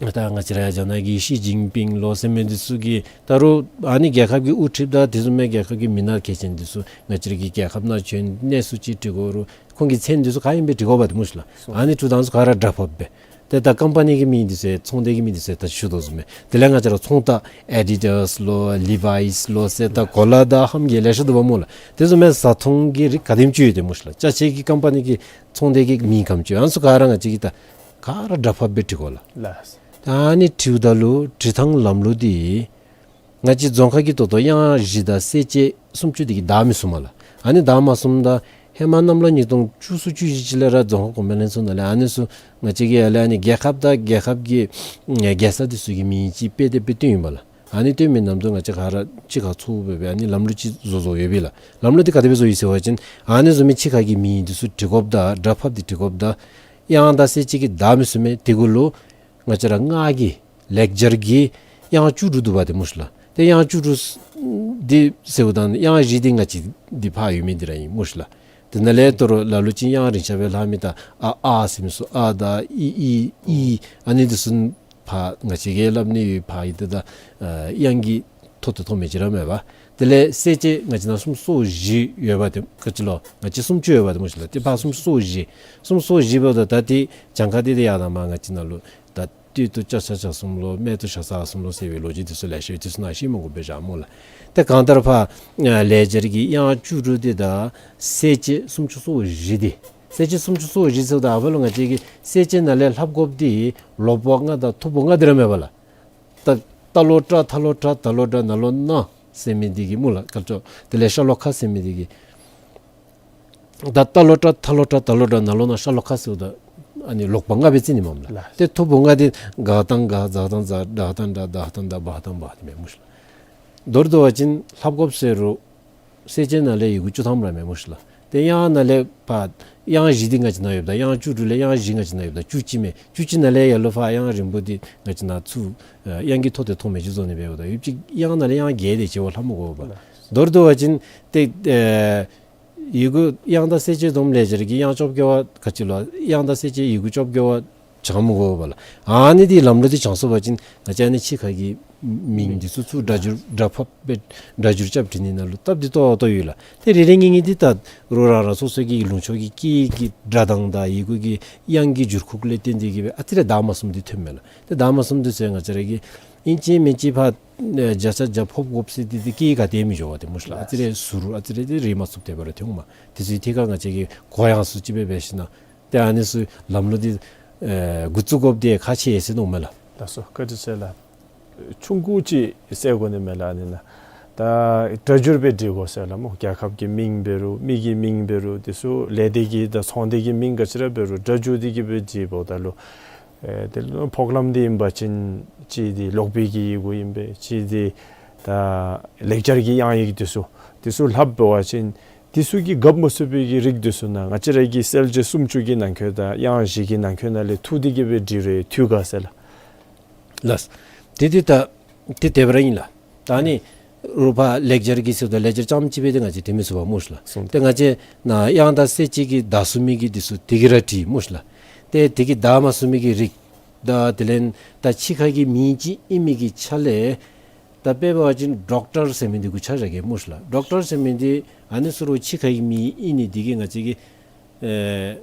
ད་ང་བཅས་ར་རྒྱ་ནག་གི་ཞི་ཅིན་ཕིང་ལོ་ཟེར་མི་འདི་ཚུ་གིས་ད་རུང་ཨ་ནི་རྒྱལ་ཁབ་ཀྱི་དབུ་ཁྲིདཔ་དང་དེ་བཟུམ་མའི་རྒྱལ་ཁབ་ཀྱི་མི་སྣ་གལ་ཆེན་འདི་ཚུ་ང་བཅས་ར་གི་རྒྱལ་ཁབ་ནང་བྱོན་གནས་ཚུལ་ཅིག་འབྲི་དགོ་རུང་ཁོང་གི་མཚན་འདི་ཚུ་ག་ཨིན་སྦེ་འབྲི་དགོཔ་འདི་མུ་ཤ་ལགས། སོ། ཨ་ནི་འབྲི་ཐངས་ཚུ་ག་ར་སྒྲ་ཕབ་སྦེ། ཏེ་ད་ཀམ་པ་ནི་གི་མིང་འདི་ཚུ་ཚོང་སྡེ་གི་མིང་འདི་ཚུ་ད་ཞུ་དོ་བཟུམ་སྦེ། དེ་ལས་ང་བཅས་ར་ཚོང་རྟགས་ཨེ་ཌི་ཌཱས་ལོ་ལི་ཝའིས་ལོ་ཟེར་ད་གོ་ལ་དང་ཧམ་གྱི་ལེ་ཤ་འདུག་པ་སྨོ་ལགས། དེ་བཟུམ་མའི་བཟའ་འཐུང་གི་རིགས་ག་དེམ་ཅིག་ཡོད་དེ་མུ་ཤ་ལགས། ཅ་ཆས་ཀྱི་ཀམ་པ་ནི་གི་ཚོང་སྡེ་གི་མིང་ག་དེམ་ཅིག་ཡོད། ཨ་ནི་ཚུ་ག་ར་ང་བཅས་ཀྱིས་ད་ག་ར་སྒྲ་ཕབ་སྦེ་འབྲི་དགོ་ལགས། ལགས། ད་ཨ་ནི་འབྲིཝ་ད་ལུ་འབྲི་ཐངས་ལམ་ལུགས་འདི་ང་བཅས་རྫོང་ཁ་གི་ད་ལྟོ་དབྱངས་བཞི་དང་གསལ་བྱེད་སུམ་ཅུ་འདི་གིས་བདའ་མི་ཚུགས་མས་ལགས། ཨ་ནི་བདའ་མ་ཚུགསཔ་ད་ཧེ་མ་གནམ་ལོ་ཉིས་སྟོང་བཅུ་གསུམ་བཅུ་བཞི་ཅིག་ལས་ར་རྫོང་ཁ་གོང་འཕེལ་ལྷན་ཚོགས་ནང་ལས་ཨ་ནི་ཚུ་ང་བཅས་ཀྱིས་ཡར་ལས་ཨ་ནི་རྒྱལ་ཁབ་དང་རྒྱལ་ཁབ་ཀྱི་ཨེ་རྒྱལ་ས་འདི་ཚུ་གི་མིང་ཅིག་དཔེ་དེབ་སྦེ་བཏོན་ཡི་པ་ལགས། ཨ་ནི་བཏོན་མི་ནམ་དུ་ང་བཅས་ག་ར་གཅིག་ཁར་ཚོགས་སྦེ་སྦེ་ཨ་ནི་ལམ་ལུགས་ཅིག་བཟོ་བཟོཝ་ཡོད་པས་ལགས། ལམ་ལུགས་འདི་ག་དེ་སྦེ་བཟོ་ཡི་ཟེར་བ་ཅིན་ཨ་ནི་བཟོ་མི་ཕྱི་ཁ་གི་མིང་འདི་ཚུ་འབྲི་དགོཔ་དང་སྒྲ་ཕབ་སྟེ་འབྲི་དགོཔ་དང་དབྱངས་དང་གསལ་བྱེད་ཀྱིས་བདའ་མི་ཚུགས་མས། དེ་གུ་ལུ་ང་བཅས་ར་སྔགས་ཀྱི་ལེགས་སྦྱར་གྱི་དབྱངས་བཅུ་དྲུག་འདུག་པ་ཏེ་མུ་ཤ་ལགས། ཏེ་དབྱངས་བཅུ་དྲུག་འདི་ཟེརཝ་ད་དབྱངས་བཞི་འདི་ང་བཅས་འདི་ཕར་ཡོད་མི་འདི་ར་ཨིན་སྨོ་ཤིག་ལགས། ཏེ་ནཱ་ལས་དོ་རུང་ལ་ལུ་ཅིག་དབྱངས་རིང་ཤོས་སྦེ་ལྷག་མི་ད་ཨ་ཨ་ཟེར་མི་ཚུ་ཨ་དང་ཨི་ཨི་ཨི་ཨ་ནི་འདི་ཚུ་ཕར་ང་བཅས་ཀྱིས་སླབ་ནི་ཡོད། ཕར་ཨིན་ཏེ་ད་ཨ་དབྱངས་ཀྱི་ཐོག་ཏུ་ཐོགས་མི་ཅིག་ར་མེད་པ། དེ་ལས་གསལ་བྱེད་ང་བཅས་ནང་སུམ་ཅུ་སོ་བཞི་ཡོད་པ་དེ་ག་ཅི་ལོ། ང་བཅས་སུམ་ཅུ་ཡོད་པ་དེ་སྨོ་ཤིག་ལགས། ཏེ་ཕར་སུམ་ཅུ་སོ་བཞི། སུམ་ཅུ་སོ་བཞི་འབདཝ་ད་ད་ཏེ་གྱངས་ཁ་འདི་ཏེ་ཡར་དང་མར་ང་བཅས་ནང་ལུ་ད་སྟོད་དུ་ལྕགས་བྱ་ལྕགས་གསུམ་ལོ། སྨད་དུ་བྱ་ས་གསུམ་ལོ་ཟེར་བའི་ལོ་རྒྱུས་འདི་ཚུ་ལེ་ཤ་ཡོད། འདི་ཚུ་ནང་བཤད་མི་དགོ་པས་ཤག་སྨོ་ལགས། ཏེ་གང་ལྟར་ཕར་ལེགས་སྦྱར་གྱི་དབྱངས་བཅུ་དྲུག་འདི་དང་གསལ་བྱེད་སུམ་ཅུ་སོ་བཞི་འདི། གསལ་བྱེད་སུམ་ཅུ་སོ་བཞི་ཟེརཝ་ད་ཨ་ཕར་ལུ་ང་བཅས་ཀྱིས་གསལ་བྱེད་ནང་ལས་ལྷབ་དགོཔ་འདི་ལོག་པ་ལྔ་དང་ཐུག་པ་ལྔ་འདི་ར་མེད་པ་ལགས། ད་ཏ་ལོ་ཏྲ་ཐ་ལོ་ཏྲ་ད་ལོ་ཏྲ་ན་ལོ་ན་ཟེར་མི་འདི་གིས་སྨོ་ལགས། ག་ཅི་ལོ། དེ་ལས་ཤ་ལོ་ཁ་ཟེར་མི་འདི་གིས། ད་ཏ་ལོ་ཏྲ་ཐ་ལོ་ཏྲ་ད་ལོ་ཏྲ་ན་ལོ་ན་ཤ་ལོ་ཁ་ཟེརཝ་ད་ཨ་ནི་ལོག་པ་ལྔ་སྦེ་རྩི་ནི་མས་ལགས། ལགས། ཏེ་ཐུག་པ་ལྔ་འདི་ག་དང་ག་ཛ་དང་ཛ་ཌ་དང་ཌ་ད་དང་ད་བ་དང་བ་འདི་མས་སྨོ་ཤིག་ལགས། མདོར་བསྡུ་བ་ཅིན་ལྷབ་དགོཔ་ཟེར་རུང་གསལ་བྱེད་ནང་ལས་ཡི་གུ་བཅུ་ཐམ་ར་མས་སྨོ་ཤིག་ལགས། ཏེ་དབྱངས་ནང་ལས་ཕར་དབྱངས་བཞི་འདི་ང་བཅས་ནང་ཡོདཔ་ད་དབྱངས་བཅུ་དྲུག་ལས་དབྱངས་བཞི་ང་བཅས་ནང་ཡོདཔ་ད་བཅུ་གཅིག་མས། བཅུ་གཅིག་ནང་ལས་ཡར་ལུ་ཕར་དབྱངས་རིང་པོ་འདི་ང་བཅས་ནང་ཚུར་ཨ་དབྱངས་ཀྱི་ཐོག་ཏུ་ཐོགས་མི་ཅིག་བཟོ་ནི་འབདཝ་ད་ཡོད་ཅིག་དབྱངས་ནང་ལས་དབྱངས་བརྒྱད་དེ་ཅིག་བ་ལྷབ་མི་དགོ་པས། ལགས། མདོར་བསྡུ་བ་ཅིན་ཏེ་ཨེ་ཡི་གུ་དབྱངས་དང་གསལ་བྱེད་བསྡོམས་ལེགས་སྦྱར་གྱི་དབྱངས་བཅོ་བརྒྱད་པ་ག་ཅི་ལོ། དབྱངས་དང་གསལ་བྱེད་ཡི་གུ་བཅོ་བརྒྱད་པ་སྦྱང་མི་དགོ་པས་ལགས། ཨ་ནི་འདི་ལམ་ལུགས་འདི་སྦྱང་ཚུགས་པ་ཅིན་ང་བཅས་ཨ་ནི་ཕྱི་ཁ་གི་མིང་འདི་ཚུ་ཚུར་སྒྲ་སྒྱུར་སྒྲ་ཕབ་སྦེ་སྒྲ་སྒྱུར་རྐྱབ་འབྲི་ནི་ནང་ལུ་སྟབས་བདེ་ཏོག་ཏོ་ཡོད་ལགས། ཏེ་རེ་རེ་གཉིས་གཉིས་འདི་ད་རུང་རང་རང་སོ་སོ་གི་ལུང་ཕྱོགས་ཀྱི་སྐད་ཡིག་གི་སྒྲ་གདངས་དང་ཡི་གུ་གི་དབྱངས་ཀྱི་འགྱུར་ཁུག་ལས་བརྟེན་ཏེ་གིས་སྦེ་ཨ་ཙི་རེ་དག་མ་སོང་འདི་ཐོནམ་མས་ལགས། ཏེ་དག་མ་སོང་འདི་ཚུ་ང་བཅས་ར་གིས་ཨིན་ཅི་མིན་ཅི་ཕར་ཨེ་བརྒྱ་ཆ་བརྒྱ་ཕབ་དགོཔ་ཟེར་འདི་ཏེ་སྐད་ཡིག་ག་ཏེ་མི་འགྱོ་བས་ཏེ་སྨོ་ཤིག་ལགས། ཨ་ཙི་རེ་ཟུར་ཨ་ཙི་རེ་འདི་རེག་མ་ཚུགསཔ་དེ་སྦེ་ར་ཐོནམ་མས། དེ་ཚུ་ཐད་ཁར་ང་བཅས་ཀྱིས་གོ་ཡངས་སུ་ཅིག་སྦེ་འབད་ཞིན་ན་ཏེ་ཨ་ནི་ཚུ་ལམ་ལུགས་འདི་ཨེ་འགོ་བཙུགས་དགོཔ་འདི་ཁག་ཆེ་ཟེར་མནོཝ་མས་ལགས། ལགས་སོ། བཀའ་དྲིན་ཆེ་ལགས། ཆུང་ཀུ་ཅིག་ཟེར་དགོ་ནི་མས་ལགས། ཨ་ནི་ནང་ད་སྒྲ་སྒྱུར་སྦེ་འབྲི་དགོ་ཟེར་ལགས་སྨོ། རྒྱལ་ཁབ་ཀྱི་མིང་འབད་རུང་མི་གི་མིང་འབད་རུང་དེ་ཚུ་ལས་སྡེ་གི་དང་ཚོང་སྡེ་གི་མིང་ག་ཅི་ར་འབད་རུང་སྒྲ་སྒྱུར་ཏེ་གིས་སྦེ་འབྲི་འབདཝ་ད་ལུ་ཨེ་དེ་ལུ་ཕོག་ལམ་འདི་ཨིན་པ་ཅིན་གཅིག་འདི་ལོག་པའི་གི་ཡི་གུ་ཨིན་པས། གཅིག་འདི་ད་ལེགས་སྦྱར་གྱི་དབྱངས་ཡིག་དེ་ཚུ་དེ་ཚུ་ལྷབ་འབད་བ་ཅིན་དེ་ཚུ་གིས་གབ་མ་ཚུགས་པའི་གི་རིགས་དེ་ཚུ་ནང་ང་བཅས་ར་གི་གསལ་བྱེད་སུམ་ཅུ་གི་ནང་འཁོད་དང་དབྱངས་བཞི་གི་ནང་འཁོད་ནང་ལས་འཐུ་སྟེ་གིས་སྦེ་འབྲི་རུང་འཐུ་ག་ཟེར་ལགས། ལགས། དེ་འདི་ད་དེ་དེ་སྦེ་ར་ཨིན་ལགས། ད་ཨ་ནི་རུང་ཕར་ལེགས་སྦྱར་གྱི་ཟེརཝ་ད་ལེགས་སྦྱར་རྐྱངམ་གཅིག་སྦེ་ཏེ་ང་བཅས་འབྲི་མི་ཚུགས་པས་སྨོ་ཤིག་ལགས། སོང་། ཏེ་ང་བཅས་ནཱ་དབྱངས་དང་གསལ་བྱེད་ཀྱི་དག་ཚུགས་མི་གི་དེ་ཚུ་དེ་གིས་ར་འབྲི་སྨོ་ཤིག་ལགས། ཏེ་དེ་གིས་དག་མ་ཚུགས་མི་གི་རིགས་དང་དེ་ལས་ད་ཕྱི་ཁ་གི་མིང་ཅིག་ཨིན་མི་གི་ཆ་ལས་ད་དཔེ་འབད་བ་ཅིན་ཌོག་ཊར་ཟེར་མི་འདི་གུ་ཆ་བཞག་གེ་སྨོ་ཤིག་ལགས། ཌོག་ཊར་ཟེར་མི་འདི་ཨ་ནི་ཚུ་རུང་ཕྱི་ཁ་གི་མིང་ཨིན་ནི་འདི་གིས་ང་བཅས་ཀྱིས་ཨེ་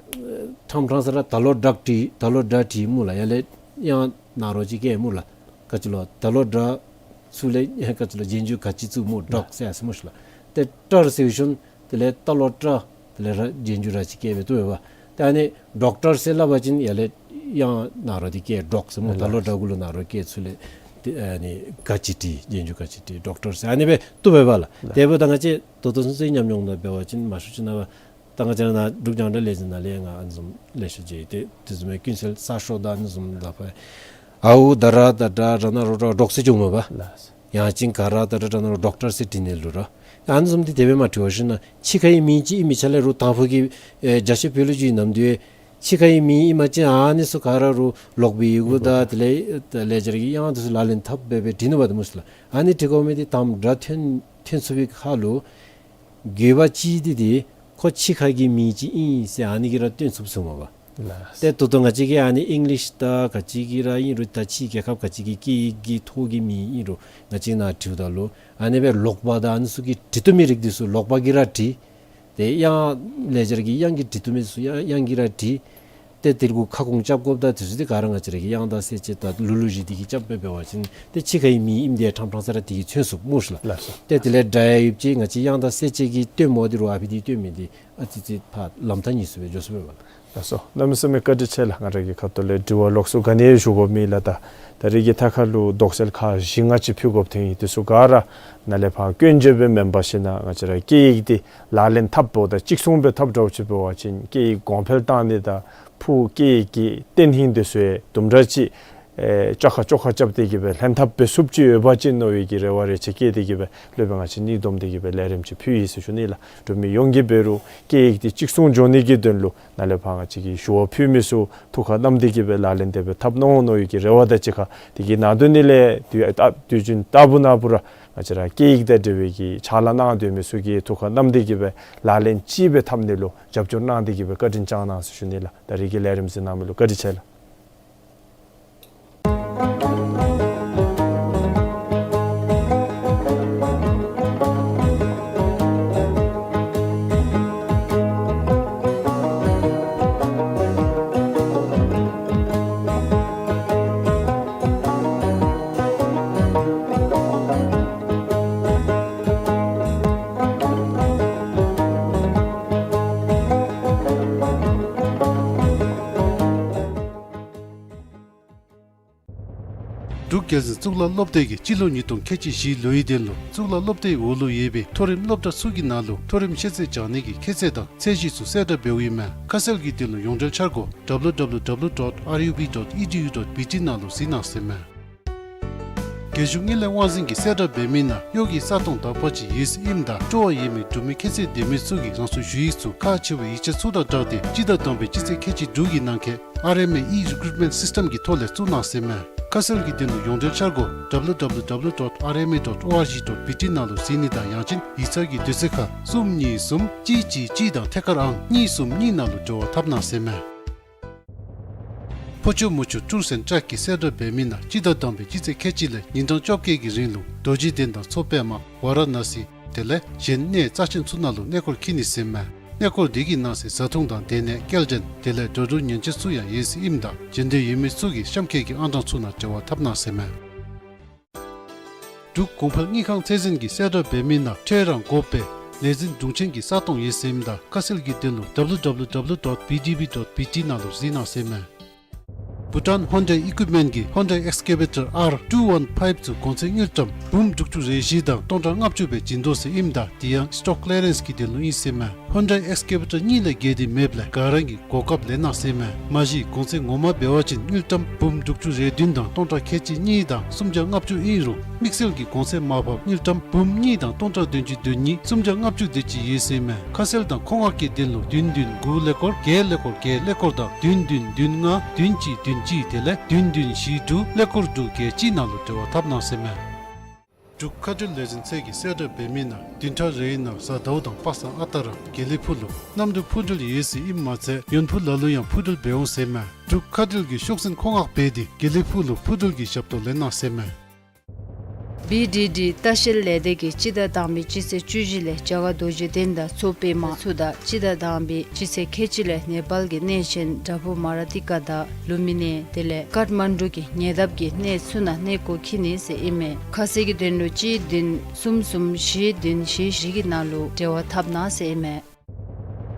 ཕྲང་ཕྲང་ས་ར་ད་ལོ་ཌོག་ཊར་ད་ལོ་ཌོག་ཊར་སྨོ་ལགས། ཡར་ལས་དབྱངས་ནཱ་རོ་ཅིག་བཀལ་སྨོ་ལགས། ག་ཅི་ལོ། ད་ལོ་ཌོག་ཊར་ཚུར་ལས་ག་ཅི་ལོ་རྗེས་འཇུག་ག་ཅི་བཙུགས་སྨོ། ཌོག་ཟེར་ཡར་སོང་སྨོ་ཤིག་ལགས། ཏེ་ཊར་ཟེར་ཞིནམ་དེ་ལས་ད་ལོ་ཊར་དེ་ལས་ར་རྗེས་འཇུག་ར་ཅིག་བཀལ་སྦེ་བཏུབ་པས། ཏེ་ཨ་ནི་ཌོག་ཊར་ཟེར་སླབ་པ་ཅིན་ཡར་ལས་དབྱངས་ནཱ་རོ་འདི་བཀལ་ཌོག་ཟེར་སྨོ། ད་ལོ་ཌོག་གུ་ལུ་ནཱ་རོ་བཀལ་ཚུར་ལས་ཏེ་ཨ་ནི་ག་ཅི་ཊར་རྗེས་འཇུག་ག་ཅི་ཊར་ཌོག་ཊར་ཟེར་ཨ་ནི་སྦེ་བཏུབ་པས་ལགས། དེ་འབདཝ་ད་ང་བཅས་ད་ལྟོ་ཚུན་ཚོད་ཉམས་མྱོང་ནང་འབད་བ་ཅིན་མང་ཤོས་ཅིག་ནང་ད་ང་བཅས་ནཱ་འབྲུག་རྒྱང་བསྒྲགས་ལས་འཛིན་ནང་ལས་ང་ཨ་ནི་བཟུམ་ལེ་ཤ་མཇལ་ཡི། ཏེ་དེ་བཟུམ་མའི་ཀུན་གསལ་ས་ཤོ་དང་ཨ་ནི་བཟུམ་ད་ཕར་ཨའུ་ད་ར་ད་ཌ་ར་ན་རོ་ཌོག་ཟེར་འགྱོཝ་མས་པ། ལགས། ཡང་ཅིན་ག་ར་ད་ར་ཌ་ན་རོ་ཌོག་ཊར་ཟེར་འབྲི་ནི་ལུ་ར། ཨ་ནི་བཟུམ་འདི་དེ་སྦེ་མ་འབྲི་བར་ཞིན་ན་ཕྱི་ཁའི་མིང་ཅིག་ཨིན་མི་ཆ་ལས་རུང་དང་ཕུ་གི་ཨེ་རྒྱ་ཆེ་བོད་ལུ་ཅིག་ཨིན་ནམ་འདི་ཕྱི་ཁའི་མིང་ཨིན་པ་ཅིན་ཨ་ནི་ཚུ་ག་ར་རུང་ལོག་པའི་ཡི་གུ་དང་དེ་ལས་ལེགས་སྦྱར་གྱི་དབྱངས་དེ་ཚུ་ལག་ལེན་འཐབ་སྦེ་སྦེ་འབྲི་ནུག་པ་དེ་སྨོ་ཤིག་ལགས། ཨ་ནི་འབྲི་དགོ་མི་འདི་དང་སྒྲ་ཐོན་ཐོན་ཚུགས་པའི་ཁར་ལུ་དགོས་པ་ཅིག་འདི་འདི་ཁོ་ཕྱི་ཁ་གི་མིང་ཅིག་ཨིན་ཟེར་ཨ་ནི་གིས་ར་སྟོན་ཚུགསཔ་ཚུགས་མས་པ། ལགས། ཏེ་ད་ལྟོ་ང་བཅས་ཀྱིས་ཨ་ནི་ཨིང་ལིཤ་དང་ག་ཅི་གི་ར་ཨིན་རུང་ད་ཕྱིའི་རྒྱལ་ཁབ་ག་ཅི་གི་སྐད་ཡིག་གི་ཐོག་གི་མིང་ཨིན་རུང་ང་བཅས་ནཱ་འབྲིཝ་ད་ལུ་ཨ་ནི་སྦེ་ལོག་པ་དང་ཨ་ནི་ཚུ་གིས་འབྲི་བཏུབ་མི་རིགས་འདི་ཚུ་ལོག་པ་གིས་ར་འབྲི། ཏེ་དབྱངས་ལེགས་སྦྱར་གྱི་དབྱངས་ཀྱིས་འབྲི་བཏུབ་མི་ཚུ་དབྱངས་དབྱངས་ཀྱིས་ར་འབྲི། ཏེ་དེ་གུ་ཁ་སྐོང་རྐྱབ་དགོཔ་དང་དེ་ཚུ་འདི་ག་ར་ང་བཅས་ར་གི་དབྱངས་དང་གསལ་བྱེད་དང་ལུགས་ལུགས་བཞི་འདི་གིས་རྐྱབ་སྦེ་འབད་བ་ཅིན་ཏེ་ཕྱི་ཁའི་མིང་ཨིནམ་འདི་ཕྲང་ཕྲང་ས་ར་དེ་གིས་མཚོན་ཚུགས་སྨོ་ཤིག་ལགས། ལགས་སོ། ཏེ་དེ་ལས་སྒྲ་ཡང་ཡོད་ཅིག་ང་བཅས་དབྱངས་དང་གསལ་བྱེད་ཀྱི་སྟོནམ་འདི་རུང་ཨ་ཕི་འདི་སྟོན་མི་འདི་ཨ་ཙི་ཙི་ཕར་ལམ་ཐག་ཉེ་སུ་སྦེ་འགྱོ་ཚུགས་པས་པ། ལགས་སོ། གནམ་མེད་ས་མེད་བཀའ་དྲིན་ཆེ་ལགས། ང་ར་གི་ཁ་ཐུག་ལས་དྲི་བ་ལོགས་སུ་ག་ནི་ཡང་ཞུ་དགོཔ་མེད་ལགས། ད་ད་རེས་ཀྱི་ཐད་ཁར་ལུ་དོགས་སེལ་ཁག་བཞི་ལྔ་ཅིག་ཕུལ་དགོཔ་ཐོན་ཡི། དེ་ཚུ་ག་ར་ནཱ་ལས་ཕར་སྐྱོན་བརྗོད་སྦེ་མེན་པར་ཞིན་ན་ང་བཅས་ར་སྐད་ཡིག་འདི་ལག་ལེན་འཐབ་འབདཝ་ད་གཅིག་མཚུངས་སྦེ་འཐབ་འདྲཝ་ཅིག་འབད་བ་ཅིན་སྐད་ཡིག་གོང་འཕེལ་བཏང་ནི་དང་ཕུགས་སྐད་ཡིག་གི་བརྟན་ལྷིང་དེ་ཚུ་ཡང་དུམ་གྲ་ཅིག་ཨེ་བཅོ་ཁ་བཅོ་ཁ་རྐྱབ་སྟེ་གིས་སྦེ་ལྷན་ཐབས་འབད་ཚུགསཔ་ཅིག་ཡོད་པ་ཅིན་མནོ་བའི་གི་རེ་བ་རེ་ཆེ་བསྐྱེད་དེ་གིས་སྦེ་སློབ་དཔོན་ང་བཅས་གཉིས་བསྡོམས་ཏེ་གིས་སྦེ་ལས་རིམ་ཅིག་ཕུལ་ཡི་ཟེར་ཞུ་ནི་ལགས། འབྲུག་མི་ཡོངས་ཀྱིས་འབད་རུང་སྐད་ཡིག་འདི་གཅིག་མཚུངས་འགྱོ་ནི་གི་དོན་ལུ་ནཱ་ལས་ཕར་ང་བཅས་ཀྱིས་ཞུ་བ་ཕུལ་མི་ཚུ་ཐུགས་ཁར་བསྣམས་ཏེ་གིས་སྦེ་ལག་ལེན་དེ་སྦེ་འཐབ་གནང་འོང་མནོ་བའི་གི་རེ་བ་དང་གཅིག་ཁར་དེ་གི་ནང་དོན་འདི་ལས་དུས་ཨ་དུས་རྒྱུན་ལྟ་བུ་ན་བུ་ར་ ང་བཅས་ར་སྐད་ཡིག་དང་འབྲེལ་བའི་གི་ཕྱག་ལཱ་གནང་སྡོད་མི་ཚུ་གིས་ཐུགས་ཁར་བསྣམས་ཏེ་གི་སྦེ་ལག་ལེན་ཅིག་སྦེ་འཐབ་ནི་ལུ་རྒྱབ་སྐྱོར་གནང་སྟེ་གི་སྦེ་བཀའ་དྲིན་བསྐྱང་གནང་ཟེར་ཞུ་ནི་ལགས། ད་རིས་ཀྱི་ལས་རིམ་གཟིགས་གནང་མི་ལུ་བཀའ་དྲིན་ཆེ་ལགས། འབྲུག་རྒྱལ་འཛིན་གཙུག་ལག་སློབ་སྡེ་གིས་སྤྱི་ལོ་ཉིས་སྟོང་ཁལ་གཅིག་བཞི་ལོའི་དོན་ལུ་གཙུག་ལག་སློབ་སྡེའི་འོག་ལུ་ཡོད་པའི་མཐོ་རིམ་སློབ་གྲྭ་ཚུ་གི་ནང་ལུ་མཐོ་རིམ་ཤེས་ཚད་སྦྱང་ནི་གི་ཁྱད་ཚད་དང་ཚད་གཞི་ཚུ་གསལ་བསྒྲགས་འབདཝ་ཨིན་མས། ཁ་གསལ་གྱི་དོན་ལུ་ཡོངས་འབྲེལ་འཆར་སྒོ་W W W dot R U B dot E D U dot B T ནང་ལུ་གཟིགས་གནང་ཟེར་མས། རྒྱལ་གཞུང་དངུལ་ལས་དབང་འཛིན་གྱིས་གསལ་བསྒྲགས་འབད་མི་ནང་གཡོག་གི་ས་སྟོང་དག་པ་ཅིག་ཡོད་ཟེར་ཨིནམ་ད་སྤྲོ་བ་ཡོད་མི་འབྲུག་མི་ཁྱད་ཚད་ལྡན་མི་ཚུ་གིས་རང་སོའི་ཞུ་ཡིག་ཚུ་ཁག་ཆེ་བའི་ཡིག་ཆ་ཚུ་དང་སྦྲགས་ཏེ་སྤྱི་ཟླ་དང་པའི་སྤྱི་ཚེས་ཁལ་གཅིག་དྲུག་གི་ནང་འཁོད་R M A e-recruitment system གྱི་ཐོག་ལས་བཙུགས་གནང་ཟེར་མས། ཁ་གསལ་གྱི་དོན་ལུ་ཡོངས་འབྲེལ་འཆར་སྒོ་W W W dot R M A dot O R G dot B T ནང་ལུ་གཟིགས་ནི་དང་ཡང་ཅིན་ཡིག་ཚང་གི་དུས་ཚོད་ཁར་གསུམ་གཉིས་གསུམ་གཅིག་གཅིག་གཅིག་དང་ཐད་ཀར་ཨང་གཉིས་གསུམ་གཉིས་ནང་ལུ་འབྲེལ་བ་འཐབ་གནང་ཟེར་མས། ཕོ་ཆུ་མོ་ཆུ་Tours and Trek གིས་གསལ་བསྒྲགས་འབད་མི་ནང་སྤྱི་ཟླ་དང་པའི་སྤྱི་ཚེས་ཁལ་གཅིག་ལས་ཉིན་གྲངས་བཅོ་བརྒྱད་ཀྱི་རིང་ལུ་རྡོ་རྗེ་གདན་དང་མཚོ་པདྨ་ཝཱ་ར་ཎ་སི་དེ་ལས་གཞན་གནས་རྩ་ཆེན་ཚུ་ནང་ལུ་གནས་སྐོར་འཁྱིད་ནི་ཟེར་མས། གནས་སྐོར་དེ་གི་ནང་གསེས་བཟའ་འཐུང་དང་སྡོད་གནས་སྐྱེལ་འདྲེན་དེ་ལས་འགྲོ་འགྲུལ་ཉེན་བཅོལ་ཚུ་ཡང་ཡོད་ཟེར་ཨིནམ་ད་འབྱོན་འདོད་ཡོད་མི་ཚུ་གིས་གཤམ་འཁོད་ཀྱི་ཨང་གྲངས་ཚུ་ནང་འབྲེལ་བ་འཐབ་གནང་ཟེར་མས། འབྲུག་གོང་འཕེལ་དངུལ་ཁང་ཚད་འཛིན་གྱིས་གསལ་བསྒྲགས་འབད་མི་ནང་ཁྲལ་རང་དགོ་པའི་ལས་འཛིན་དྲུང་ཆེན་གྱི་ས་སྟོང་ཡོད་ཟེར་ཨིནམ་ད་ཁ་གསལ་གྱི་དོན་ལུ W W W dot B D B dot B T ནང་ལུ་གཟིགས་གནང་ཟེར་མས། བྷུ་ཊཱན་ཧོན་ཌའི་ཨི་ཀུའིཔ་མེནཊ་གི་Hyundai Excavator R two one five ཚུ་གོང་ཚད་དངུལ་ཀྲམ་འབུམ་དྲུག་ཅུ་རེ་བཞི་དང་སྟོང་ཕྲག་ལྔ་བཅུ་སྦེ་བྱིན་དོ་ཟེར་ཨིནམ་ད་དེ་ཡང་སི་ཊོག་ཀི་ལི་ཡ་རེནསི་གི་དོན་ལུ་ཨིན་ཟེར་མས། ཧོན་ཌའི་ཨེགསི་ཀེ་ཝེ་ཊར་གཉིས་ལས་བརྒལ་ཏེ་མེདཔ་ལས་ག་ར་གིས་གོ་སྐབས་ལེན་གནང་ཟེར་མས། མ་གཞི་གོང་ཚད་ངོ་མ་འབད་བ་ཅིན་དངུལ་ཀྲམ་འབུམ་དྲུག་ཅུ་རེ་བདུན་དང་སྟོང་ཕྲག་ཁལ་གཅིག་གཉིས་དང་སུམ་བརྒྱ་ལྔ་བཅུ་ཨིན་རུང་དམིགས་བསལ་གྱི་གོང་ཚད་མར་ཕབ་དངུལ་ཀྲམ་འབུམ་གཉིས་དང་སྟོང་ཕྲག་བདུན་ཅུ་དོན་གཉིས་སུམ་བརྒྱ་ལྔ་བཅུ་དེ་ཅིག་ཡོད་ཟེར་མས། ཁ་གསལ་དང་མཁོ་མངགས་ཀྱི་དོན་ལུ་བདུན་བདུན་དགུ་ཀླད་ཀོར་བརྒྱད་ཀླད་ཀོར་དང་བདུན་བདུན་བདུན་ལྔ་བདུན་གཅིག་བདུན་གཅིག་དེ་ལས་བདུན་བདུན་བཞི་དྲུག་ཀླད་ཀོར་དྲུག་བརྒྱད་གཅིག་ནང་ལུ་འབྲེལ་བ་འཐབ་གནང་ཟེར་མས། འབྲུག་མཁའ་འགྲུལ་ལས་འཛིན་ཚད་ཀྱིས་གསལ་བསྒྲགས་འབད་མི་ནང་བདུན་ཕྲག་རེའི་ནང་གཟའ་ཟླཝ་དང་པ་སངས་ཨ་རྟག་ར་དགེ་ལེགས་ཕུག་ལུ་གནམ་གྲུ་འཕུར་འགྲུལ་ཡོད་ཟེར་ཨིནམ་མ་ཚད་ཡོན་ཕུག་ལ་ལུ་ཡང་འཕུར་འགྲུལ་འབད་འོང་ཟེར་མས། འབྲུག་མཁའ་འགྲུལ་གྱི་ཤོག་འཛིན་མཁོ་མངགས་འབད་དེ་དགེ་ལེགས་ཕུག་ལུ་འཕུར་འགྲུལ་གྱི་ཞབས་ཏོག་ལེན་གནང་ཟེར་མས། བི་ཌི་ཌི་ལྟ་བཤལ་ལས་སྡེ་གིས་སྤྱི་ཟླ་དང་པའི་སྤྱི་ཚེས་བཅུ་བཞི་ལས་རྒྱ་གར་རྡོ་རྗེ་གདན་དང་མཚོ་པདྨ་ཚུ་དང་སྤྱི་ཟླ་དང་པའི་སྤྱི་ཚེས་ཁལ་གཅིག་ལས་ནེ་པཱལ་གྱི་གནས་ཆེན་བྲག་ཕུག་མ་ར་ཏི་ཀ་དང་ལུམ་བི་ནི་དེ་ལས་ཀཱཐ་མན་ཌུ་གི་ཉེ་འདབས་ཀྱི་གནས་ཚུ་ནང་གནས་སྐོར་འཁྱིད་ནི་ཟེར་ཨིན་མས། ཁ་གསལ་གྱི་དོན་ལུ་གཅིག་བདུན་གསུམ་གསུམ་བཞི་བདུན་བཞི་བཞི་གི་ནང་ལུ་འབྲེལ་བ་འཐབ་གནང་ཟེར་ཨིན་མས།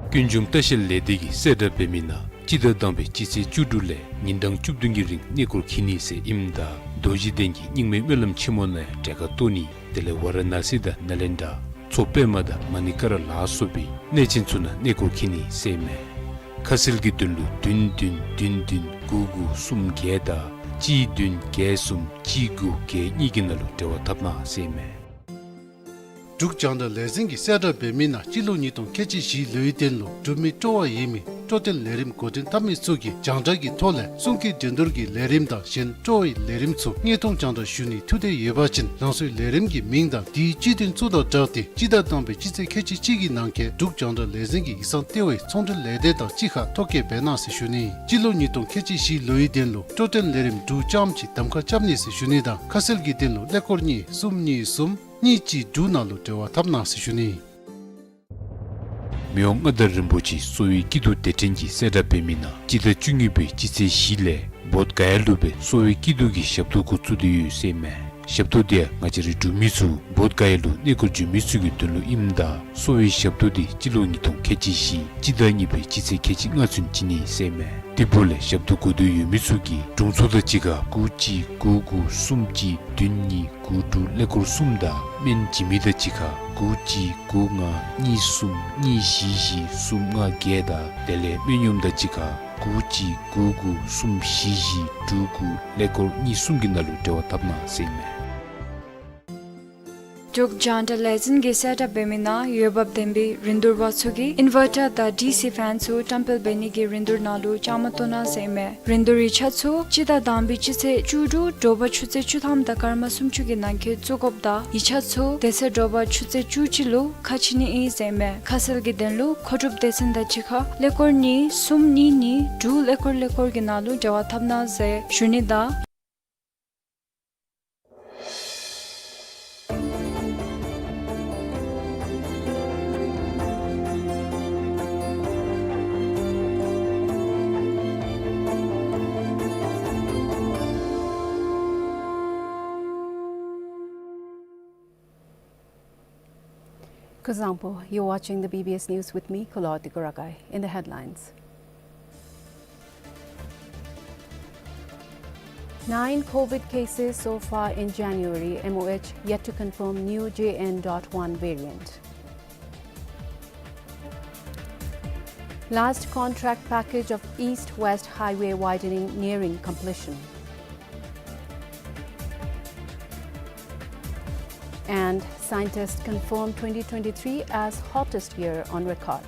ཀུན་འབྱུང་ལྟ་བཤལ་ལས་སྡེ་གིས་གསལ་བསྒྲགས་འབད་མི་ནང་སྤྱི་ཟླ་དང་པའི་སྤྱི་ཚེས་བཅུ་དྲུག་ལས་ཉིན་གྲངས་བཅུ་བདུན་གྱི་རིང་གནས་སྐོར་འཁྱིད་ནི་ཟེར་ཨིནམ་ད་རྡོ་རྗེ་གདན་གྱི་རྙིང་མའི་སྨོན་ལམ་ཆེན་མོ་ནང་གྲལ་ཁར་གཏོགས་ནི་དེ་ལས་ཝཱ་ར་ཎཱ་སི་དང་ནཱ་ལེནྡྲ་མཚོ་པདྨ་དང་མ་ཎི་ཀ་ར་ལ་སོགས་པའི་གནས་ཆེན་ཚུ་ནང་གནས་སྐོར་འཁྱིད་ནི་ཟེར་ཨིན་མས། ཁ་གསལ་གྱི་དོན་ལུ་བདུན་བདུན་བདུན་བདུན་དགུ་དགུ་གསུམ་བརྒྱད་དང་གཅིག་བདུན་བརྒྱད་གསུམ་གཅིག་དགུ་བརྒྱད་གཉིས་ཀྱི་ནང་ལུ་འབྲེལ་བ་འཐབ་གནང་ཟེར་ཨིན་མས། འབྲུག་རྒྱང་བསྒྲགས་ལས་འཛིན་གྱིས་གསལ་བསྒྲགས་འབད་མི་ནང་སྤྱི་ལོ་ཉིས་སྟོང་ཁལ་གཅིག་བཞི་ལོའི་དོན་ལུ་འབྲུག་མི་སྤྲོ་བ་ཡོད་མི་སྤྲོ་སྟོན་ལས་རིམ་འགོ་འདྲེན་འཐབ་མི་ཚུ་གིས་རྒྱང་བསྒྲགས་ཀྱི་ཐོག་ལས་གསུང་སྐད་འགྲན་བསྡུར་གྱི་ལས་རིམ་དང་གཞན་སྤྲོ་བའི་ལས་རིམ་ཚུ་དངོས་མཐོང་རྒྱང་བསྒྲགས་ཞུ་ནིའི་ཐུགས་འདོད་ཡོད་པ་ཅིན་རང་སོའི་ལས་རིམ་གྱི་མིང་དང་དེའི་སྤྱི་དོན་ཚུ་དང་སྦྲགས་ཏེ་སྤྱི་ཟླ་དང་པའི་སྤྱི་ཚེས་ཁལ་གཅིག་གཅིག་གི་ནང་འཁོད་འབྲུག་རྒྱང་བསྒྲགས་ལས་འཛིན་གྱི་ཡིག་ཚང་ལྟེ་བའི་ཚོང་འབྲེལ་ལས་སྡེ་དང་གཅིག་ཁར་ཐོ་བཀོད་འབད་གནང་ཟེར་ཞུ་ནི། སྤྱི་ལོ་ཉིས་སྟོང་ཁལ་གཅིག་བཞི་ལོའི་དོན་ལུ་སྤྲོ་སྟོན་ལས་རིམ་འབྲུག་རྐྱངམ་གཅིག་གདམ་ཁ་རྐྱབ་ནི་ཟེར་ཞུ་ནི་དང་ཁ་གསལ་གྱི་དོན་ལུ་ཀླད་ཀོར་གཉིས་གསུམ་གཉིས་གསུམ་གཉིས་གཅིག་དྲུག་ནང་ལུ་འབྲེལ་བ་འཐབ་གནང་ཟེར་ཞུ་ནི། མི་དབང་མངའ་བདག་རིན་པོ་ཆེ་གསོ་བའི་སྐྱིད་སྡུག་དེ་དྲན་གྱིས་གསལ་བསྒྲགས་འབད་མི་ནང་སྤྱི་ཟླ་བཅུ་གཉིས་པའི་སྤྱི་ཚེས་བཞི་ལས་བོདྷ་ག་ཡ་ལུ་སྦེ་གསོ་བའི་སྐྱིད་སྡུག་གི་ཞབས་ཏོག་འགོ་བཙུགས་ཏེ་ཡོད་ཟེར་ཨིན་མས། ཞབས་ཏོག་དེ་ཡང་ང་བཅས་རའི་འབྲུག་མི་ཚུ་བོདྷ་ག་ཡ་ལུ་གནས་སྐོར་འབྱོན་མི་ཚུ་གི་དོན་ལུ་ཨིནམ་ད་གསོ་བའི་ཞབས་ཏོག་དེ་སྤྱི་ལོ་ཉིས་སྟོང་ཁལ་གཅིག་བཞི་སྤྱི་ཟླ་གཉིས་པའི་སྤྱི་ཚེས་ཁལ་གཅིག་ལྔ་ཚུན་བྱིན་ནི་ཟེར་ཨིན་མས། དེ་འབདཝ་ལས་ཞབས་ཏོག་དགོ་འདོད་ཡོད་མི་ཚུ་གིས་དྲུང་འཚོ་དང་གཅིག་ཁར་དགུ་གཅིག་དགུ་དགུ་གསུམ་གཅིག་བདུན་གཉིས་དགུ་དྲུག་ཀླད་ཀོར་གསུམ་དང་སྨན་བྱིན་མི་དང་གཅིག་ཁར་དགུ་གཅིག་དགུ་ལྔ་གཉིས་གསུམ་གཉིས་བཞི་བཞི་གསུམ་ལྔ་བརྒྱད་དང་དེ་ལས་སྨན་གཡོགམ་དང་གཅིག་ཁར་དགུ་གཅིག་དགུ་དགུ་གསུམ་བཞི་བཞི་དྲུག་དགུ་ཀླད་ཀོར་གཉིས་གསུམ་གྱི་ནང་ལུ་འབྲེལ་བ་འཐབ་གནང་ཟེར་ཨིན་མས། འབྲུག་རྒྱང་བསྒྲགས་ལས་འཛིན་གྱིས་གསལ་བསྒྲགས་འབད་མི་ནང་འོས་འབབ་ལྡན་པའི་རིན་བསྡུར་པ་ཚུ་གིས་ཨིན་ཝར་ཊར་དང་ཌི་སི་ཕེན་ཚུ་བཀྲམ་སྤེལ་འབད་ནི་གི་རིན་བསྡུར་ནང་ལུ་བཅའ་མར་གཏོགས་གནང་ཟེར་ཨིན་མས། རིན་བསྡུར་ཡིག་ཆ་ཚུ་སྤྱི་ཟླ་དང་པའི་སྤྱི་ཚེས་བཅུ་དྲུག་དྲོ་པ་ཆུ་ཚོད་བཅུ་ཐམ་དང་སྐར་མ་སུམ་ཅུ་གི་ནང་འཁོད་བཙུགས་དགོཔ་དང་ཡིག་ཆ་ཚུ་དེ་ཚེ་དྲོ་པ་ཆུ་ཚོད་བཅུ་གཅིག་ལུ་ཁ་ཕྱེ་ནི་ཨིན་ཟེར་ཨིན་མས། ཁ་གསལ་གྱི་དོན་ལུ་མཁོ་སྒྲུབ་སྡེ་ཚན་དང་གཅིག་ཁར་ཀླད་ཀོར་གཉིས་གསུམ་གཉིས་གཉིས་དྲུག་ཀླད་ཀོར་ཀླད་ཀོར་གྱི་ནང་ལུ་འབྲེལ་བ་འཐབ་གནང་ཟེར་ཞུ་ནི་དང་། Kuzuzangpo, you're watching the B B S News with me, Kulawarti Kurakai. In the headlines. Nine COVID cases so far in January, M O H yet to confirm new J N dot one variant. Last contract package of East-West Highway widening nearing completion. And scientists confirm twenty twenty-three as hottest year on record.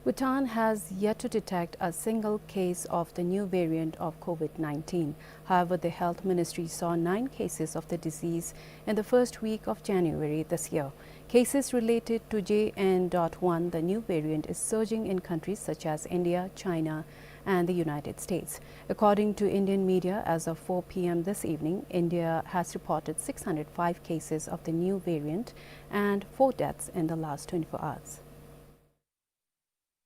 Bhutan has yet to detect a single case of the new variant of COVID nineteen. However, the health ministry saw nine cases of the disease in the first week of January this year. Cases related to J N dot one, the new variant, is surging in countries such as India, China, and the United States. According to Indian media, as of four P M this evening, India has reported six hundred five cases of the new variant and four deaths in the last twenty-four hours.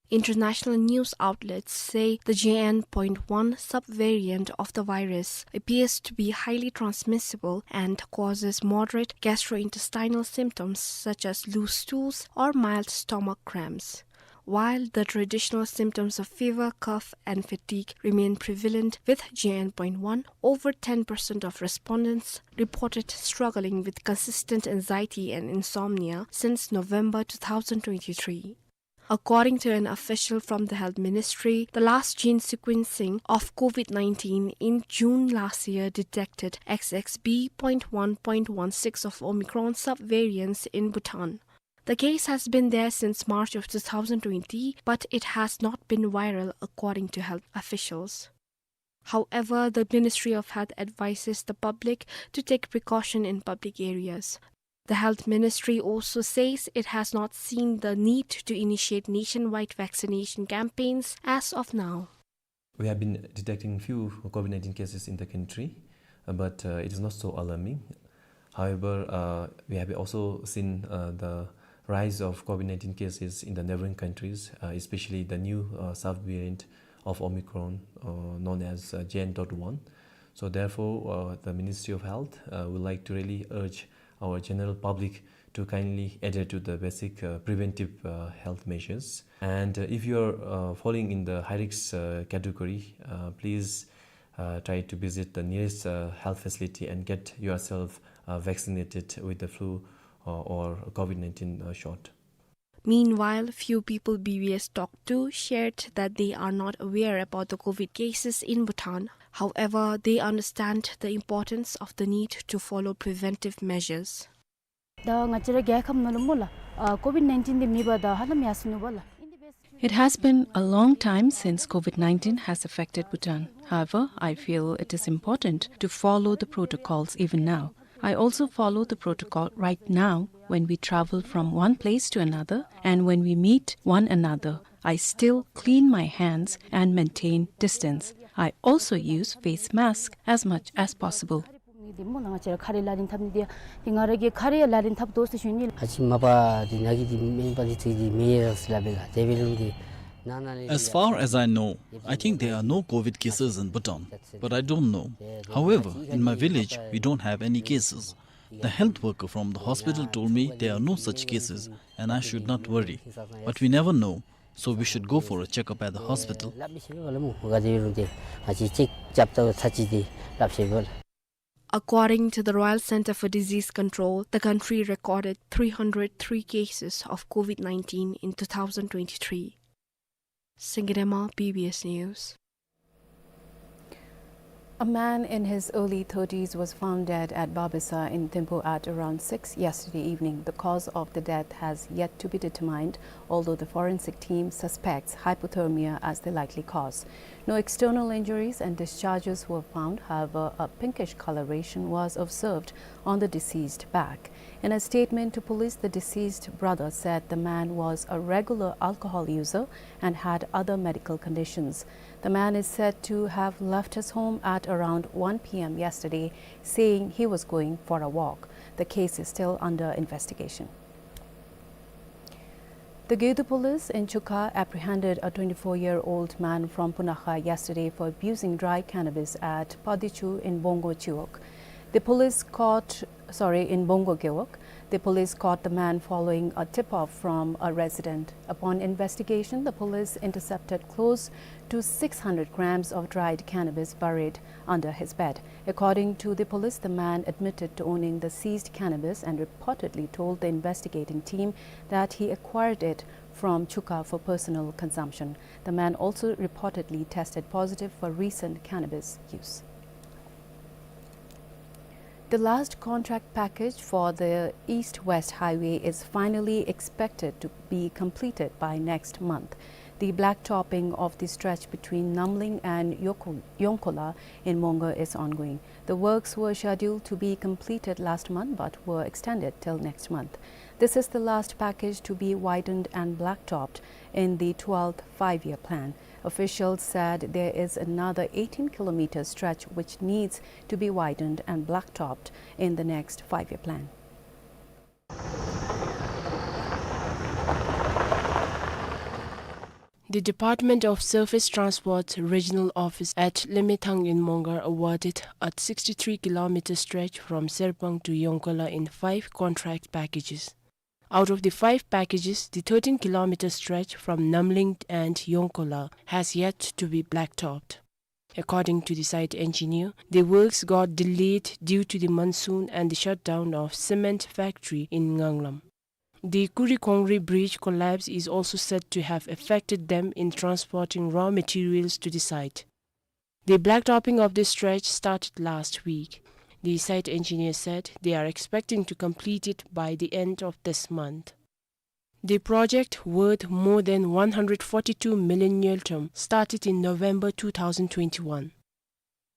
International news outlets say the J N point one subvariant of the virus appears to be highly transmissible and causes moderate gastrointestinal symptoms such as loose stools or mild stomach cramps. While the traditional symptoms of fever, cough, and fatigue remain prevalent with J N point one, over ten percent of respondents reported struggling with consistent anxiety and insomnia since November two thousand twenty-three. According to an official from the Health Ministry, the last gene sequencing of COVID nineteen in June last year detected X X B point one point one six of Omicron subvariants in Bhutan. The case has been there since March of two thousand twenty, but it has not been viral, according to health officials. However, the Ministry of Health advises the public to take precaution in public areas. The Health Ministry also says it has not seen the need to initiate nationwide vaccination campaigns as of now. We have been detecting few COVID nineteen cases in the country, uh, but, uh, it is not so alarming. However, uh, we have also seen, uh, the rise of COVID nineteen cases in the neighboring countries, uh, especially the new, uh, subvariant of Omicron, uh, known as, uh, J N dot one. So therefore, uh, the Ministry of Health, uh, would like to really urge our general public to kindly adhere to the basic, uh, preventive, uh, health measures. And, uh, if you are, uh, falling in the high risk, uh, category, uh, please, uh, try to visit the nearest, uh, health facility and get yourself, uh, vaccinated with the flu, uh, or COVID nineteen, uh, shot. Meanwhile, few people B B S talked to shared that they are not aware about the COVID cases in Bhutan. However, they understand the importance of the need to follow preventive measures. ད་ང་བཅས་ར་རྒྱལ་ཁབ་ནང་ལུ་སྨོ་ལགས། ཨ་ཀོ་ཝིཌ་ནའིན་ཊིན་འདི་མེད་པར་ད་ཧ་ལམ་ཡར་སོ་ནུག་པ་ལགས། It has been a long time since COVID nineteen has affected Bhutan. However, I feel it is important to follow the protocols even now. I also follow the protocol right now when we travel from one place to another and when we meet one another. I still clean my hands and maintain distance. I also use face mask as much as possible. འདི་སྨོ་ལགས། ང་བཅས་ར་ཁ་རས་ལག་ལེན་འཐབ་ནི་འདི་ཡང་འདི་ང་ར་གིས་ཁ་རས་ཡང་ལག་ལེན་འཐབ་དོ་ཟེར་ཞུ་ནི་ལགས། ཨ་ཙི་མ་པ་འདི་ནཱ་གི་འདི་སྨན་པ་འདི་ཚུ་འདི་མེད་ཟེར་སླབ་པས་ལགས། དེ་འབད་རུང་འདི་ནང་ན་ལས། As far as I know, I think there are no COVID cases in Bhutan, but I don't know. However, in my village, we don't have any cases. The health worker from the hospital told me there are no such cases and I should not worry. But we never know, so we should go for a checkup at the hospital. སླབ་མི་ཤེས་པས་ལགས་སྨོ། ག་དེ་འབད་རུང་འདི་ང་བཅས་ཅིག་རྐྱབ་ད་ཚར་ཅིག་འདི་སླབ་ཤེས་པས་ལགས། According to the Royal Centre for Disease Control, the country recorded three hundred three cases of COVID nineteen in two thousand twenty-three. Singirema, B B S News. A man in his early thirties was found dead at Babesa in Thimphu at around six yesterday evening. The cause of the death has yet to be determined, although the forensic team suspects hypothermia as the likely cause. No external injuries and discharges were found. However, a pinkish coloration was observed on the deceased back. In a statement to police, the deceased brother said the man was a regular alcohol user and had other medical conditions. The man is said to have left his home at around one P M yesterday, saying he was going for a walk. The case is still under investigation. The Gedu police in Chuka apprehended a twenty-four-year-old man from Punakha yesterday for abusing dry cannabis at Padichu in Bongo Chiwok. The police caught, sorry, in Bongo Gewog. The police caught the man following a tip-off from a resident. Upon investigation, the police intercepted close to six hundred grams of dried cannabis buried under his bed. According to the police, the man admitted to owning the seized cannabis and reportedly told the investigating team that he acquired it from Chuka for personal consumption. The man also reportedly tested positive for recent cannabis use. The last contract package for the East-West Highway is finally expected to be completed by next month. The blacktopping of the stretch between Namling and Yoko-, Yongkola in Mongar is ongoing. The works were scheduled to be completed last month but were extended till next month. This is the last package to be widened and blacktopped in the twelfth Five-Year Plan. Officials said there is another eighteen kilometer stretch which needs to be widened and blacktopped in the next five-year plan. The Department of Surface Transport's regional office at Lemethang in Mongar awarded a sixty-three kilometer stretch from Serpang to Yongkola in five contract packages. Out of the five packages, the thirteen kilometer stretch from Namling and Yongkola has yet to be blacktopped. According to the site engineer, the works got delayed due to the monsoon and the shutdown of cement factory in Nganglam. The Kurikongri bridge collapse is also said to have affected them in transporting raw materials to the site. The blacktopping of this stretch started last week. The site engineer said they are expecting to complete it by the end of this month. The project, worth more than one hundred forty-two million ngultrum, started in November two thousand twenty-one.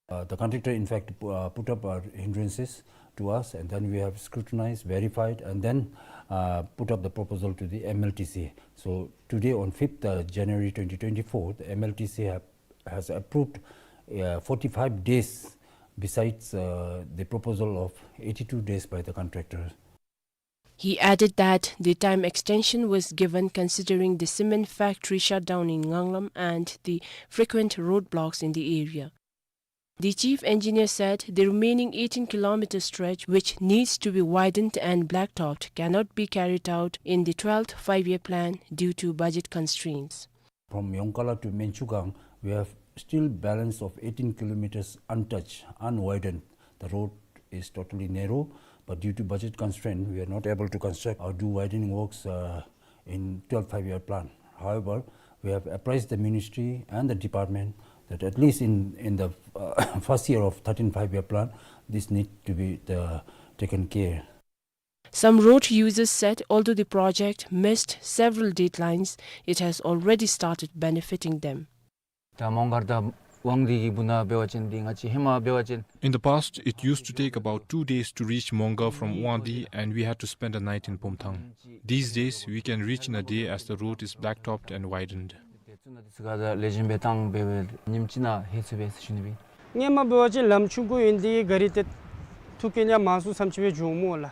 Uh, the contractor, in fact, pu-, uh, put up, uh, hindrances to us, and then we have scrutinized, verified, and then, uh, put up the proposal to the M L T C. So today, on fifth, uh, January twenty twenty-four, the M L T C have, has approved, uh, forty-five days besides, uh, the proposal of eighty-two days by the contractor. He added that the time extension was given considering the cement factory shutdown in Nganglam and the frequent roadblocks in the area. The chief engineer said the remaining eighteen kilometer stretch, which needs to be widened and blacktopped, cannot be carried out in the twelfth five-year plan due to budget constraints. From Yongkala to Menchugang, we have still balance of eighteen kilometers untouched, unwidened. The road is totally narrow, but due to budget constraint, we are not able to construct or do widening works, uh, in twelfth five-year plan. However, we have apprised the ministry and the department that at least in, in the, uh, first year of thirteenth five-year plan, this need to be, uh, taken care. Some road users said although the project missed several deadlines, it has already started benefiting them. ད་མོང་སྒར་དང་དབང་འདུས་ཀྱི་བར་ན་འབད་བ་ཅིན་འདི་ང་བཅས་ཧེ་མ་འབད་བ་ཅིན། In the past, it used to take about two days to reach Mongar from Wangdui, and we had to spend a night in Pumthang. These days, we can reach in a day as the road is blacktopped and widened. དེ་ཚུ་ནང་དེ་ཚུ་ག་ད་ལེགས་ཤོམ་སྦེ་བཏང་སྦེ་སྦེ་ཉིནམ་གཅིག་ནང་ལྷོད་ཚུགས་པས་ཟེར་ཞུ་ནི་སྦེ། སྔོན་མ་འབད་བ་ཅིན་ལམ་ཆུང་ཀུ་ཨིན། དེ་ག་རི་དེ་ཐུག་གེ་ཡང་མང་སུ་ཙམ་ཅིག་སྦེ་འགྱོཝ་སྨོ་ལགས།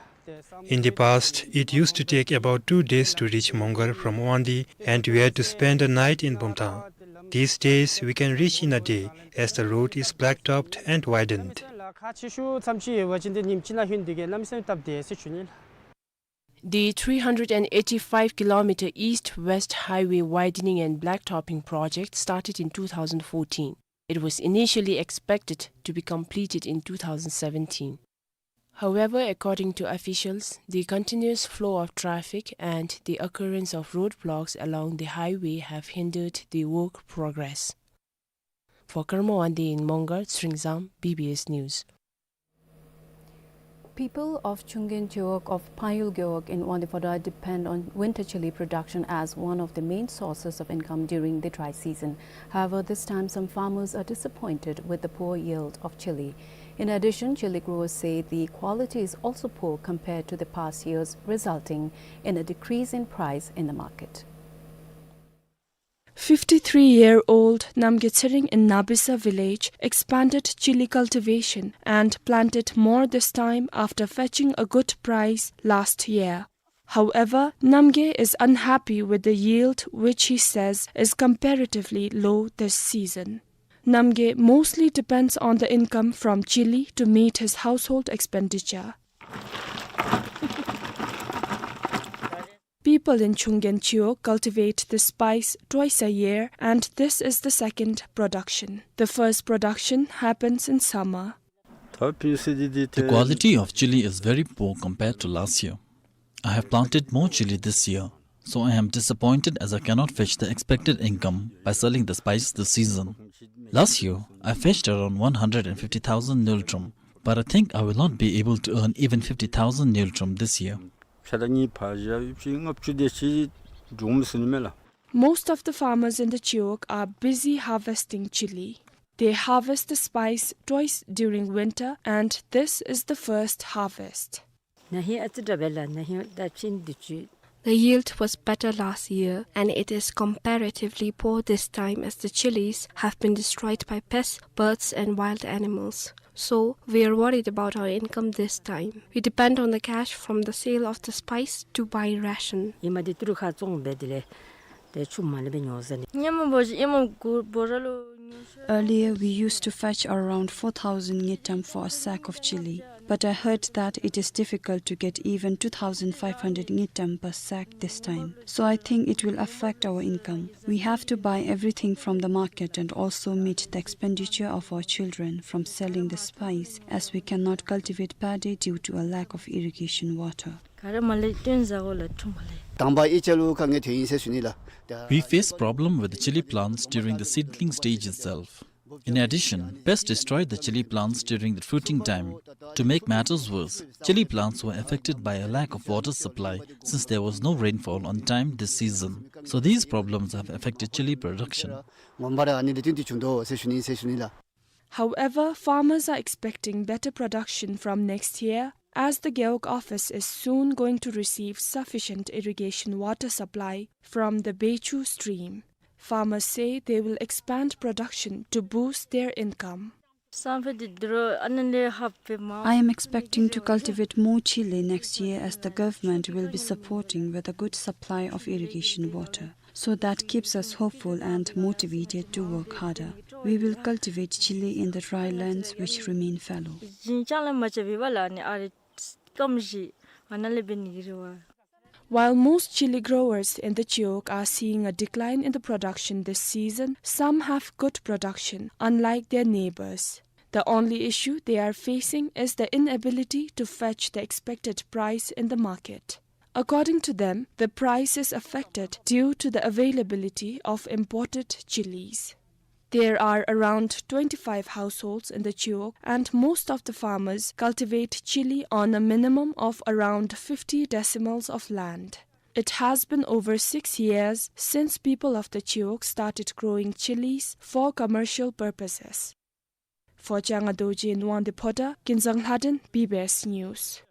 In the past, it used to take about two days to reach Mongar from Wangdui, and we had to spend a night in Pumthang. These days, we can reach in a day, as the road is blacktopped and widened. ཁག་ཆེ་ཤོས་ཙམ་ཅིག་འབད་བ་ཅིན་དེ་ཉིནམ་གཅིག་ནང་ལྷོད་དེ་གི་གནམ་མེད་ས་མེད་སྟབས་བདེ་ཟེར་ཞུ་ནི་ལགས། The three hundred and eighty-five kilometer East-West Highway widening and blacktopping project started in two thousand fourteen. It was initially expected to be completed in two thousand seventeen. However, according to officials, the continuous flow of traffic and the occurrence of roadblocks along the highway have hindered the work progress. For Karma Wangdi in Mongar, Sringzam, B B S News. People of Chunggen Chiwog of Phayul Gewog in Wangdue Phodrang depend on winter chili production as one of the main sources of income during the dry season. However, this time some farmers are disappointed with the poor yield of chili. In addition, chili growers say the quality is also poor compared to the past years, resulting in a decrease in price in the market. Fifty-three-year-old Namgay Tshering in Nabisa village expanded chili cultivation and planted more this time after fetching a good price last year. However, Namgay is unhappy with the yield, which he says is comparatively low this season. Namgay mostly depends on the income from chili to meet his household expenditure. People in Chunggen Chiwog cultivate this spice twice a year, and this is the second production. The first production happens in summer. The quality of chili is very poor compared to last year. I have planted more chili this year, so I am disappointed as I cannot fetch the expected income by selling the spice this season. Last year, I fetched around one hundred and fifty thousand ngultrum, but I think I will not be able to earn even fifty thousand ngultrum this year. Most of the farmers in the Chiwog are busy harvesting chili. They harvest the spice twice during winter, and this is the first harvest. The yield was better last year, and it is comparatively poor this time as the chilies have been destroyed by pests, birds, and wild animals. So, we are worried about our income this time. We depend on the cash from the sale of the spice to buy ration. Earlier, we used to fetch around four thousand ngultrum for a sack of chili, but I heard that it is difficult to get even two thousand five hundred ngultrum per sack this time. So I think it will affect our income. We have to buy everything from the market and also meet the expenditure of our children from selling the spice, as we cannot cultivate paddy due to a lack of irrigation water. We face problem with the chili plants during the seedling stage itself. In addition, pests destroyed the chili plants during the fruiting time. To make matters worse, chili plants were affected by a lack of water supply since there was no rainfall on time this season. So these problems have affected chili production. However, farmers are expecting better production from next year, as the Gewog office is soon going to receive sufficient irrigation water supply from the Bechu stream. Farmers say they will expand production to boost their income. I am expecting to cultivate more chili next year, as the government will be supporting with a good supply of irrigation water. So that keeps us hopeful and motivated to work harder. We will cultivate chili in the dry lands which remain fallow. While most chili growers in the Chiwog are seeing a decline in the production this season, some have good production, unlike their neighbors. The only issue they are facing is the inability to fetch the expected price in the market. According to them, the price is affected due to the availability of imported chilies. There are around twenty-five households in the Chiwog, and most of the farmers cultivate chili on a minimum of around fifty decimals of land. It has been over six years since people of the Chiwog started growing chilies for commercial purposes. For Changa Dorji in Wangdue Phodrang, Kinzang Lhaden, B B S News.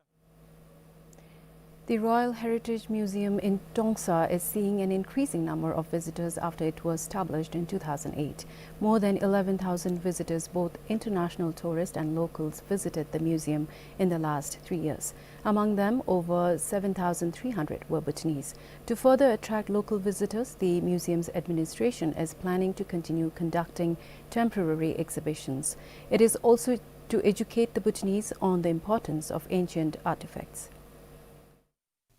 The Royal Heritage Museum in Trongsa is seeing an increasing number of visitors after it was established in two thousand eight. More than eleven thousand visitors, both international tourists and locals, visited the museum in the last three years. Among them, over seven thousand three hundred were Bhutanese. To further attract local visitors, the museum's administration is planning to continue conducting temporary exhibitions. It is also to educate the Bhutanese on the importance of ancient artifacts.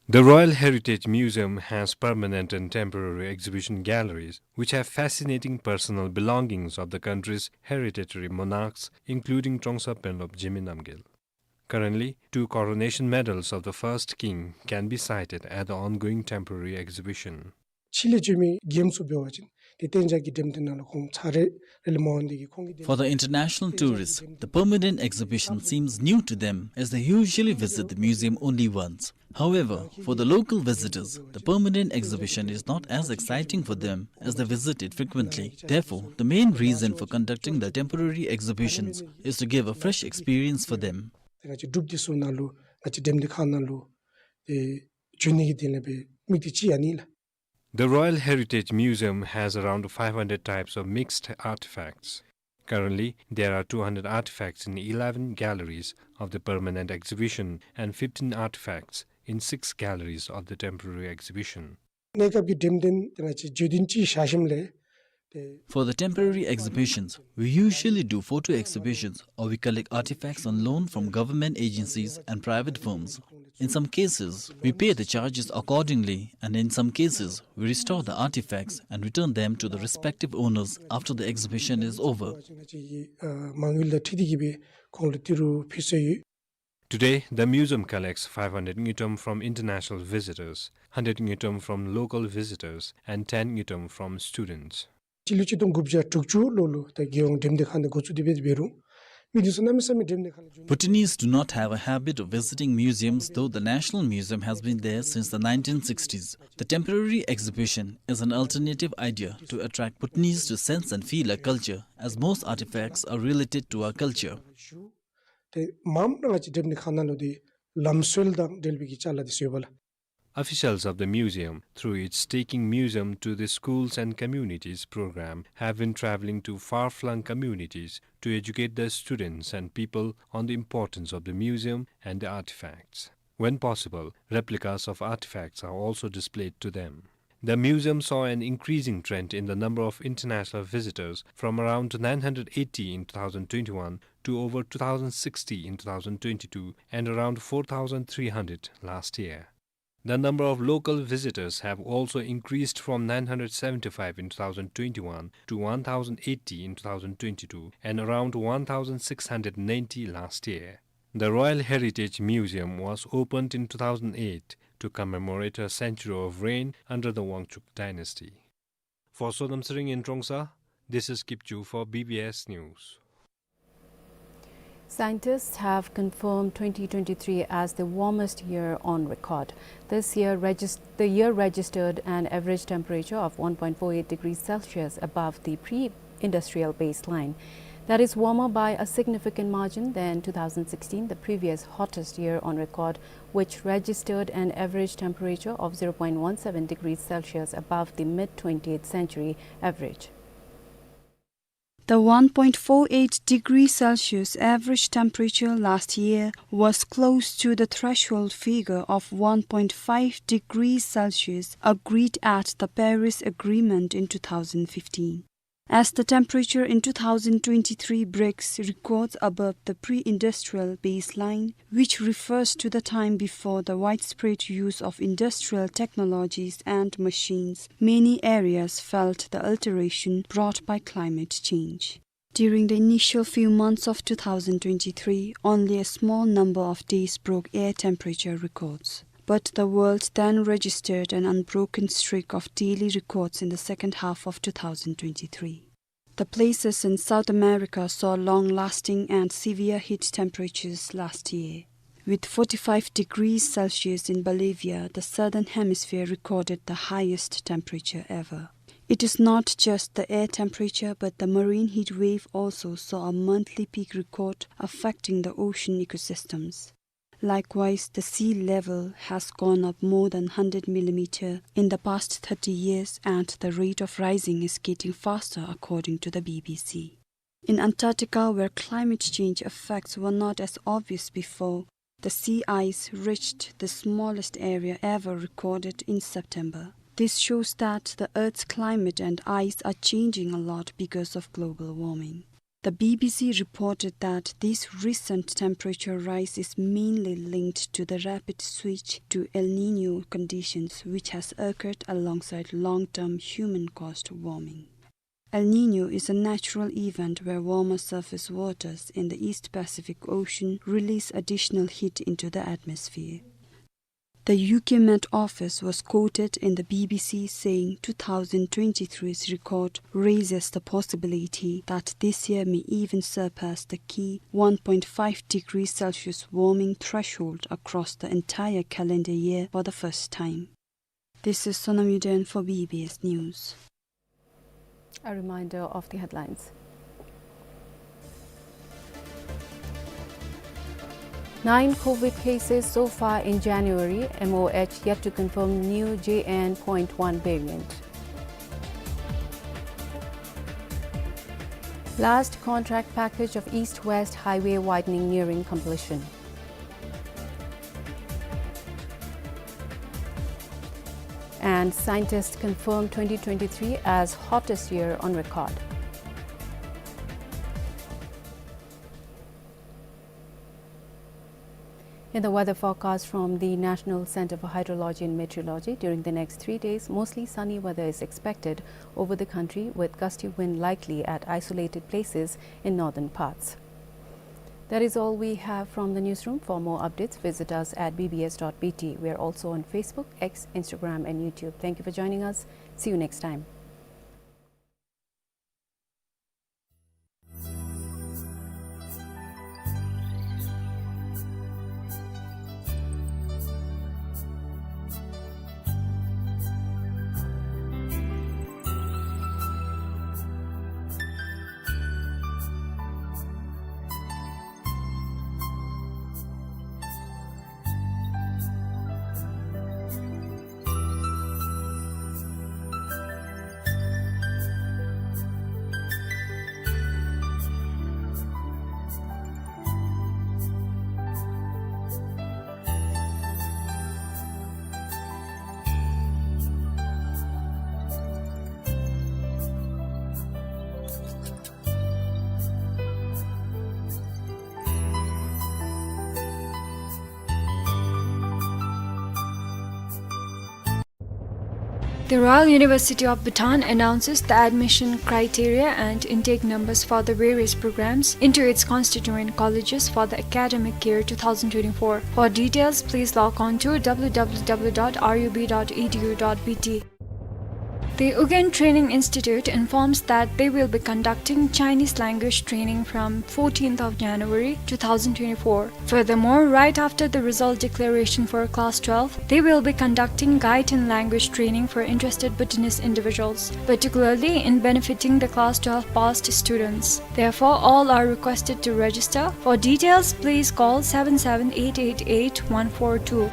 The Royal Heritage Museum has permanent and temporary exhibition galleries which have fascinating personal belongings of the country's hereditary monarchs, including Trongsa Penlop Jigme Namgyel. Currently, two coronation medals of the first king can be sighted at the ongoing temporary exhibition. ཕྱི་ལས་འབྱོན་མི་རྒནམ་ཚུ་འབད་བ་ཅིན་ཏེ་གཏན་འཇགས་ཀྱི་འགྲེམས་སྟོན་ནང་ལུ་ཁོང་ཚར་རེ་རེ་ལས་མ་འོང་དེ་གིས་ཁོང་གིས། For the international tourists, the permanent exhibition seems new to them, as they usually visit the museum only once. However, for the local visitors, the permanent exhibition is not as exciting for them, as they visit it frequently. Therefore, the main reason for conducting the temporary exhibitions is to give a fresh experience for them. ཏེ་ང་བཅས་འབྲུག་འདི་ཚུ་ནང་ལུ་ང་བཅས་འགྲེམས་སྟོན་ཁང་ནང་ལུ་ཏེ་འབྱོན་ནི་གི་དོན་ལས་འབད་མི་དེ་ཅིག་ཨ་ནི་ལགས། The Royal Heritage Museum has around five hundred types of mixed artifacts. Currently, there are two hundred artifacts in eleven galleries of the permanent exhibition and fifteen artifacts in six galleries of the temporary exhibition. གནས་སྐབས་ཀྱི་འགྲེམས་སྟོན་ཏེ་ང་བཅས་བརྗོད་དོན་ཅིག་བཞག་ཞིནམ་ལས་ཏེ། For the temporary exhibitions, we usually do photo exhibitions or we collect artifacts on loan from government agencies and private firms. In some cases, we pay the charges accordingly, and in some cases, we restore the artifacts and return them to the respective owners after the exhibition is over. ང་བཅས་ཀྱི་ཨ་མ་དངུལ་དང་འཁྲིལ་ཏེ་གིས་སྦེ་ཁོང་ལུ་ཏི་རུ་ཕུལ་སྲོལ་ཡོད། Today, the museum collects five hundred ngultrum from international visitors, hundred ngultrum from local visitors, and ten ngultrum from students. སྤྱི་ལོ་ཆིག་སྟོང་དགུ་བརྒྱ་དྲུག་ཅུ་ལོ་ལུ་ད་རྒྱལ་ཡོངས་འགྲེམས་སྟོན་ཁང་འདི་འགོ་བཙུགས་ཏེ་འབད་འབད་རུང་མི་འདི་ཚུ་གནམ་མེད་ས་མེད་འགྲེམས་སྟོན་ཁང་ལུ་འབྱོན། Bhutanese do not have a habit of visiting museums, though the National Museum has been there since the nineteen sixties. The temporary exhibition is an alternative idea to attract Bhutanese to sense and feel our culture, as most artifacts are related to our culture. ཏེ་མངམ་ར་ང་བཅས་འགྲེམས་སྟོན་ཁང་ནང་ལུ་ཏེ་ལམ་སྲོལ་དང་འབྲེལ་བའི་གི་ཅ་ལ་འདི་ཚུ་ཡོདཔ་ལགས། Officials of the museum, through its Taking Museum to the Schools and Communities program, have been traveling to far-flung communities to educate the students and people on the importance of the museum and the artifacts. When possible, replicas of artifacts are also displayed to them. The museum saw an increasing trend in the number of international visitors, from around nine hundred eighty in two thousand twenty-one to over two thousand sixty in two thousand twenty-two and around four thousand three hundred last year. The number of local visitors have also increased from nine hundred seventy-five in two thousand twenty-one to one thousand eighty in two thousand twenty-two and around one thousand six hundred ninety last year. The Royal Heritage Museum was opened in two thousand eight to commemorate a century of reign under the Wangchuck dynasty. For Sonam Tshering in Trongsa, this is Kipchu for B B S News. Scientists have confirmed twenty twenty-three as the warmest year on record. This year regis-, the year registered an average temperature of one point four eight degrees Celsius above the pre-industrial baseline. That is warmer by a significant margin than two thousand sixteen, the previous hottest year on record, which registered an average temperature of zero point one seven degrees Celsius above the mid twentieth century average. The one point four eight degrees Celsius average temperature last year was close to the threshold figure of one point five degrees Celsius agreed at the Paris Agreement in two thousand fifteen. As the temperature in two thousand twenty-three breaks records above the pre-industrial baseline, which refers to the time before the widespread use of industrial technologies and machines, many areas felt the alteration brought by climate change. During the initial few months of two thousand twenty-three, only a small number of days broke air temperature records. But the world then registered an unbroken streak of daily records in the second half of two thousand twenty-three. The places in South America saw long-lasting and severe heat temperatures last year. With forty-five degrees Celsius in Bolivia, the southern hemisphere recorded the highest temperature ever. It is not just the air temperature, but the marine heat wave also saw a monthly peak record, affecting the ocean ecosystems. Likewise, the sea level has gone up more than hundred millimeter in the past thirty years, and the rate of rising is getting faster, according to the B B C. In Antarctica, where climate change effects were not as obvious before, the sea ice reached the smallest area ever recorded in September. This shows that the Earth's climate and ice are changing a lot because of global warming. The B B C reported that this recent temperature rise is mainly linked to the rapid switch to El Niño conditions, which has occurred alongside long-term human-caused warming. El Niño is a natural event where warmer surface waters in the East Pacific Ocean release additional heat into the atmosphere. The U K Met Office was quoted in the B B C saying two thousand twenty-three's record raises the possibility that this year may even surpass the key one point five degrees Celsius warming threshold across the entire calendar year for the first time. This is Sonam Yuden for B B S News. A reminder of the headlines. Nine COVID cases so far in January, M O H yet to confirm new J N point one variant. Last contract package of East-West Highway widening nearing completion. And scientists confirm twenty twenty-three as hottest year on record. In the weather forecast from the National Center for Hydrology and Meteorology, during the next three days, mostly sunny weather is expected over the country, with gusty wind likely at isolated places in northern parts. That is all we have from the newsroom. For more updates, visit us at B B S dot B T. We are also on Facebook, X, Instagram, and YouTube. Thank you for joining us. See you next time. The Royal University of Bhutan announces the admission criteria and intake numbers for the various programs into its constituent colleges for the academic year two thousand twenty-four. For details, please log on to W W W dot R U B dot E D U dot B T. The Ugyen Training Institute informs that they will be conducting Chinese language training from fourteenth of January two thousand twenty-four. Furthermore, right after the result declaration for class twelve, they will be conducting Gaiten language training for interested Bhutanese individuals, particularly in benefiting the class twelve passed students. Therefore, all are requested to register. For details, please call seven seven eight eight eight one four two.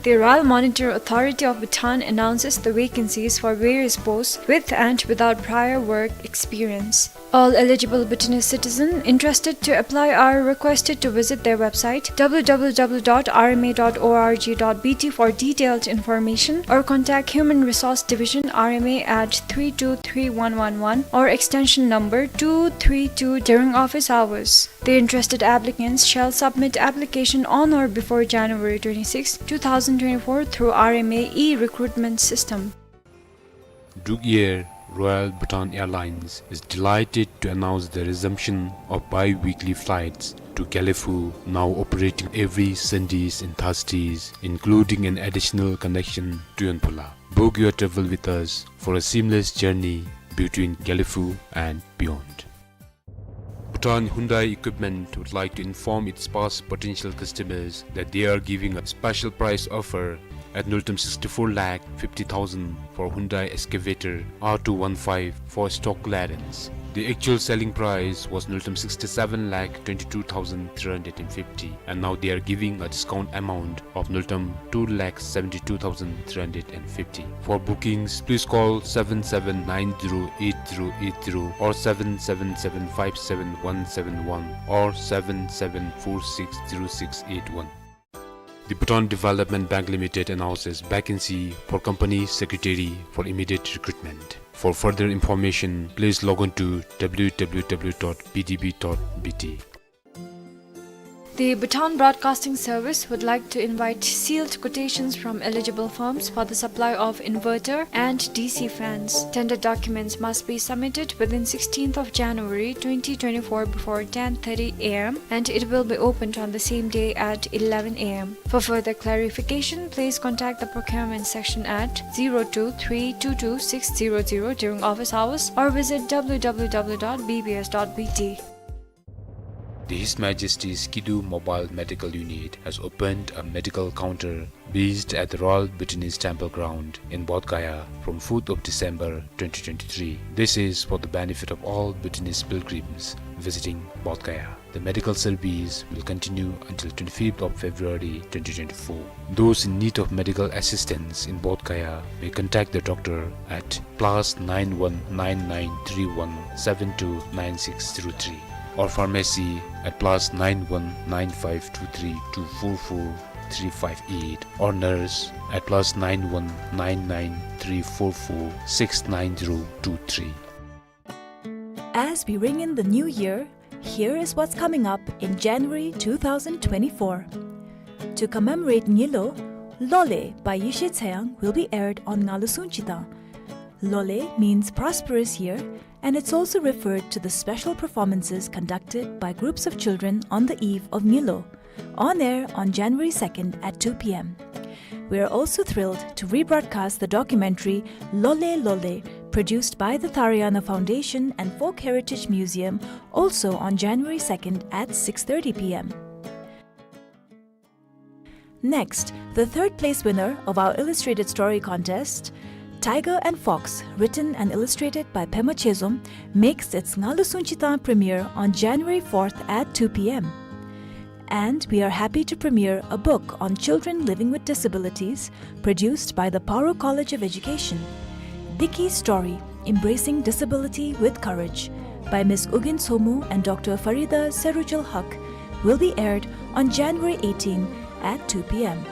The Royal Monitor Authority of Bhutan announces the vacancies for various posts with and without prior work experience. All eligible Bhutanese citizens interested to apply are requested to visit their website, W W W dot R M A dot O R G dot B T, for detailed information, or contact Human Resource Division, R M A, at three two three one one one or extension number two three two during office hours. The interested applicants shall submit application on or before January twenty-sixth, two thousand twenty-four through R M A e-recruitment system. Druk Air, Royal Bhutan Airlines, is delighted to announce the resumption of bi-weekly flights to Gelephu, now operating every Sundays and Thursdays, including an additional connection to Yonphula. Book your travel with us for a seamless journey between Gelephu and beyond. Bhutan Hyundai Equipment would like to inform its past potential customers that they are giving a special price offer at nultum sixty-four lakh fifty thousand for Hyundai Excavator R two one five for stock clearance. The actual selling price was nultum sixty-seven lakh twenty-two thousand three hundred and fifty, and now they are giving a discount amount of nultum two lakh seventy-two thousand three hundred and fifty. For bookings, please call seven seven nine zero eight zero eight zero or seven seven seven five seven one seven one or seven seven four six zero six eight one. The Bhutan Development Bank Limited announces vacancy for company secretary for immediate recruitment. For further information, please log on to W W W dot B D B dot B T. The Bhutan Broadcasting Service would like to invite sealed quotations from eligible firms for the supply of inverter and D C fans. Tender documents must be submitted within sixteenth of January twenty twenty-four before ten thirty A M, and it will be opened on the same day at eleven A M. For further clarification, please contact the procurement section at zero two three two two six zero zero during office hours or visit W W W dot B B S dot B T. The His Majesty's Kidu Mobile Medical Unit has opened a medical counter based at the Royal Bhutanese Temple Ground in Bodh Gaya from fourth of December twenty twenty-three. This is for the benefit of all Bhutanese pilgrims visiting Bodh Gaya. The medical service will continue until twenty-fifth of February twenty twenty-four. Those in need of medical assistance in Bodh Gaya may contact the doctor at plus nine one nine nine three one seven two nine six zero three or pharmacy at plus nine one nine five two three two four four three five eight or nurse at plus nine one nine nine three four four six nine zero two three. As we ring in the new year, here is what's coming up in January two thousand twenty-four. To commemorate Ngilo, Lole by Yeshe Tseyang will be aired on Ngalu Sungchitang. Lole means prosperous year, and it's also referred to the special performances conducted by groups of children on the eve of Ngilo, on air on January second at two P M. We are also thrilled to rebroadcast the documentary Lole Lole, produced by the Tharayana Foundation and Folk Heritage Museum, also on January second at six thirty P M. Next, the third place winner of our illustrated story contest, Tiger and Fox, written and illustrated by Pema Chezom, makes its Ngalu Sungchitang premiere on January fourth at two P M. And we are happy to premiere a book on children living with disabilities, produced by the Paro College of Education. Diki Story, Embracing Disability with Courage, by Miss Ugyen Somo and Doctor Farida Serujul Haq, will be aired on January eighteen at two P M.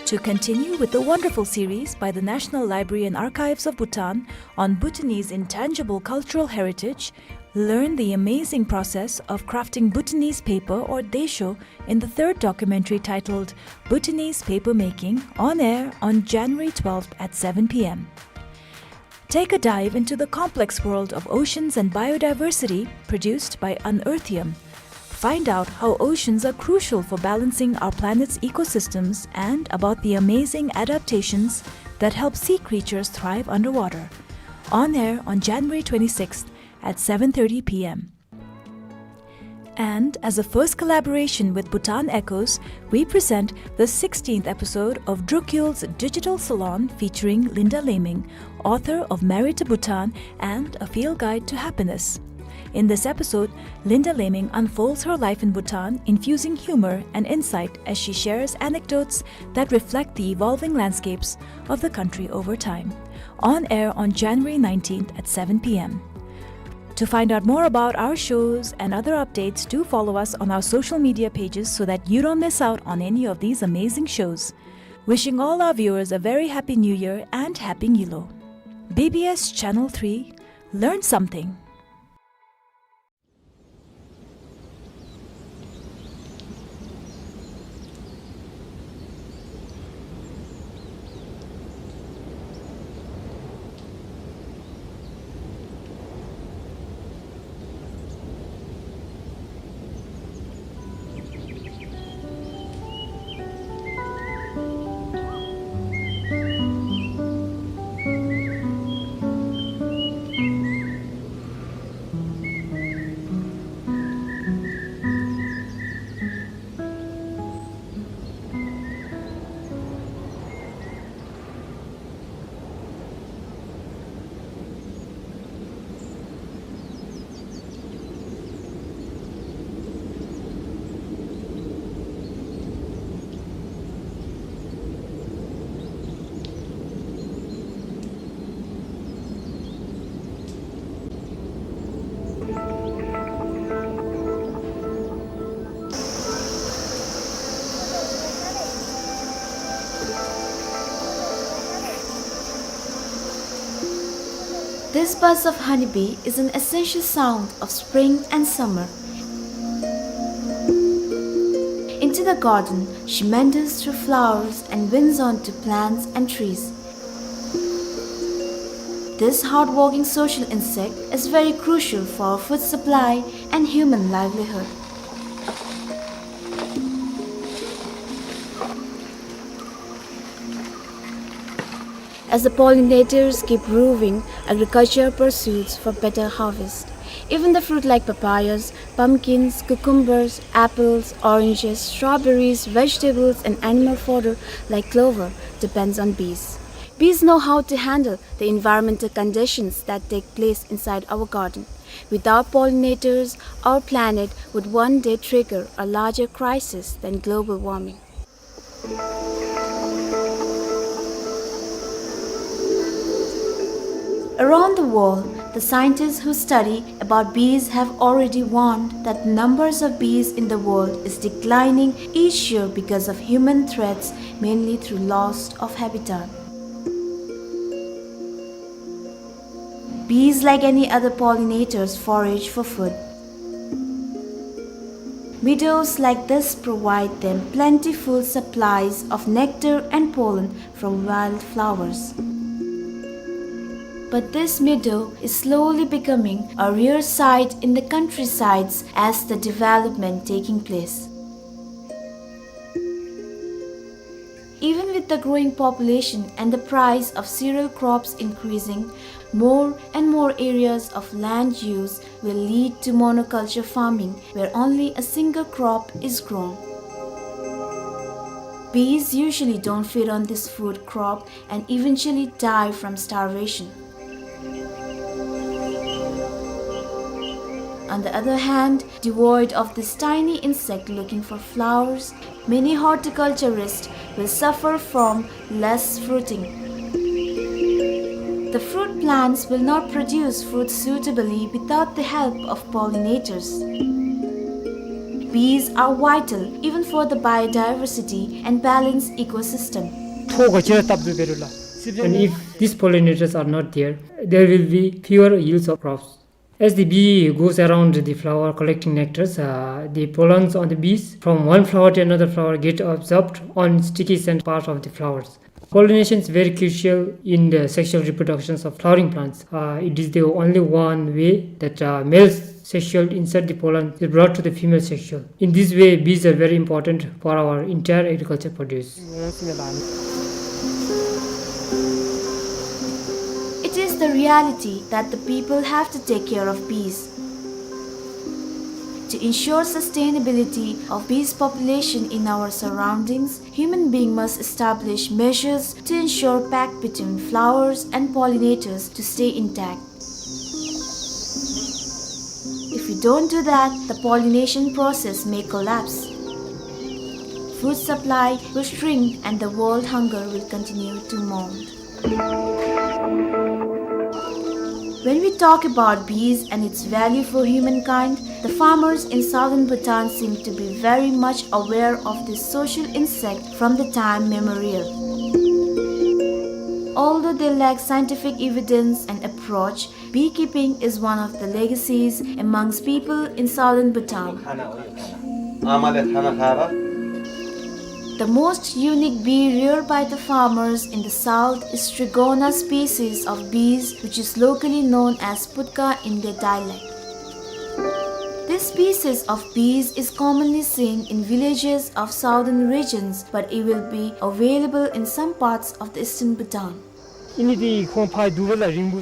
To continue with the wonderful series by the National Library and Archives of Bhutan on Bhutanese intangible cultural heritage, learn the amazing process of crafting Bhutanese paper or desho in the third documentary titled Bhutanese Paper Making, on air on January twelfth at seven P M. Take a dive into the complex world of oceans and biodiversity, produced by Unearthium. Find out how oceans are crucial for balancing our planet's ecosystems and about the amazing adaptations that help sea creatures thrive underwater. On air on January twenty-sixth at seven thirty P M. And as a first collaboration with Bhutan Echoes, we present the sixteenth episode of Drukyul's Digital Salon featuring Linda Laming, author of Married to Bhutan and A Field Guide to Happiness. In this episode, Linda Laming unfolds her life in Bhutan, infusing humor and insight as she shares anecdotes that reflect the evolving landscapes of the country over time. On air on January nineteenth at seven P M. To find out more about our shows and other updates, do follow us on our social media pages so that you don't miss out on any of these amazing shows. Wishing all our viewers a very happy New Year and Happy Ngilo. B B S Channel three, learn something. This buzz of honeybee is an essential sound of spring and summer. In the garden, she meanders through flowers and winds onto plants and trees. This hardworking social insect is very crucial for food supply and human livelihood. As the pollinators keep roving, agriculture pursues for better harvest. Even the fruit like papayas, pumpkins, cucumbers, apples, oranges, strawberries, vegetables, and animal fodder like clover depends on bees. Bees know how to handle the environmental conditions that take place inside our garden. Without pollinators, our planet would one day trigger a larger crisis than global warming. Around the world, the scientists who study about bees have already warned that the numbers of bees in the world is declining each year because of human threats, mainly through loss of habitat. Bees, like any other pollinators, forage for food. Meadows like this provide them plentiful supplies of nectar and pollen from wildflowers. But this meadow is slowly becoming a rare sight in the countrysides as the development taking place. Even with the growing population and the price of cereal crops increasing, more and more areas of land use will lead to monoculture farming, where only a single crop is grown. Bees usually don't feed on this food crop and eventually die from starvation. On the other hand, devoid of this tiny insect looking for flowers, many horticulturists will suffer from less fruiting. The fruit plants will not produce fruit suitably without the help of pollinators. Bees are vital even for the biodiversity and balanced ecosystem. ཐོག་ག་ཅི་ར་བཏབ་དོ་འབད་རུང་ལགས། And if these pollinators are not there, there will be fewer yields of crops. As the bee goes around the flower collecting nectars, uh, the pollens on the bees from one flower to another flower get absorbed on sticky scent part of the flowers. Pollination is very crucial in the sexual reproductions of flowering plants. Uh, it is the only one way that, uh, male sexual insert the pollen is brought to the female sexual. In this way, bees are very important for our entire agriculture produce. It is the reality that the people have to take care of bees. To ensure sustainability of bees population in our surroundings, human being must establish measures to ensure pact between flowers and pollinators to stay intact. If we don't do that, the pollination process may collapse. Food supply will shrink and the world hunger will continue to mount. When we talk about bees and its value for humankind, the farmers in southern Bhutan seem to be very much aware of this social insect from the time memorial. Although they lack scientific evidence and approach, beekeeping is one of the legacies amongst people in southern Bhutan. The most unique bee reared by the farmers in the south is Trigona species of bees, which is locally known as putka in their dialect. This species of bees is commonly seen in villages of southern regions, but it will be available in some parts of the eastern Bhutan.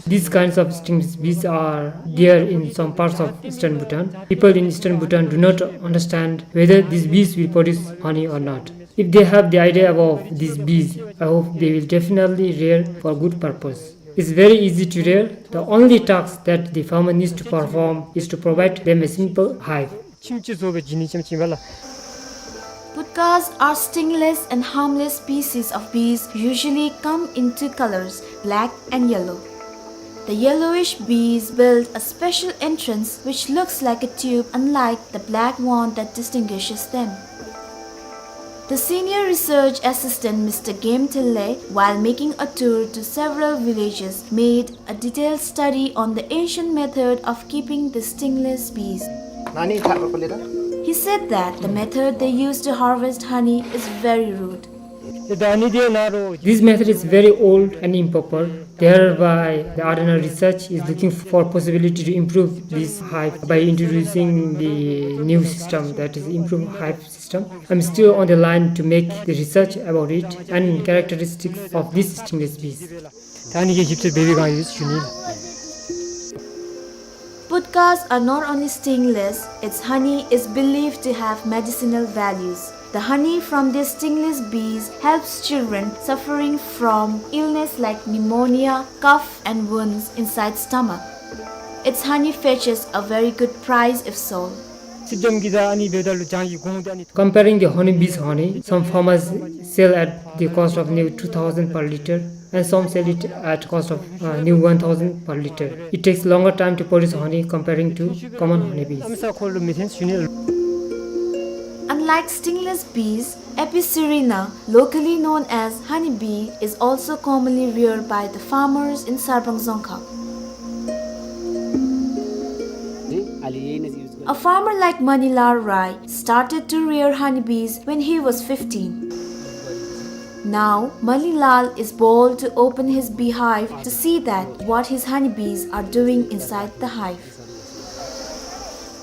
These kinds of stingless bees are there in some parts of eastern Bhutan. People in eastern Bhutan do not understand whether these bees will produce honey or not. If they have the idea about these bees, I hope they will definitely rear for good purpose. It's very easy to rear. The only task that the farmer needs to perform is to provide them a simple hive. Putkas are stingless and harmless species of bees, usually come in two colors, black and yellow. The yellowish bees build a special entrance which looks like a tube, unlike the black one that distinguishes them. The senior research assistant, Mister Game Thille, while making a tour to several villages, made a detailed study on the ancient method of keeping the stingless bees. He said that the method they use to harvest honey is very rude. This method is very old and improper. Thereby, the R N R research is looking for possibility to improve this hive by introducing the new system, that is improved hive system. I'm still on the line to make the research about it and characteristics of these stingless bees. ད་ཨ་ནི་གི་ཞིབ་འཚོལ་འབད་བའི་སྒང་ཡོད་ཞུ་ནི། Putkas are not only stingless, its honey is believed to have medicinal values. The honey from these stingless bees helps children suffering from illness like pneumonia, cough, and wounds inside stomach. Its honey fetches a very good price if sold. Comparing the honeybees honey, some farmers sell at the cost of new two thousand per liter, and some sell it at cost of, uh, new one thousand per liter. It takes longer time to produce honey comparing to common honeybees. Unlike stingless bees, Apicerina, locally known as honeybee, is also commonly reared by the farmers in Sarpang Dzongkhag. A farmer like Manilal Rai started to rear honeybees when he was fifteen. Now, Manilal is bold to open his beehive to see that what his honeybees are doing inside the hive.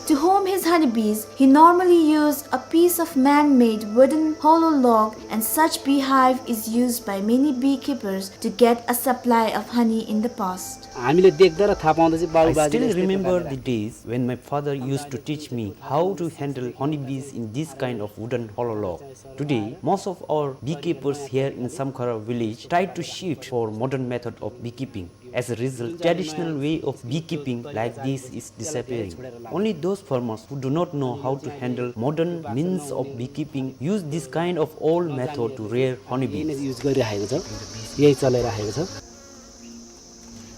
To home his honeybees, he normally used a piece of man-made wooden hollow log, and such beehive is used by many beekeepers to get a supply of honey in the past. हामीले देख्दा र थाहा पाउँदा चाहिँ बाबु I बाजेले still यस्तै remember प्रकारले the days when my father used to teach me how to handle honeybees in this kind of wooden hollow log. Today, most of our beekeepers here in Samkhara village try to shift for modern method of beekeeping. As a result, traditional way of beekeeping like this is disappearing. Only those farmers who do not know how to handle modern means of beekeeping use this kind of old method to rear honeybees. Use गरिराखेको छ, यही चलाइराखेको छ।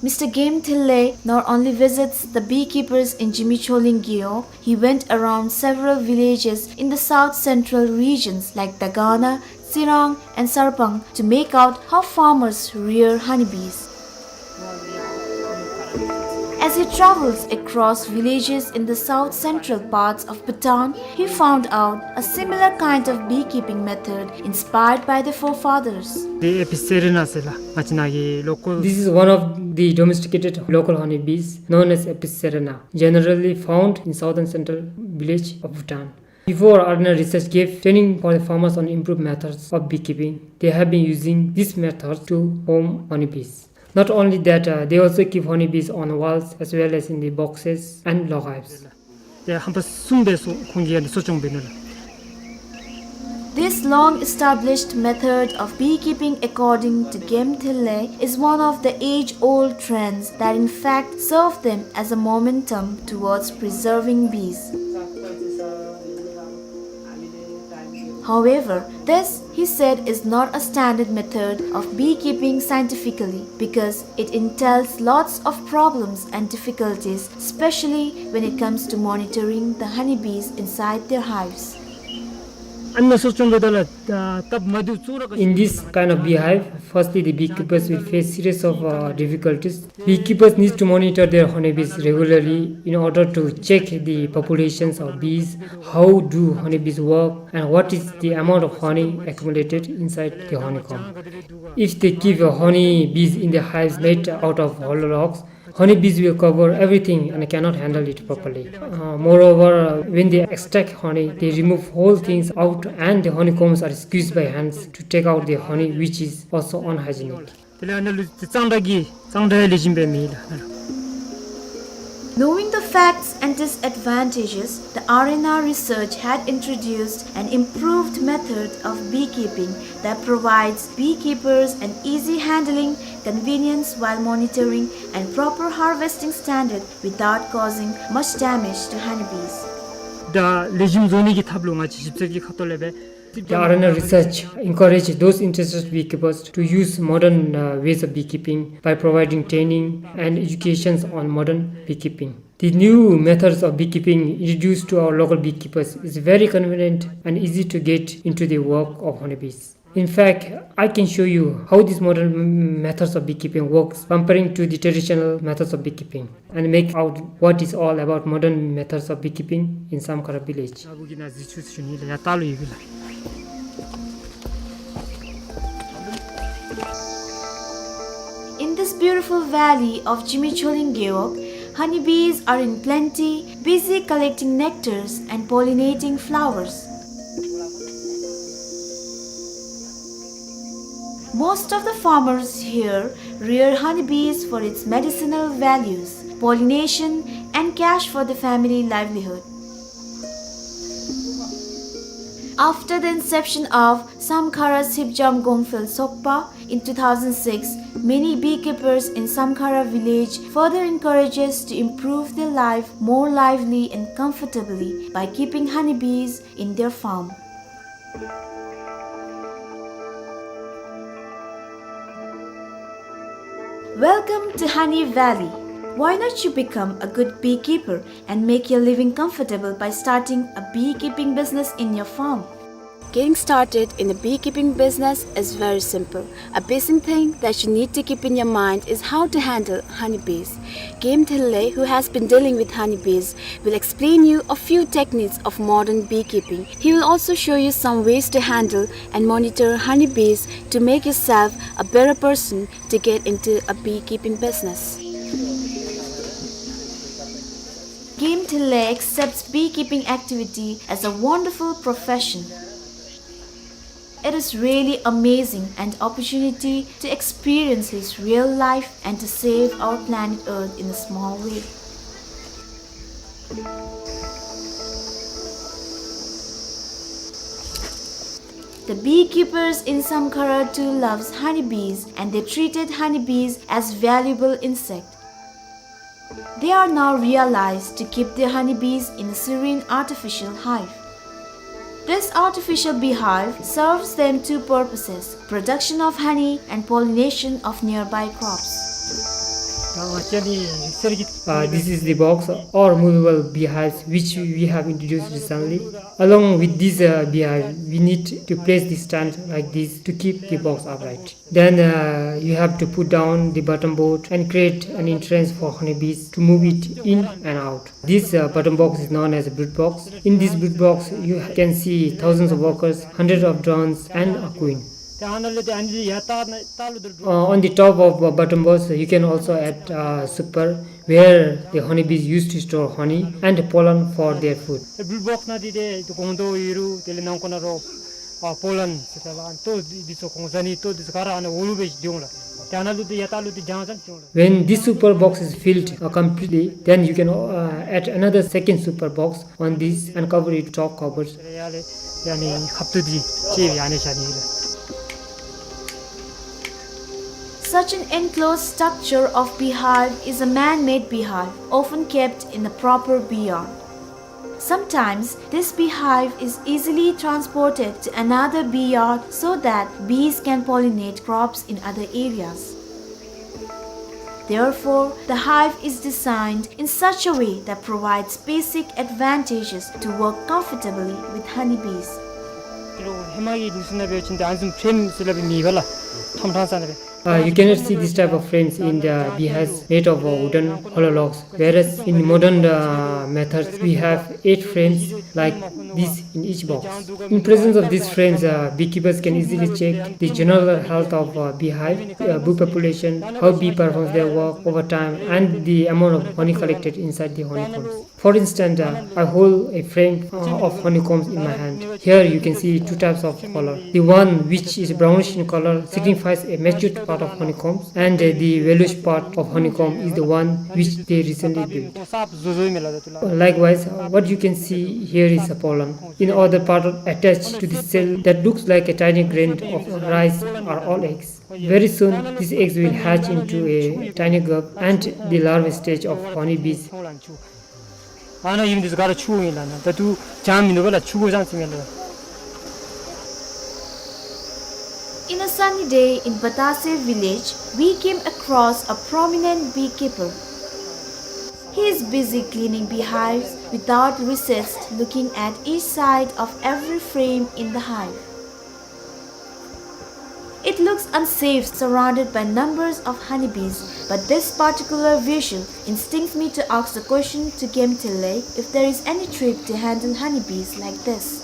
Mister Game Thille not only visits the beekeepers in Jimicholing Gewog, he went around several villages in the south central regions like Dagana, Tsirang, and Sarpang to make out how farmers rear honeybees. As he travels across villages in the south central parts of Bhutan, he found out a similar kind of beekeeping method inspired by the forefathers. This is one of the domesticated local honeybees known as Apicerina, generally found in southern central village of Bhutan. Before, R N R research gave training for the farmers on improved methods of beekeeping. They have been using this method to home honeybees. Not only that, uh, they also keep honeybees on walls as well as in the boxes and log hives. This long-established method of beekeeping, according to Game Thille, is one of the age-old trends that in fact serve them as a momentum towards preserving bees. However, this, he said, is not a standard method of beekeeping scientifically because it entails lots of problems and difficulties, especially when it comes to monitoring the honeybees inside their hives. In this kind of beehive, firstly, the beekeepers will face series of, uh, difficulties. Beekeepers need to monitor their honeybees regularly in order to check the populations of bees, how do honeybees work, and what is the amount of honey accumulated inside the honeycomb. If they keep, uh, honeybees in the hives made out of hollow logs, honeybees will cover everything and cannot handle it properly. Uh, moreover, when they extract honey, they remove whole things out and the honeycombs are squeezed by hands to take out the honey, which is also unhygienic. དེ་ལས་ཨ་ནཱ་ལུ་གཙང་སྦྲ་གི་གཙང་སྦྲ་ལེགས་ཤོམ་སྦེ་མེད་ལགས། Knowing the facts and disadvantages, the R N R research had introduced an improved method of beekeeping that provides beekeepers an easy handling, convenience while monitoring, and proper harvesting standard without causing much damage to honeybees. ད་ལེགས་ཤོམ་བཟོ་ནི་གི་ཐབས་ལུ་ང་བཅས་ཞིབ་འཚོལ་གྱི་ཁ་ཐུག་ལས་སྦེ། The R N R research encourage those interested beekeepers to use modern, uh, ways of beekeeping by providing training and educations on modern beekeeping. The new methods of beekeeping introduced to our local beekeepers is very convenient and easy to get into the work of honeybees. In fact, I can show you how these modern m-, methods of beekeeping works comparing to the traditional methods of beekeeping and make out what is all about modern methods of beekeeping in Samkhara village. In this beautiful valley of Jimi Choling Gewog, honeybees are in plenty, busy collecting nectars and pollinating flowers. Most of the farmers here rear honeybees for its medicinal values, pollination, and cash for the family livelihood. After the inception of Samkhara Sipjam Gongphel Sokpa in two thousand six, many beekeepers in Samkhara village further encourages to improve their life more lively and comfortably by keeping honeybees in their farm. Welcome to Honey Valley. Why not you become a good beekeeper and make your living comfortable by starting a beekeeping business in your farm? Getting started in a beekeeping business is very simple. A basic thing that you need to keep in your mind is how to handle honeybees. Game Thille, who has been dealing with honeybees, will explain you a few techniques of modern beekeeping. He will also show you some ways to handle and monitor honeybees to make yourself a better person to get into a beekeeping business. Game Thille accepts beekeeping activity as a wonderful profession. It is really amazing an opportunity to experience his real life and to save our planet Earth in a small way. The beekeepers in Samkhara too loves honeybees, and they treated honeybees as valuable insect. They are now realized to keep their honeybees in a serene artificial hive. This artificial beehive serves them two purposes, production of honey and pollination of nearby crops. Uh, this is the box or movable beehives which we have introduced recently. Along with this, uh, beehive, we need to place the stand like this to keep the box upright. Then, uh, you have to put down the bottom board and create an entrance for honeybees to move it in and out. This, uh, bottom box is known as a brood box. In this brood box, you can see thousands of workers, hundreds of drones, and a queen. Uh, on the top of, uh, bottom box, you can also add, uh, super, where the honeybees used to store honey and pollen for their food. Brood box ནང་འདི་ཏེ་ཏེ་སྒོང་རྡོག་ཡོད་རུང་དེ་ལས་ནང་ཁོག་ནང་རོ་ཨ་པོ་ལན་ཟེར་ད་ལགས། ལྟོ་འདི་ཚུ་སྒོང་རྩ་ནི་ལྟོ་འདི་ཚུ་ག་ར་ཨ་ནཱ་འོག་ལུ་སྦེ་འགྱོ་འོང་ལགས། ཏེ་ཨ་ནཱ་ལུ་ཏེ་ཡར་ལྟག་ལུ་ཏེ་རྒྱང་ཙམ་འགྱོ་འོང་ལགས། When this super box is filled, uh, completely, then you can, uh, add another second super box on this and cover it top covers. ཡ་ལས་ཡ་ནི་ཁབ་ཏུ་འདི་ཅིག་ཡ་ནི་བཞག་ནི་ལགས། Such an enclosed structure of beehive is a man-made beehive, often kept in a proper bee yard. Sometimes, this beehive is easily transported to another bee yard so that bees can pollinate crops in other areas. Therefore, the hive is designed in such a way that provides basic advantages to work comfortably with honeybees. ཧེ་མ་གི་ལུགས་སྲོལ་ནང་འབད་བ་ཅིན་ཏེ་ཨ་ནི་བཟུམ་ཕྲེམ་ཟེར་སླབ་མེད་པ་ལགས། ཁྲོམ་ཁྲང་ས་ནང་སྦེ། Uh, you cannot see this type of frames in the beehives made of, uh, wooden hollow logs, whereas in modern, uh, methods we have eight frames like this in each box. In presence of these frames, uh, beekeepers can easily check the general health of, uh, beehive, uh, bee population, how bee performs their work over time, and the amount of honey collected inside the honeycombs. For instance, uh, I hold a frame, uh, of honeycombs in my hand. Here you can see two types of color. The one which is brownish in color signifies a matured part of honeycombs, and, uh, the yellowish part of honeycomb is the one which they recently built. Likewise, uh, what you can see here is a pollen. In other part attached to the cell that looks like a tiny grain of rice are all eggs. Very soon, these eggs will hatch into a tiny grub and the larva stage of honeybees. ཨ་ནཱ་ཡུམ་འདི་ཚུ་ག་ར་ཕྱུ་ཨིན་ལགས། ད་ལྟོ་ཅང་མིན་འདུག་པ་ལགས། ཕྱུ་གུ་ཅང་ཅིག་མེད་ལགས། In a sunny day in Batase village, we came across a prominent beekeeper. He is busy cleaning beehives without recess, looking at each side of every frame in the hive. It looks unsafe surrounded by numbers of honeybees, but this particular visual instincts me to ask the question to Gemtele if there is any trick to handle honeybees like this.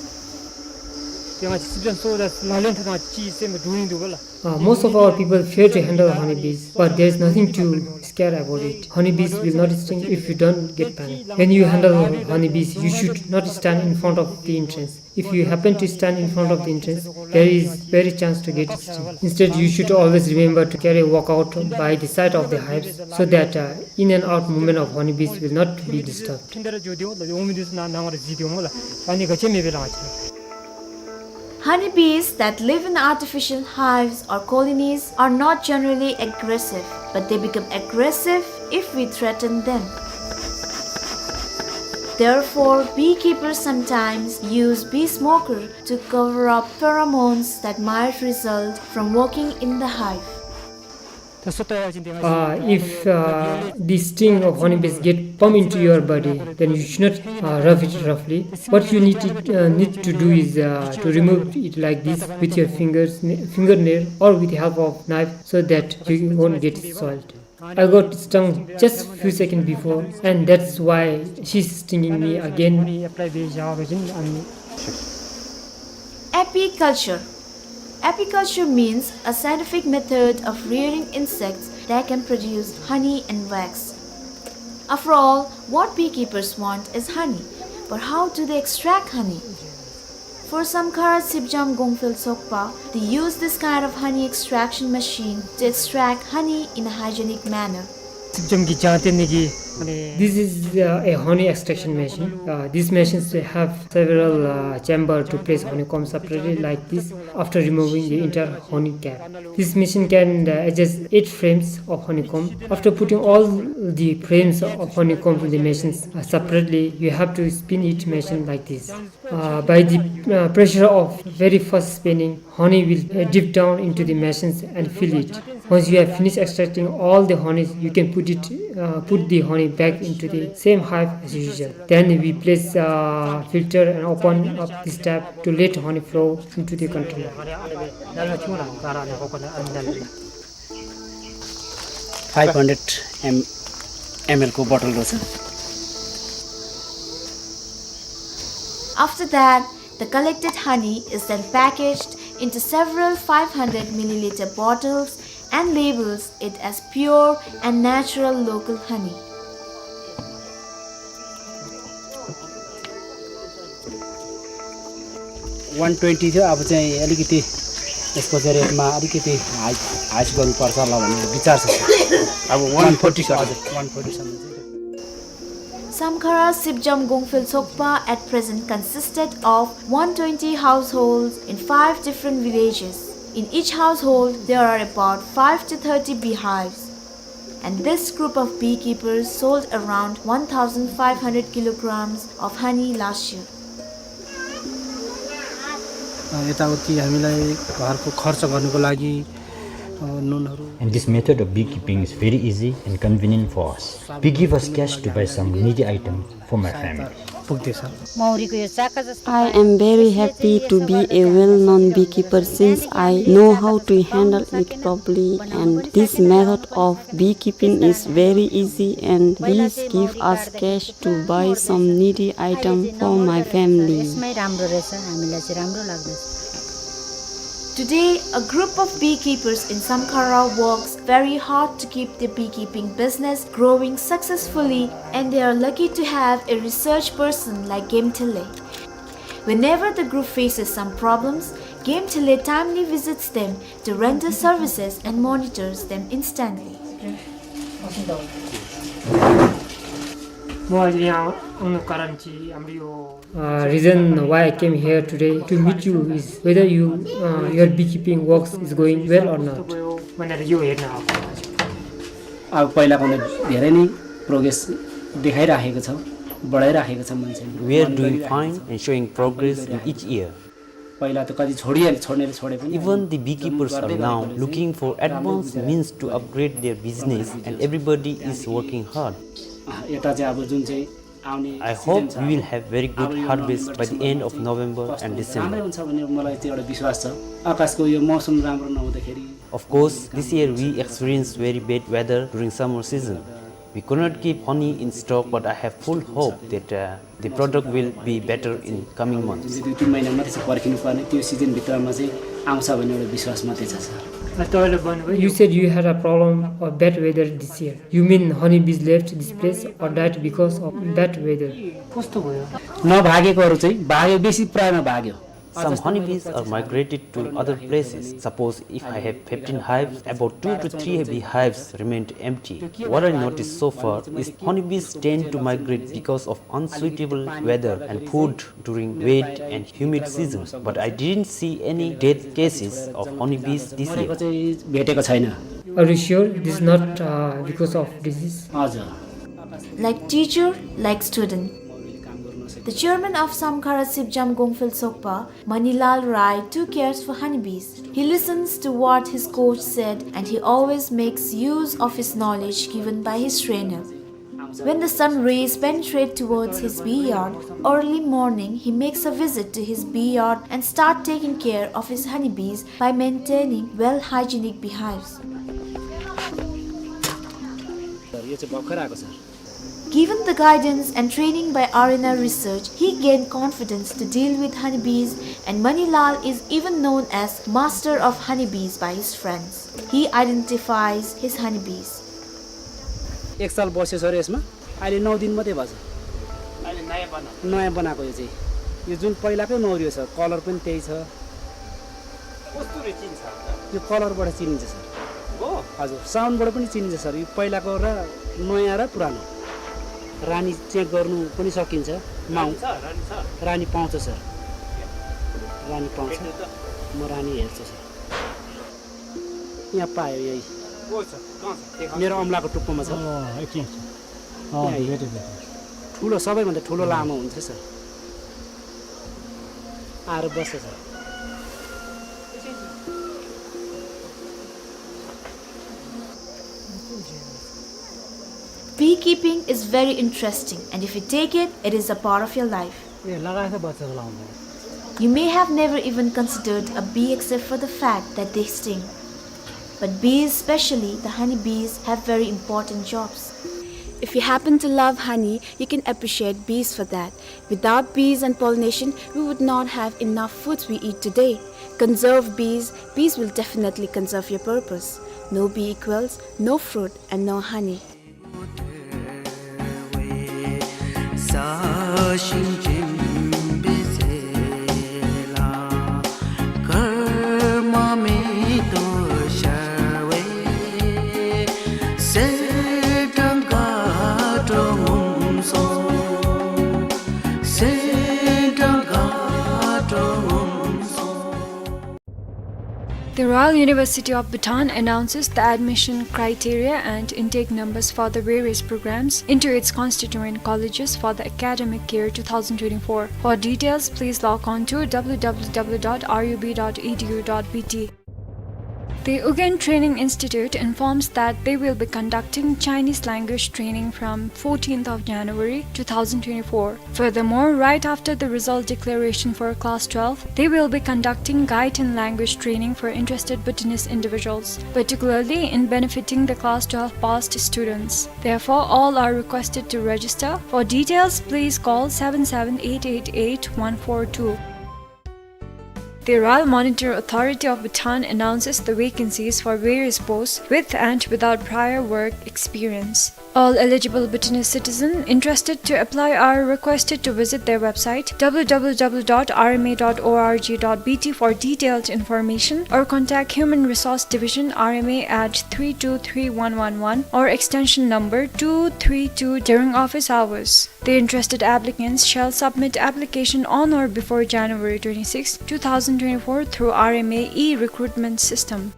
དེ་ང་ཅིག་སི་ཏན་སོ་ད་ལ་ལེན་ཐ་དང་ཅི་སེམས་འདུག་ཡིན་འདུག་ག་ལ། Uh, most of our people fear to handle honeybees, but there is nothing to scare about it. Honeybees will not sting if you don't get panic. When you handle honeybees, you should not stand in front of the entrance. If you happen to stand in front of the entrance, there is very chance to get stung. Instead, you should always remember to carry a walkout by the side of the hives so that uh, in and out movement of honeybees will not be disturbed. Honeybees that live in artificial hives or colonies are not generally aggressive, but they become aggressive if we threaten them. Therefore, beekeepers sometimes use bee smoker to cover up pheromones that might result from working in the hive. Uh, if uh, the sting of honeybees get pump into your body, then you should not uh, rub it roughly. What you need to, uh, need to do is uh, to remove it like this with your fingers, fingernail, or with the help of knife, so that you won't get soiled. I got stung just few seconds before, and that's why she's stinging me again. Apiculture. Apiculture means a scientific method of rearing insects that can produce honey and wax. After all, what beekeepers want is honey. But how do they extract honey? For Samkhara Sipjam Gongphel Sokpa, they use this kind of honey extraction machine to extract honey in a hygienic manner. This is uh, a honey extraction machine. Uh, these machines have several uh, chamber to place honeycomb separately like this after removing the entire honey cap. This machine can uh, adjust eight frames of honeycomb. After putting all the frames of honeycomb in the machines uh, separately, you have to spin each machine like this. Uh, by the uh, pressure of very fast spinning, honey will uh, dip down into the machines and fill it. Once you have finished extracting all the honey, you can put it, uh, put the honey back into the same hive as usual. Then we place uh, filter and open up this tap to let honey flow into the container. Five hundred M, ml को bottle रहेछ। After that, the collected honey is then packaged into several five hundred milliliter bottles and labels it as pure and natural local honey. One twenty थियो, अब चाहिँ अलिकति यसको चाहिँ rate मा अलिकति high, high गर्नुपर्छ होला भन्ने विचार छ। अब one forty सम्म। हजुर, one forty सम्म चाहिँ। Samkhara Sipjam Gongphel Sokpa at present consisted of one twenty households in five different villages. In each household, there are about five to thirty beehives. And this group of beekeepers sold around one thousand five hundred kilograms of honey last year. अ, यताउति हामीलाई घरको खर्च गर्नको लागि, अ, नुनहरू। And this method of beekeeping is very easy and convenient for us. We give us cash to buy some needy item for my family. पुग्दैछ। मौरीको यो चाका जस्तो I am very happy to be a well-known beekeeper since I know how to handle it properly, and this method of beekeeping is very easy and this give us cash to buy some needy item for my family. यसमै राम्रो रहेछ, हामीलाई चाहिँ राम्रो लाग्दछ। Today, a group of beekeepers in Samkhara works very hard to keep the beekeeping business growing successfully, and they are lucky to have a research person like Gemtele. Whenever the group faces some problems, Gemtele timely visits them to render services and monitors them instantly. म आज यहाँ आउनु कारण चाहिँ हाम्रो यो Uh, reason why I came here today to meet you is whether you, uh, your beekeeping works is going well or not. अब पहिलाभन्दा धेरै नै progress देखाइराखेको छ, बढाइराखेको छ मान्छेले। We are doing fine and showing progress in each year. पहिला त कति छोडिहाले, छोड्नेले छोडे पनि। Even the beekeepers are now looking for advanced means to upgrade their business and everybody is working hard. अँ, यता चाहिँ अब जुन चाहिँ I hope we will have very good harvest by the end of November and December. Of course, this year we experienced very bad weather during summer season. We could not keep honey in stock, but I have full hope that, uh, the product will be better in coming months. जुन चाहिँ दुई तिन महिना मात्रै छ पर्खिनु पर्ने, त्यो सिजनभित्रमा चाहिँ आउँछ भन्ने एउटा विश्वास मात्रै छ, sir. You said you had a problem of bad weather this year. You mean honeybees left this place or died because of bad weather? कस्तो भयो? नभागेकोहरू चाहिँ भाग्यो, बेसी प्रायमा भाग्यो। Some honeybees are migrated to other places. Suppose if I have fifteen hives, about two to three beehives remained empty. What I noticed so far is honeybees tend to migrate because of unsuitable weather and food during wet and humid season, but I didn't see any death cases of honeybees this year. मरेको चाहिँ भेटेको छैन। Are you sure this is not, uh, because of disease? हजुर। Like teacher, like student. The chairman of Samkhara Sipjam Gongphel Sokpa, Manilal Rai, too cares for honeybees. He listens to what his coach said and he always makes use of his knowledge given by his trainer. When the sun rays penetrate towards his bee yard, early morning he makes a visit to his bee yard and start taking care of his honeybees by maintaining well hygienic beehives. Sir, यो चाहिँ भर्खर आएको, sir. Given the guidance and training by R N R Research, he gained confidence to deal with honeybees, and Manilal is even known as master of honeybees by his friends. He identifies his honeybees. एक साल बस्यो सर यसमा, अहिले नौ दिन मात्रै भएको छ। अहिले नयाँ बनाएको। नयाँ बनाएको यो चाहिँ। यो जुन पहिलाकै नौ रियो छ, कलर पनि त्यही छ। कस्तुरी चिन्छ? यो कलरबाट चिनिन्छ सर। हो? हजुर, साउन्डबाट पनि चिनिन्छ सर। यो पहिलाको र नयाँ र पुरानो। रानी चेक गर्नु पनि सकिन्छ। माउ- रानी छ, रानी छ। रानी पाउँछ सर। रानी पाउँछ। भेट्नु त। म रानी हेर्छु सर। यहाँ पायो यही। को छ? कहाँ छ? देखा। मेरो औँलाको टुप्पोमा छ। अँ, एकछिन, एकछिन। अँ, यहाँ भेटेँ, भेटेँ। ठुलो, सबैभन्दा ठुलो लामो हुन्छ सर। आएर बस्छ sir. Beekeeping is very interesting, and if you take it, it is a part of your life. ए, लगाएछ बच्चाको लाउँदा। You may have never even considered a bee except for the fact that they sting. But bees, especially the honey bees, have very important jobs. If you happen to love honey, you can appreciate bees for that. Without bees and pollination, we would not have enough foods we eat today. Conserve bees, bees will definitely conserve your purpose. No bee equals no fruit and no honey. The Royal University of Bhutan announces the admission criteria and intake numbers for the various programs into its constituent colleges for the academic year two thousand twenty-four. For details, please log on to W W W dot R U B dot E D U dot B T. The Ugyen Training Institute informs that they will be conducting Chinese language training from fourteenth of January two thousand twenty-four. Furthermore, right after the result declaration for class twelve, they will be conducting Gaiten language training for interested Bhutanese individuals, particularly in benefiting the class twelve passed students. Therefore, all are requested to register. For details, please call seven seven eight eight eight one four two. The Royal Monitor Authority of Bhutan announces the vacancies for various posts with and without prior work experience. All eligible Bhutanese citizens interested to apply are requested to visit their website, W W W dot R M A dot O R G dot B T, for detailed information, or contact Human Resource Division, R M A, at three two three one one one or extension number two three two during office hours. The interested applicants shall submit application on or before January twenty-sixth, two thousand twenty-four through R M A e-recruitment system.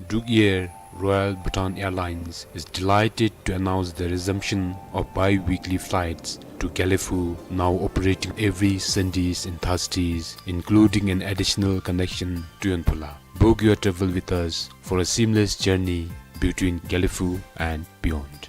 Druk Air Royal Bhutan Airlines is delighted to announce the resumption of bi-weekly flights to Gelephu, now operating every Sundays and Thursdays, including an additional connection to Yonphula. Book your travel with us for a seamless journey between Gelephu and beyond.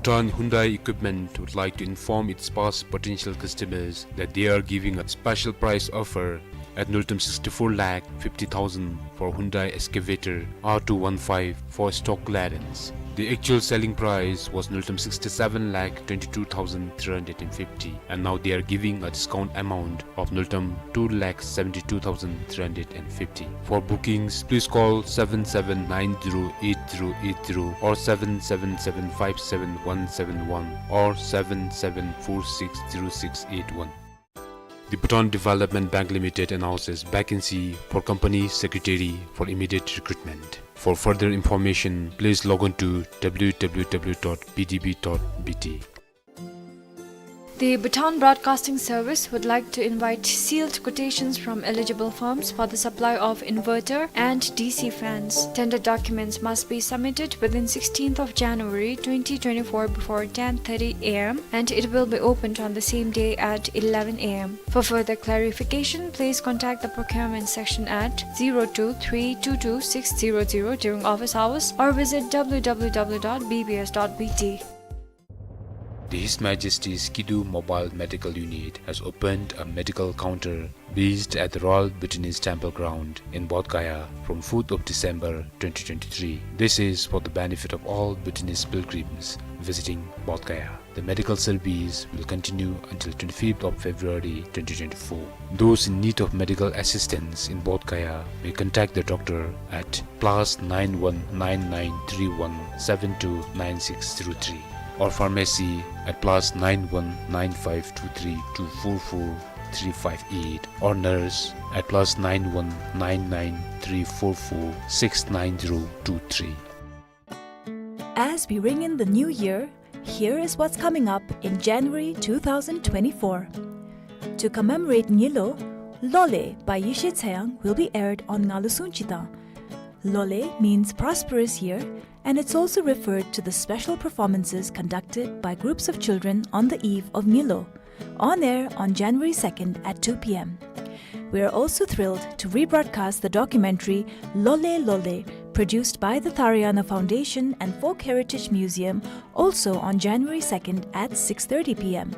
Bhutan Hyundai Equipment would like to inform its past potential customers that they are giving a special price offer at Nultam sixty-four lakh fifty thousand for Hyundai Excavator R two one five for stock clearance. The actual selling price was Nultam sixty-seven lakh twenty-two thousand three hundred and fifty, and now they are giving a discount amount of Nultam two lakh seventy-two thousand three hundred and fifty. For bookings, please call seven seven nine zero eight zero eight zero or seven seven seven five seven one seven one or seven seven four six zero six eight one. The Bhutan Development Bank Limited announces vacancy for company secretary for immediate recruitment. For further information, please log on to W W W dot B D B dot B T. The Bhutan Broadcasting Service would like to invite sealed quotations from eligible firms for the supply of inverter and D C fans. Tender documents must be submitted within sixteenth of January twenty twenty-four before ten thirty A M, and it will be opened on the same day at eleven A M. For further clarification, please contact the procurement section at zero two three two two six zero zero during office hours or visit W W W dot B B S dot B T. The His Majesty's Kidu Mobile Medical Unit has opened a medical counter based at the Royal Bhutanese Temple Ground in Bodh Gaya from fourth of December twenty twenty-three. This is for the benefit of all Bhutanese pilgrims visiting Bodh Gaya. The medical service will continue until twenty-fifth of February twenty twenty-four. Those in need of medical assistance in Bodh Gaya may contact the doctor at plus nine one nine nine three one seven two nine six zero three or pharmacy at plus nine one nine five two three two four four three five eight or nurse at plus nine one nine nine three four four six nine zero two three. As we ring in the new year, here is what's coming up in January two thousand twenty-four. To commemorate Ngilo, Lole by Yeshe Tseyang will be aired on Ngalu Sungchitang. Lole means prosperous year, and it's also referred to the special performances conducted by groups of children on the eve of Ngilo, on air on January second at two P M. We are also thrilled to rebroadcast the documentary Lole Lole, produced by the Tharayana Foundation and Folk Heritage Museum, also on January second at six thirty P M.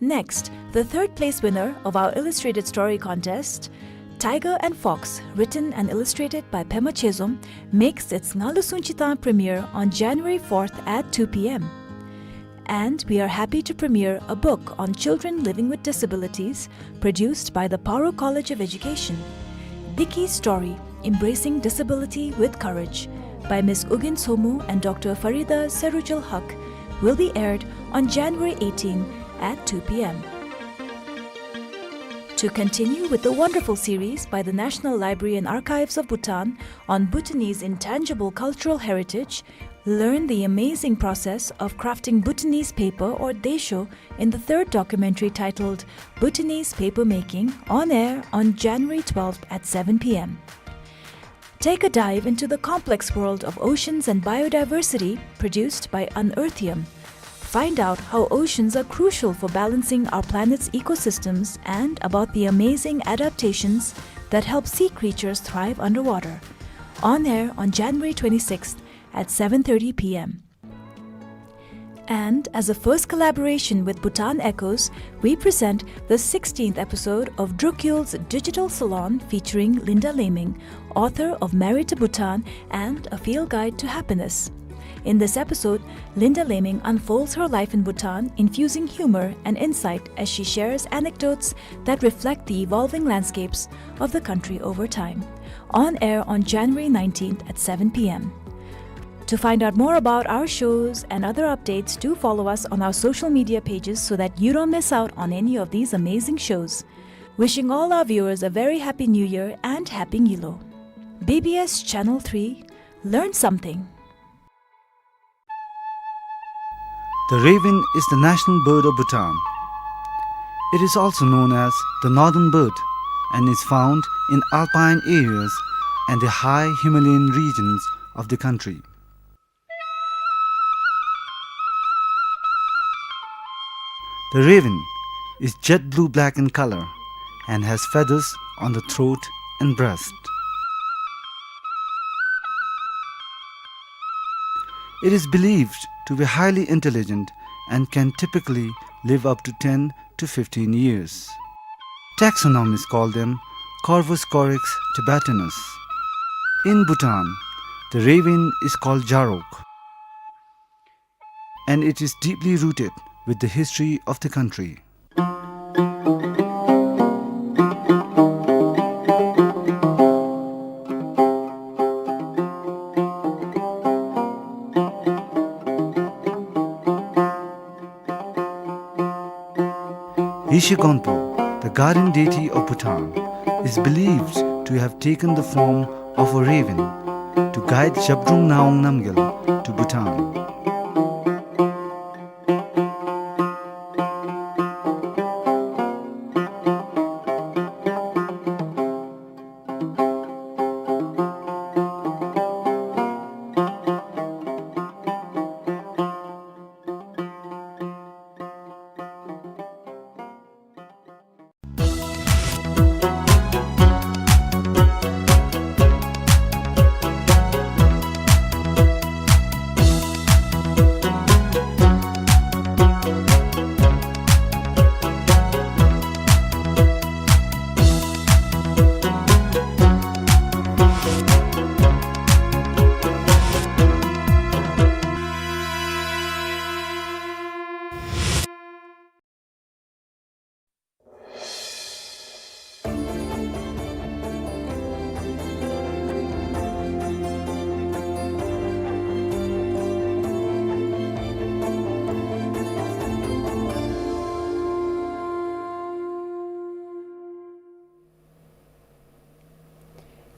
Next, the third place winner of our illustrated story contest, Tiger and Fox, written and illustrated by Pema Chezom, makes its Ngalu Sungchitang premiere on January fourth at two P M. And we are happy to premiere a book on children living with disabilities produced by the Paro College of Education. Diki Story, Embracing Disability with Courage, by Miss Ugyen Somu and Doctor Farida Serujul Haq, will be aired on January eighteen at two P M. To continue with the wonderful series by the National Library and Archives of Bhutan on Bhutanese intangible cultural heritage, learn the amazing process of crafting Bhutanese paper or desho in the third documentary titled Bhutanese Paper Making, on air on January twelfth at seven P M. Take a dive into the complex world of oceans and biodiversity produced by Unearthium. Find out how oceans are crucial for balancing our planet's ecosystems and about the amazing adaptations that help sea creatures thrive underwater. On air on January twenty-sixth at seven thirty P M. And as a first collaboration with Bhutan Echoes, we present the sixteenth episode of Drukyul's Digital Salon featuring Linda Laming, author of Married to Bhutan and A Field Guide to Happiness. In this episode, Linda Laming unfolds her life in Bhutan, infusing humor and insight as she shares anecdotes that reflect the evolving landscapes of the country over time. On air on January nineteenth at seven P M. To find out more about our shows and other updates, do follow us on our social media pages so that you don't miss out on any of these amazing shows. Wishing all our viewers a very happy New Year and Happy Ngilo. B B S Channel three, learn something. The raven is the national bird of Bhutan. It is also known as the northern bird and is found in alpine areas and the high Himalayan regions of the country. The raven is jet blue-black in color and has feathers on the throat and breast. It is believed to be highly intelligent and can typically live up to ten to fifteen years. Taxonomists call them Corvus corax tibetanus. In Bhutan, the raven is called Jarok, and it is deeply rooted with the history of the country. Yeshe Gonpo, the guardian deity of Bhutan, is believed to have taken the form of a raven to guide Zhabdrung Ngawang Namgyal to Bhutan.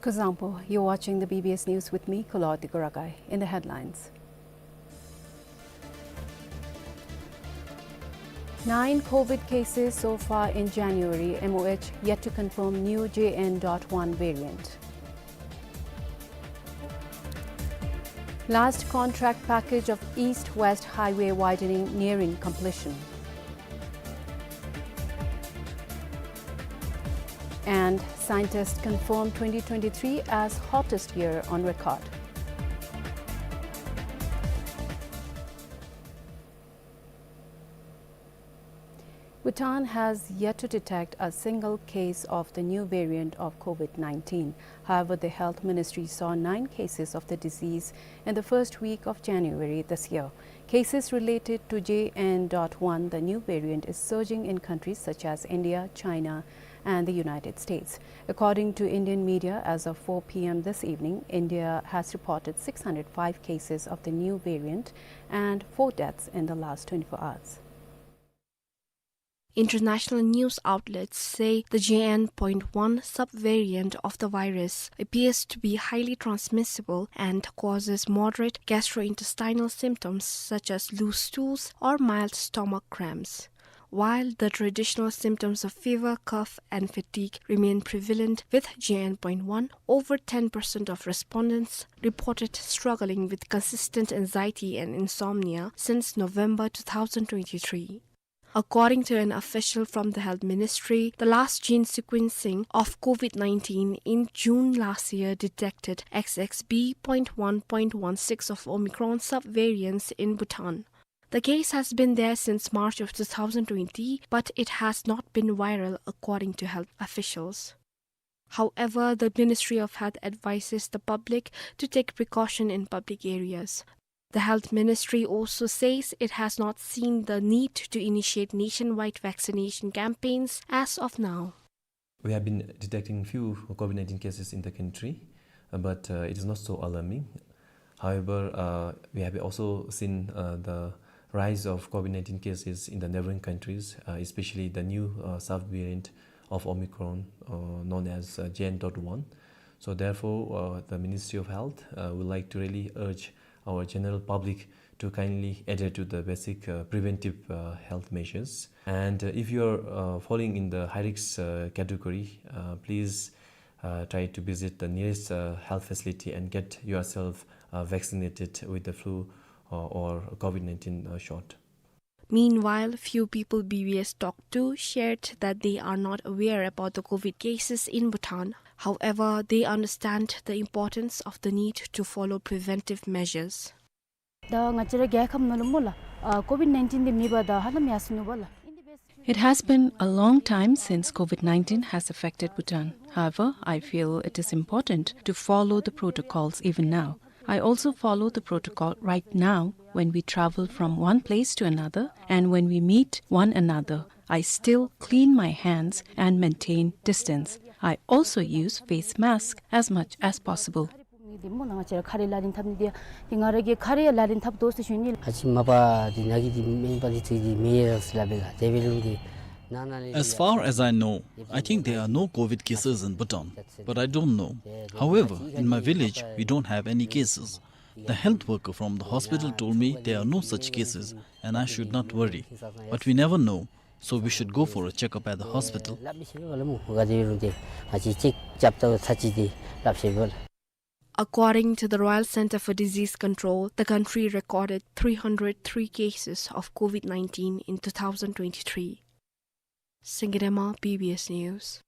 Kuzuzangpo, you're watching the B B S News with me, Kulawarti Kurakai. In the headlines. Nine COVID cases so far in January, M O H yet to confirm new J N dot one variant. Last contract package of East-West Highway widening nearing completion. And scientists confirm twenty twenty-three as hottest year on record. Bhutan has yet to detect a single case of the new variant of COVID nineteen. However, the health ministry saw nine cases of the disease in the first week of January this year. Cases related to J N dot one, the new variant, is surging in countries such as India, China, and the United States. According to Indian media, as of four P M this evening, India has reported six hundred five cases of the new variant and four deaths in the last twenty-four hours. International news outlets say the J N point one subvariant of the virus appears to be highly transmissible and causes moderate gastrointestinal symptoms such as loose stools or mild stomach cramps. While the traditional symptoms of fever, cough, and fatigue remain prevalent with J N point one, over ten percent of respondents reported struggling with consistent anxiety and insomnia since November two thousand twenty-three. According to an official from the Health Ministry, the last gene sequencing of COVID nineteen in June last year detected X X B point one point one six of Omicron subvariants in Bhutan. The case has been there since March of two thousand twenty, but it has not been viral, according to health officials. However, the Ministry of Health advises the public to take precaution in public areas. The Health Ministry also says it has not seen the need to initiate nationwide vaccination campaigns as of now. We have been detecting few COVID nineteen cases in the country, uh, but, uh, it is not so alarming. However, uh, we have also seen, uh, the rise of COVID nineteen cases in the neighboring countries, uh, especially the new, uh, subvariant of Omicron, uh, known as, uh, J N dot one. So therefore, uh, the Ministry of Health, uh, would like to really urge our general public to kindly adhere to the basic, uh, preventive, uh, health measures. And, uh, if you are, uh, falling in the high risk, uh, category, uh, please, uh, try to visit the nearest, uh, health facility and get yourself, uh, vaccinated with the flu, uh, or COVID nineteen, uh, shot. Meanwhile, few people B B S talked to shared that they are not aware about the COVID cases in Bhutan. However, they understand the importance of the need to follow preventive measures. ད་ང་བཅས་ར་རྒྱལ་ཁབ་ནང་ལུ་སྨོ་ལགས། ཨ་ཀོ་ཝིཌ་ནའིན་ཊིན་འདི་མེད་པར་ད་ཧ་ལམ་ཡར་སོ་ནུག་པ་ལགས། It has been a long time since COVID nineteen has affected Bhutan. However, I feel it is important to follow the protocols even now. I also follow the protocol right now when we travel from one place to another and when we meet one another. I still clean my hands and maintain distance. I also use face mask as much as possible. འདི་སྨོ་ལགས། ང་བཅས་ར་ཁ་རས་ལག་ལེན་འཐབ་ནི་འདི་ཡང་འདི་ང་ར་གིས་ཁ་རས་ཡང་ལག་ལེན་འཐབ་དོ་ཟེར་ཞུ་ནི་ལགས། ཨ་ཙི་མ་པ་འདི་ནཱ་གི་འདི་སྨན་པ་འདི་ཚུ་གིས་མེད་ཟེར་སླབ་པས་ལགས། དེ་འབད་རུང་འདི་ནང་ན་ལས། As far as I know, I think there are no COVID cases in Bhutan, but I don't know. However, in my village, we don't have any cases. The health worker from the hospital told me there are no such cases and I should not worry. But we never know, so we should go for a checkup at the hospital. སླབ་མི་ཤེས་པས་ལགས་སྨོ། ག་དེ་འབད་རུང་འདི་ང་བཅས་ཅིག་རྐྱབ་ད་ཚར་ཅིག་འདི་སླབ་ཤེས་པས་ལགས། According to the Royal Centre for Disease Control, the country recorded three hundred three cases of COVID nineteen in two thousand twenty-three. Singirema, B B S News.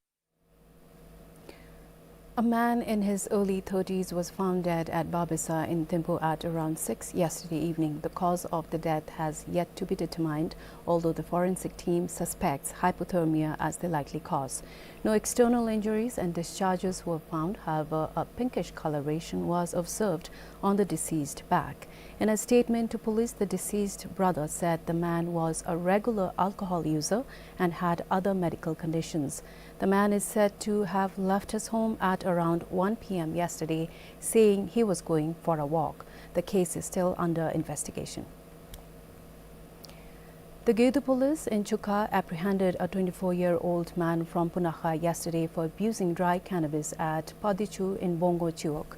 A man in his early thirties was found dead at Babesa in Thimphu at around six yesterday evening. The cause of the death has yet to be determined, although the forensic team suspects hypothermia as the likely cause. No external injuries and discharges were found. However, a pinkish coloration was observed on the deceased back. In a statement to police, the deceased brother said the man was a regular alcohol user and had other medical conditions. The man is said to have left his home at around one P M yesterday, saying he was going for a walk. The case is still under investigation. The Gedu police in Chuka apprehended a twenty-four-year-old man from Punakha yesterday for abusing dry cannabis at Padichu in Bongo Chiwok.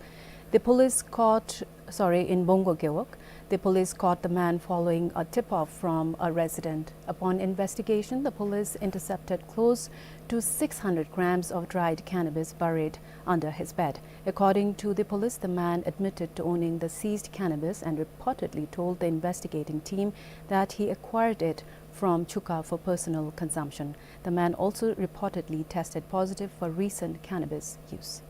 The police caught, sorry, in Bongo Gewog. The police caught the man following a tip-off from a resident. Upon investigation, the police intercepted close to six hundred grams of dried cannabis buried under his bed. According to the police, the man admitted to owning the seized cannabis and reportedly told the investigating team that he acquired it from Chuka for personal consumption. The man also reportedly tested positive for recent cannabis use.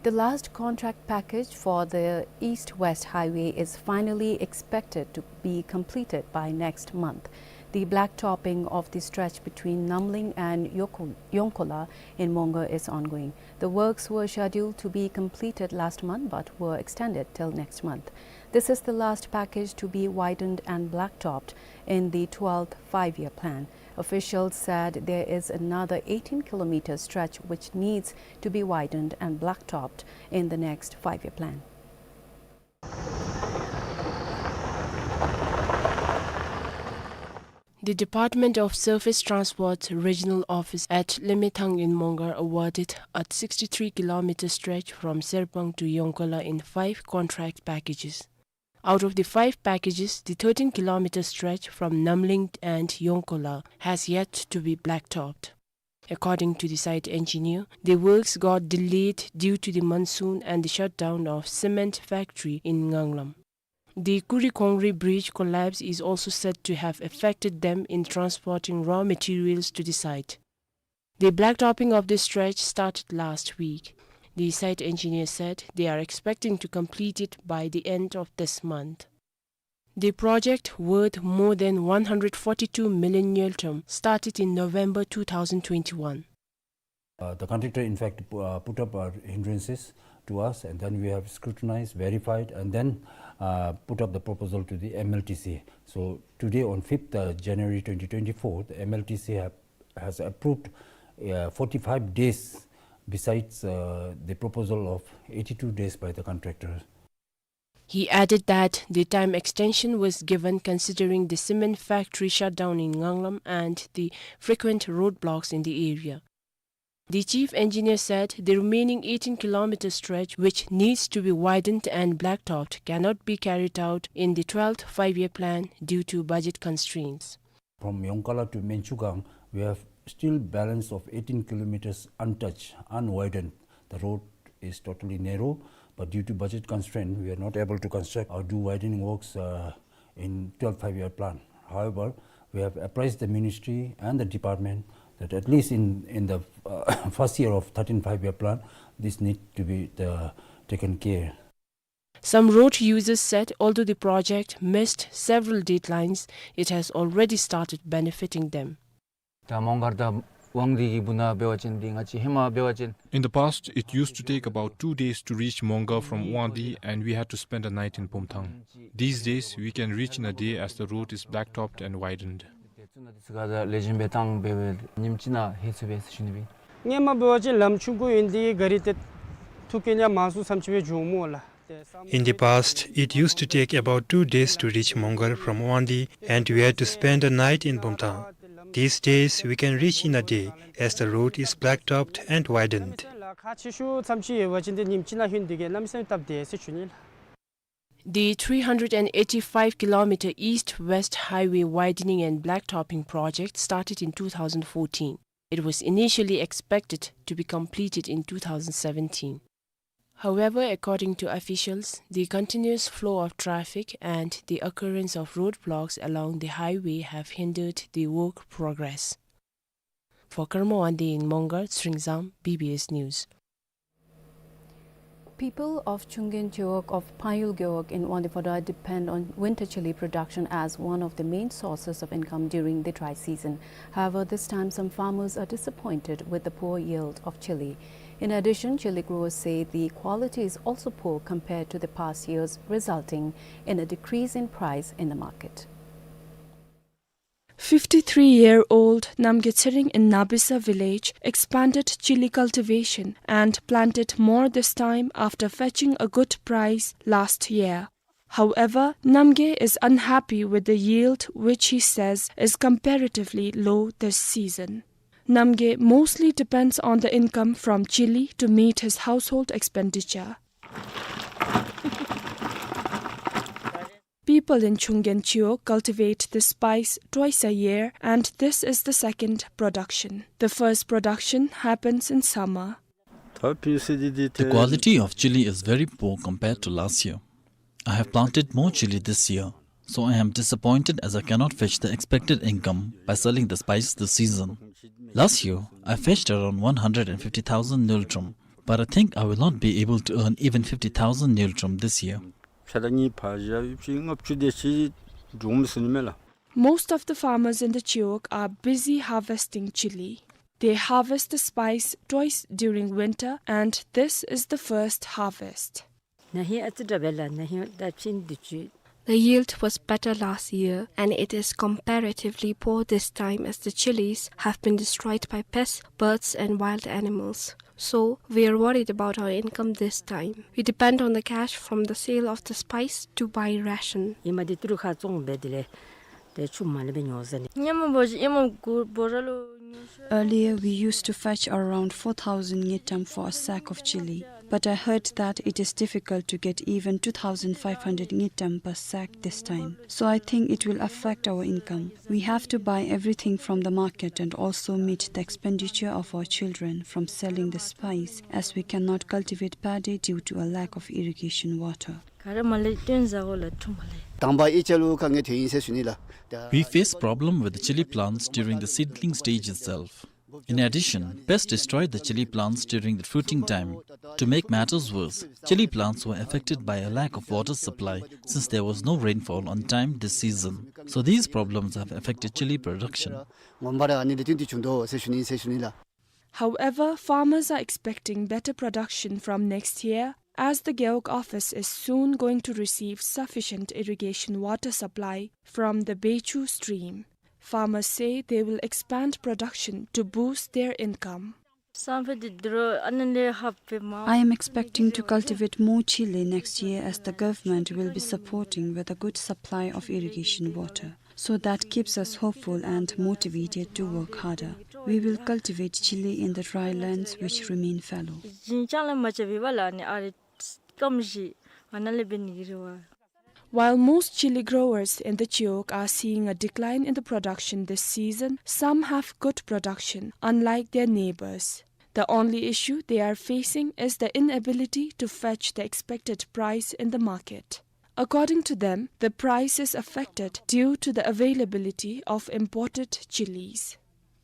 The last contract package for the East-West Highway is finally expected to be completed by next month. The blacktopping of the stretch between Namling and Yoko-, Yongkola in Mongar is ongoing. The works were scheduled to be completed last month but were extended till next month. This is the last package to be widened and blacktopped in the twelfth Five-Year Plan. Officials said there is another eighteen kilometer stretch which needs to be widened and blacktopped in the next five-year plan. The Department of Surface Transport's regional office at Lemethang in Mongar awarded a sixty-three kilometer stretch from Serpang to Yongkola in five contract packages. Out of the five packages, the thirteen kilometer stretch from Namling and Yongkola has yet to be blacktopped. According to the site engineer, the works got delayed due to the monsoon and the shutdown of cement factory in Nganglam. The Kurikongri bridge collapse is also said to have affected them in transporting raw materials to the site. The blacktopping of this stretch started last week. The site engineer said they are expecting to complete it by the end of this month. The project, worth more than one hundred forty-two million ngultrum, started in November two thousand twenty-one. Uh, the contractor, in fact, pu-, uh, put up, uh, hindrances to us, and then we have scrutinized, verified, and then, uh, put up the proposal to the M L T C. So today, on fifth, uh, January twenty twenty-four, the M L T C have, has approved, uh, forty-five days besides, uh, the proposal of eighty-two days by the contractor. He added that the time extension was given considering the cement factory shutdown in Nganglam and the frequent roadblocks in the area. The chief engineer said the remaining eighteen kilometer stretch, which needs to be widened and blacktopped, cannot be carried out in the twelfth Five-Year Plan due to budget constraints. From Yongkola to Menchugang, we have still balance of eighteen kilometers untouched, unwidened. The road is totally narrow, but due to budget constraint, we are not able to construct or do widening works, uh, in twelfth Five-Year Plan. However, we have apprised the ministry and the department that at least in, in the, uh, first year of thirteenth Five-Year Plan, this need to be, uh, taken care. Some road users said although the project missed several deadlines, it has already started benefiting them. ད་མོང་སྒར་དང་དབང་འདུས་ཀྱི་བར་ན་འབད་བ་ཅིན་འདི་ང་བཅས་ཧེ་མ་འབད་བ་ཅིན། In the past, it used to take about two days to reach Mongar from Wangdui, and we had to spend a night in Bumthang. These days, we can reach in a day as the road is blacktopped and widened. དེ་ཚུ་ནང་དེ་ཚུ་ག་ར་ལེགས་ཤོམ་སྦེ་བཏང་སྦེ་སྦེ་ཉིནམ་གཅིག་ནང་ལྷོད་ཚུགས་པས་ཟེར་ཞུ་ནི་སྦེ། སྔོན་མ་འབད་བ་ཅིན་ལམ་ཆུང་ཀུ་ཨིན། དེ་གིས་ག་རི་དེ་ཐུག་གེ་ཉ་མང་སུ་ཙམ་ཅིག་སྦེ་འགྱོཝ་མས་ལགས། In the past, it used to take about two days to reach Mongar from Wangdui, and we had to spend a night in Bumthang. These days, we can reach in a day, as the road is blacktopped and widened. ཁག་ཆེ་ཤོས་ཙམ་ཅིག་འབད་བ་ཅིན་དེ་ཉིནམ་གཅིག་ནང་ལྷོད་དེ་གིས་གནམ་མེད་ས་མེད་སྟབས་བདེ་ཟེར་ཞུ་ནི་ལགས། The three hundred and eighty-five kilometer East-West Highway widening and blacktopping project started in two thousand fourteen. It was initially expected to be completed in two thousand seventeen. However, according to officials, the continuous flow of traffic and the occurrence of roadblocks along the highway have hindered the work progress. For Karma Wangdi in Mongar, Tsering Zam, B B S News. People of Chunggen Chiwog of Phayul Gewog in Wangdue Phodrang depend on winter chilli production as one of the main sources of income during the dry season. However, this time some farmers are disappointed with the poor yield of chilli. In addition, chilli growers say the quality is also poor compared to the past years, resulting in a decrease in price in the market. Fifty-three-year-old Namgay Tshering in Nabisa village expanded chilli cultivation and planted more this time after fetching a good price last year. However, Namgay is unhappy with the yield, which he says is comparatively low this season. Namgay mostly depends on the income from chilli to meet his household expenditure. People in Chunggen Chiwog cultivate this spice twice a year, and this is the second production. The first production happens in summer. The quality of chilli is very poor compared to last year. I have planted more chilli this year, so I am disappointed as I cannot fetch the expected income by selling the spice this season. Last year, I fetched around one hundred and fifty thousand ngultrum, but I think I will not be able to earn even fifty thousand ngultrum this year. ཕྱེད་དང་གཉིས་ཕར་བཞག་ཡོད་ཅིག་ལྔ་བཅུ་དེ་ཅིག་འགྲོ་མི་ཚུགས་ནི་མས་ལགས། Most of the farmers in the Chiwog are busy harvesting chilli. They harvest the spice twice during winter, and this is the first harvest. ན་ཧིང་ཨ་ཙི་དྲག་པས་ལགས། ན་ཧིང་ད་ཕྱིན་དུས་ཅི། The yield was better last year, and it is comparatively poor this time as the chillies have been destroyed by pests, birds, and wild animals. So, we are worried about our income this time. We depend on the cash from the sale of the spice to buy ration. ཨིན་མ་འདི་ཏི་རུ་ཁ་བཙོང་སྦེ་དེ་ལས་ཏེ་ཆུ་མ་ལེན་པར་ཉོ་ཟེར་ནི། སྔོན་མ་འབད་བ་ཅིན་ཨེ་མ་གུ་འབོ་ར་ལུ་ཉོ་ཤོ། Earlier, we used to fetch around four thousand ngultrum for a sack of chilli, but I heard that it is difficult to get even two thousand five hundred ngultrum per sack this time. So I think it will affect our income. We have to buy everything from the market and also meet the expenditure of our children from selling the spice, as we cannot cultivate paddy due to a lack of irrigation water. ག་ར་མ་ལས་སྟོན་ཟ་འོ་ལ་ཁྲུམ་མ་ལས། དང་པ་ཨི་ཅ་ལུ་དཀའ་ངལ་ཐོན་ཡི་ཟེར་ཞུ་ནི་ལགས། We face problem with the chili plants during the seedling stage itself. In addition, pests destroyed the chili plants during the fruiting time. To make matters worse, chili plants were affected by a lack of water supply since there was no rainfall on time this season. So these problems have affected chili production. ངོམ་པ་ར་ཨ་ནི་ལས་བརྟེན་ཏེ་བྱུང་དོ་ཟེར་ཞུ་ནི་ཟེར་ཞུ་ནི་ལགས། However, farmers are expecting better production from next year, as the Gewog office is soon going to receive sufficient irrigation water supply from the Bechu stream. Farmers say they will expand production to boost their income. I am expecting to cultivate more chili next year, as the government will be supporting with a good supply of irrigation water. So that keeps us hopeful and motivated to work harder. We will cultivate chili in the dry lands which remain fallow. While most chili growers in the Chiwog are seeing a decline in the production this season, some have good production, unlike their neighbors. The only issue they are facing is the inability to fetch the expected price in the market. According to them, the price is affected due to the availability of imported chilies.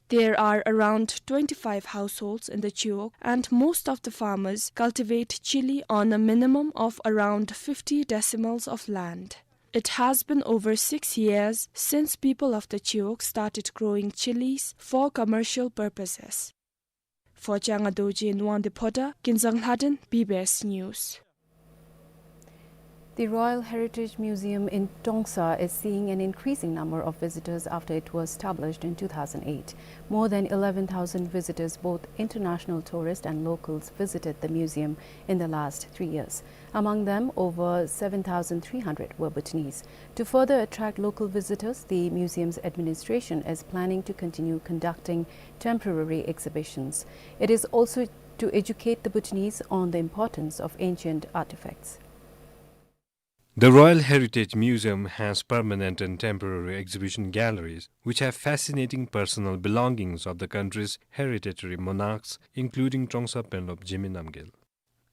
There are around twenty-five households in the Chiwog, and most of the farmers cultivate chili on a minimum of around fifty decimals of land. It has been over six years since people of the Chiwog started growing chilies for commercial purposes. For Changa Dorji and Wangde Phota, Kinzang Lhaden, B B S News. The Royal Heritage Museum in Trongsa is seeing an increasing number of visitors after it was established in two thousand eight. More than eleven thousand visitors, both international tourists and locals, visited the museum in the last three years. Among them, over seven thousand three hundred were Bhutanese. To further attract local visitors, the museum's administration is planning to continue conducting temporary exhibitions. It is also to educate the Bhutanese on the importance of ancient artifacts. The Royal Heritage Museum has permanent and temporary exhibition galleries, which have fascinating personal belongings of the country's hereditary monarchs, including Trongsa Penlop Jigme Namgyel.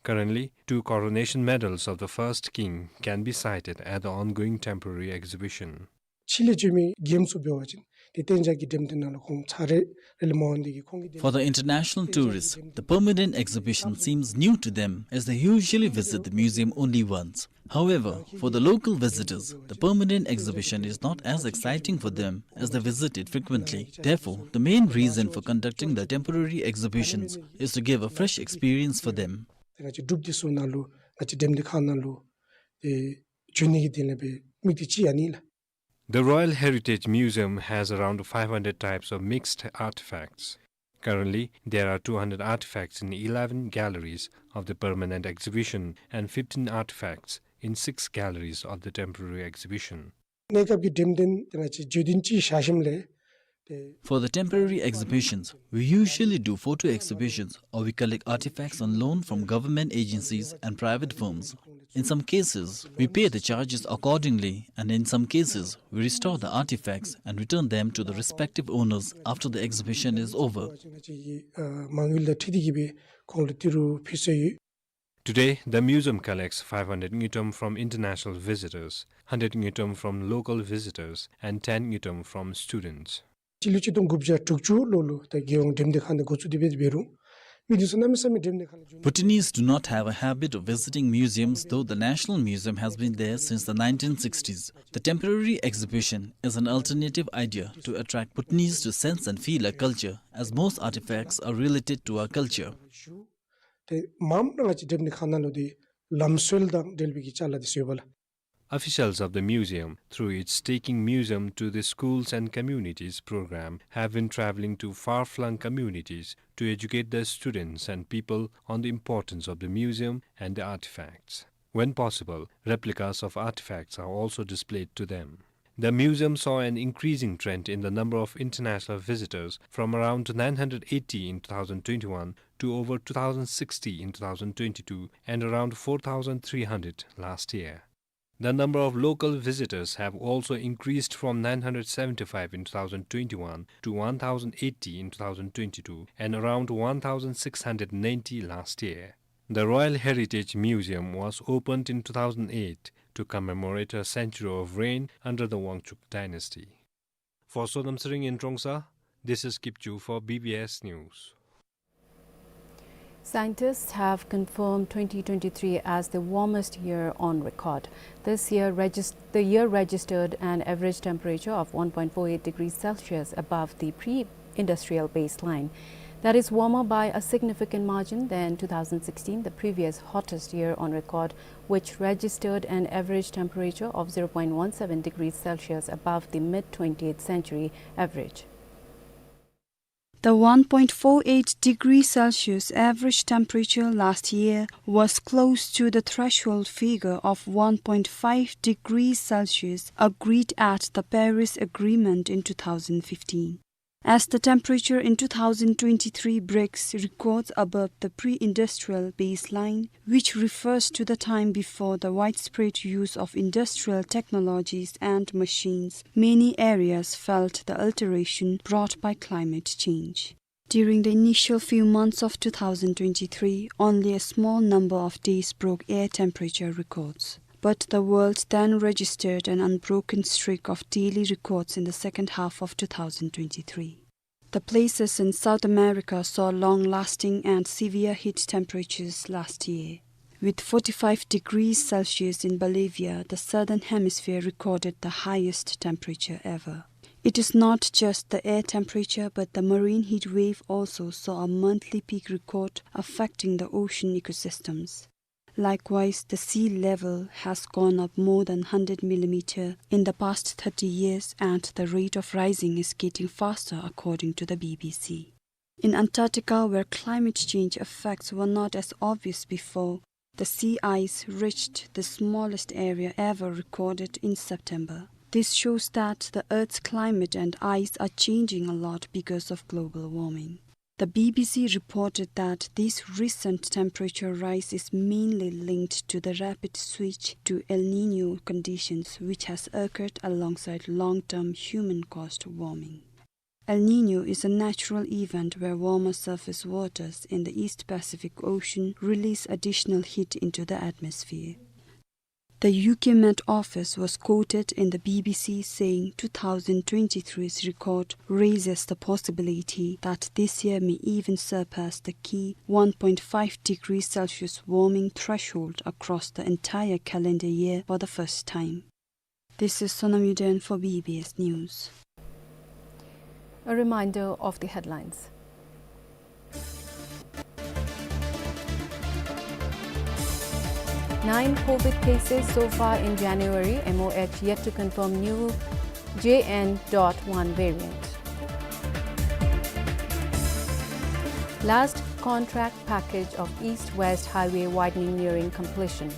Currently, two coronation medals of the first king can be sighted at the ongoing temporary exhibition. ཕྱི་ལས་བྱོན་མི་རྒྱལམོ་ཚུ་འབད་བ་ཅིན་ཏེ་གཏན་འཇགས་ཀྱི་འགྲེམས་སྟོན་ནང་ལུ་ཁོང་ཚར་རེ་རེ་ལས་མ་འོང་དེ་གིས་ཁོང་གིས་For the international tourists, the permanent exhibition seems new to them, as they usually visit the museum only once. However, for the local visitors, the permanent exhibition is not as exciting for them, as they visit it frequently. Therefore, the main reason for conducting the temporary exhibitions is to give a fresh experience for them. ཏེ་ང་བཅས་འབྲུག་དེ་ཚུ་ནང་ལུ་ང་བཅས་འགྲེམས་སྟོན་ཁང་ནང་ལུ་ཏེ་བྱོན་ནི་གི་དོན་ལས་སྦེ་དམིགས་ཏེ་ཅིག་ཨ་ནི་ལགས། The Royal Heritage Museum has around five hundred types of mixed artifacts. Currently, there are two hundred artifacts in eleven galleries of the permanent exhibition and fifteen artifacts in six galleries of the temporary exhibition. གནས་སྐབས་ཀྱི་འགྲེམས་སྟོན་ཏེ་ང་བཅས་བརྗོད་དོན་ཅིག་བཞག་ཞིནམ་ལས་ཏེ For the temporary exhibitions, we usually do photo exhibitions or we collect artifacts on loan from government agencies and private firms. In some cases, we pay the charges accordingly, and in some cases, we restore the artifacts and return them to the respective owners after the exhibition is over. ང་བཅས་ཀྱི་ཨ་མ་དངུལ་དང་འཁྲིལ་ཏེ་གིས་སྦེ་ཁོང་ལུ་ཏི་རུ་ཕུལ་སྲོལ་ཡོད། Today, the museum collects five hundred ngultrum from international visitors, hundred ngultrum from local visitors, and ten ngultrum from students. སྤྱི་ལོ་ཆིག་སྟོང་དགུ་བརྒྱ་དྲུག་ཅུ་ལོ་ལུ་ད་རྒྱལ་ཡོངས་འགྲེམས་སྟོན་ཁང་འདི་འགོ་བཙུགས་ཏེ་འབད་འབད་རུང་མི་འདི་ཚུ་གནམ་མེད་ས་མེད་འགྲེམས་སྟོན་ཁང་ལུ་འགྱོ། Bhutanese do not have a habit of visiting museums, though the National Museum has been there since the nineteen sixties. The temporary exhibition is an alternative idea to attract Bhutanese to sense and feel our culture, as most artifacts are related to our culture. ཏེ་མངམ་ར་ང་བཅས་འགྲེམས་སྟོན་ཁང་ནང་ལུ་ཏེ་ལམ་སྲོལ་དང་འབྲེལ་བའི་གི་ཅ་ལ་འདི་ཚུ་ཡོདཔ་ལགས། Officials of the museum, through its Taking Museum to the Schools and Communities program, have been traveling to far-flung communities to educate the students and people on the importance of the museum and the artifacts. When possible, replicas of artifacts are also displayed to them. The museum saw an increasing trend in the number of international visitors, from around nine hundred eighty in two thousand twenty-one to over two thousand sixty in two thousand twenty-two and around four thousand three hundred last year. The number of local visitors have also increased, from nine hundred seventy-five in two thousand twenty-one to one thousand eighty in two thousand twenty-two and around one thousand six hundred ninety last year. The Royal Heritage Museum was opened in two thousand eight to commemorate a century of reign under the Wangchuck dynasty. For Sonam Tshering in Trongsa, this is Kipchu for B B S News. Scientists have confirmed twenty twenty-three as the warmest year on record. This year regis-, the year registered an average temperature of one point four eight degrees Celsius above the pre-industrial baseline. That is warmer by a significant margin than two thousand sixteen, the previous hottest year on record, which registered an average temperature of zero point one seven degrees Celsius above the mid twentieth century average. The one point four eight degrees Celsius average temperature last year was close to the threshold figure of one point five degrees Celsius agreed at the Paris Agreement in two thousand fifteen. As the temperature in two thousand twenty-three breaks records above the pre-industrial baseline, which refers to the time before the widespread use of industrial technologies and machines, many areas felt the alteration brought by climate change. During the initial few months of two thousand twenty-three, only a small number of days broke air temperature records. But the world then registered an unbroken streak of daily records in the second half of two thousand twenty-three. The places in South America saw long-lasting and severe heat temperatures last year, with forty-five degrees Celsius in Bolivia, the southern hemisphere recorded the highest temperature ever. It is not just the air temperature, but the marine heat wave also saw a monthly peak record, affecting the ocean ecosystems. Likewise, the sea level has gone up more than hundred millimeter in the past thirty years, and the rate of rising is getting faster, according to the B B C. In Antarctica, where climate change effects were not as obvious before, the sea ice reached the smallest area ever recorded in September. This shows that the Earth's climate and ice are changing a lot because of global warming. The B B C reported that this recent temperature rise is mainly linked to the rapid switch to El Niño conditions, which has occurred alongside long-term human-caused warming. El Niño is a natural event where warmer surface waters in the East Pacific Ocean release additional heat into the atmosphere. The U K Met Office was quoted in the B B C saying two thousand twenty-three's record raises the possibility that this year may even surpass the key one point five degrees Celsius warming threshold across the entire calendar year for the first time. This is Sonam Yuden for B B S News. A reminder of the headlines. Nine COVID cases so far in January, M O H yet to confirm new J N dot one variant. Last contract package of East-West Highway widening nearing completion.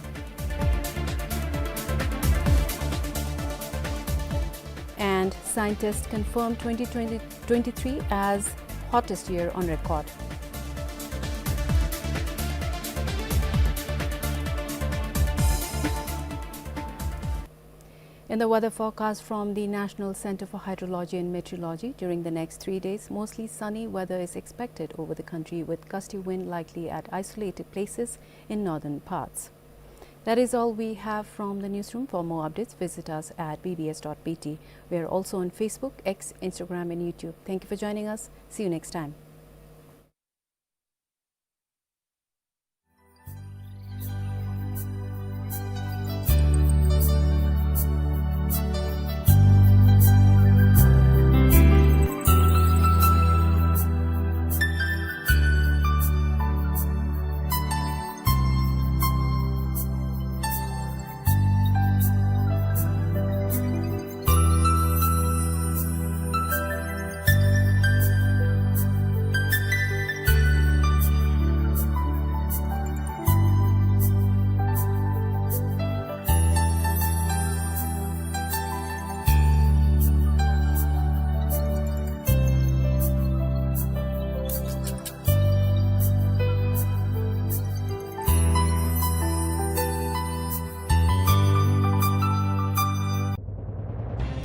And scientists confirm twenty twenty, twenty-three as hottest year on record. In the weather forecast from the National Center for Hydrology and Meteorology, during the next three days, mostly sunny weather is expected over the country, with gusty wind likely at isolated places in northern parts. That is all we have from the newsroom. For more updates, visit us at B B S dot B T. We are also on Facebook, X, Instagram, and YouTube. Thank you for joining us. See you next time.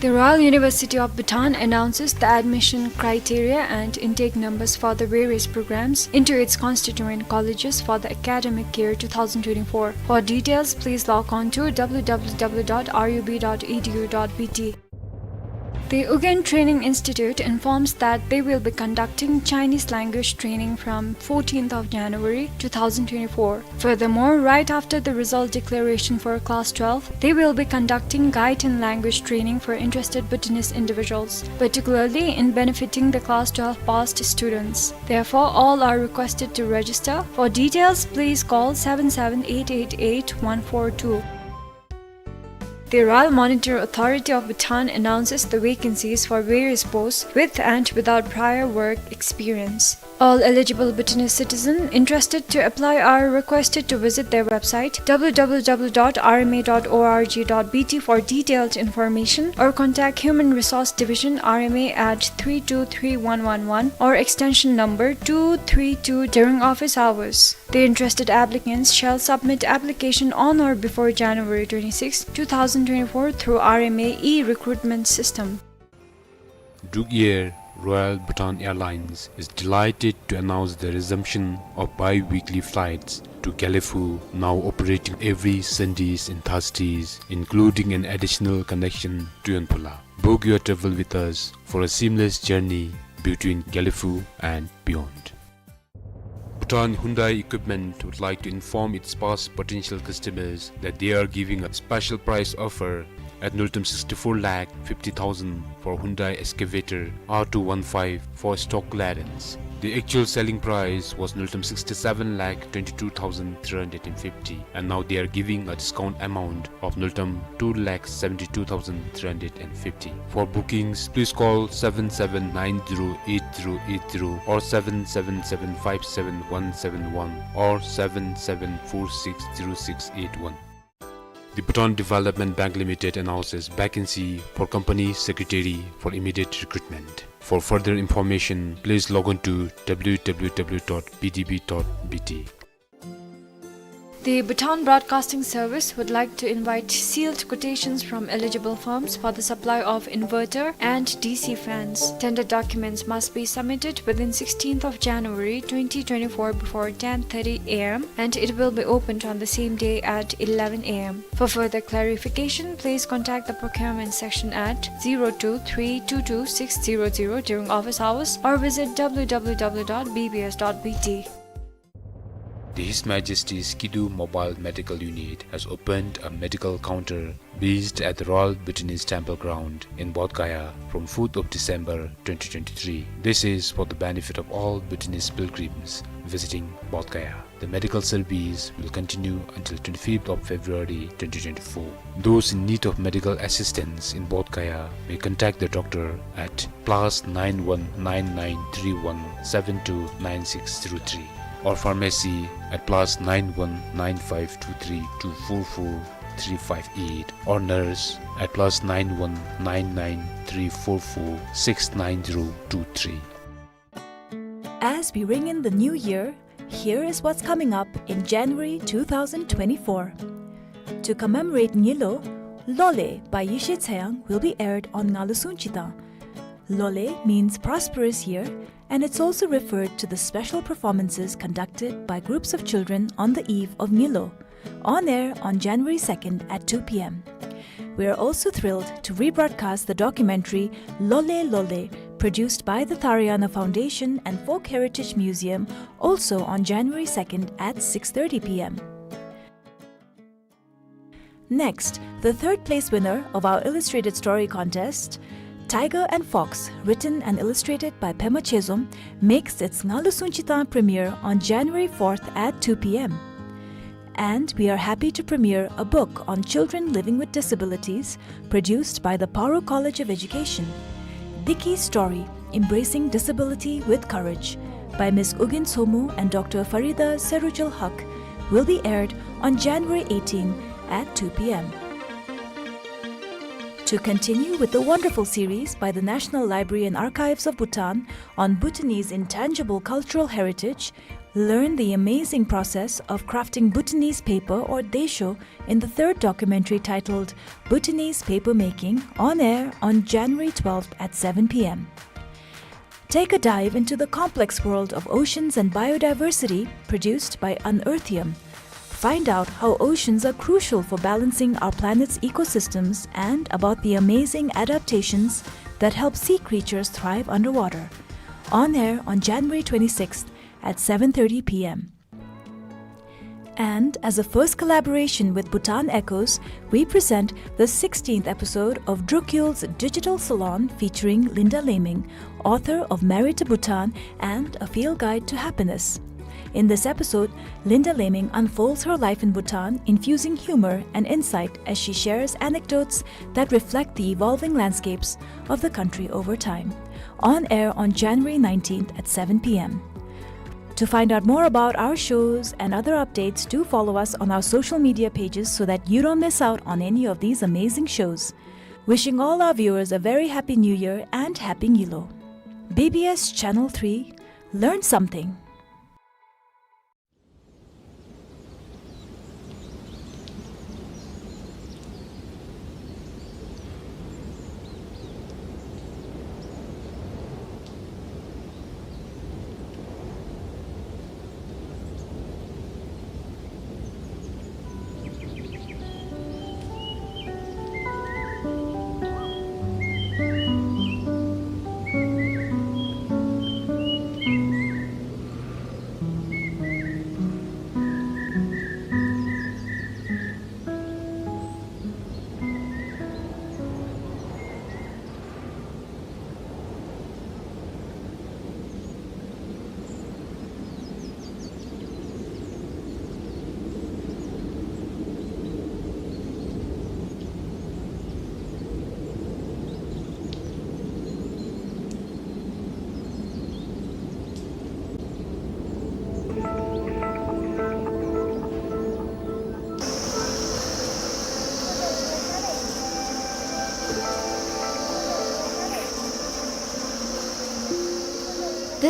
The Royal University of Bhutan announces the admission criteria and intake numbers for the various programs into its constituent colleges for the academic year two thousand twenty-four. For details, please log on to W W W dot R U B dot E D U dot B T. The Ugyen Training Institute informs that they will be conducting Chinese language training from fourteenth of January two thousand twenty-four. Furthermore, right after the result declaration for class twelve, they will be conducting Gaiten language training for interested Bhutanese individuals, particularly in benefiting the class twelve passed students. Therefore, all are requested to register. For details, please call seven seven eight eight eight one four two. The Royal Monitor Authority of Bhutan announces the vacancies for various posts with and without prior work experience. All eligible Bhutanese citizens interested to apply are requested to visit their website, W W W dot R M A dot O R G dot B T, for detailed information, or contact Human Resource Division, R M A, at three two three one one one or extension number two three two during office hours. The interested applicants shall submit application on or before January twenty-sixth, two thousand twenty-four through R M A e-recruitment system. Druk Air, Royal Bhutan Airlines, is delighted to announce the resumption of bi-weekly flights to Gelephu, now operating every Sundays and Thursdays, including an additional connection to Yonphula. Book your travel with us for a seamless journey between Gelephu and beyond. Bhutan Hyundai Equipment would like to inform its past potential customers that they are giving a special price offer at nultum sixty-four lakh fifty thousand for Hyundai excavator R two one five for stock clearance. The actual selling price was nultum sixty-seven lakh twenty-two thousand three hundred and fifty, and now they are giving a discount amount of nultum two lakh seventy-two thousand three hundred and fifty. For bookings, please call seven seven nine zero eight zero eight zero or seven seven seven five seven one seven one or seven seven four six zero six eight one. The Bhutan Development Bank Limited announces vacancy for company secretary for immediate recruitment. For further information, please log on to W W W dot B D B dot B T. The Bhutan Broadcasting Service would like to invite sealed quotations from eligible firms for the supply of inverter and D C fans. Tender documents must be submitted within sixteenth of January twenty twenty-four before ten thirty A M, and it will be opened on the same day at eleven A M. For further clarification, please contact the procurement section at zero two three two two six zero zero during office hours or visit W W W dot B B S dot B T. The His Majesty's Kidu Mobile Medical Unit has opened a medical counter based at the Royal Bhutanese Temple Ground in Bodh Gaya from fourth of December twenty twenty-three. This is for the benefit of all Bhutanese pilgrims visiting Bodh Gaya. The medical service will continue until twenty-fifth of February twenty twenty-four. Those in need of medical assistance in Bodh Gaya may contact the doctor at plus nine one nine nine three one seven two nine six zero three, or pharmacy at plus nine one nine five two three two four four three five eight, or nurse at plus nine one nine nine three four four six nine zero two three. As we ring in the new year, here is what's coming up in January two thousand twenty-four. To commemorate Ngilo, Lole by Yeshe Tseyang will be aired on Ngalu Sungchitang. Lole means prosperous year, and it's also referred to the special performances conducted by groups of children on the eve of Ngilo, on air on January second at two P M. We are also thrilled to rebroadcast the documentary Lole Lole, produced by the Tharayana Foundation and Folk Heritage Museum, also on January second at six thirty P M. Next, the third place winner of our illustrated story contest, Tiger and Fox, written and illustrated by Pema Chezom, makes its Ngalu Sungchitang premiere on January fourth at two P M. And we are happy to premiere a book on children living with disabilities, produced by the Paro College of Education. Diki Story, Embracing Disability with Courage, by Miss Ugyen Tshomou and Doctor Farida Serujul Haq, will be aired on January eighteen at two P M. To continue with the wonderful series by the National Library and Archives of Bhutan on Bhutanese intangible cultural heritage, learn the amazing process of crafting Bhutanese paper or desho in the third documentary titled Bhutanese Paper Making, on air on January twelfth at seven P M. Take a dive into the complex world of oceans and biodiversity, produced by Unearthium. Find out how oceans are crucial for balancing our planet's ecosystems and about the amazing adaptations that help sea creatures thrive underwater. On air on January twenty-sixth at seven thirty P M. And as a first collaboration with Bhutan Echoes, we present the sixteenth episode of Drukyul's Digital Salon featuring Linda Laming, author of Married to Bhutan and A Field Guide to Happiness. In this episode, Linda Laming unfolds her life in Bhutan, infusing humor and insight as she shares anecdotes that reflect the evolving landscapes of the country over time. On air on January nineteenth at seven P M. To find out more about our shows and other updates, do follow us on our social media pages so that you don't miss out on any of these amazing shows. Wishing all our viewers a very happy New Year and Happy Ngilo. B B S Channel three, learn something.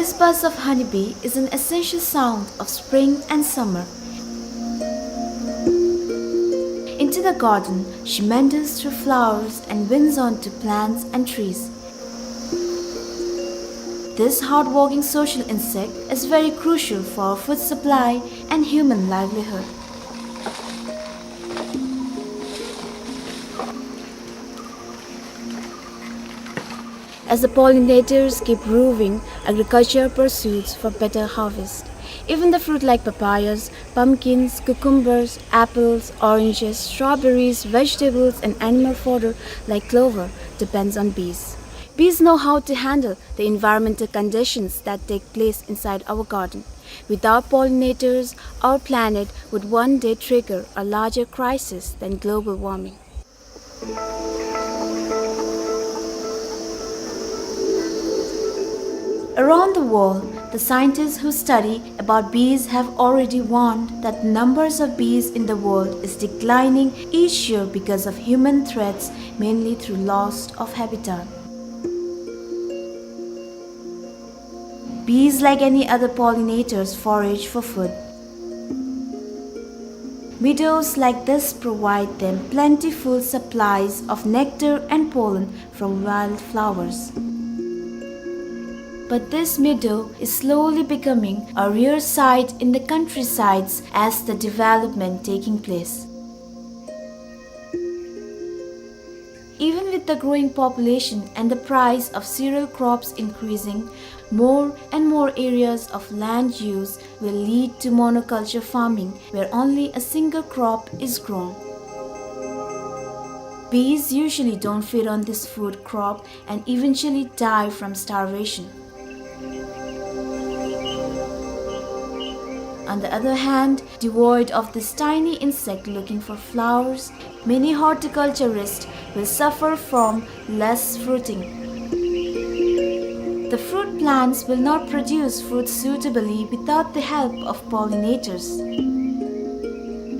This buzz of honeybee is an essential sound of spring and summer. Into the garden, she meanders through flowers and winds onto plants and trees. This hardworking social insect is very crucial for food supply and human livelihood. As the pollinators keep roving, agriculture pursues for better harvest. Even the fruit like papayas, pumpkins, cucumbers, apples, oranges, strawberries, vegetables, and animal fodder like clover depends on bees. Bees know how to handle the environmental conditions that take place inside our garden. Without pollinators, our planet would one day trigger a larger crisis than global warming. Around the world, the scientists who study about bees have already warned that the numbers of bees in the world is declining each year because of human threats, mainly through loss of habitat. Bees, like any other pollinators, forage for food. Meadows like this provide them plentiful supplies of nectar and pollen from wildflowers. But this meadow is slowly becoming a rare sight in the countrysides as the development taking place. Even with the growing population and the price of cereal crops increasing, more and more areas of land use will lead to monoculture farming, where only a single crop is grown. Bees usually don't feed on this food crop and eventually die from starvation. On the other hand, devoid of this tiny insect looking for flowers, many horticulturists will suffer from less fruiting. The fruit plants will not produce fruit suitably without the help of pollinators.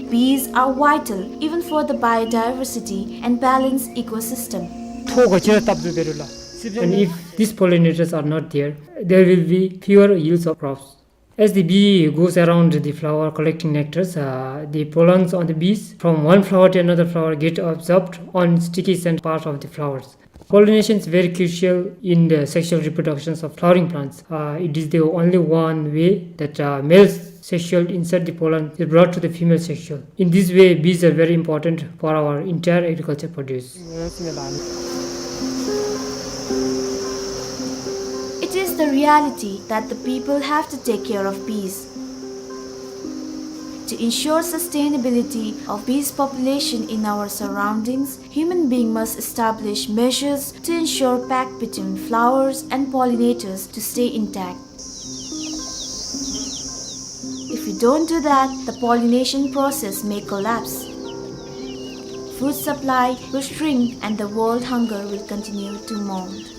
Bees are vital even for the biodiversity and balanced ecosystem. ཐོག་ག་ཅི་ར་བཏབ་དུ་བེ་རུ་ལ། And if these pollinators are not there, there will be fewer yields of crops. As the bee goes around the flower collecting nectars, uh, the pollens on the bees from one flower to another flower get absorbed on sticky scent part of the flowers. Pollination is very crucial in the sexual reproductions of flowering plants. Uh, it is the only one way that, uh, male sexual insert, the pollen, is brought to the female sexual. In this way, bees are very important for our entire agriculture produce. It is the reality that the people have to take care of bees. To ensure sustainability of bees population in our surroundings, human being must establish measures to ensure pact between flowers and pollinators to stay intact. If we don't do that, the pollination process may collapse. Food supply will shrink and the world hunger will continue to mount.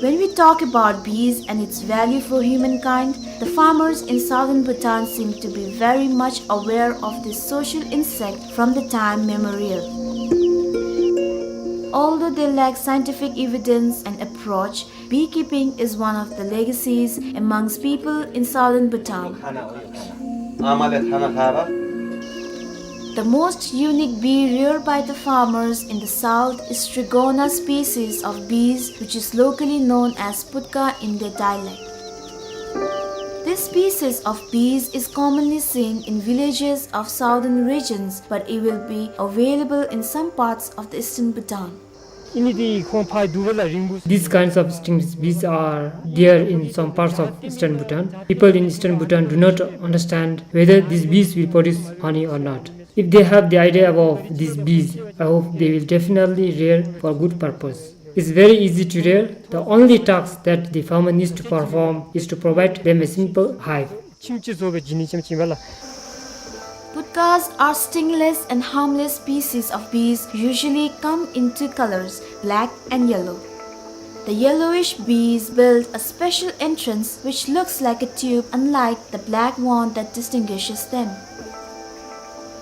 When we talk about bees and its value for humankind, the farmers in southern Bhutan seem to be very much aware of this social insect from the time memorial. Although they lack scientific evidence and approach, beekeeping is one of the legacies amongst people in southern Bhutan. The most unique bee reared by the farmers in the south is Trigona species of bees, which is locally known as putka in their dialect. This species of bees is commonly seen in villages of southern regions, but it will be available in some parts of the eastern Bhutan. These kinds of stingless bees are there in some parts of eastern Bhutan. People in eastern Bhutan do not understand whether these bees will produce honey or not. If they have the idea about these bees, I hope they will definitely rear for good purpose. It's very easy to rear. The only task that the farmer needs to perform is to provide them a simple hive. Putkas are stingless and harmless species of bees, usually come in two colors, black and yellow. The yellowish bees build a special entrance which looks like a tube, unlike the black one that distinguishes them.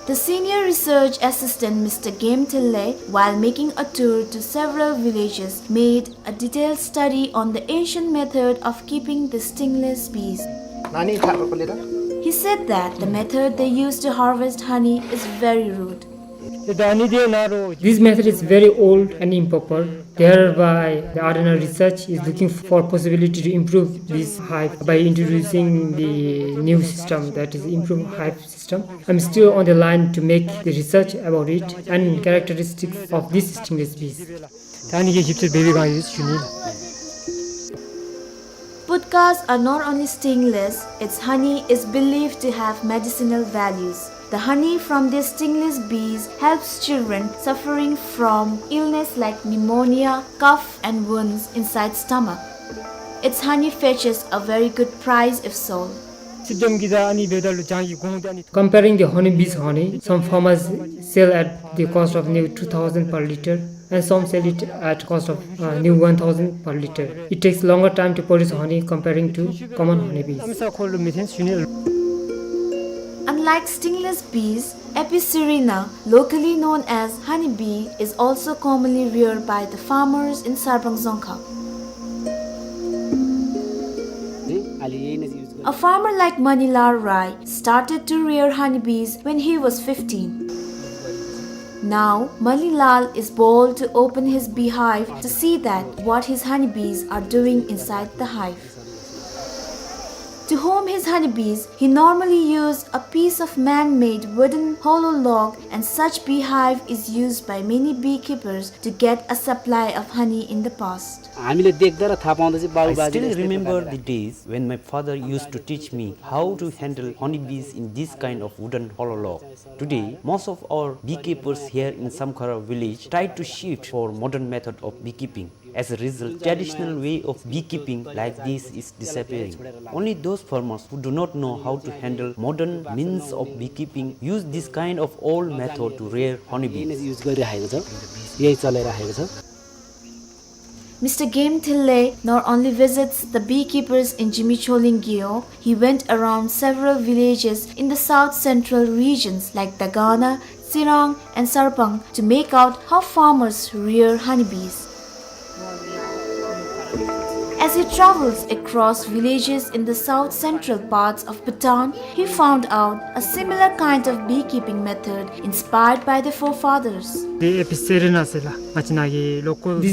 The senior research assistant, Mister Game Thille, while making a tour to several villages, made a detailed study on the ancient method of keeping the stingless bees. Nani tha ko le da? He said that the method they used to harvest honey is very rude. This method is very old and improper. Thereby, the R N R research is looking for possibility to improve this hive by introducing the new system, that is improved hive system. I'm still on the line to make the research about it and characteristics of these stingless bees. ད་ཨ་ནི་གི་ཞིབ་འཚོལ་འབད་བའི་སྒང་ཡོད་ཞུ་ནི། Putkas are not only stingless, its honey is believed to have medicinal values. The honey from these stingless bees helps children suffering from illness like pneumonia, cough, and wounds inside stomach. Its honey fetches a very good price if sold. Comparing the honeybees' honey, some farmers sell at the cost of new two thousand per liter, and some sell it at cost of, uh, new one thousand per liter. It takes longer time to produce honey comparing to common honeybees. Unlike stingless bees, Apicerina, locally known as honeybee, is also commonly reared by the farmers in Sarpang Dzongkha. A farmer like Manilal Rai started to rear honeybees when he was fifteen. Now, Manilal is bold to open his beehive to see that what his honeybees are doing inside the hive. To home his honeybees, he normally used a piece of man-made wooden hollow log, and such beehive is used by many beekeepers to get a supply of honey in the past. हामीले देख्दा र थाहा पाउँदा चाहिँ बाबु I बाजेले still यस्तै remember प्रकारले the days when my father used to teach me how to handle honeybees in this kind of wooden hollow log. Today, most of our beekeepers here in Samkhara village try to shift for modern method of beekeeping. As a result, traditional way of beekeeping like this is disappearing. Only those farmers who do not know how to handle modern means of beekeeping use this kind of old method to rear honeybees. यही नै युज गरिराखेको छ, यही चलाइराखेको छ। Mister Game Thille not only visits the beekeepers in Jimicholing Gyo, he went around several villages in the south central regions like Dagana, Tsirang, and Sarpang to make out how farmers rear honeybees. As he travels across villages in the south central parts of Bhutan, he found out a similar kind of beekeeping method inspired by the forefathers. This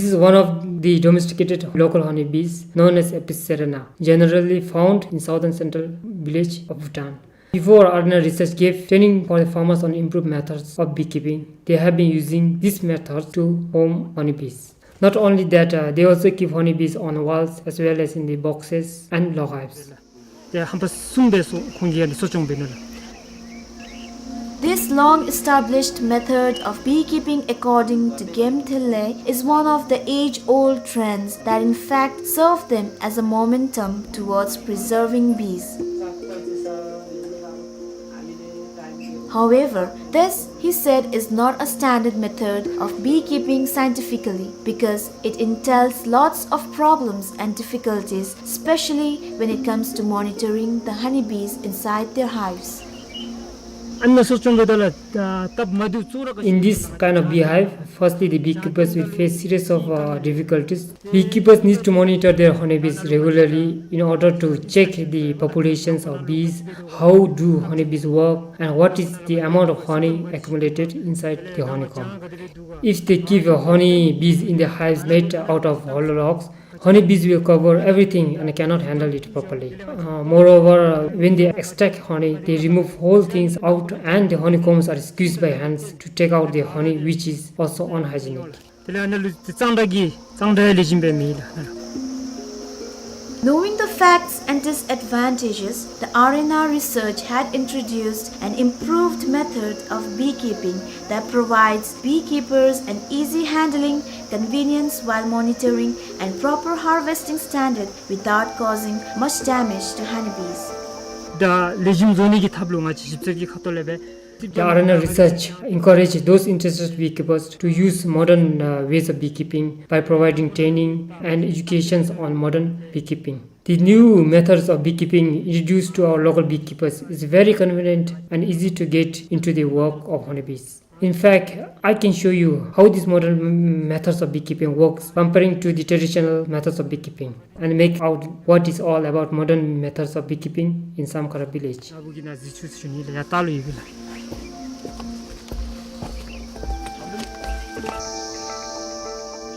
is one of the domesticated local honeybees known as Apicerina, generally found in southern central village of Bhutan. Before, R N R research gave training for the farmers on improved methods of beekeeping. They have been using this method to home honeybees. Not only that, uh, they also keep honeybees on walls as well as in the boxes and log hives. This long-established method of beekeeping, according to Game Thille, is one of the age-old trends that in fact serve them as a momentum towards preserving bees. However, this, he said, is not a standard method of beekeeping scientifically because it entails lots of problems and difficulties, especially when it comes to monitoring the honeybees inside their hives. In this kind of beehive, firstly, the beekeepers will face series of, uh, difficulties. Beekeepers need to monitor their honeybees regularly in order to check the populations of bees, how do honeybees work, and what is the amount of honey accumulated inside the honeycomb. If they keep, uh, honeybees in the hives made out of hollow logs, honeybees will cover everything and cannot handle it properly. Uh, moreover, uh, when they extract honey, they remove whole things out and the honeycombs are squeezed by hands to take out the honey, which is also unhygienic. དེ་ལས་ཨ་ནཱ་ལུ་གཙང་སྦྲ་གི་གཙང་སྦྲ་ལེགས་ཤོམ་སྦེ་མེད་ལགས། Knowing the facts and disadvantages, the R N R research had introduced an improved method of beekeeping that provides beekeepers an easy handling, convenience while monitoring, and proper harvesting standard without causing much damage to honeybees. ད་ལེགས་ཤོམ་བཟོ་ནི་གི་ཐབས་ལུ་ང་བཅས་ཞིབ་འཚོལ་གྱི་ཁ་ཐུག་ལས་སྦེ། The R N R research encourage those interested beekeepers to use modern, uh, ways of beekeeping by providing training and educations on modern beekeeping. The new methods of beekeeping introduced to our local beekeepers is very convenient and easy to get into the work of honeybees. In fact, I can show you how these modern m-, methods of beekeeping works comparing to the traditional methods of beekeeping and make out what is all about modern methods of beekeeping in Samkhara village.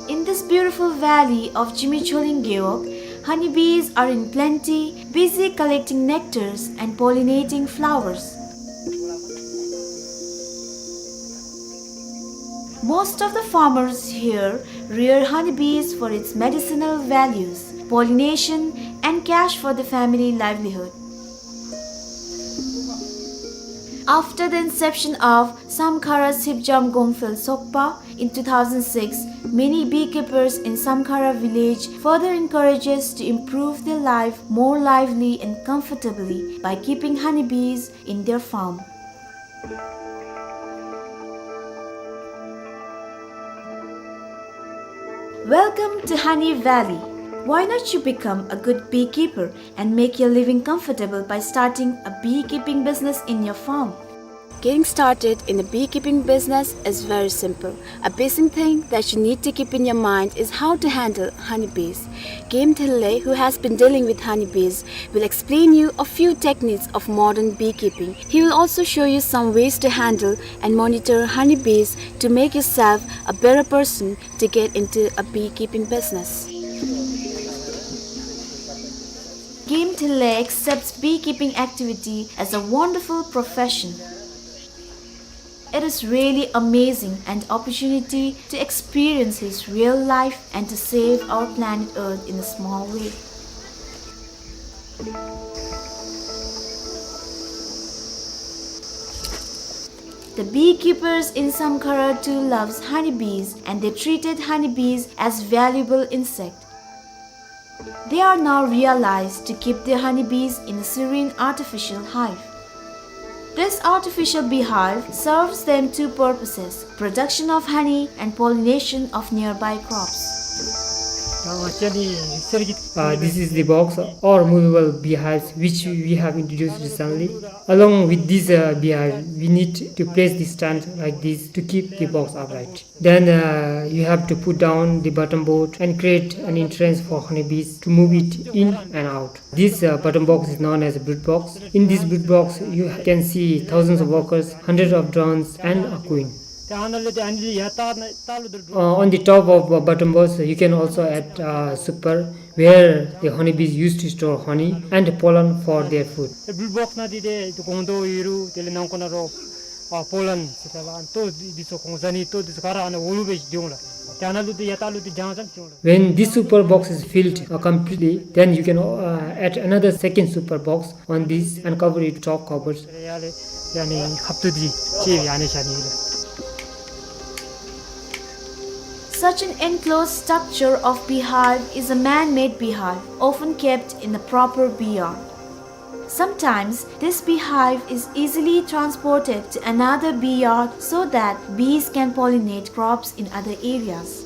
In this beautiful valley of Jimi Choling Gewog, honeybees are in plenty, busy collecting nectars and pollinating flowers. Most of the farmers here rear honeybees for its medicinal values, pollination, and cash for the family livelihood. After the inception of Samkhara Sipjam Gongphel Sokpa in two thousand six, many beekeepers in Samkhara village further encourages to improve their life more lively and comfortably by keeping honeybees in their farm. Welcome to Honey Valley. Why not you become a good beekeeper and make your living comfortable by starting a beekeeping business in your farm? Getting started in a beekeeping business is very simple. A basic thing that you need to keep in your mind is how to handle honeybees. Game Thille, who has been dealing with honeybees, will explain you a few techniques of modern beekeeping. He will also show you some ways to handle and monitor honeybees to make yourself a better person to get into a beekeeping business. Game Thille accepts beekeeping activity as a wonderful profession. It is really amazing an opportunity to experience his real life and to save our planet Earth in a small way. The beekeepers in Samkhara too loves honeybees and they treated honeybees as valuable insect. They are now realized to keep their honeybees in a serene artificial hive. This artificial beehive serves them two purposes, production of honey and pollination of nearby crops. Uh, this is the box or movable beehives which we have introduced recently. Along with this, uh, beehive, we need to place the stand like this to keep the box upright. Then, uh, you have to put down the bottom board and create an entrance for honeybees to move it in and out. This, uh, bottom box is known as a brood box. In this brood box, you can see thousands of workers, hundreds of drones, and a queen. Uh, on the top of, uh, bottom box, you can also add, uh, super, where the honeybees used to store honey and pollen for their food. ཨེ་བུལ་བོགས་ནང་འདི་ཏེ་ཏེ་སྒོང་རྡོག་ཡོད་རུང་དེ་ལས་ནང་ཁོག་ནང་རོ་ཨ་པོ་ལན་ཟེར་ད་ལགས། ཨ་ལྟོ་འདི་ཚུ་གོང་ས་ནི་ལྟོ་འདི་ཚུ་ག་ར་ཨ་ནཱ་འོག་ལུ་སྦེ་འགྱོ་འོང་ལགས། ཏེ་ཨ་ནཱ་ལུ་ཏེ་ཡར་ལྟག་ལུ་ཏེ་རྒྱང་ཙམ་འགྱོ་འོང་ལགས། When this super box is filled, uh, completely, then you can, uh, add another second super box on this and cover it top covers. ཡར་ལས་ཡར་ནི་ཁབ་ཏོ་འདི་ཅིག་ཡར་ནི་བཞག་ནི་ལགས། Such an enclosed structure of beehive is a man-made beehive, often kept in a proper bee yard. Sometimes, this beehive is easily transported to another bee yard so that bees can pollinate crops in other areas.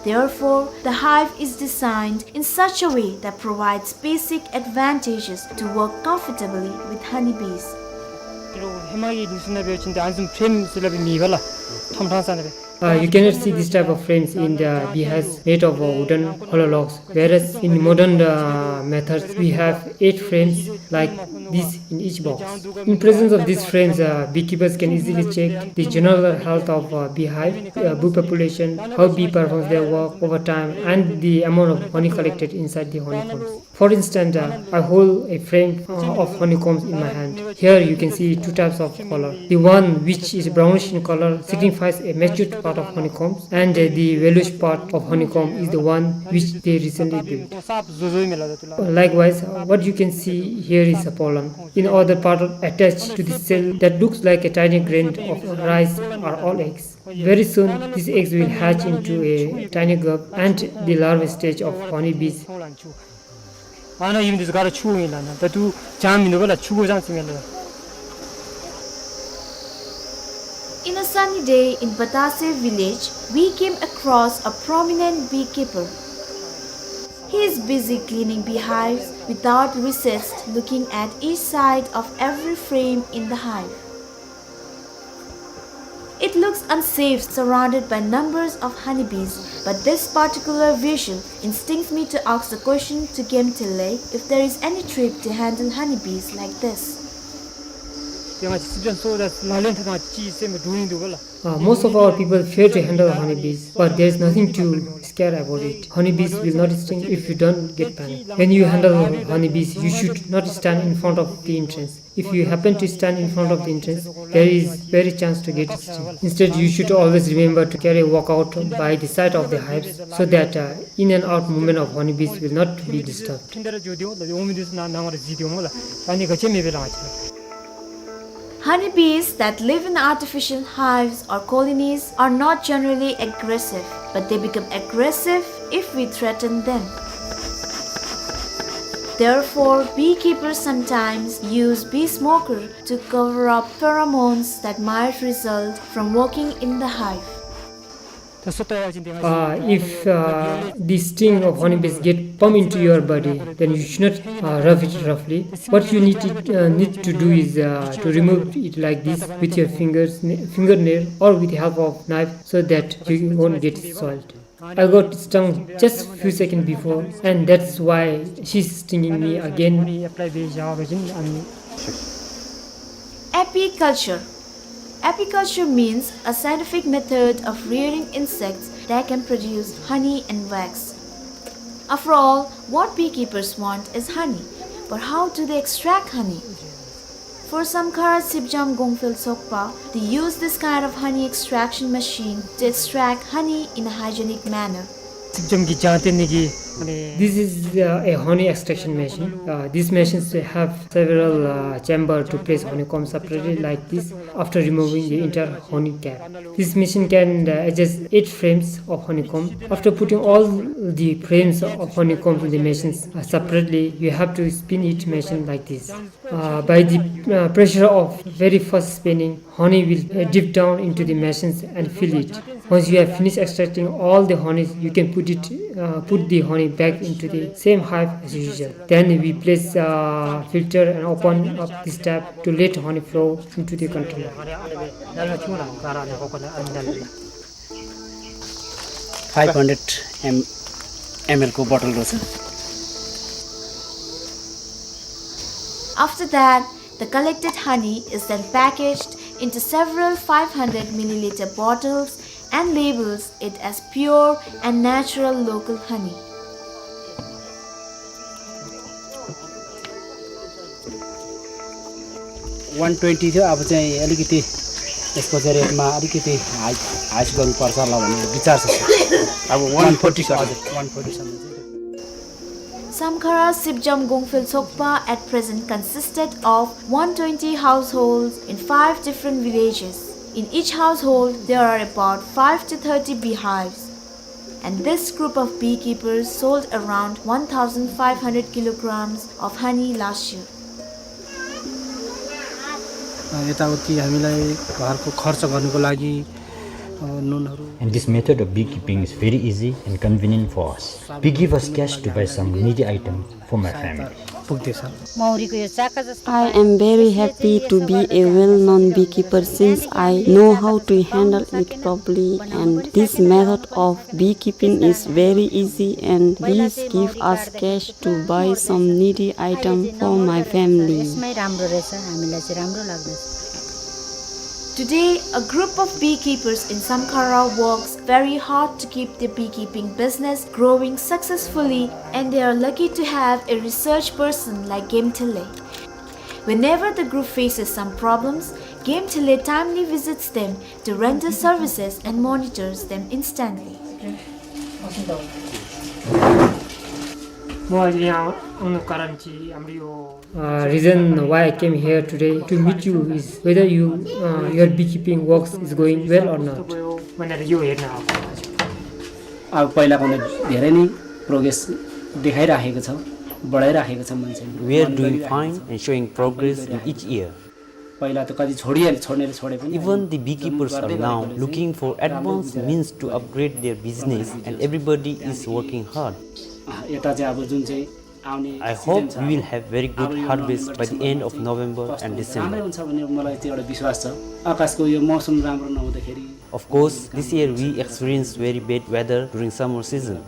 Therefore, the hive is designed in such a way that provides basic advantages to work comfortably with honeybees. ཧེ་མ་གི་ནི་སུ་ན་འབད་བ་ཅིན་ཏེ་ཨ་ནི་བཟུམ་ཕྲེམ་ཟེར་སླབ་མེད་པ་ལགས། ཐོམ་ཐང་ས་ན་སྦེ། Uh, you cannot see this type of frames in the beehives made of, uh, wooden hollow logs, whereas in modern, uh, methods we have eight frames like this in each box. In presence of these frames, uh, beekeepers can easily check the general health of, uh, beehive, uh, bee population, how bee performs their work over time, and the amount of honey collected inside the honeycombs. For instance, uh, I hold a frame, uh, of honeycombs in my hand. Here you can see two types of color. The one which is brownish in color signifies a matured part of honeycombs, and, uh, the yellowish part of honeycomb is the one which they recently built. Likewise, uh, what you can see here is a pollen. In other part attached to the cell that looks like a tiny grain of rice are all eggs. Very soon, these eggs will hatch into a tiny grub and the larval stage of honeybees. ཨ་ནཱ་ཨིན་འདི་ཚུ་ག་ར་ཆུ་ཨིན་ལགས། ཨ་ནཱ་ད་ལྟོ་ལྗང་མིན་འདུག་པ་ལགས། ཆུ་གོ་ལྗང་ཅིག་མེད་ལགས། In a sunny day in Batase village, we came across a prominent beekeeper. He He is busy cleaning beehives without recess, looking at each side of every frame in the hive. It looks unsafe surrounded by numbers of honeybees, but this particular visual instincts me to ask the question to Gemtele if there is any trick to handle honeybees like this. Uh, most of our people fear to handle honeybees, but there is nothing to scare about it. Honeybees will not sting if you don't get panic. When you handle honeybees, you should not stand in front of the entrance. If you happen to stand in front of the entrance, there is very chance to get stung. Instead, you should always remember to carry a walkout by the side of the hives so that, uh, in and out movement of honeybees will not be disturbed. Honeybees that live in artificial hives or colonies are not generally aggressive, but they become aggressive if we threaten them. Therefore, beekeepers sometimes use bee smoker to cover up pheromones that might result from working in the hive. Uh, if, uh, the sting of honeybees get pump into your body, then you should not, uh, rub it roughly. What you need to, uh, need to do is, uh, to remove it like this with your fingers, n-, fingernail, or with the help of knife, so that you won't get soiled. I got stung just few seconds before, and that's why she's stinging me again. Apiculture. Apiculture means a scientific method of rearing insects that can produce honey and wax. After all, what beekeepers want is honey. But how do they extract honey? For Samkhara Sipjam Gongphel Sokpa, they use this kind of honey extraction machine to extract honey in a hygienic manner. This is, uh, a honey extraction machine. Uh, these machines have several, uh, chamber to place honeycomb separately like this after removing the entire honey cap. This machine can, uh, adjust eight frames of honeycomb. After putting all the frames of honeycomb in the machines, uh, separately, you have to spin each machine like this. Uh, by the, uh, pressure of very fast spinning, honey will, uh, dip down into the machines and fill it. Once you have finished extracting all the honey, you can put it, uh, put the honey back into the same hive as usual. Then we place, uh, filter and open up this tap to let honey flow into the container. Five hundred M-, M L को bottle रहेछ। After that, the collected honey is then packaged into several five hundred milliliter bottles and labels it as pure and natural local honey. One twenty थियो, अब चाहिँ अलिकति यसको चाहिँ rate मा अलिकति high, high गर्नुपर्छ होला भन्ने विचार छ, sir। अब one forty, sir। हजुर, one forty सम्म चाहिँ। Samkhara Sipjam Gongphel Sokpa at present consisted of one twenty households in five different villages. In each household, there are about five to thirty beehives. And this group of beekeepers sold around one thousand five hundred kilograms of honey last year. अ, यताउति हामीलाई घरको खर्च गर्नको लागि, अ, नुनहरू। And this method of beekeeping is very easy and convenient for us. We give us cash to buy some needy item for my family. पुग्दैछ। मौरीको यो चाका जस्तो I am very happy to be a well-known beekeeper since I know how to handle it properly, and this method of beekeeping is very easy and this give us cash to buy some needy item for my family. यसमै राम्रो रहेछ, हामीलाई चाहिँ राम्रो लाग्दछ। Today, a group of beekeepers in Samkhara works very hard to keep their beekeeping business growing successfully, and they are lucky to have a research person like Gemtele. Whenever the group faces some problems, Gemtele timely visits them to render services and monitors them instantly. म आज यहाँ आउनुको कारण चाहिँ हाम्रो यो Uh, reason why I came here today to meet you is whether you, uh, your beekeeping works is going well or not. भनेर यो हेर्न आएको। अब पहिलाभन्दा धेरै नै progress देखाइराखेको छ, बढाइराखेको छ मान्छेले। We are doing fine and showing progress in each year. पहिला त कति छोडिहाले, छोड्नेले छोडे पनि Even the beekeepers are now looking for advanced means to upgrade their business, and everybody is working hard. अँ, यता चाहिँ अब जुन चाहिँ आउने I hope we will have very good harvest by the end of November and December. राम्रै हुन्छ भन्ने मलाई त्यो एउटा विश्वास छ। आकाशको यो मौसम राम्रो नहुँदाखेरि Of course, this year we experienced very bad weather during summer season.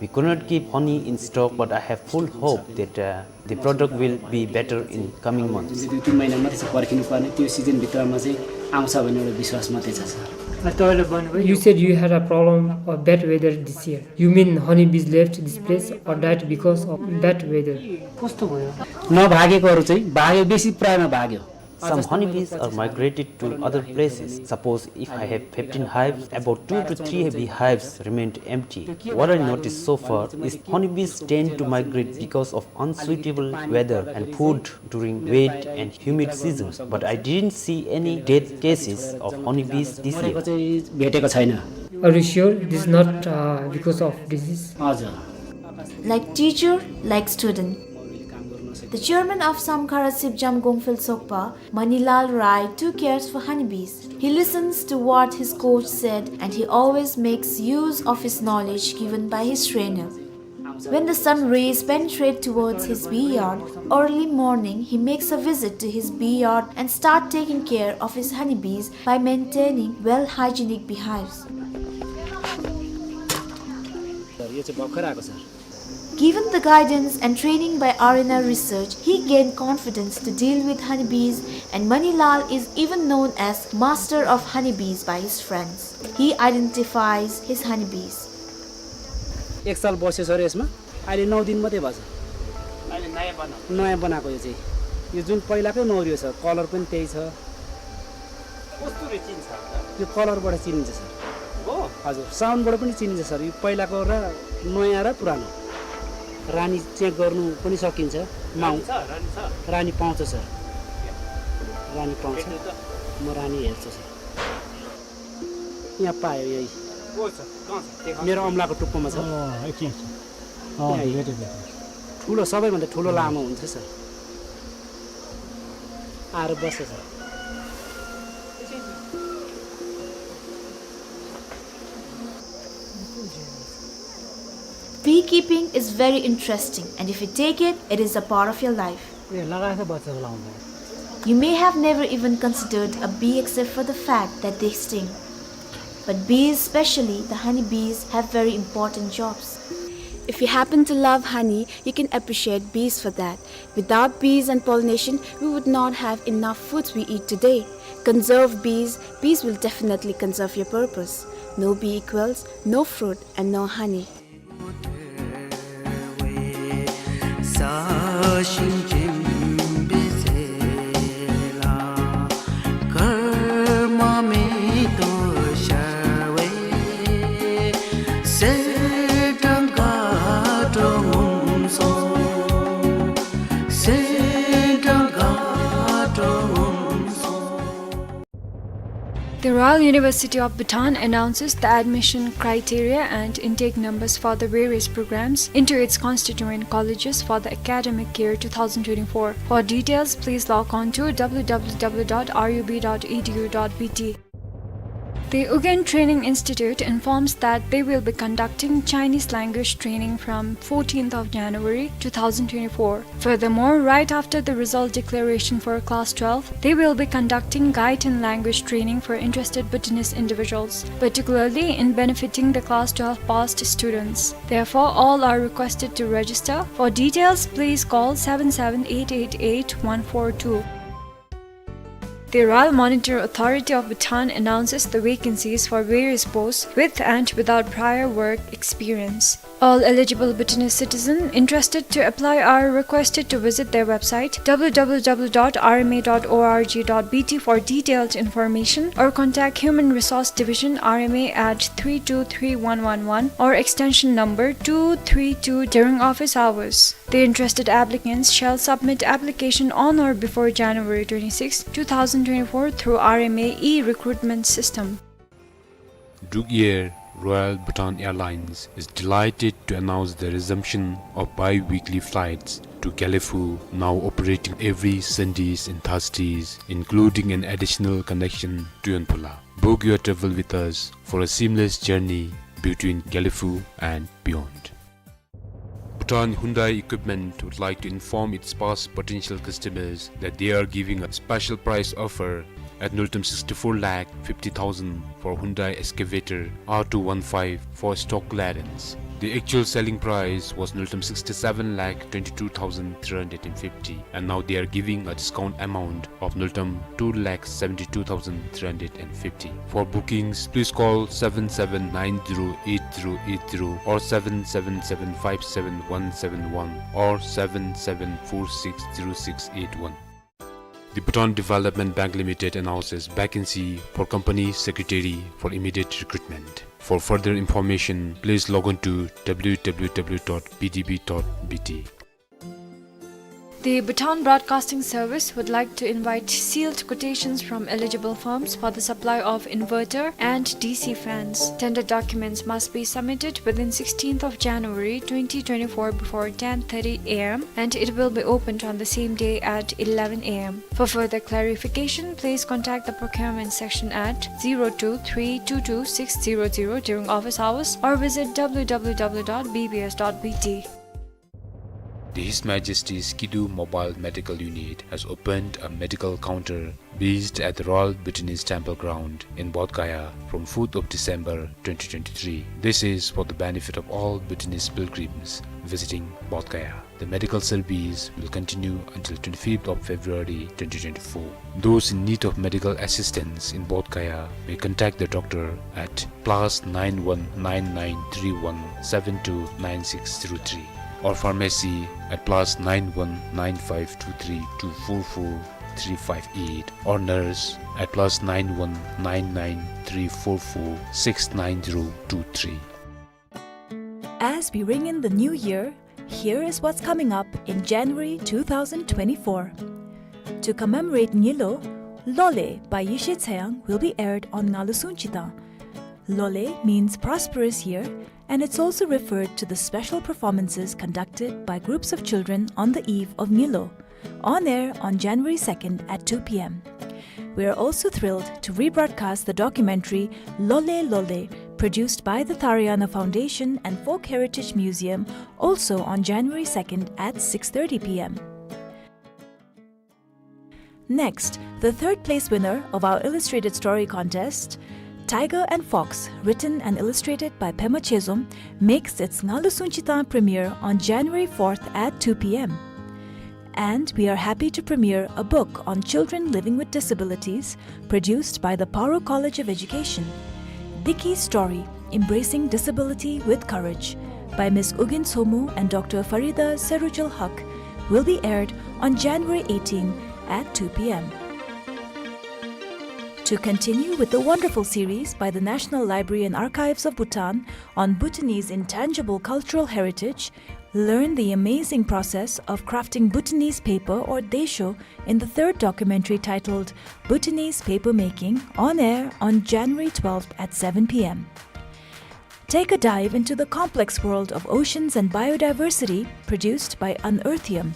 We could not keep honey in stock, but I have full hope that, uh, the product will be better in coming months. जुन चाहिँ दुई तिन महिना मात्रै छ पर्खिनु पर्ने, त्यो सिजनभित्रमा चाहिँ आउँछ भन्ने एउटा विश्वास मात्रै छ, सर। अँ, तपाईँले भन्नुभयो You said you had a problem of bad weather this year. You mean honeybees left this place or died because of bad weather? कस्तो भयो? नभागेकोहरू चाहिँ भाग्यो, बेसी प्रायमा भाग्यो। Some honeybees are migrated to other places. Suppose if I have fifteen hives, about two to three beehives remained empty. What I noticed so far is honeybees tend to migrate because of unsuitable weather and food during wet and humid seasons, but I didn't see any death cases of honeybees this year. मरेको चाहिँ भेटेको छैन। Are you sure this is not, uh, because of disease? हजुर। Like teacher, like student. The chairman of Samkhara Sipjam Gongphel Sokpa, Manilal Rai, too cares for honeybees. He listens to what his coach said and he always makes use of his knowledge given by his trainer. When the sun rays penetrate towards his bee yard, early morning he makes a visit to his bee yard and start taking care of his honeybees by maintaining well hygienic beehives. Sir, यो चाहिँ भर्खर आएको, sir. Given the guidance and training by R N R Research, he gained confidence to deal with honeybees, and Manilal is even known as master of honeybees by his friends. He identifies his honeybees. एक साल बस्यो सर यसमा, अहिले नौ दिन मात्रै भएछ। अहिले नयाँ बनाएको। नयाँ बनाएको यो चाहिँ। यो जुन पहिलाकै मौरी हो सर, कलर पनि त्यही छ। कस्तुरी चिन्छ? यो कलरबाट चिनिन्छ सर। हो? हजुर, साउन्डबाट पनि चिनिन्छ सर। यो पहिलाको र नयाँ र पुरानो। रानी चेक गर्नु पनि सकिन्छ। माउ- रानी छ? रानी छ? रानी पाउँछ सर। रानी पाउँछ। भेट्नु त? म रानी हेर्छु सर। यहाँ पायो यही। को छ? कहाँ छ? देखा। मेरो औँलाको टुप्पोमा छ। अँ, एकछिन, एकछिन। अँ, यहाँ। भेटेँ, भेटेँ। ठुलो, सबैभन्दा ठुलो लामो हुन्छ सर। आएर बस्छ sir. Beekeeping is very interesting, and if you take it, it is a part of your life. ए, लगाएछ बच्चाको लाउँदा। You may have never even considered a bee except for the fact that they sting. But bees, especially the honey bees, have very important jobs. If you happen to love honey, you can appreciate bees for that. Without bees and pollination, we would not have enough foods we eat today. Conserve bees, bees will definitely conserve your purpose. No bee equals no fruit and no honey. The Royal University of Bhutan announces the admission criteria and intake numbers for the various programs into its constituent colleges for the academic year two thousand twenty-four. For details, please log on to W W W dot R U B dot E D U dot B T. The Ugyen Training Institute informs that they will be conducting Chinese language training from fourteenth of January two thousand twenty-four. Furthermore, right after the result declaration for class twelve, they will be conducting Gaiten language training for interested Bhutanese individuals, particularly in benefiting the class twelve passed students. Therefore, all are requested to register. For details, please call seven seven eight eight eight one four two. The Royal Monitor Authority of Bhutan announces the vacancies for various posts with and without prior work experience. All eligible Bhutanese citizens interested to apply are requested to visit their website, W W W dot R M A dot org dot B T, for detailed information, or contact Human Resource Division, R M A, at three two three one one one or extension number two three two during office hours. The interested applicants shall submit application on or before January twenty-sixth, two thousand twenty-four through R M A e-recruitment system. Druk Air, Royal Bhutan Airlines, is delighted to announce the resumption of bi-weekly flights to Gelephu, now operating every Sundays and Thursdays, including an additional connection to Yonphula. Book your travel with us for a seamless journey between Gelephu and beyond. Bhutan Hyundai Equipment would like to inform its past potential customers that they are giving a special price offer at Ngultrum sixty-four lakh fifty thousand for Hyundai excavator R two one five for stock clearance. The actual selling price was Ngultrum sixty-seven lakh twenty-two thousand three hundred and fifty, and now they are giving a discount amount of Ngultrum two lakh seventy-two thousand three hundred and fifty. For bookings, please call seven seven nine zero eight zero eight zero or seven seven seven five seven one seven one or seven seven four six zero six eight one. The Bhutan Development Bank Limited announces vacancy for company secretary for immediate recruitment. For further information, please log on to W W W dot B D B dot B T. The Bhutan Broadcasting Service would like to invite sealed quotations from eligible firms for the supply of inverter and D C fans. Tender documents must be submitted within sixteenth of January twenty twenty-four before ten thirty A M, and it will be opened on the same day at eleven A M. For further clarification, please contact the procurement section at zero two three two two six zero zero during office hours or visit W W W dot B B S dot B T. The His Majesty's Kidu Mobile Medical Unit has opened a medical counter based at the Royal Bhutanese Temple Ground in Bodh Gaya from fourth of December twenty twenty-three. This is for the benefit of all Bhutanese pilgrims visiting Bodh Gaya. The medical service will continue until twenty-fifth of February twenty twenty-four. Those in need of medical assistance in Bodh Gaya may contact the doctor at plus nine one nine nine three one seven two nine six zero three, or pharmacy at plus nine one nine five two three two four four three five eight, or nurse at plus nine one nine nine three four four six nine zero two three. As we ring in the new year, here is what's coming up in January two thousand twenty-four. To commemorate Ngilo, Lole by Yeshe Tseyang will be aired on Ngalu Sungchitang. Lole means prosperous year, and it's also referred to the special performances conducted by groups of children on the eve of Ngilo, on air on January second at two P M. We are also thrilled to rebroadcast the documentary Lole Lole, produced by the Tharayana Foundation and Folk Heritage Museum, also on January second at six thirty P M. Next, the third place winner of our illustrated story contest, Tiger and Fox, written and illustrated by Pema Chezom, makes its Ngalu Sungchitang premiere on January fourth at two P M. And we are happy to premiere a book on children living with disabilities, produced by the Paro College of Education. Diki Story, Embracing Disability with Courage, by Miss Ugyen Tshommo and Doctor Farida Serujul Haq, will be aired on January eighteen at two P M. To continue with the wonderful series by the National Library and Archives of Bhutan on Bhutanese intangible cultural heritage, learn the amazing process of crafting Bhutanese paper or desho in the third documentary titled Bhutanese Paper Making, on air on January twelfth at seven P M. Take a dive into the complex world of oceans and biodiversity, produced by Unearthium.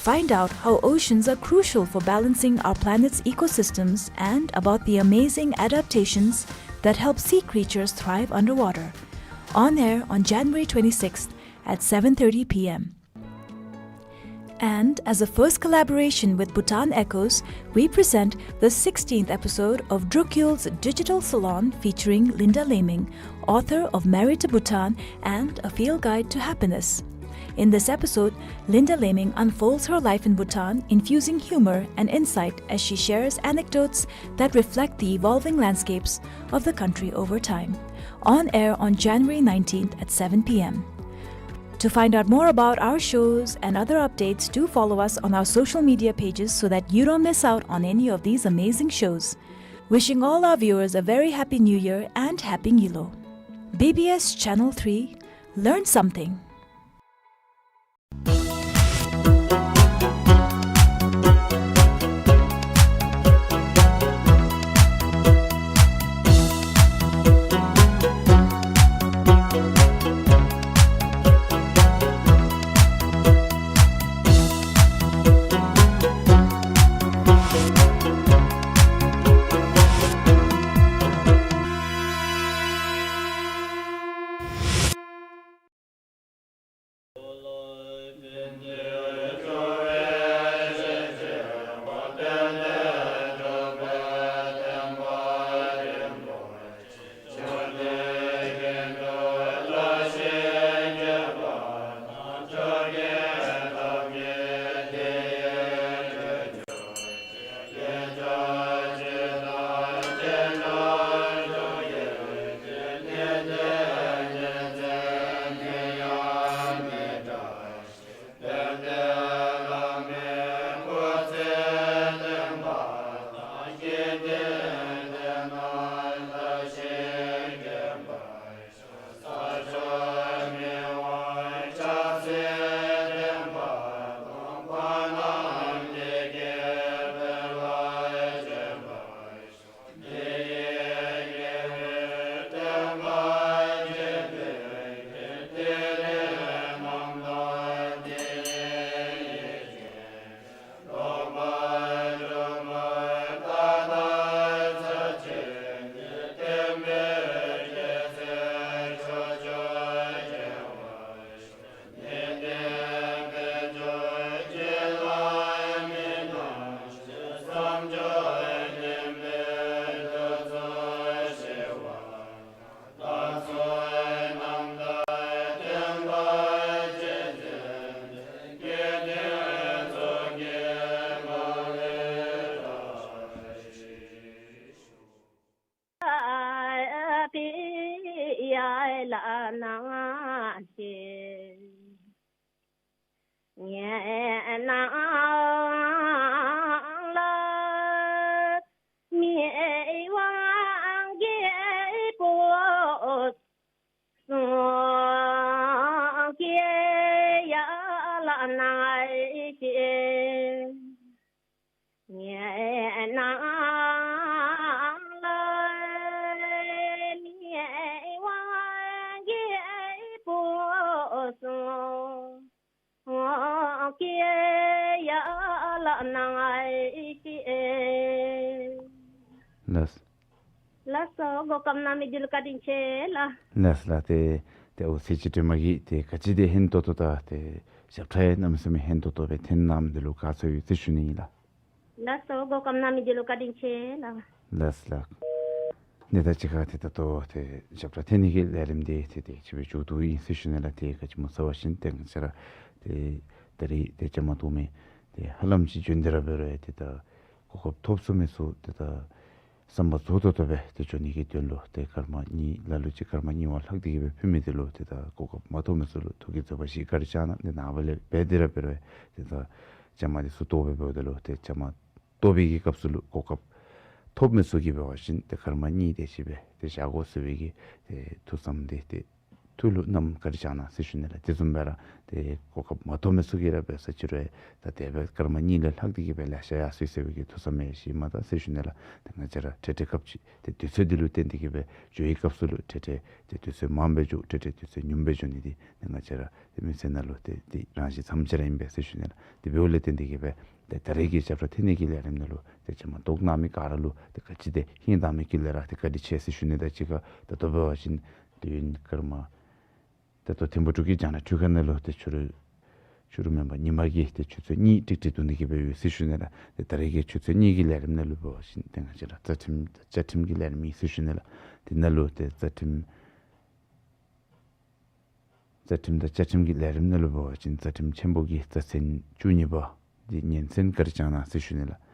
Find out how oceans are crucial for balancing our planet's ecosystems and about the amazing adaptations that help sea creatures thrive underwater. On air on January twenty-sixth at seven thirty P M. And as a first collaboration with Bhutan Echoes, we present the sixteenth episode of Drukyul's Digital Salon featuring Linda Laming, author of Married to Bhutan and A Field Guide to Happiness. In this episode, Linda Laming unfolds her life in Bhutan, infusing humor and insight as she shares anecdotes that reflect the evolving landscapes of the country over time. On air on January nineteenth at seven P M. To find out more about our shows and other updates, do follow us on our social media pages so that you don't miss out on any of these amazing shows. Wishing all our viewers a very happy New Year and Happy Ngilo. B B S Channel three, learn something. ནང་ལ་མི་དབང་རྒྱལ་པོ་གསུང་སྐད་ཡར་ལ་གནང་ཞིག། ངེའི་ནང་ལ་མི་དབང་རྒྱལ་པོ་གསུང་སྐད་ཡར་ལ་གནང་ཞིག། ལགས། ལགས་སོ། གོ་སྐབས་གནང་མི་འདི་ལུ་བཀའ་དྲིན་ཆེ་ལགས། ལགས་ལགས། ཏེ་ཏེ་ཨོ་ཚེ་སྐྱིད་སྒྲོལ་མ་གིས་ཏེ་ག་ཅི་དེ་ཧན་ཏོང་ཏོ་དང་ཏེ་ཞབས་ཁྲ་ཡང་གནམ་མེད་ས་མེད་ཧན་ཏོང་ཏོ་སྦེ་འཐེན་གནངམ་འདི་ལུ་དགའ་ཚོར་ཡོད་ཟེར་ཞུ་ནི་ཨིན་ལགས། ལགས་སོ། གོ་སྐབས་གནང་མི་འདི་ལུ་བཀའ་དྲིན་ཆེ་ལགས། ལགས་ལགས། ཏེ་ད་ཅི་ཁ་ཏེ་ད་ལྟོ་ཏེ་ཞབས་ཁྲ་འཐེན་ནི་གི་ལས་རིམ་འདི་ཏེ་དེ་ཅིག་སྦེ་མཇུག་བསྡུཝ་ཨིན་ཟེར་ཞུ་ནི་ལགས། ཏེ་ག་ཅི་སྨོ་ཟེར་བ་ཅིན་ཏེ་ང་བཅས་ར་ཏེ་ད་རིས་ཏེ་བཅའ་མར་གཏོགས་མི་ཏེ་ཧ་ལམ་ཅིག་འབྱོན་ཏེ་ར་འབད་རུང་ཏེ་ད་གོ་སྐབས་ཐོབ་ཚུགས་མི་ཚུ་ཏེ་ད་བསམ་པ་རྫོགས་ཏོག་ཏོ་སྦེ་ཏེ་འབྱོན་ནི་གི་དོན་ལུ་ཏེ་སྐར་མ་གཉིས་ལ་ལུ་ཅིག་སྐར་མ་གཉིས་བར་ལྷག་སྟེ་གི་སྦེ་ཕུལ་མི་འདི་ལུ་ཏེ་ད་གོ་སྐབས་མ་ཐོབ་མི་ཚུ་ལུ་ཐུགས་ཀྱི་བཟོད་པ་བཞེས་བཀའ་དྲིན་བསྐྱང་གནང་། ཏེ་ནངས་པ་ལས་འབད་དེ་ར་འབད་རུང་ཏེ་ད་བཅའ་མར་འདི་ཚུ་གཏོགས་སྦེ་འབདཝ་ད་ལུ་ཏེ་བཅའ་མར་གཏོགས་པའི་གི་སྐབས་སུ་ལུ་གོ་སྐབས་ཐོབ་མི་ཚུ་གིས་འབད་བ་ཅིན་ཏེ་སྐར་མ་གཉིས་དེ་ཅིག་སྦེ་ཏེ་བཞག་དགོ་ཟེར་བའི་གི་ཏེ་ཐུགས་བསམ་འདི་ཏེ་ཐུགས་ལུ་བསྣམས་བཀའ་དྲིན་བསྐྱང་གནང་ཟེར་ཞུ་ནི་ལགས། དེ་བཟུམ་སྦེ་ར་ཏེ་གོ་སྐབས་མ་ཐོབ་མི་ཚུ་གིས་ར་འབད་ས་ཅིག་རུང་ད་དེ་སྦེ་སྐར་མ་གཉིས་ལས་ལྷག་སྟེ་གི་སྦེ་ལེ་ཤ་ཡར་སོ་ཡི་ཟེར་བའི་གི་ཐུགས་བསམ་ཡང་བཞེས་མ་ད་ཟེར་ཞུ་ནི་ལགས། ཏེ་ང་བཅས་ར་འཕྲལ་འཕྲལ་སྐབས་ཅིག་ཏེ་དུས་ཚོད་འདི་ལུ་བརྟེན་ཏེ་གི་སྦེ་འགྱོ་བའི་སྐབས་སུ་ལུ་འཕྲལ་འཕྲལ་ཏེ་དུས་ཚོད་མངམ་སྦེ་འགྱོ་འཕྲལ་འཕྲལ་དུས་ཚོད་ཉུངམ་སྦེ་འགྱོ་ནི་འདི་ཏེ་ང་བཅས་ར་ཏེ་མི་ཚེ་ནང་ལུ་ཏེ་ཏེ་རང་བཞིན་ཙམ་ཅིག་ར་ཨིན་པས་ཟེར་ཞུ་ནི་ལགས། དེ་འབདཝ་ལས་བརྟེན་ཏེ་གི་སྦེ་ཏེ་ད་རེས་ཀྱི་ཞབས་ཁྲ་འཐེན་ནི་གི་ལས་རིམ་ནང་ལུ་ཏེ་བཅའ་མར་གཏོགས་གནང་མི་ག་ར་ལུ་ཏེ་ག་ཅི་དེ་ཧིང་དྭངས་མའི་དཀྱིལ་ལས་ར་ཏེ་བཀའ་དྲིན་ཆེ་ཟེར་ཞུ་ནི། ད་ཅི་ཁ་ད་ལྟོ་འབད་བ་ཅིན་དུས་ཡུན་སྐར་མ་ད་ལྟོ་ཐིམ་ཕུག་འབྲུག་གི་རྒྱང་བསྒྲགས་ཁྲུས་ཁང་ནང་ལུ་ཏེ་ཕྱི་རུ་ཕྱི་རུ་མེན་པར་ཉིན་མ་གི་ཏེ་ཆུ་ཚོད་གཉིས་ཀྲིག་ཀྲི་འཐོན་ཏེ་གི་སྦེ་ཡོད་ཟེར་ཞུ་ནི་ལགས། ཏེ་ད་རེས་ཀྱི་ཆུ་ཚོད་གཉིས་ཀྱི་ལས་རིམ་ནང་ལུ་འབད་བ་ཅིན་ཏེ་ང་བཅས་ར་རྩ་ཁྲིམས་བཅའ་ཁྲིམས་ཀྱི་ལས་རིམ་ཨིན་ཟེར་ཞུ་ནི་ལགས། དེ་ནང་ལུ་ཏེ་རྩ་ཁྲིམས་རྩ་ཁྲིམས་དང་བཅའ་ཁྲིམས་ཀྱི་ལས་རིམ་ནང་ལུ་འབད་བ་ཅིན་རྩ་ཁྲིམས་ཆེན་པོ་གི་རྩ་ཚན་བཅུ་གཉིས་པ་འདི་སྙན་གསན་བཀའ་དྲིན་བསྐྱང་གནང་ཟེར་ཞུ་ནི་ལགས།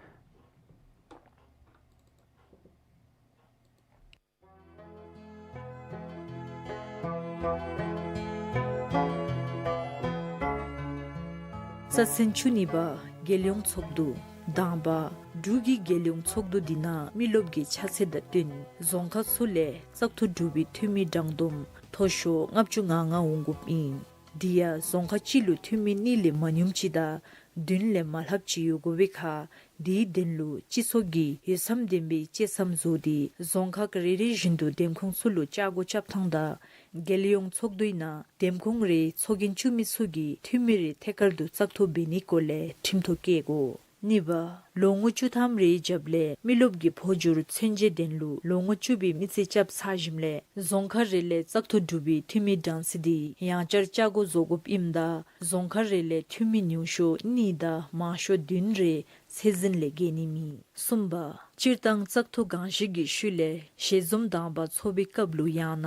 རྩ་ཚན་བཅུ་གཉིས་པ། རྒྱལ་ཡོངས་ཚོགས་འདུ། དང་པ། འབྲུག་གི་རྒྱལ་ཡོངས་ཚོགས་འདུ་འདི་ནང་མི་རློབས་ཀྱི་ཆ་ཚད་དང་བསྟུན་རྫོང་ཁག་ཚུ་ལས་བཙག་འཐུ་གྲུབ་པའི་འཐུས་མི་གྲངས་བསྡོམས་མཐོ་ཤོས་ལྔ་བཅུ་ང་ལྔ་འོང་དགོཔ་ཨིན། དེ་ཡང་རྫོང་ཁག་གཅིག་ལུ་འཐུས་མི་གཉིས་ལས་མ་ཉུངམ་ཅིག་དང་བདུན་ལས་མ་ལྷགཔ་ཅིག་ཡོད་དགོ་པའི་ཁར་དེའི་དོན་ལུ་སྤྱི་ཚོགས་ཀྱི་འོས་འཚམ་ལྡན་པའི་བཅད་མཚམས་བཟོ་སྟེ་རྫོང་ཁག་རེ་རེ་བཞིན་དུ་འདེམས་ཁོངས་ཚུ་ལུ་བཅའ་སྒོ་རྐྱབ་ཐངས་དང་རྒྱལ་ཡོངས་ཚོགས་འདུའི་ནང་འདེམས་ཁོངས་རེའི་ཚོགས་རྒྱན་བཙུགས་མི་ཚུ་གིས་འཐུས་མི་རེ་ཐད་ཀར་དུ་བཙག་འཐུ་འབད་ནིའི་སྐོར་ལས་ཁྲིམས་ཐོག་བཀལ་དགོ། གཉིས་པ། ལོ་ངོ་བཅུ་ཐམ་རེའི་རྒྱབ་ལས་མི་རློབས་ཀྱི་འཕོ་འགྱུར་ཚད་འཇལ་དོན་ལུ་ལོ་ངོ་བཅུ་པའི་མི་ཚེ་རྐྱབ་ཚར་ཞིནམ་ལས་རྫོང་ཁག་རེ་ལས་བཙག་འཐུ་གྲུབ་པའི་འཐུས་མི་གྲངས་ཚད་དེ་ཡང་བསྐྱར་བཅའ་སྒོ་བཟོ་དགོཔ་ཨིནམ་ད་རྫོང་ཁག་རེ་ལས་འཐུས་མི་ཉུང་ཤོས་གཉིས་དང་མང་ཤོས་བདུན་རེ་ཚད་འཛིན་ལས་བརྒལ་ནི་མེད། གསུམ་པ། སྤྱིར་བཏང་བཙག་འཐུ་གང་ཞིག་གི་ཤུལ་ལས་ཞལ་འཛོམས་དང་པ་ཚོགས་པའི་སྐབས་ལུ་ཡང་ན་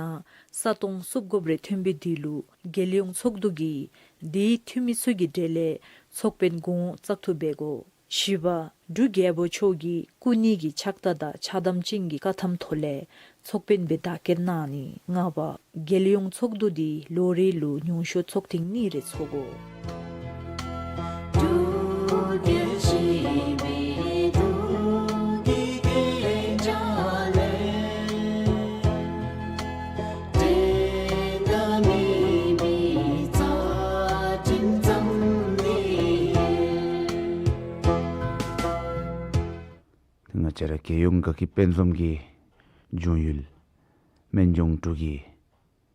ས་སྟོང་བསུབ་དགོཔ་རེ་ཐོན་པའི་དུས་ལུ་རྒྱལ་ཡོངས་ཚོགས་འདུ་གིས་དེའི་འཐུས་མི་ཚུ་གི་གྲས་ལས་ཚོགས་དཔོན་གོང་འོག་བཙག་འཐུ་འབད་དགོ། བཞི་པ། འབྲུག་རྒྱལ་པོ་མཆོག་གིས་སྐུ་ཉིད་ཀྱི་ཕྱག་རྟགས་དང་ཕྱག་དམ་ཅན་གྱི་བཀའ་ཐམ་ཐོག་ལས་ཚོགས་དཔོན་སྦེ་བདག་བསྐྱེད་གནང་ནི། ལྔ་པ། རྒྱལ་ཡོངས་ཚོགས་འདུ་འདི་ལོ་རེ་ལུ་ཉུང་ཤོས་ཚོགས་ཐེངས་གཉིས་རེ་ཚོགས་དགོ། ང་བཅས་ར་རྒྱལ་ཡོངས་དགའ་སྐྱིད་དཔལ་འཛོམས་ཀྱི་འབྱུང་ཡུལ་སྨན་ལྗོངས་འབྲུག་གི་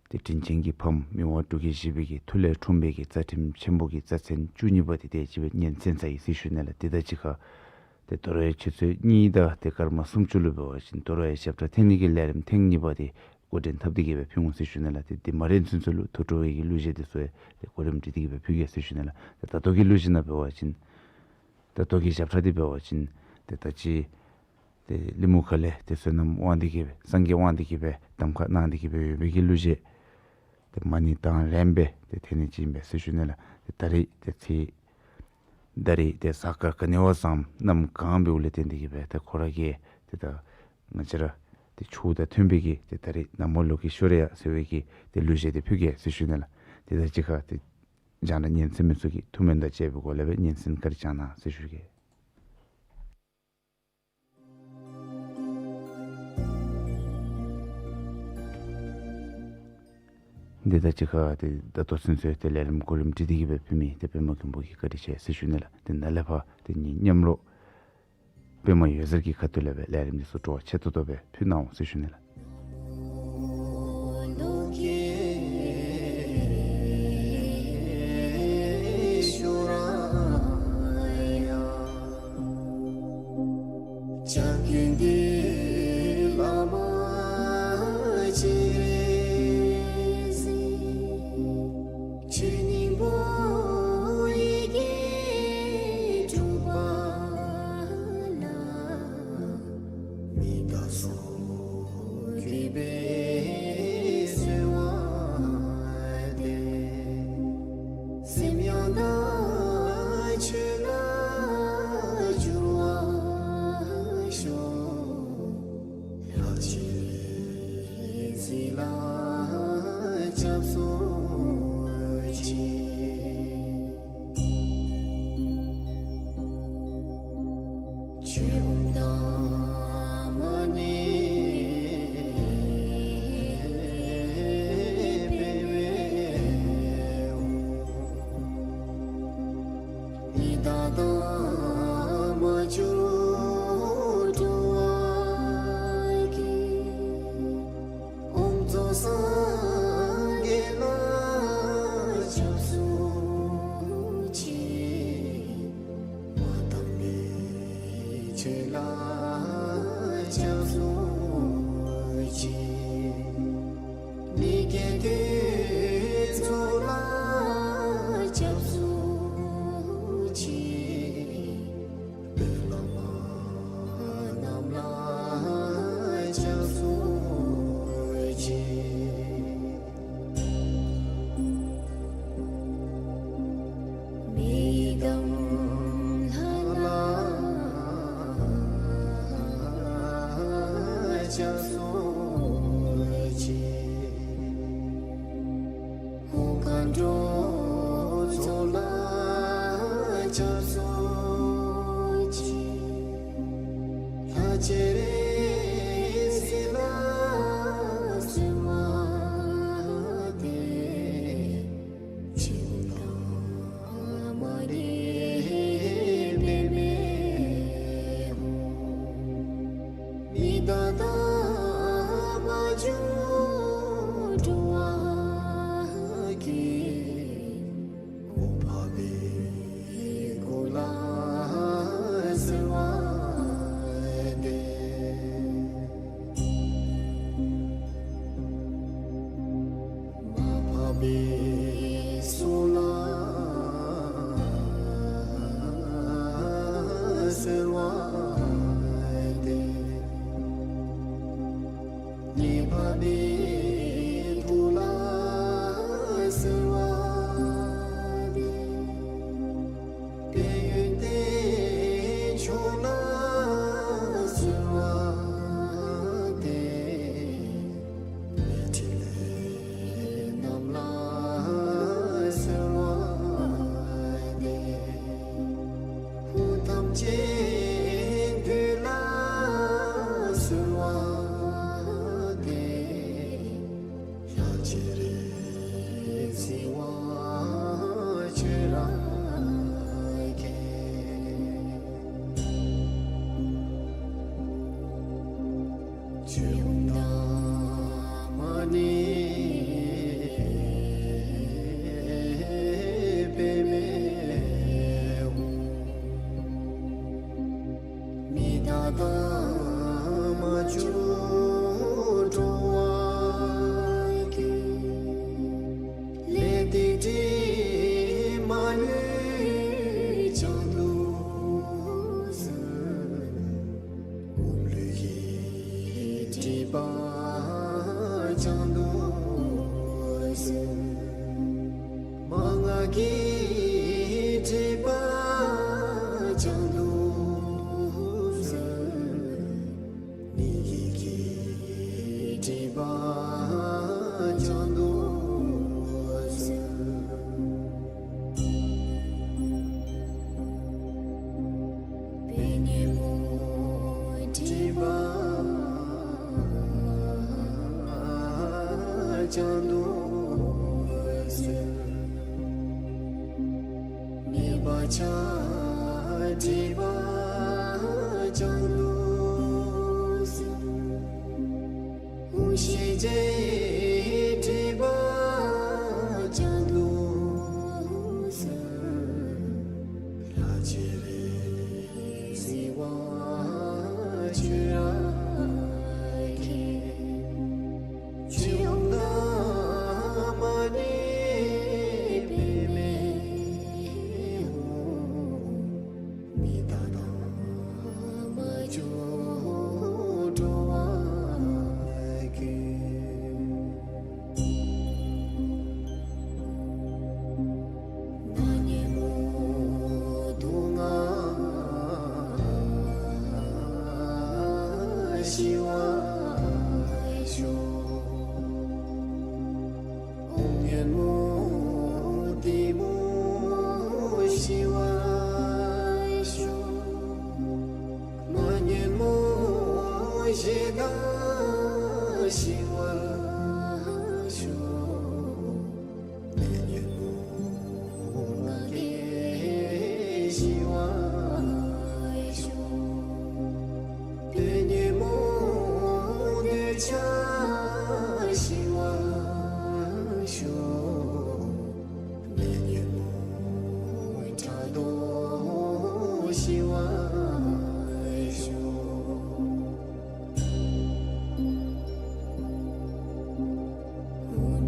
ཏེ་དྲིན་ཅན་གྱི་ཕམ་མི་དབང་འབྲུག་རྒྱལ་བཞི་པའི་གི་ཐུགས་ལས་འཁྲུངས་པའི་གི་རྩ་ཁྲིམས་ཆེན་པོ་གི་རྩ་ཚན་བཅུ་གཉིས་པ་འདི་དེ་ཅིག་སྦེ་སྙན་གསན་ཚར་ཡི་ཟེར་ཞུ་ནི་ལགས། དེ་དང་གཅིག་ཁར་ཏེ་དོ་རུང་ཡང་ཆུ་ཚོད་གཉིས་དང་ཏེ་སྐར་མ་སུམ་ཅུ་ལུ་འབད་བ་ཅིན་དོ་རུང་ཡང་ཞབས་ཁྲ་འཐེན་ནི་གི་ལས་རིམ་ཐེངས་གཉིས་པ་འདི་འགོ་འདྲེན་འཐབ་སྟེ་གི་སྦེ་ཕུལ་འོང་ཟེར་ཞུ་ནི་ལགས། ཏེ་དེ་མ་རན་ཚུན་ཚོད་ལུ་ཐུགས་སྤྲོ་བའི་གི་གླུ་གཞས་འདི་ཚུ་ཡང་ཏེ་གོ་རིམ་སྒྲིག་སྟེ་གི་སྦེ་ཕུལ་གེ་ཟེར་ཞུ་ནི་ལགས། ཏེ་ད་ལྟོ་གི་གླུ་གཞས་ནང་འབད་བ་ཅིན་ད་ལྟོ་གི་ཞབས་ཁྲ་འདི་འབད་བ་ཅིན་ཏེ་ད་ཅི་ཏེ་གླིང་མུ་ཁ་ལས་ཏེ་བསོད་ནམས་དབང་སྟེ་གི་སྦེ་སངས་རྒྱས་དབང་སྟེ་གི་སྦེ་གདམ་ཁ་གནང་སྟེ་གི་སྦེ་ཡོད་པའི་གི་གླུ་གཞས། ཏེ་མ་ཎི་དང་ལེན་སྦེ་ཏེ་འཐེན་ནི་ཅིག་ཨིན་པས་ཟེར་ཞུ་ནི་ལགས། ཏེ་ད་རིས་ཏེ་ཚེས་ད་རིས་ཏེ་གཟའ་སྐར་ག་ནི་བ་བཟངམ་གནམ་གང་འབདཝ་ལས་བརྟེན་ཏེ་གི་སྦེ་ཏེ་ཁོ་ར་གིས་ཏེ་ད་ང་བཅས་ར་ཏེ་ཆོས་དང་མཐུན་པའི་གི་ཏེ་ད་རིས་ན་མོ་ལོ་ཀེ་ཤྭ་ར་ཡ་ཟེར་བའི་གི་ཏེ་གླུ་གཞས་འདི་ཕུལ་གེ་ཟེར་ཞུ་ནི་ལགས། ཏེ་ད་གཅིག་ཁར་ཏེ་ རྒྱང་བསྒྲགས་སྙན་གསན་མི་ཚུ་གིས་ཐུགས་སྨོན་དང་བཅས་པའི་སྒོ་ལས་སྦེ་སྙན་གསན་བཀའ་དྲིན་བསྐྱང་གནང་ཟེར་ཞུ་གེ། དེ་དང་གཅིག་ཁར་ཏེ་ད་ལྟོ་ཚུན་ཚོད་ཏེ་ལས་རིམ་གོ་རིམ་སྒྲིག་སྟེ་གི་སྦེ་ཕུལ་མི་ཏེ་པདྨ་མགོན་པོ་གི་བཀའ་དྲིན་ཆེ་ཟེར་ཞུ་ནི་ལགས། ཏེ་ནཱ་ལས་ཕར་ཏེ་ངེའི་མཉམ་རོགས་པདྨ་འོད་ཟེར་གྱི་ཁ་ཐུག་ལས་སྦེ་ལས་རིམ་འདི་ཚུ་སྤྲོ་བ་ཆེ་ཏོག་ཏོ་སྦེ་ཕུལ་གནང་འོང་ཟེར་ཞུ་ནི་ལགས། སེམས་ཡང་དག་ཆོས་ལ་འགྱུར་བར་ཤོག། ལྷ་ཆོས་སྲིད་ལ་སྐྱབས་སུ་མཆི། ཆོས་འོང་དང་མ་ཎི་པདྨེ་འོང་། ཡི་དྭགས་དང་མ་གྱུར་འགྲོ་བ་ཀུན། དབང་རྫོགས་སངས་རྒྱས་ལ་སྐྱབས་སུ་མཆི། མ་དག་པའི་ཆོས་ལ་སྐྱབས་སུ་མཆི། མི་སྐྱེ་དུད་ཚང་ལ་སྐྱབས་སུ་མཆི། དཔོན་བླ་མ་རྣམས་ལ་སྐྱབས་སུ་མཆི། མི་ཡི་དམ་ལྷ་ལ་སྐྱབས་སུ་མཆི། དབང་མཁའ་འགྲོ་ཚོགས་ལ་སྐྱབས་སུ་མཆི། ལྷ་སྤྱན་རས་གཟིགས་ལ་གསོལ་བ་འདེབས། ཆོས་འོང་དང་མ་ཎི་པདྨེ་འོང་། མི་དག་དང་མ་གྱུར་འགྲོ་བ་ཀུན། གོ་འཕང་པའི་གོ་ལ་གསོལ་བ་འདེབས། མ་འཕངས་པའི་སྲོག་ལ་གསོལ་བ་འདེབས། མི་འཕངས་པའི་ཐུགས་ལ་གསོལ་བ་འདེབས། དཔལ་ཡོན་ཏན་མཆོག་ལ་གསོལ་བ་འདེབས། མི་ཕྲིན་ལས་རྣམས་ལ་གསོལ་བ་འདེབས། ཧཱུྃ་ཐམས་ཅད་འདུས་ལ་གསོལ་བ་འདེབས། ལྷ་སྤྱན་རས་གཟིགས་དབང་ཁྱོད་རང་མཁྱེན། ཆོས་འོང་དང་མ་ཎི་པདྨེ་འོང་། མི་དག་དང་མ་གྱུར་འགྲོ་བ་ཀུན། ལས་སྡིག་དྲི་མ་ལུས་བྱང་དུ་སོང་། སྒོམ་ལུགས་ཀྱི་སྒྲིབ་པ་བྱང་དུ་སོང་། མན་ངག་གི་སྒྲིབ་པ་བྱང་དུ་སོང་། ནི་གི་ ཉོན་མོངས་སྒྲིབ་པ་བྱང་དུ་སོང་། མེད་པ་ཆགས་སྒྲིབ་པ་བྱང་དུ་སོང་། ཤེས་བྱའི་སྒྲིབ་པ་བྱང་དུ་སོང་། ལྷག་བཅས་རིག་འཛིན་དབང་ཕྱུག་རང་གིས། ཆོས་དབང་དང་མ་ཎི་པདྨའི་དབང་། མི་རྟག་དང་མ་བྱུང་འགྲོ་བ་ཀུན། ཉོན་མོངས་དུག་ལྔ་ཞི་བར་ཤོག། ཉོན་མོངས་གཏི་མུག་ཞི་བར་ཤོག། མ་ཉོན་མོངས་ཞེ་སྡང་ཞི་བར་ཤོག། ལས་ཉོན་མོངས་ང་རྒྱལ་ཞི་བར་ཤོག། ལས་ཉོན་མོངས་འདོད་ཆགས་ཞི་བར་ཤོག། ལས་ཉོན་མོངས་ཕྲག་དོག་ཞི་བར་ཤོག།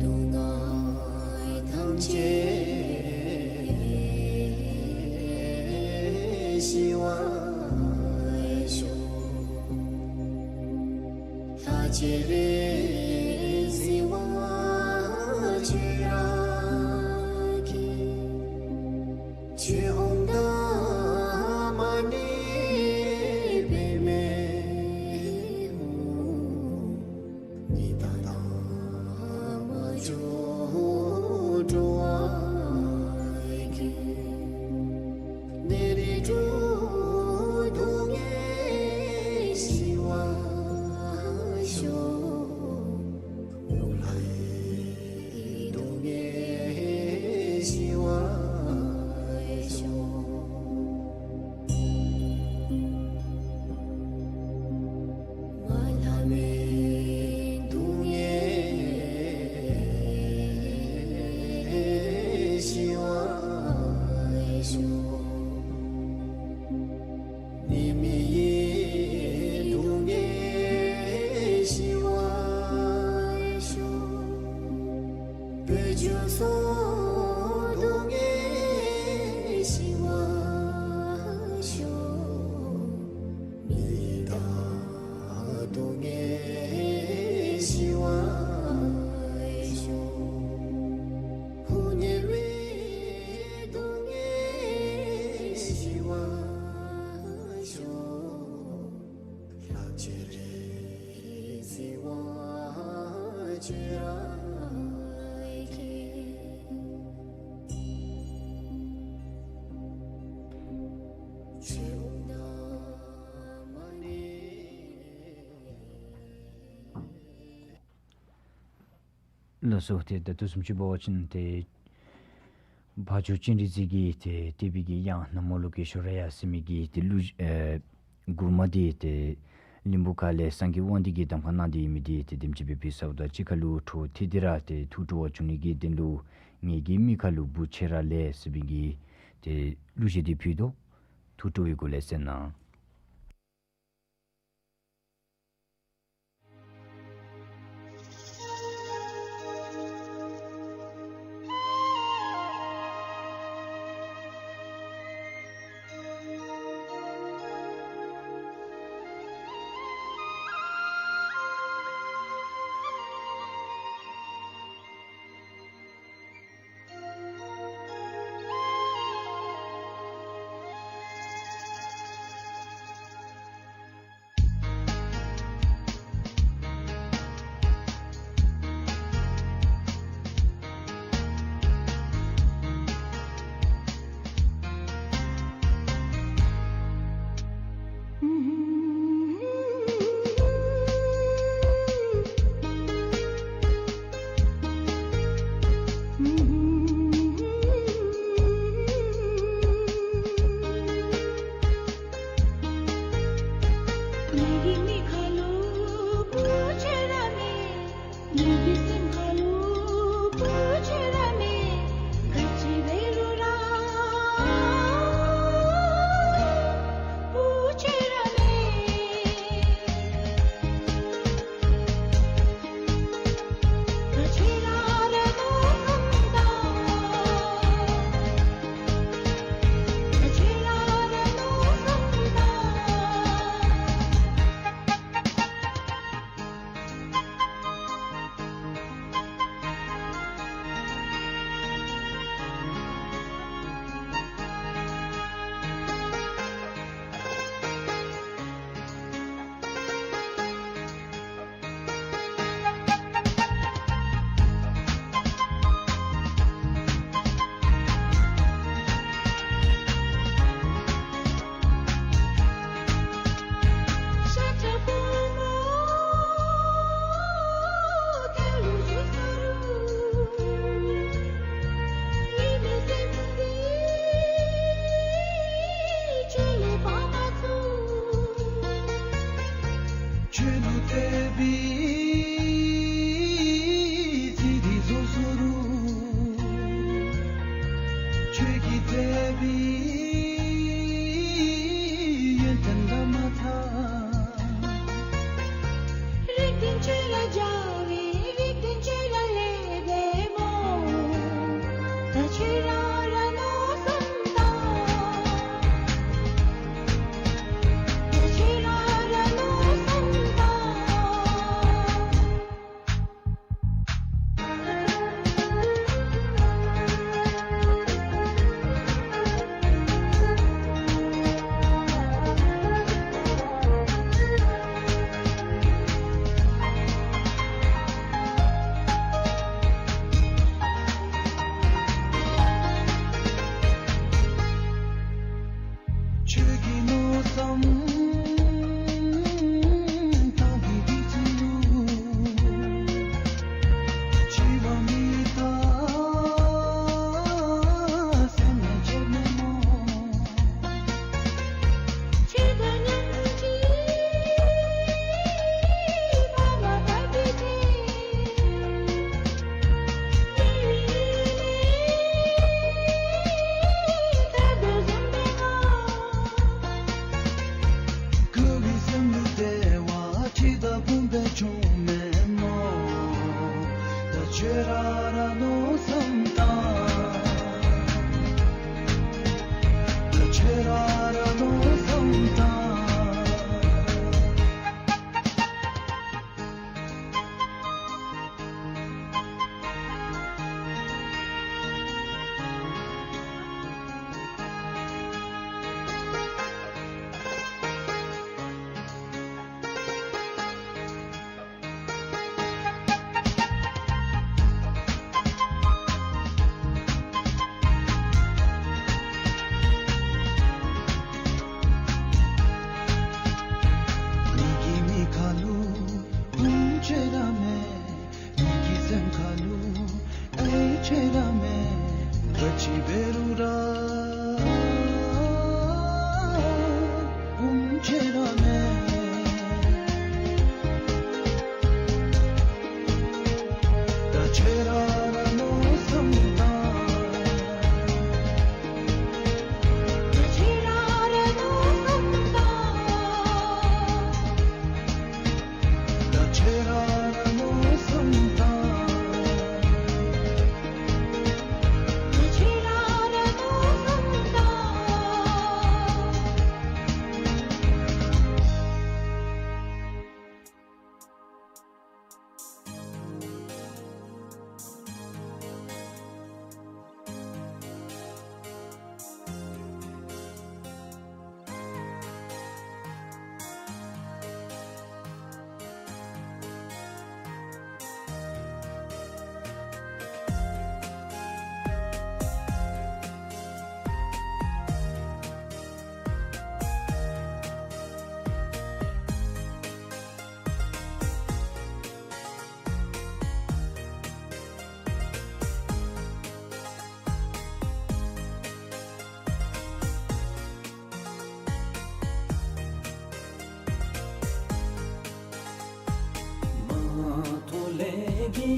དུག་ལྔ་ཐམས་ཅད་ཞི་བར་ཤོག། ལྷག་བཅས་རིག་འཛིན་དབང་ཕྱུག་རང་གིས། ཆོས་དབང་དང་མ་ཎི་པདྨའི་དབང་། མི་རྟག་དང་མ་བྱུང་འགྲོ་བ་ཀུན། ནད་རིགས་དྲུག་སྡུག་བསྔལ་ཞི་བར་ཤོག། རླུང་ལྷའི་སྡུག་བསྔལ་ཞི་བར་ཤོག། མ་ལྷ་མིའི་སྡུག་བསྔལ་ཞི་བར་ཤོག། ནད་མེད་ཡིད་སྡུག་བསྔལ་ཞི་བར་ཤོག། བུ་ཆུང་སོགས་སྡུག་བསྔལ་ཞི་བར་ཤོག། མི་ཡི་དྭགས་སྡུག་བསྔལ་ཞི་བར་ཤོག། ཕོ་ཉ་རིགས་སྡུག་བསྔལ་ཞི་བར་ཤོག། ལྷག་བཅས་རིག་འཛིན་དབང་ཕྱུག་རང་གིས། ཆོས་དབང་དང་མ་ཎི། ལགས་སོ། ཏེ་ད་ལྟོ་བཟུམ་ཅིག་འབད་བ་ཅིན་ཏེ་འཕགས་མཆོག་སྤྱན་རས་གཟིགས་ཀྱིས་ཏེ་བསྟོད་པའི་གི་དབྱངས་ན་མོ་ལོ་ཀེ་ཤྭ་རཱ་ཡ་ཟེར་མི་གི་ཏེ་གླུ་ཨེ་མགུར་མ་འདི་ཏེ་གླིང་བུ་ཁ་ལས་སངས་རྒྱས་དབང་འདུས་ཀྱིས་གདམ་ཁ་གནང་སྟེ་ཡོད་མི་འདི་ཏེ་དེམ་ཅིག་སྦེ་ཕུལ་ཚརཝ་དང་གཅིག་ཁར་ལུ་འཕྲོ་མཐུད་དེ་ར་ཏེ་ཐུགས་སྤྲོ་བ་བྱུང་ནི་གི་དོན་ལུ་ངེ་གི་མི་ཁ་ལུ་བུ་ཆེ་ར་ལེགས་ཟེར་བའི་གི་ཏེ་གླུ་གཞས་འདི་ཕུལ་དོ། ཐུགས་སྤྲོ་བའི་སྒོ་ལས་གསན་གནང་།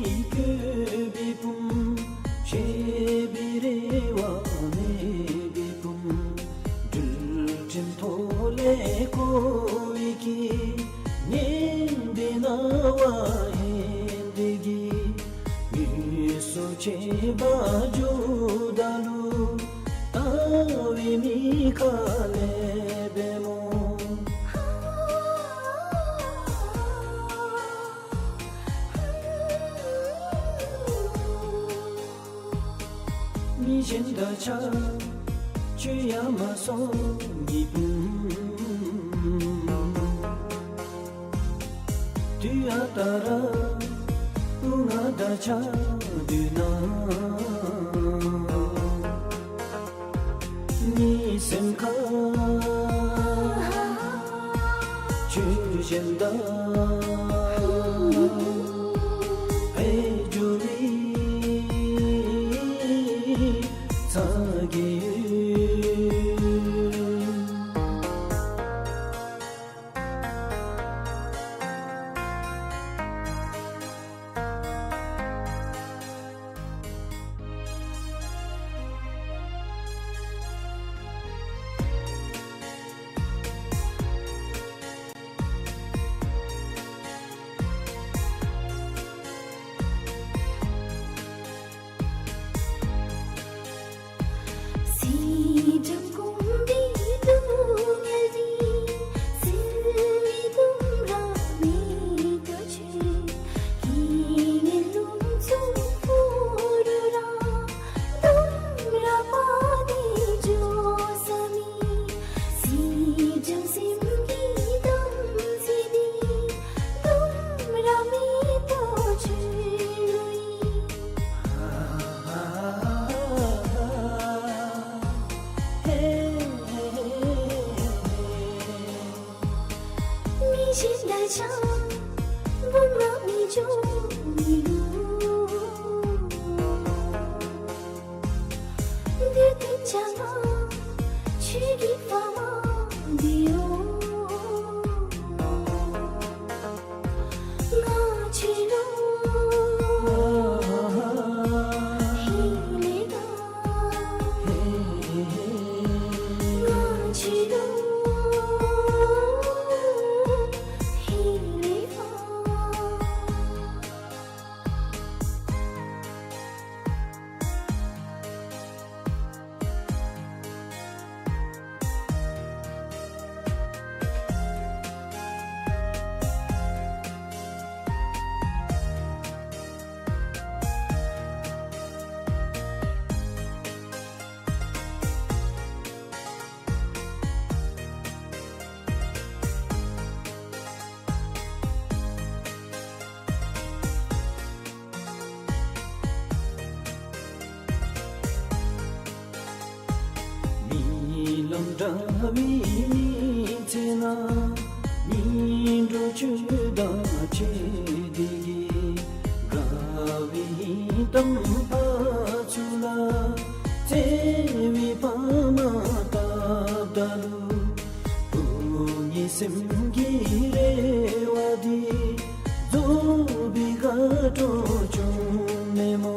བཀོད་པའི་བུམོ། བཞེས་པའི་རེ་བ་མེད་པའི་བུམོ། སྒྲུབ་ཕྲིན་ཐོག་ལས་བསྐོར་བའི་སྐྱེས། སྙན་པའི་རྣ་བ་ཧན་ཏེ་གི། དངོས་སུ་ཆེ་བ་བརྗོད་ད་ལུ། ལྟ་བའི་མིག་ཁ་ལས་པདྨོ། མི་གཞན་དང་ཆ་ཆུ་ཡ་མ་སོང་ཉིད་བུམོ། དུས་ཨ་རྟག་ར་སྤུ་ང་དང་ཆ་འདུས་ན། ངེའི་སེམས་ཁར་ཆུ་གཞན་དང་ཕར་འགྱུར་བའི་ཚ་གྱང་ཡོད། རྨི་ལམ་འདྲ་བའི་མི་ཚེ་ན། སྙིང་འགྲོ་ཆོས་དང་འཕྱད་དེ་གི། དགའ་བའི་གཏམ་ཕར་ཚུར་ལ། བརྩེ་བའི་ཕ་མ་བཏབ་ད་ལུ། བུ་ངེའི་སེམས་ཀྱི་རེ་བ་འདི། རྫོགས་པའི་དགའ་སྤྲོ་བྱུང་མེད་སྨོ།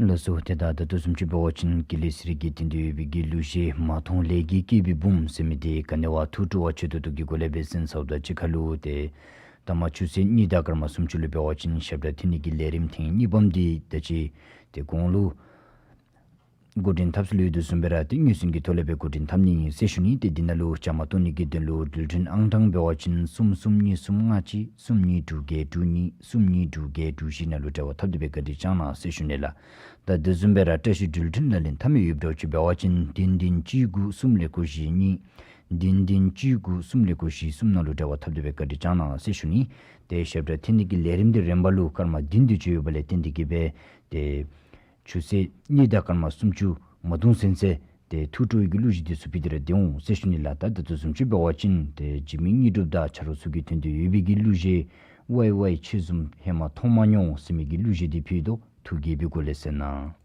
ལགས་སོ། ཏེ་ད་ད་ལྟོ་བཟུམ་ཅིག་འབད་བ་ཅིན་ཀུན་ལེགས་ཚེ་རིང་གིས་བཏོན་ཏེ་ཡོད་པའི་གི་གླུ་གཞས་མ་མཐོང་ལས་ཀྱིས་བསྐྱེད་པའི་བུམོ་ཟེར་མི་འདི་ག་ནི་བ་ཐུགས་སྤྲོ་བ་ཆེ་ཏོག་ཏོ་གི་སྒོ་ལས་སྦེ་གསན་ཚརཝ་ད་གཅིག་ཁར་ལུ་ཏེ་ ད་མ་ཆུ་ཚོད་གཉིས་དང་སྐར་མ་སུམ་ཅུ་ལུ་འབད་བ་ཅིན་ཞབས་ཁྲ་འཐེན་ནི་གི་ལས་རིམ་ཐེངས་གཉིས་པམ་འདི་ད་ཅི་ཏེ་གོང་ལུ་འགོ་འདྲེན་འཐབ་སྲོལ་ཡོད་དོ་བཟུམ་སྦེ་ར་ཏེ་མངོན་སུམ་གྱི་ཐོག་ལས་སྦེ་འགོ་འདྲེན་འཐབ་ནི་ཨིན་ཟེར་ཞུ་ནི། ཏེ་འདི་ནང་ལུ་བཅའ་མར་གཏོགས་ནི་གི་དོན་ལུ་འགྲུལ་འཕྲིན་ཨང་གྲངས་འབད་བ་ཅིན་གསུམ་གསུམ་གཉིས་གསུམ་ལྔ་གཅིག་གསུམ་གཉིས་དྲུག་བརྒྱད་དྲུག་གཉིས་གསུམ་གཉིས་དྲུག་བརྒྱད་དྲུག་བཞི་ནང་ལུ་འབྲེལ་བ་འཐབ་སྟེ་སྦེ་བཀའ་དྲིན་བསྐྱང་གནང་ཟེར་ཞུ་ནི་ལགས། ད་དེ་བཟུམ་སྦེ་ར་བཀྲ་ཤིས་འགྲུལ་འཕྲིན་ལག་ལེན་འཐབ་མི་ཡོདཔ་འདྲཝ་ཅིག་འབད་བ་ཅིན་བདུན་བདུན་གཅིག་དགུ་གསུམ་ཀླད་ཀོར་བཞི་གཉིས་བདུན་བདུན་གཅིག་དགུ་གསུམ་ཀླད་ཀོར་བཞི་གསུམ་ནང་ལུ་འབྲེལ་བ་འཐབ་སྟེ་སྦེ་བཀའ་དྲིན་བསྐྱང་གནང་ཟེར་ཞུ་ནི། ཏེ་ཞབས་ཁྲ་འཐེན་ནི་གི་ལས་རིམ་འདི་རིམ་པ་ལུ་སྐར་མ་བདུན་དེ་ཅིག་ཡོདཔ་ལས་བརྟེན་ཏེ་གིས་སྦེ་ཏེ་ཆུ་ཚོད་གཉིས་དང་སྐར་མ་སུམ་ཅུ་མ་བརྡུང་ཚུན་ཚོད་ཏེ་ཐུགས་སྤྲོ་བའི་གི་གླུ་གཞས་འདི་ཚུ་ཕུལ་ཏེ་ར་སྡོད་འོང་ཟེར་ཞུ་ནི་ལགས། ད་ད་ལྟོ་བཟུམ་ཅིག་འབད་བ་ཅིན་ཏེ་འཇིགས་མེད་དངོས་གྲུབ་དང་ཆ་རོགས་ཚུ་གི་དོན་དུ་ཡོད་པའི་གི་གླུ་གཞས་ཝའི་ཝའི་ཁྱེད་བཟུམ་ཧེ་མ་མཐོང་མ་མྱོང་ཟེར་མི་གི་གླུ་གཞས་འདི་ཕུལ་དོ། ཐུགས་དགྱེས་པའི་སྒོ་ལས་གསན་གནང་།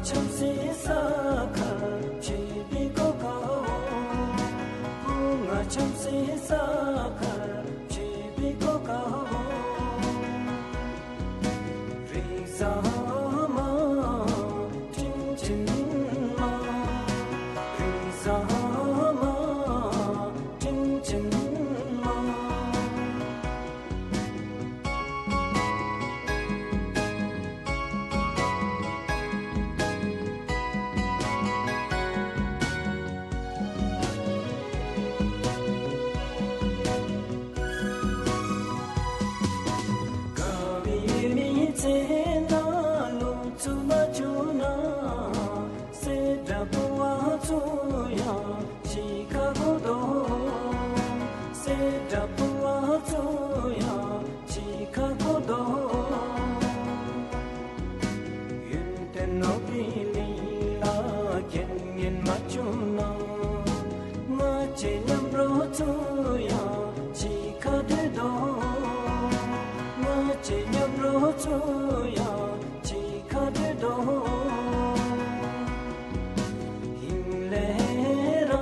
འཆམ་སའི་ས་ཁར་ཆིབས་པའི་གོ་སྐབས་འོང་། བུ་ང་འཆམ་སའི་ས་ཁར་ཆིབས་པའི་གོ་སྐབས་འོང་། རེས་གཟའ་མ་དྲིན་ཅན་མ། རེས་གཟའ་མ་དྲིན་ཅན་མ། དགའ་བའི་མི་ཚེ་ནང་ལུ་བཙུན་མ་བྱུང་ན། སྲས་དང་བུ་བ་ཚུ་ཡང་གཅིག་ཁར་འགྱོ་དོ། སྲས་དང་བུ་བ་ཚུ་ཡང་གཅིག་ཁར་འགྱོ་དོ། ཡོན་ཏན་ནོར་བུའི་གླིང་ལ་རྐྱེན་ངན་མ་བྱུང་ན། ང་བཅས་མཉམ་རོགས་ཚུ་ཡང་གཅིག་ཁར་སྡོད་དོ། ང་བཅས་མཉམ་རོགས་ཚུ་ཡང་གཅིག་ཁར་སྡོད་དོ། ཧིང་ལས་ར་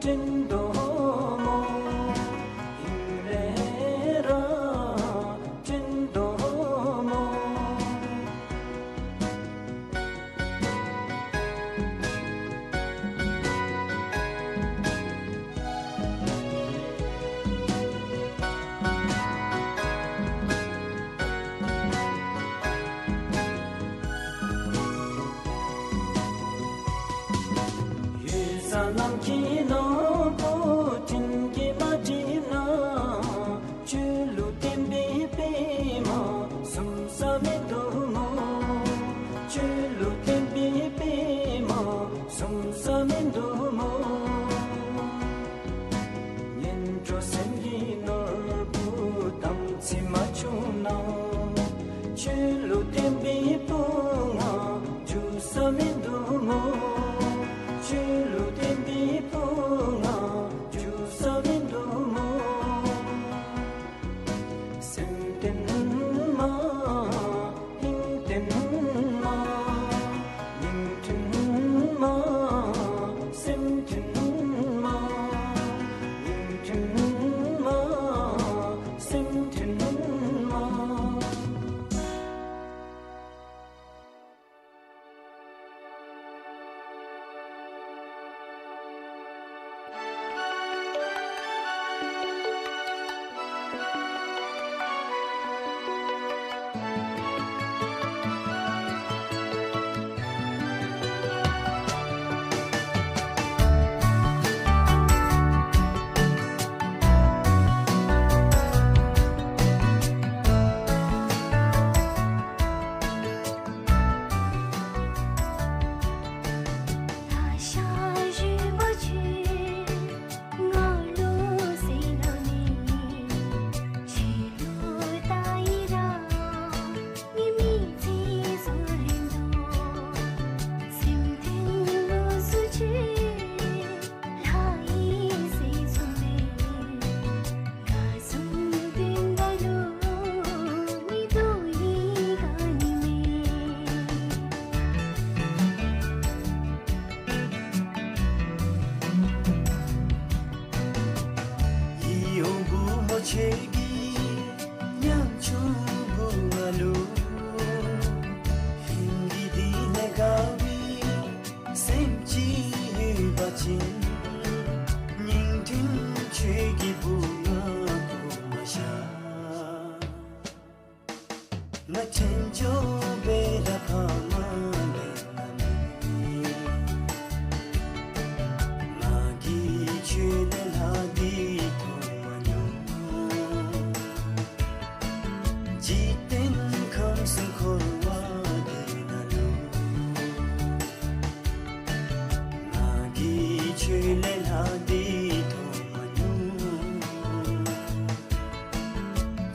དྲན་དོ་སྨོ། ཧིང་ལས་ར་དྲན་དོ་སྨོ། ཡུལ་ས་ནམ་མཁའི་ནོར་བུ་སྤྲིན་གྱིས་མ་བསྒྲིབས་ན། ཆོས་ལུ་བརྟེན་པའི་པདྨ་ཟུམ་ས་མིན་འདུག་སྨོ། ཆོས་ལུ་བརྟེན་པའི་པདྨ་ཟུམ་ས་མིན་འདུག་སྨོ། ངན་འགྲོ་སེམས་ཀྱི་ནོར་བུ་དམ་ཚིག་མ་བྱུང་ན། ཆོས་ལུ་བརྟེན་པའི་བུ་ང་འགྱུར་ས་མིན་འདུག་སྨོ། ཆོས་ལུ་བརྟེན་པའི་བུ་ང་འགྱུར་ས་མིན་འདུག་སྨོ། སེམས་ལྡན་མ། ཧིང་ལྡན་མ། སྙིང་མཐུན་མ། སེམས་མཐུན་མ། སྙིང་མཐུན་མ། སེམས་མཐུན་མ། ཡིད་འོང་བུ་མོ་ཁྱོད་ཀྱི་ཉམ་ཆུང་བུ་ང་ལུ། ཧིང་གི་གཏིང་ལས་དགའ་བའི་སེམས་ཅིག་ཡོད་པ་ཅིན། སྙིང་མཐུན་ཁྱོད་ཀྱི་བུ་ང་བཀོ་མ་བཞག། ང་དྲན་འགྱོ་བའི་ར་ཕ་མ་ལས་ང་མེད། ང་གིས་ཁྱོད་ལས་ལྷག་སྟེ་མཐོང་མ་མྱོང་། འཇིག་རྟེན་ཁམས་གསུམ་འཁོར་བ་འདི་ནང་ལུ། ང་གིས་ཁྱོད་ལས་ལྷག་སྟེ་མཐོང་མ་མྱོང་།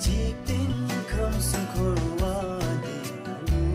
འཇིག་རྟེན་ཁམས་གསུམ་འཁོར་བ་འདི་ནང་ལུ།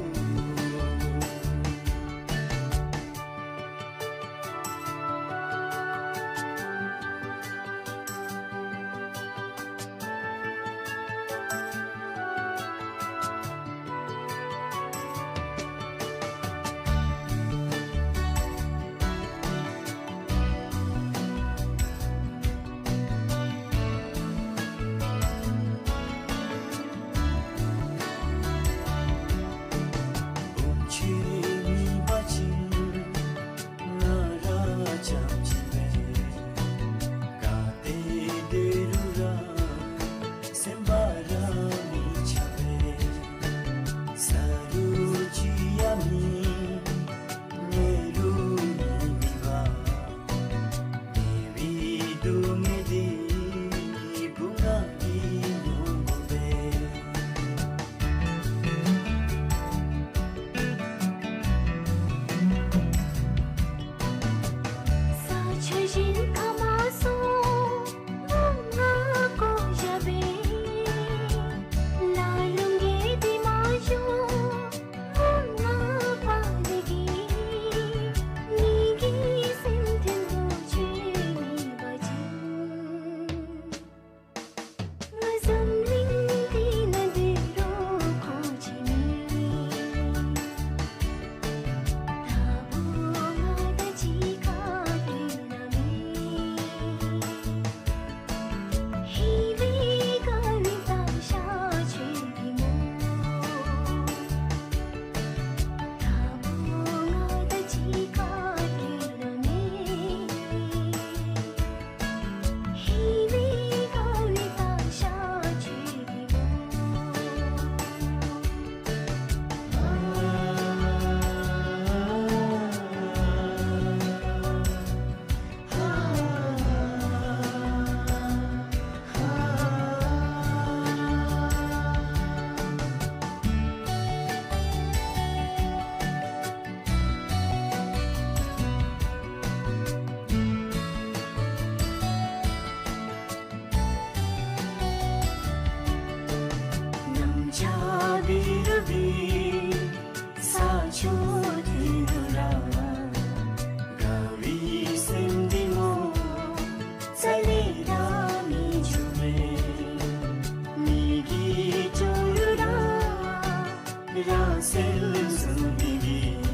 སེལ་ཚུགས་མི་གི་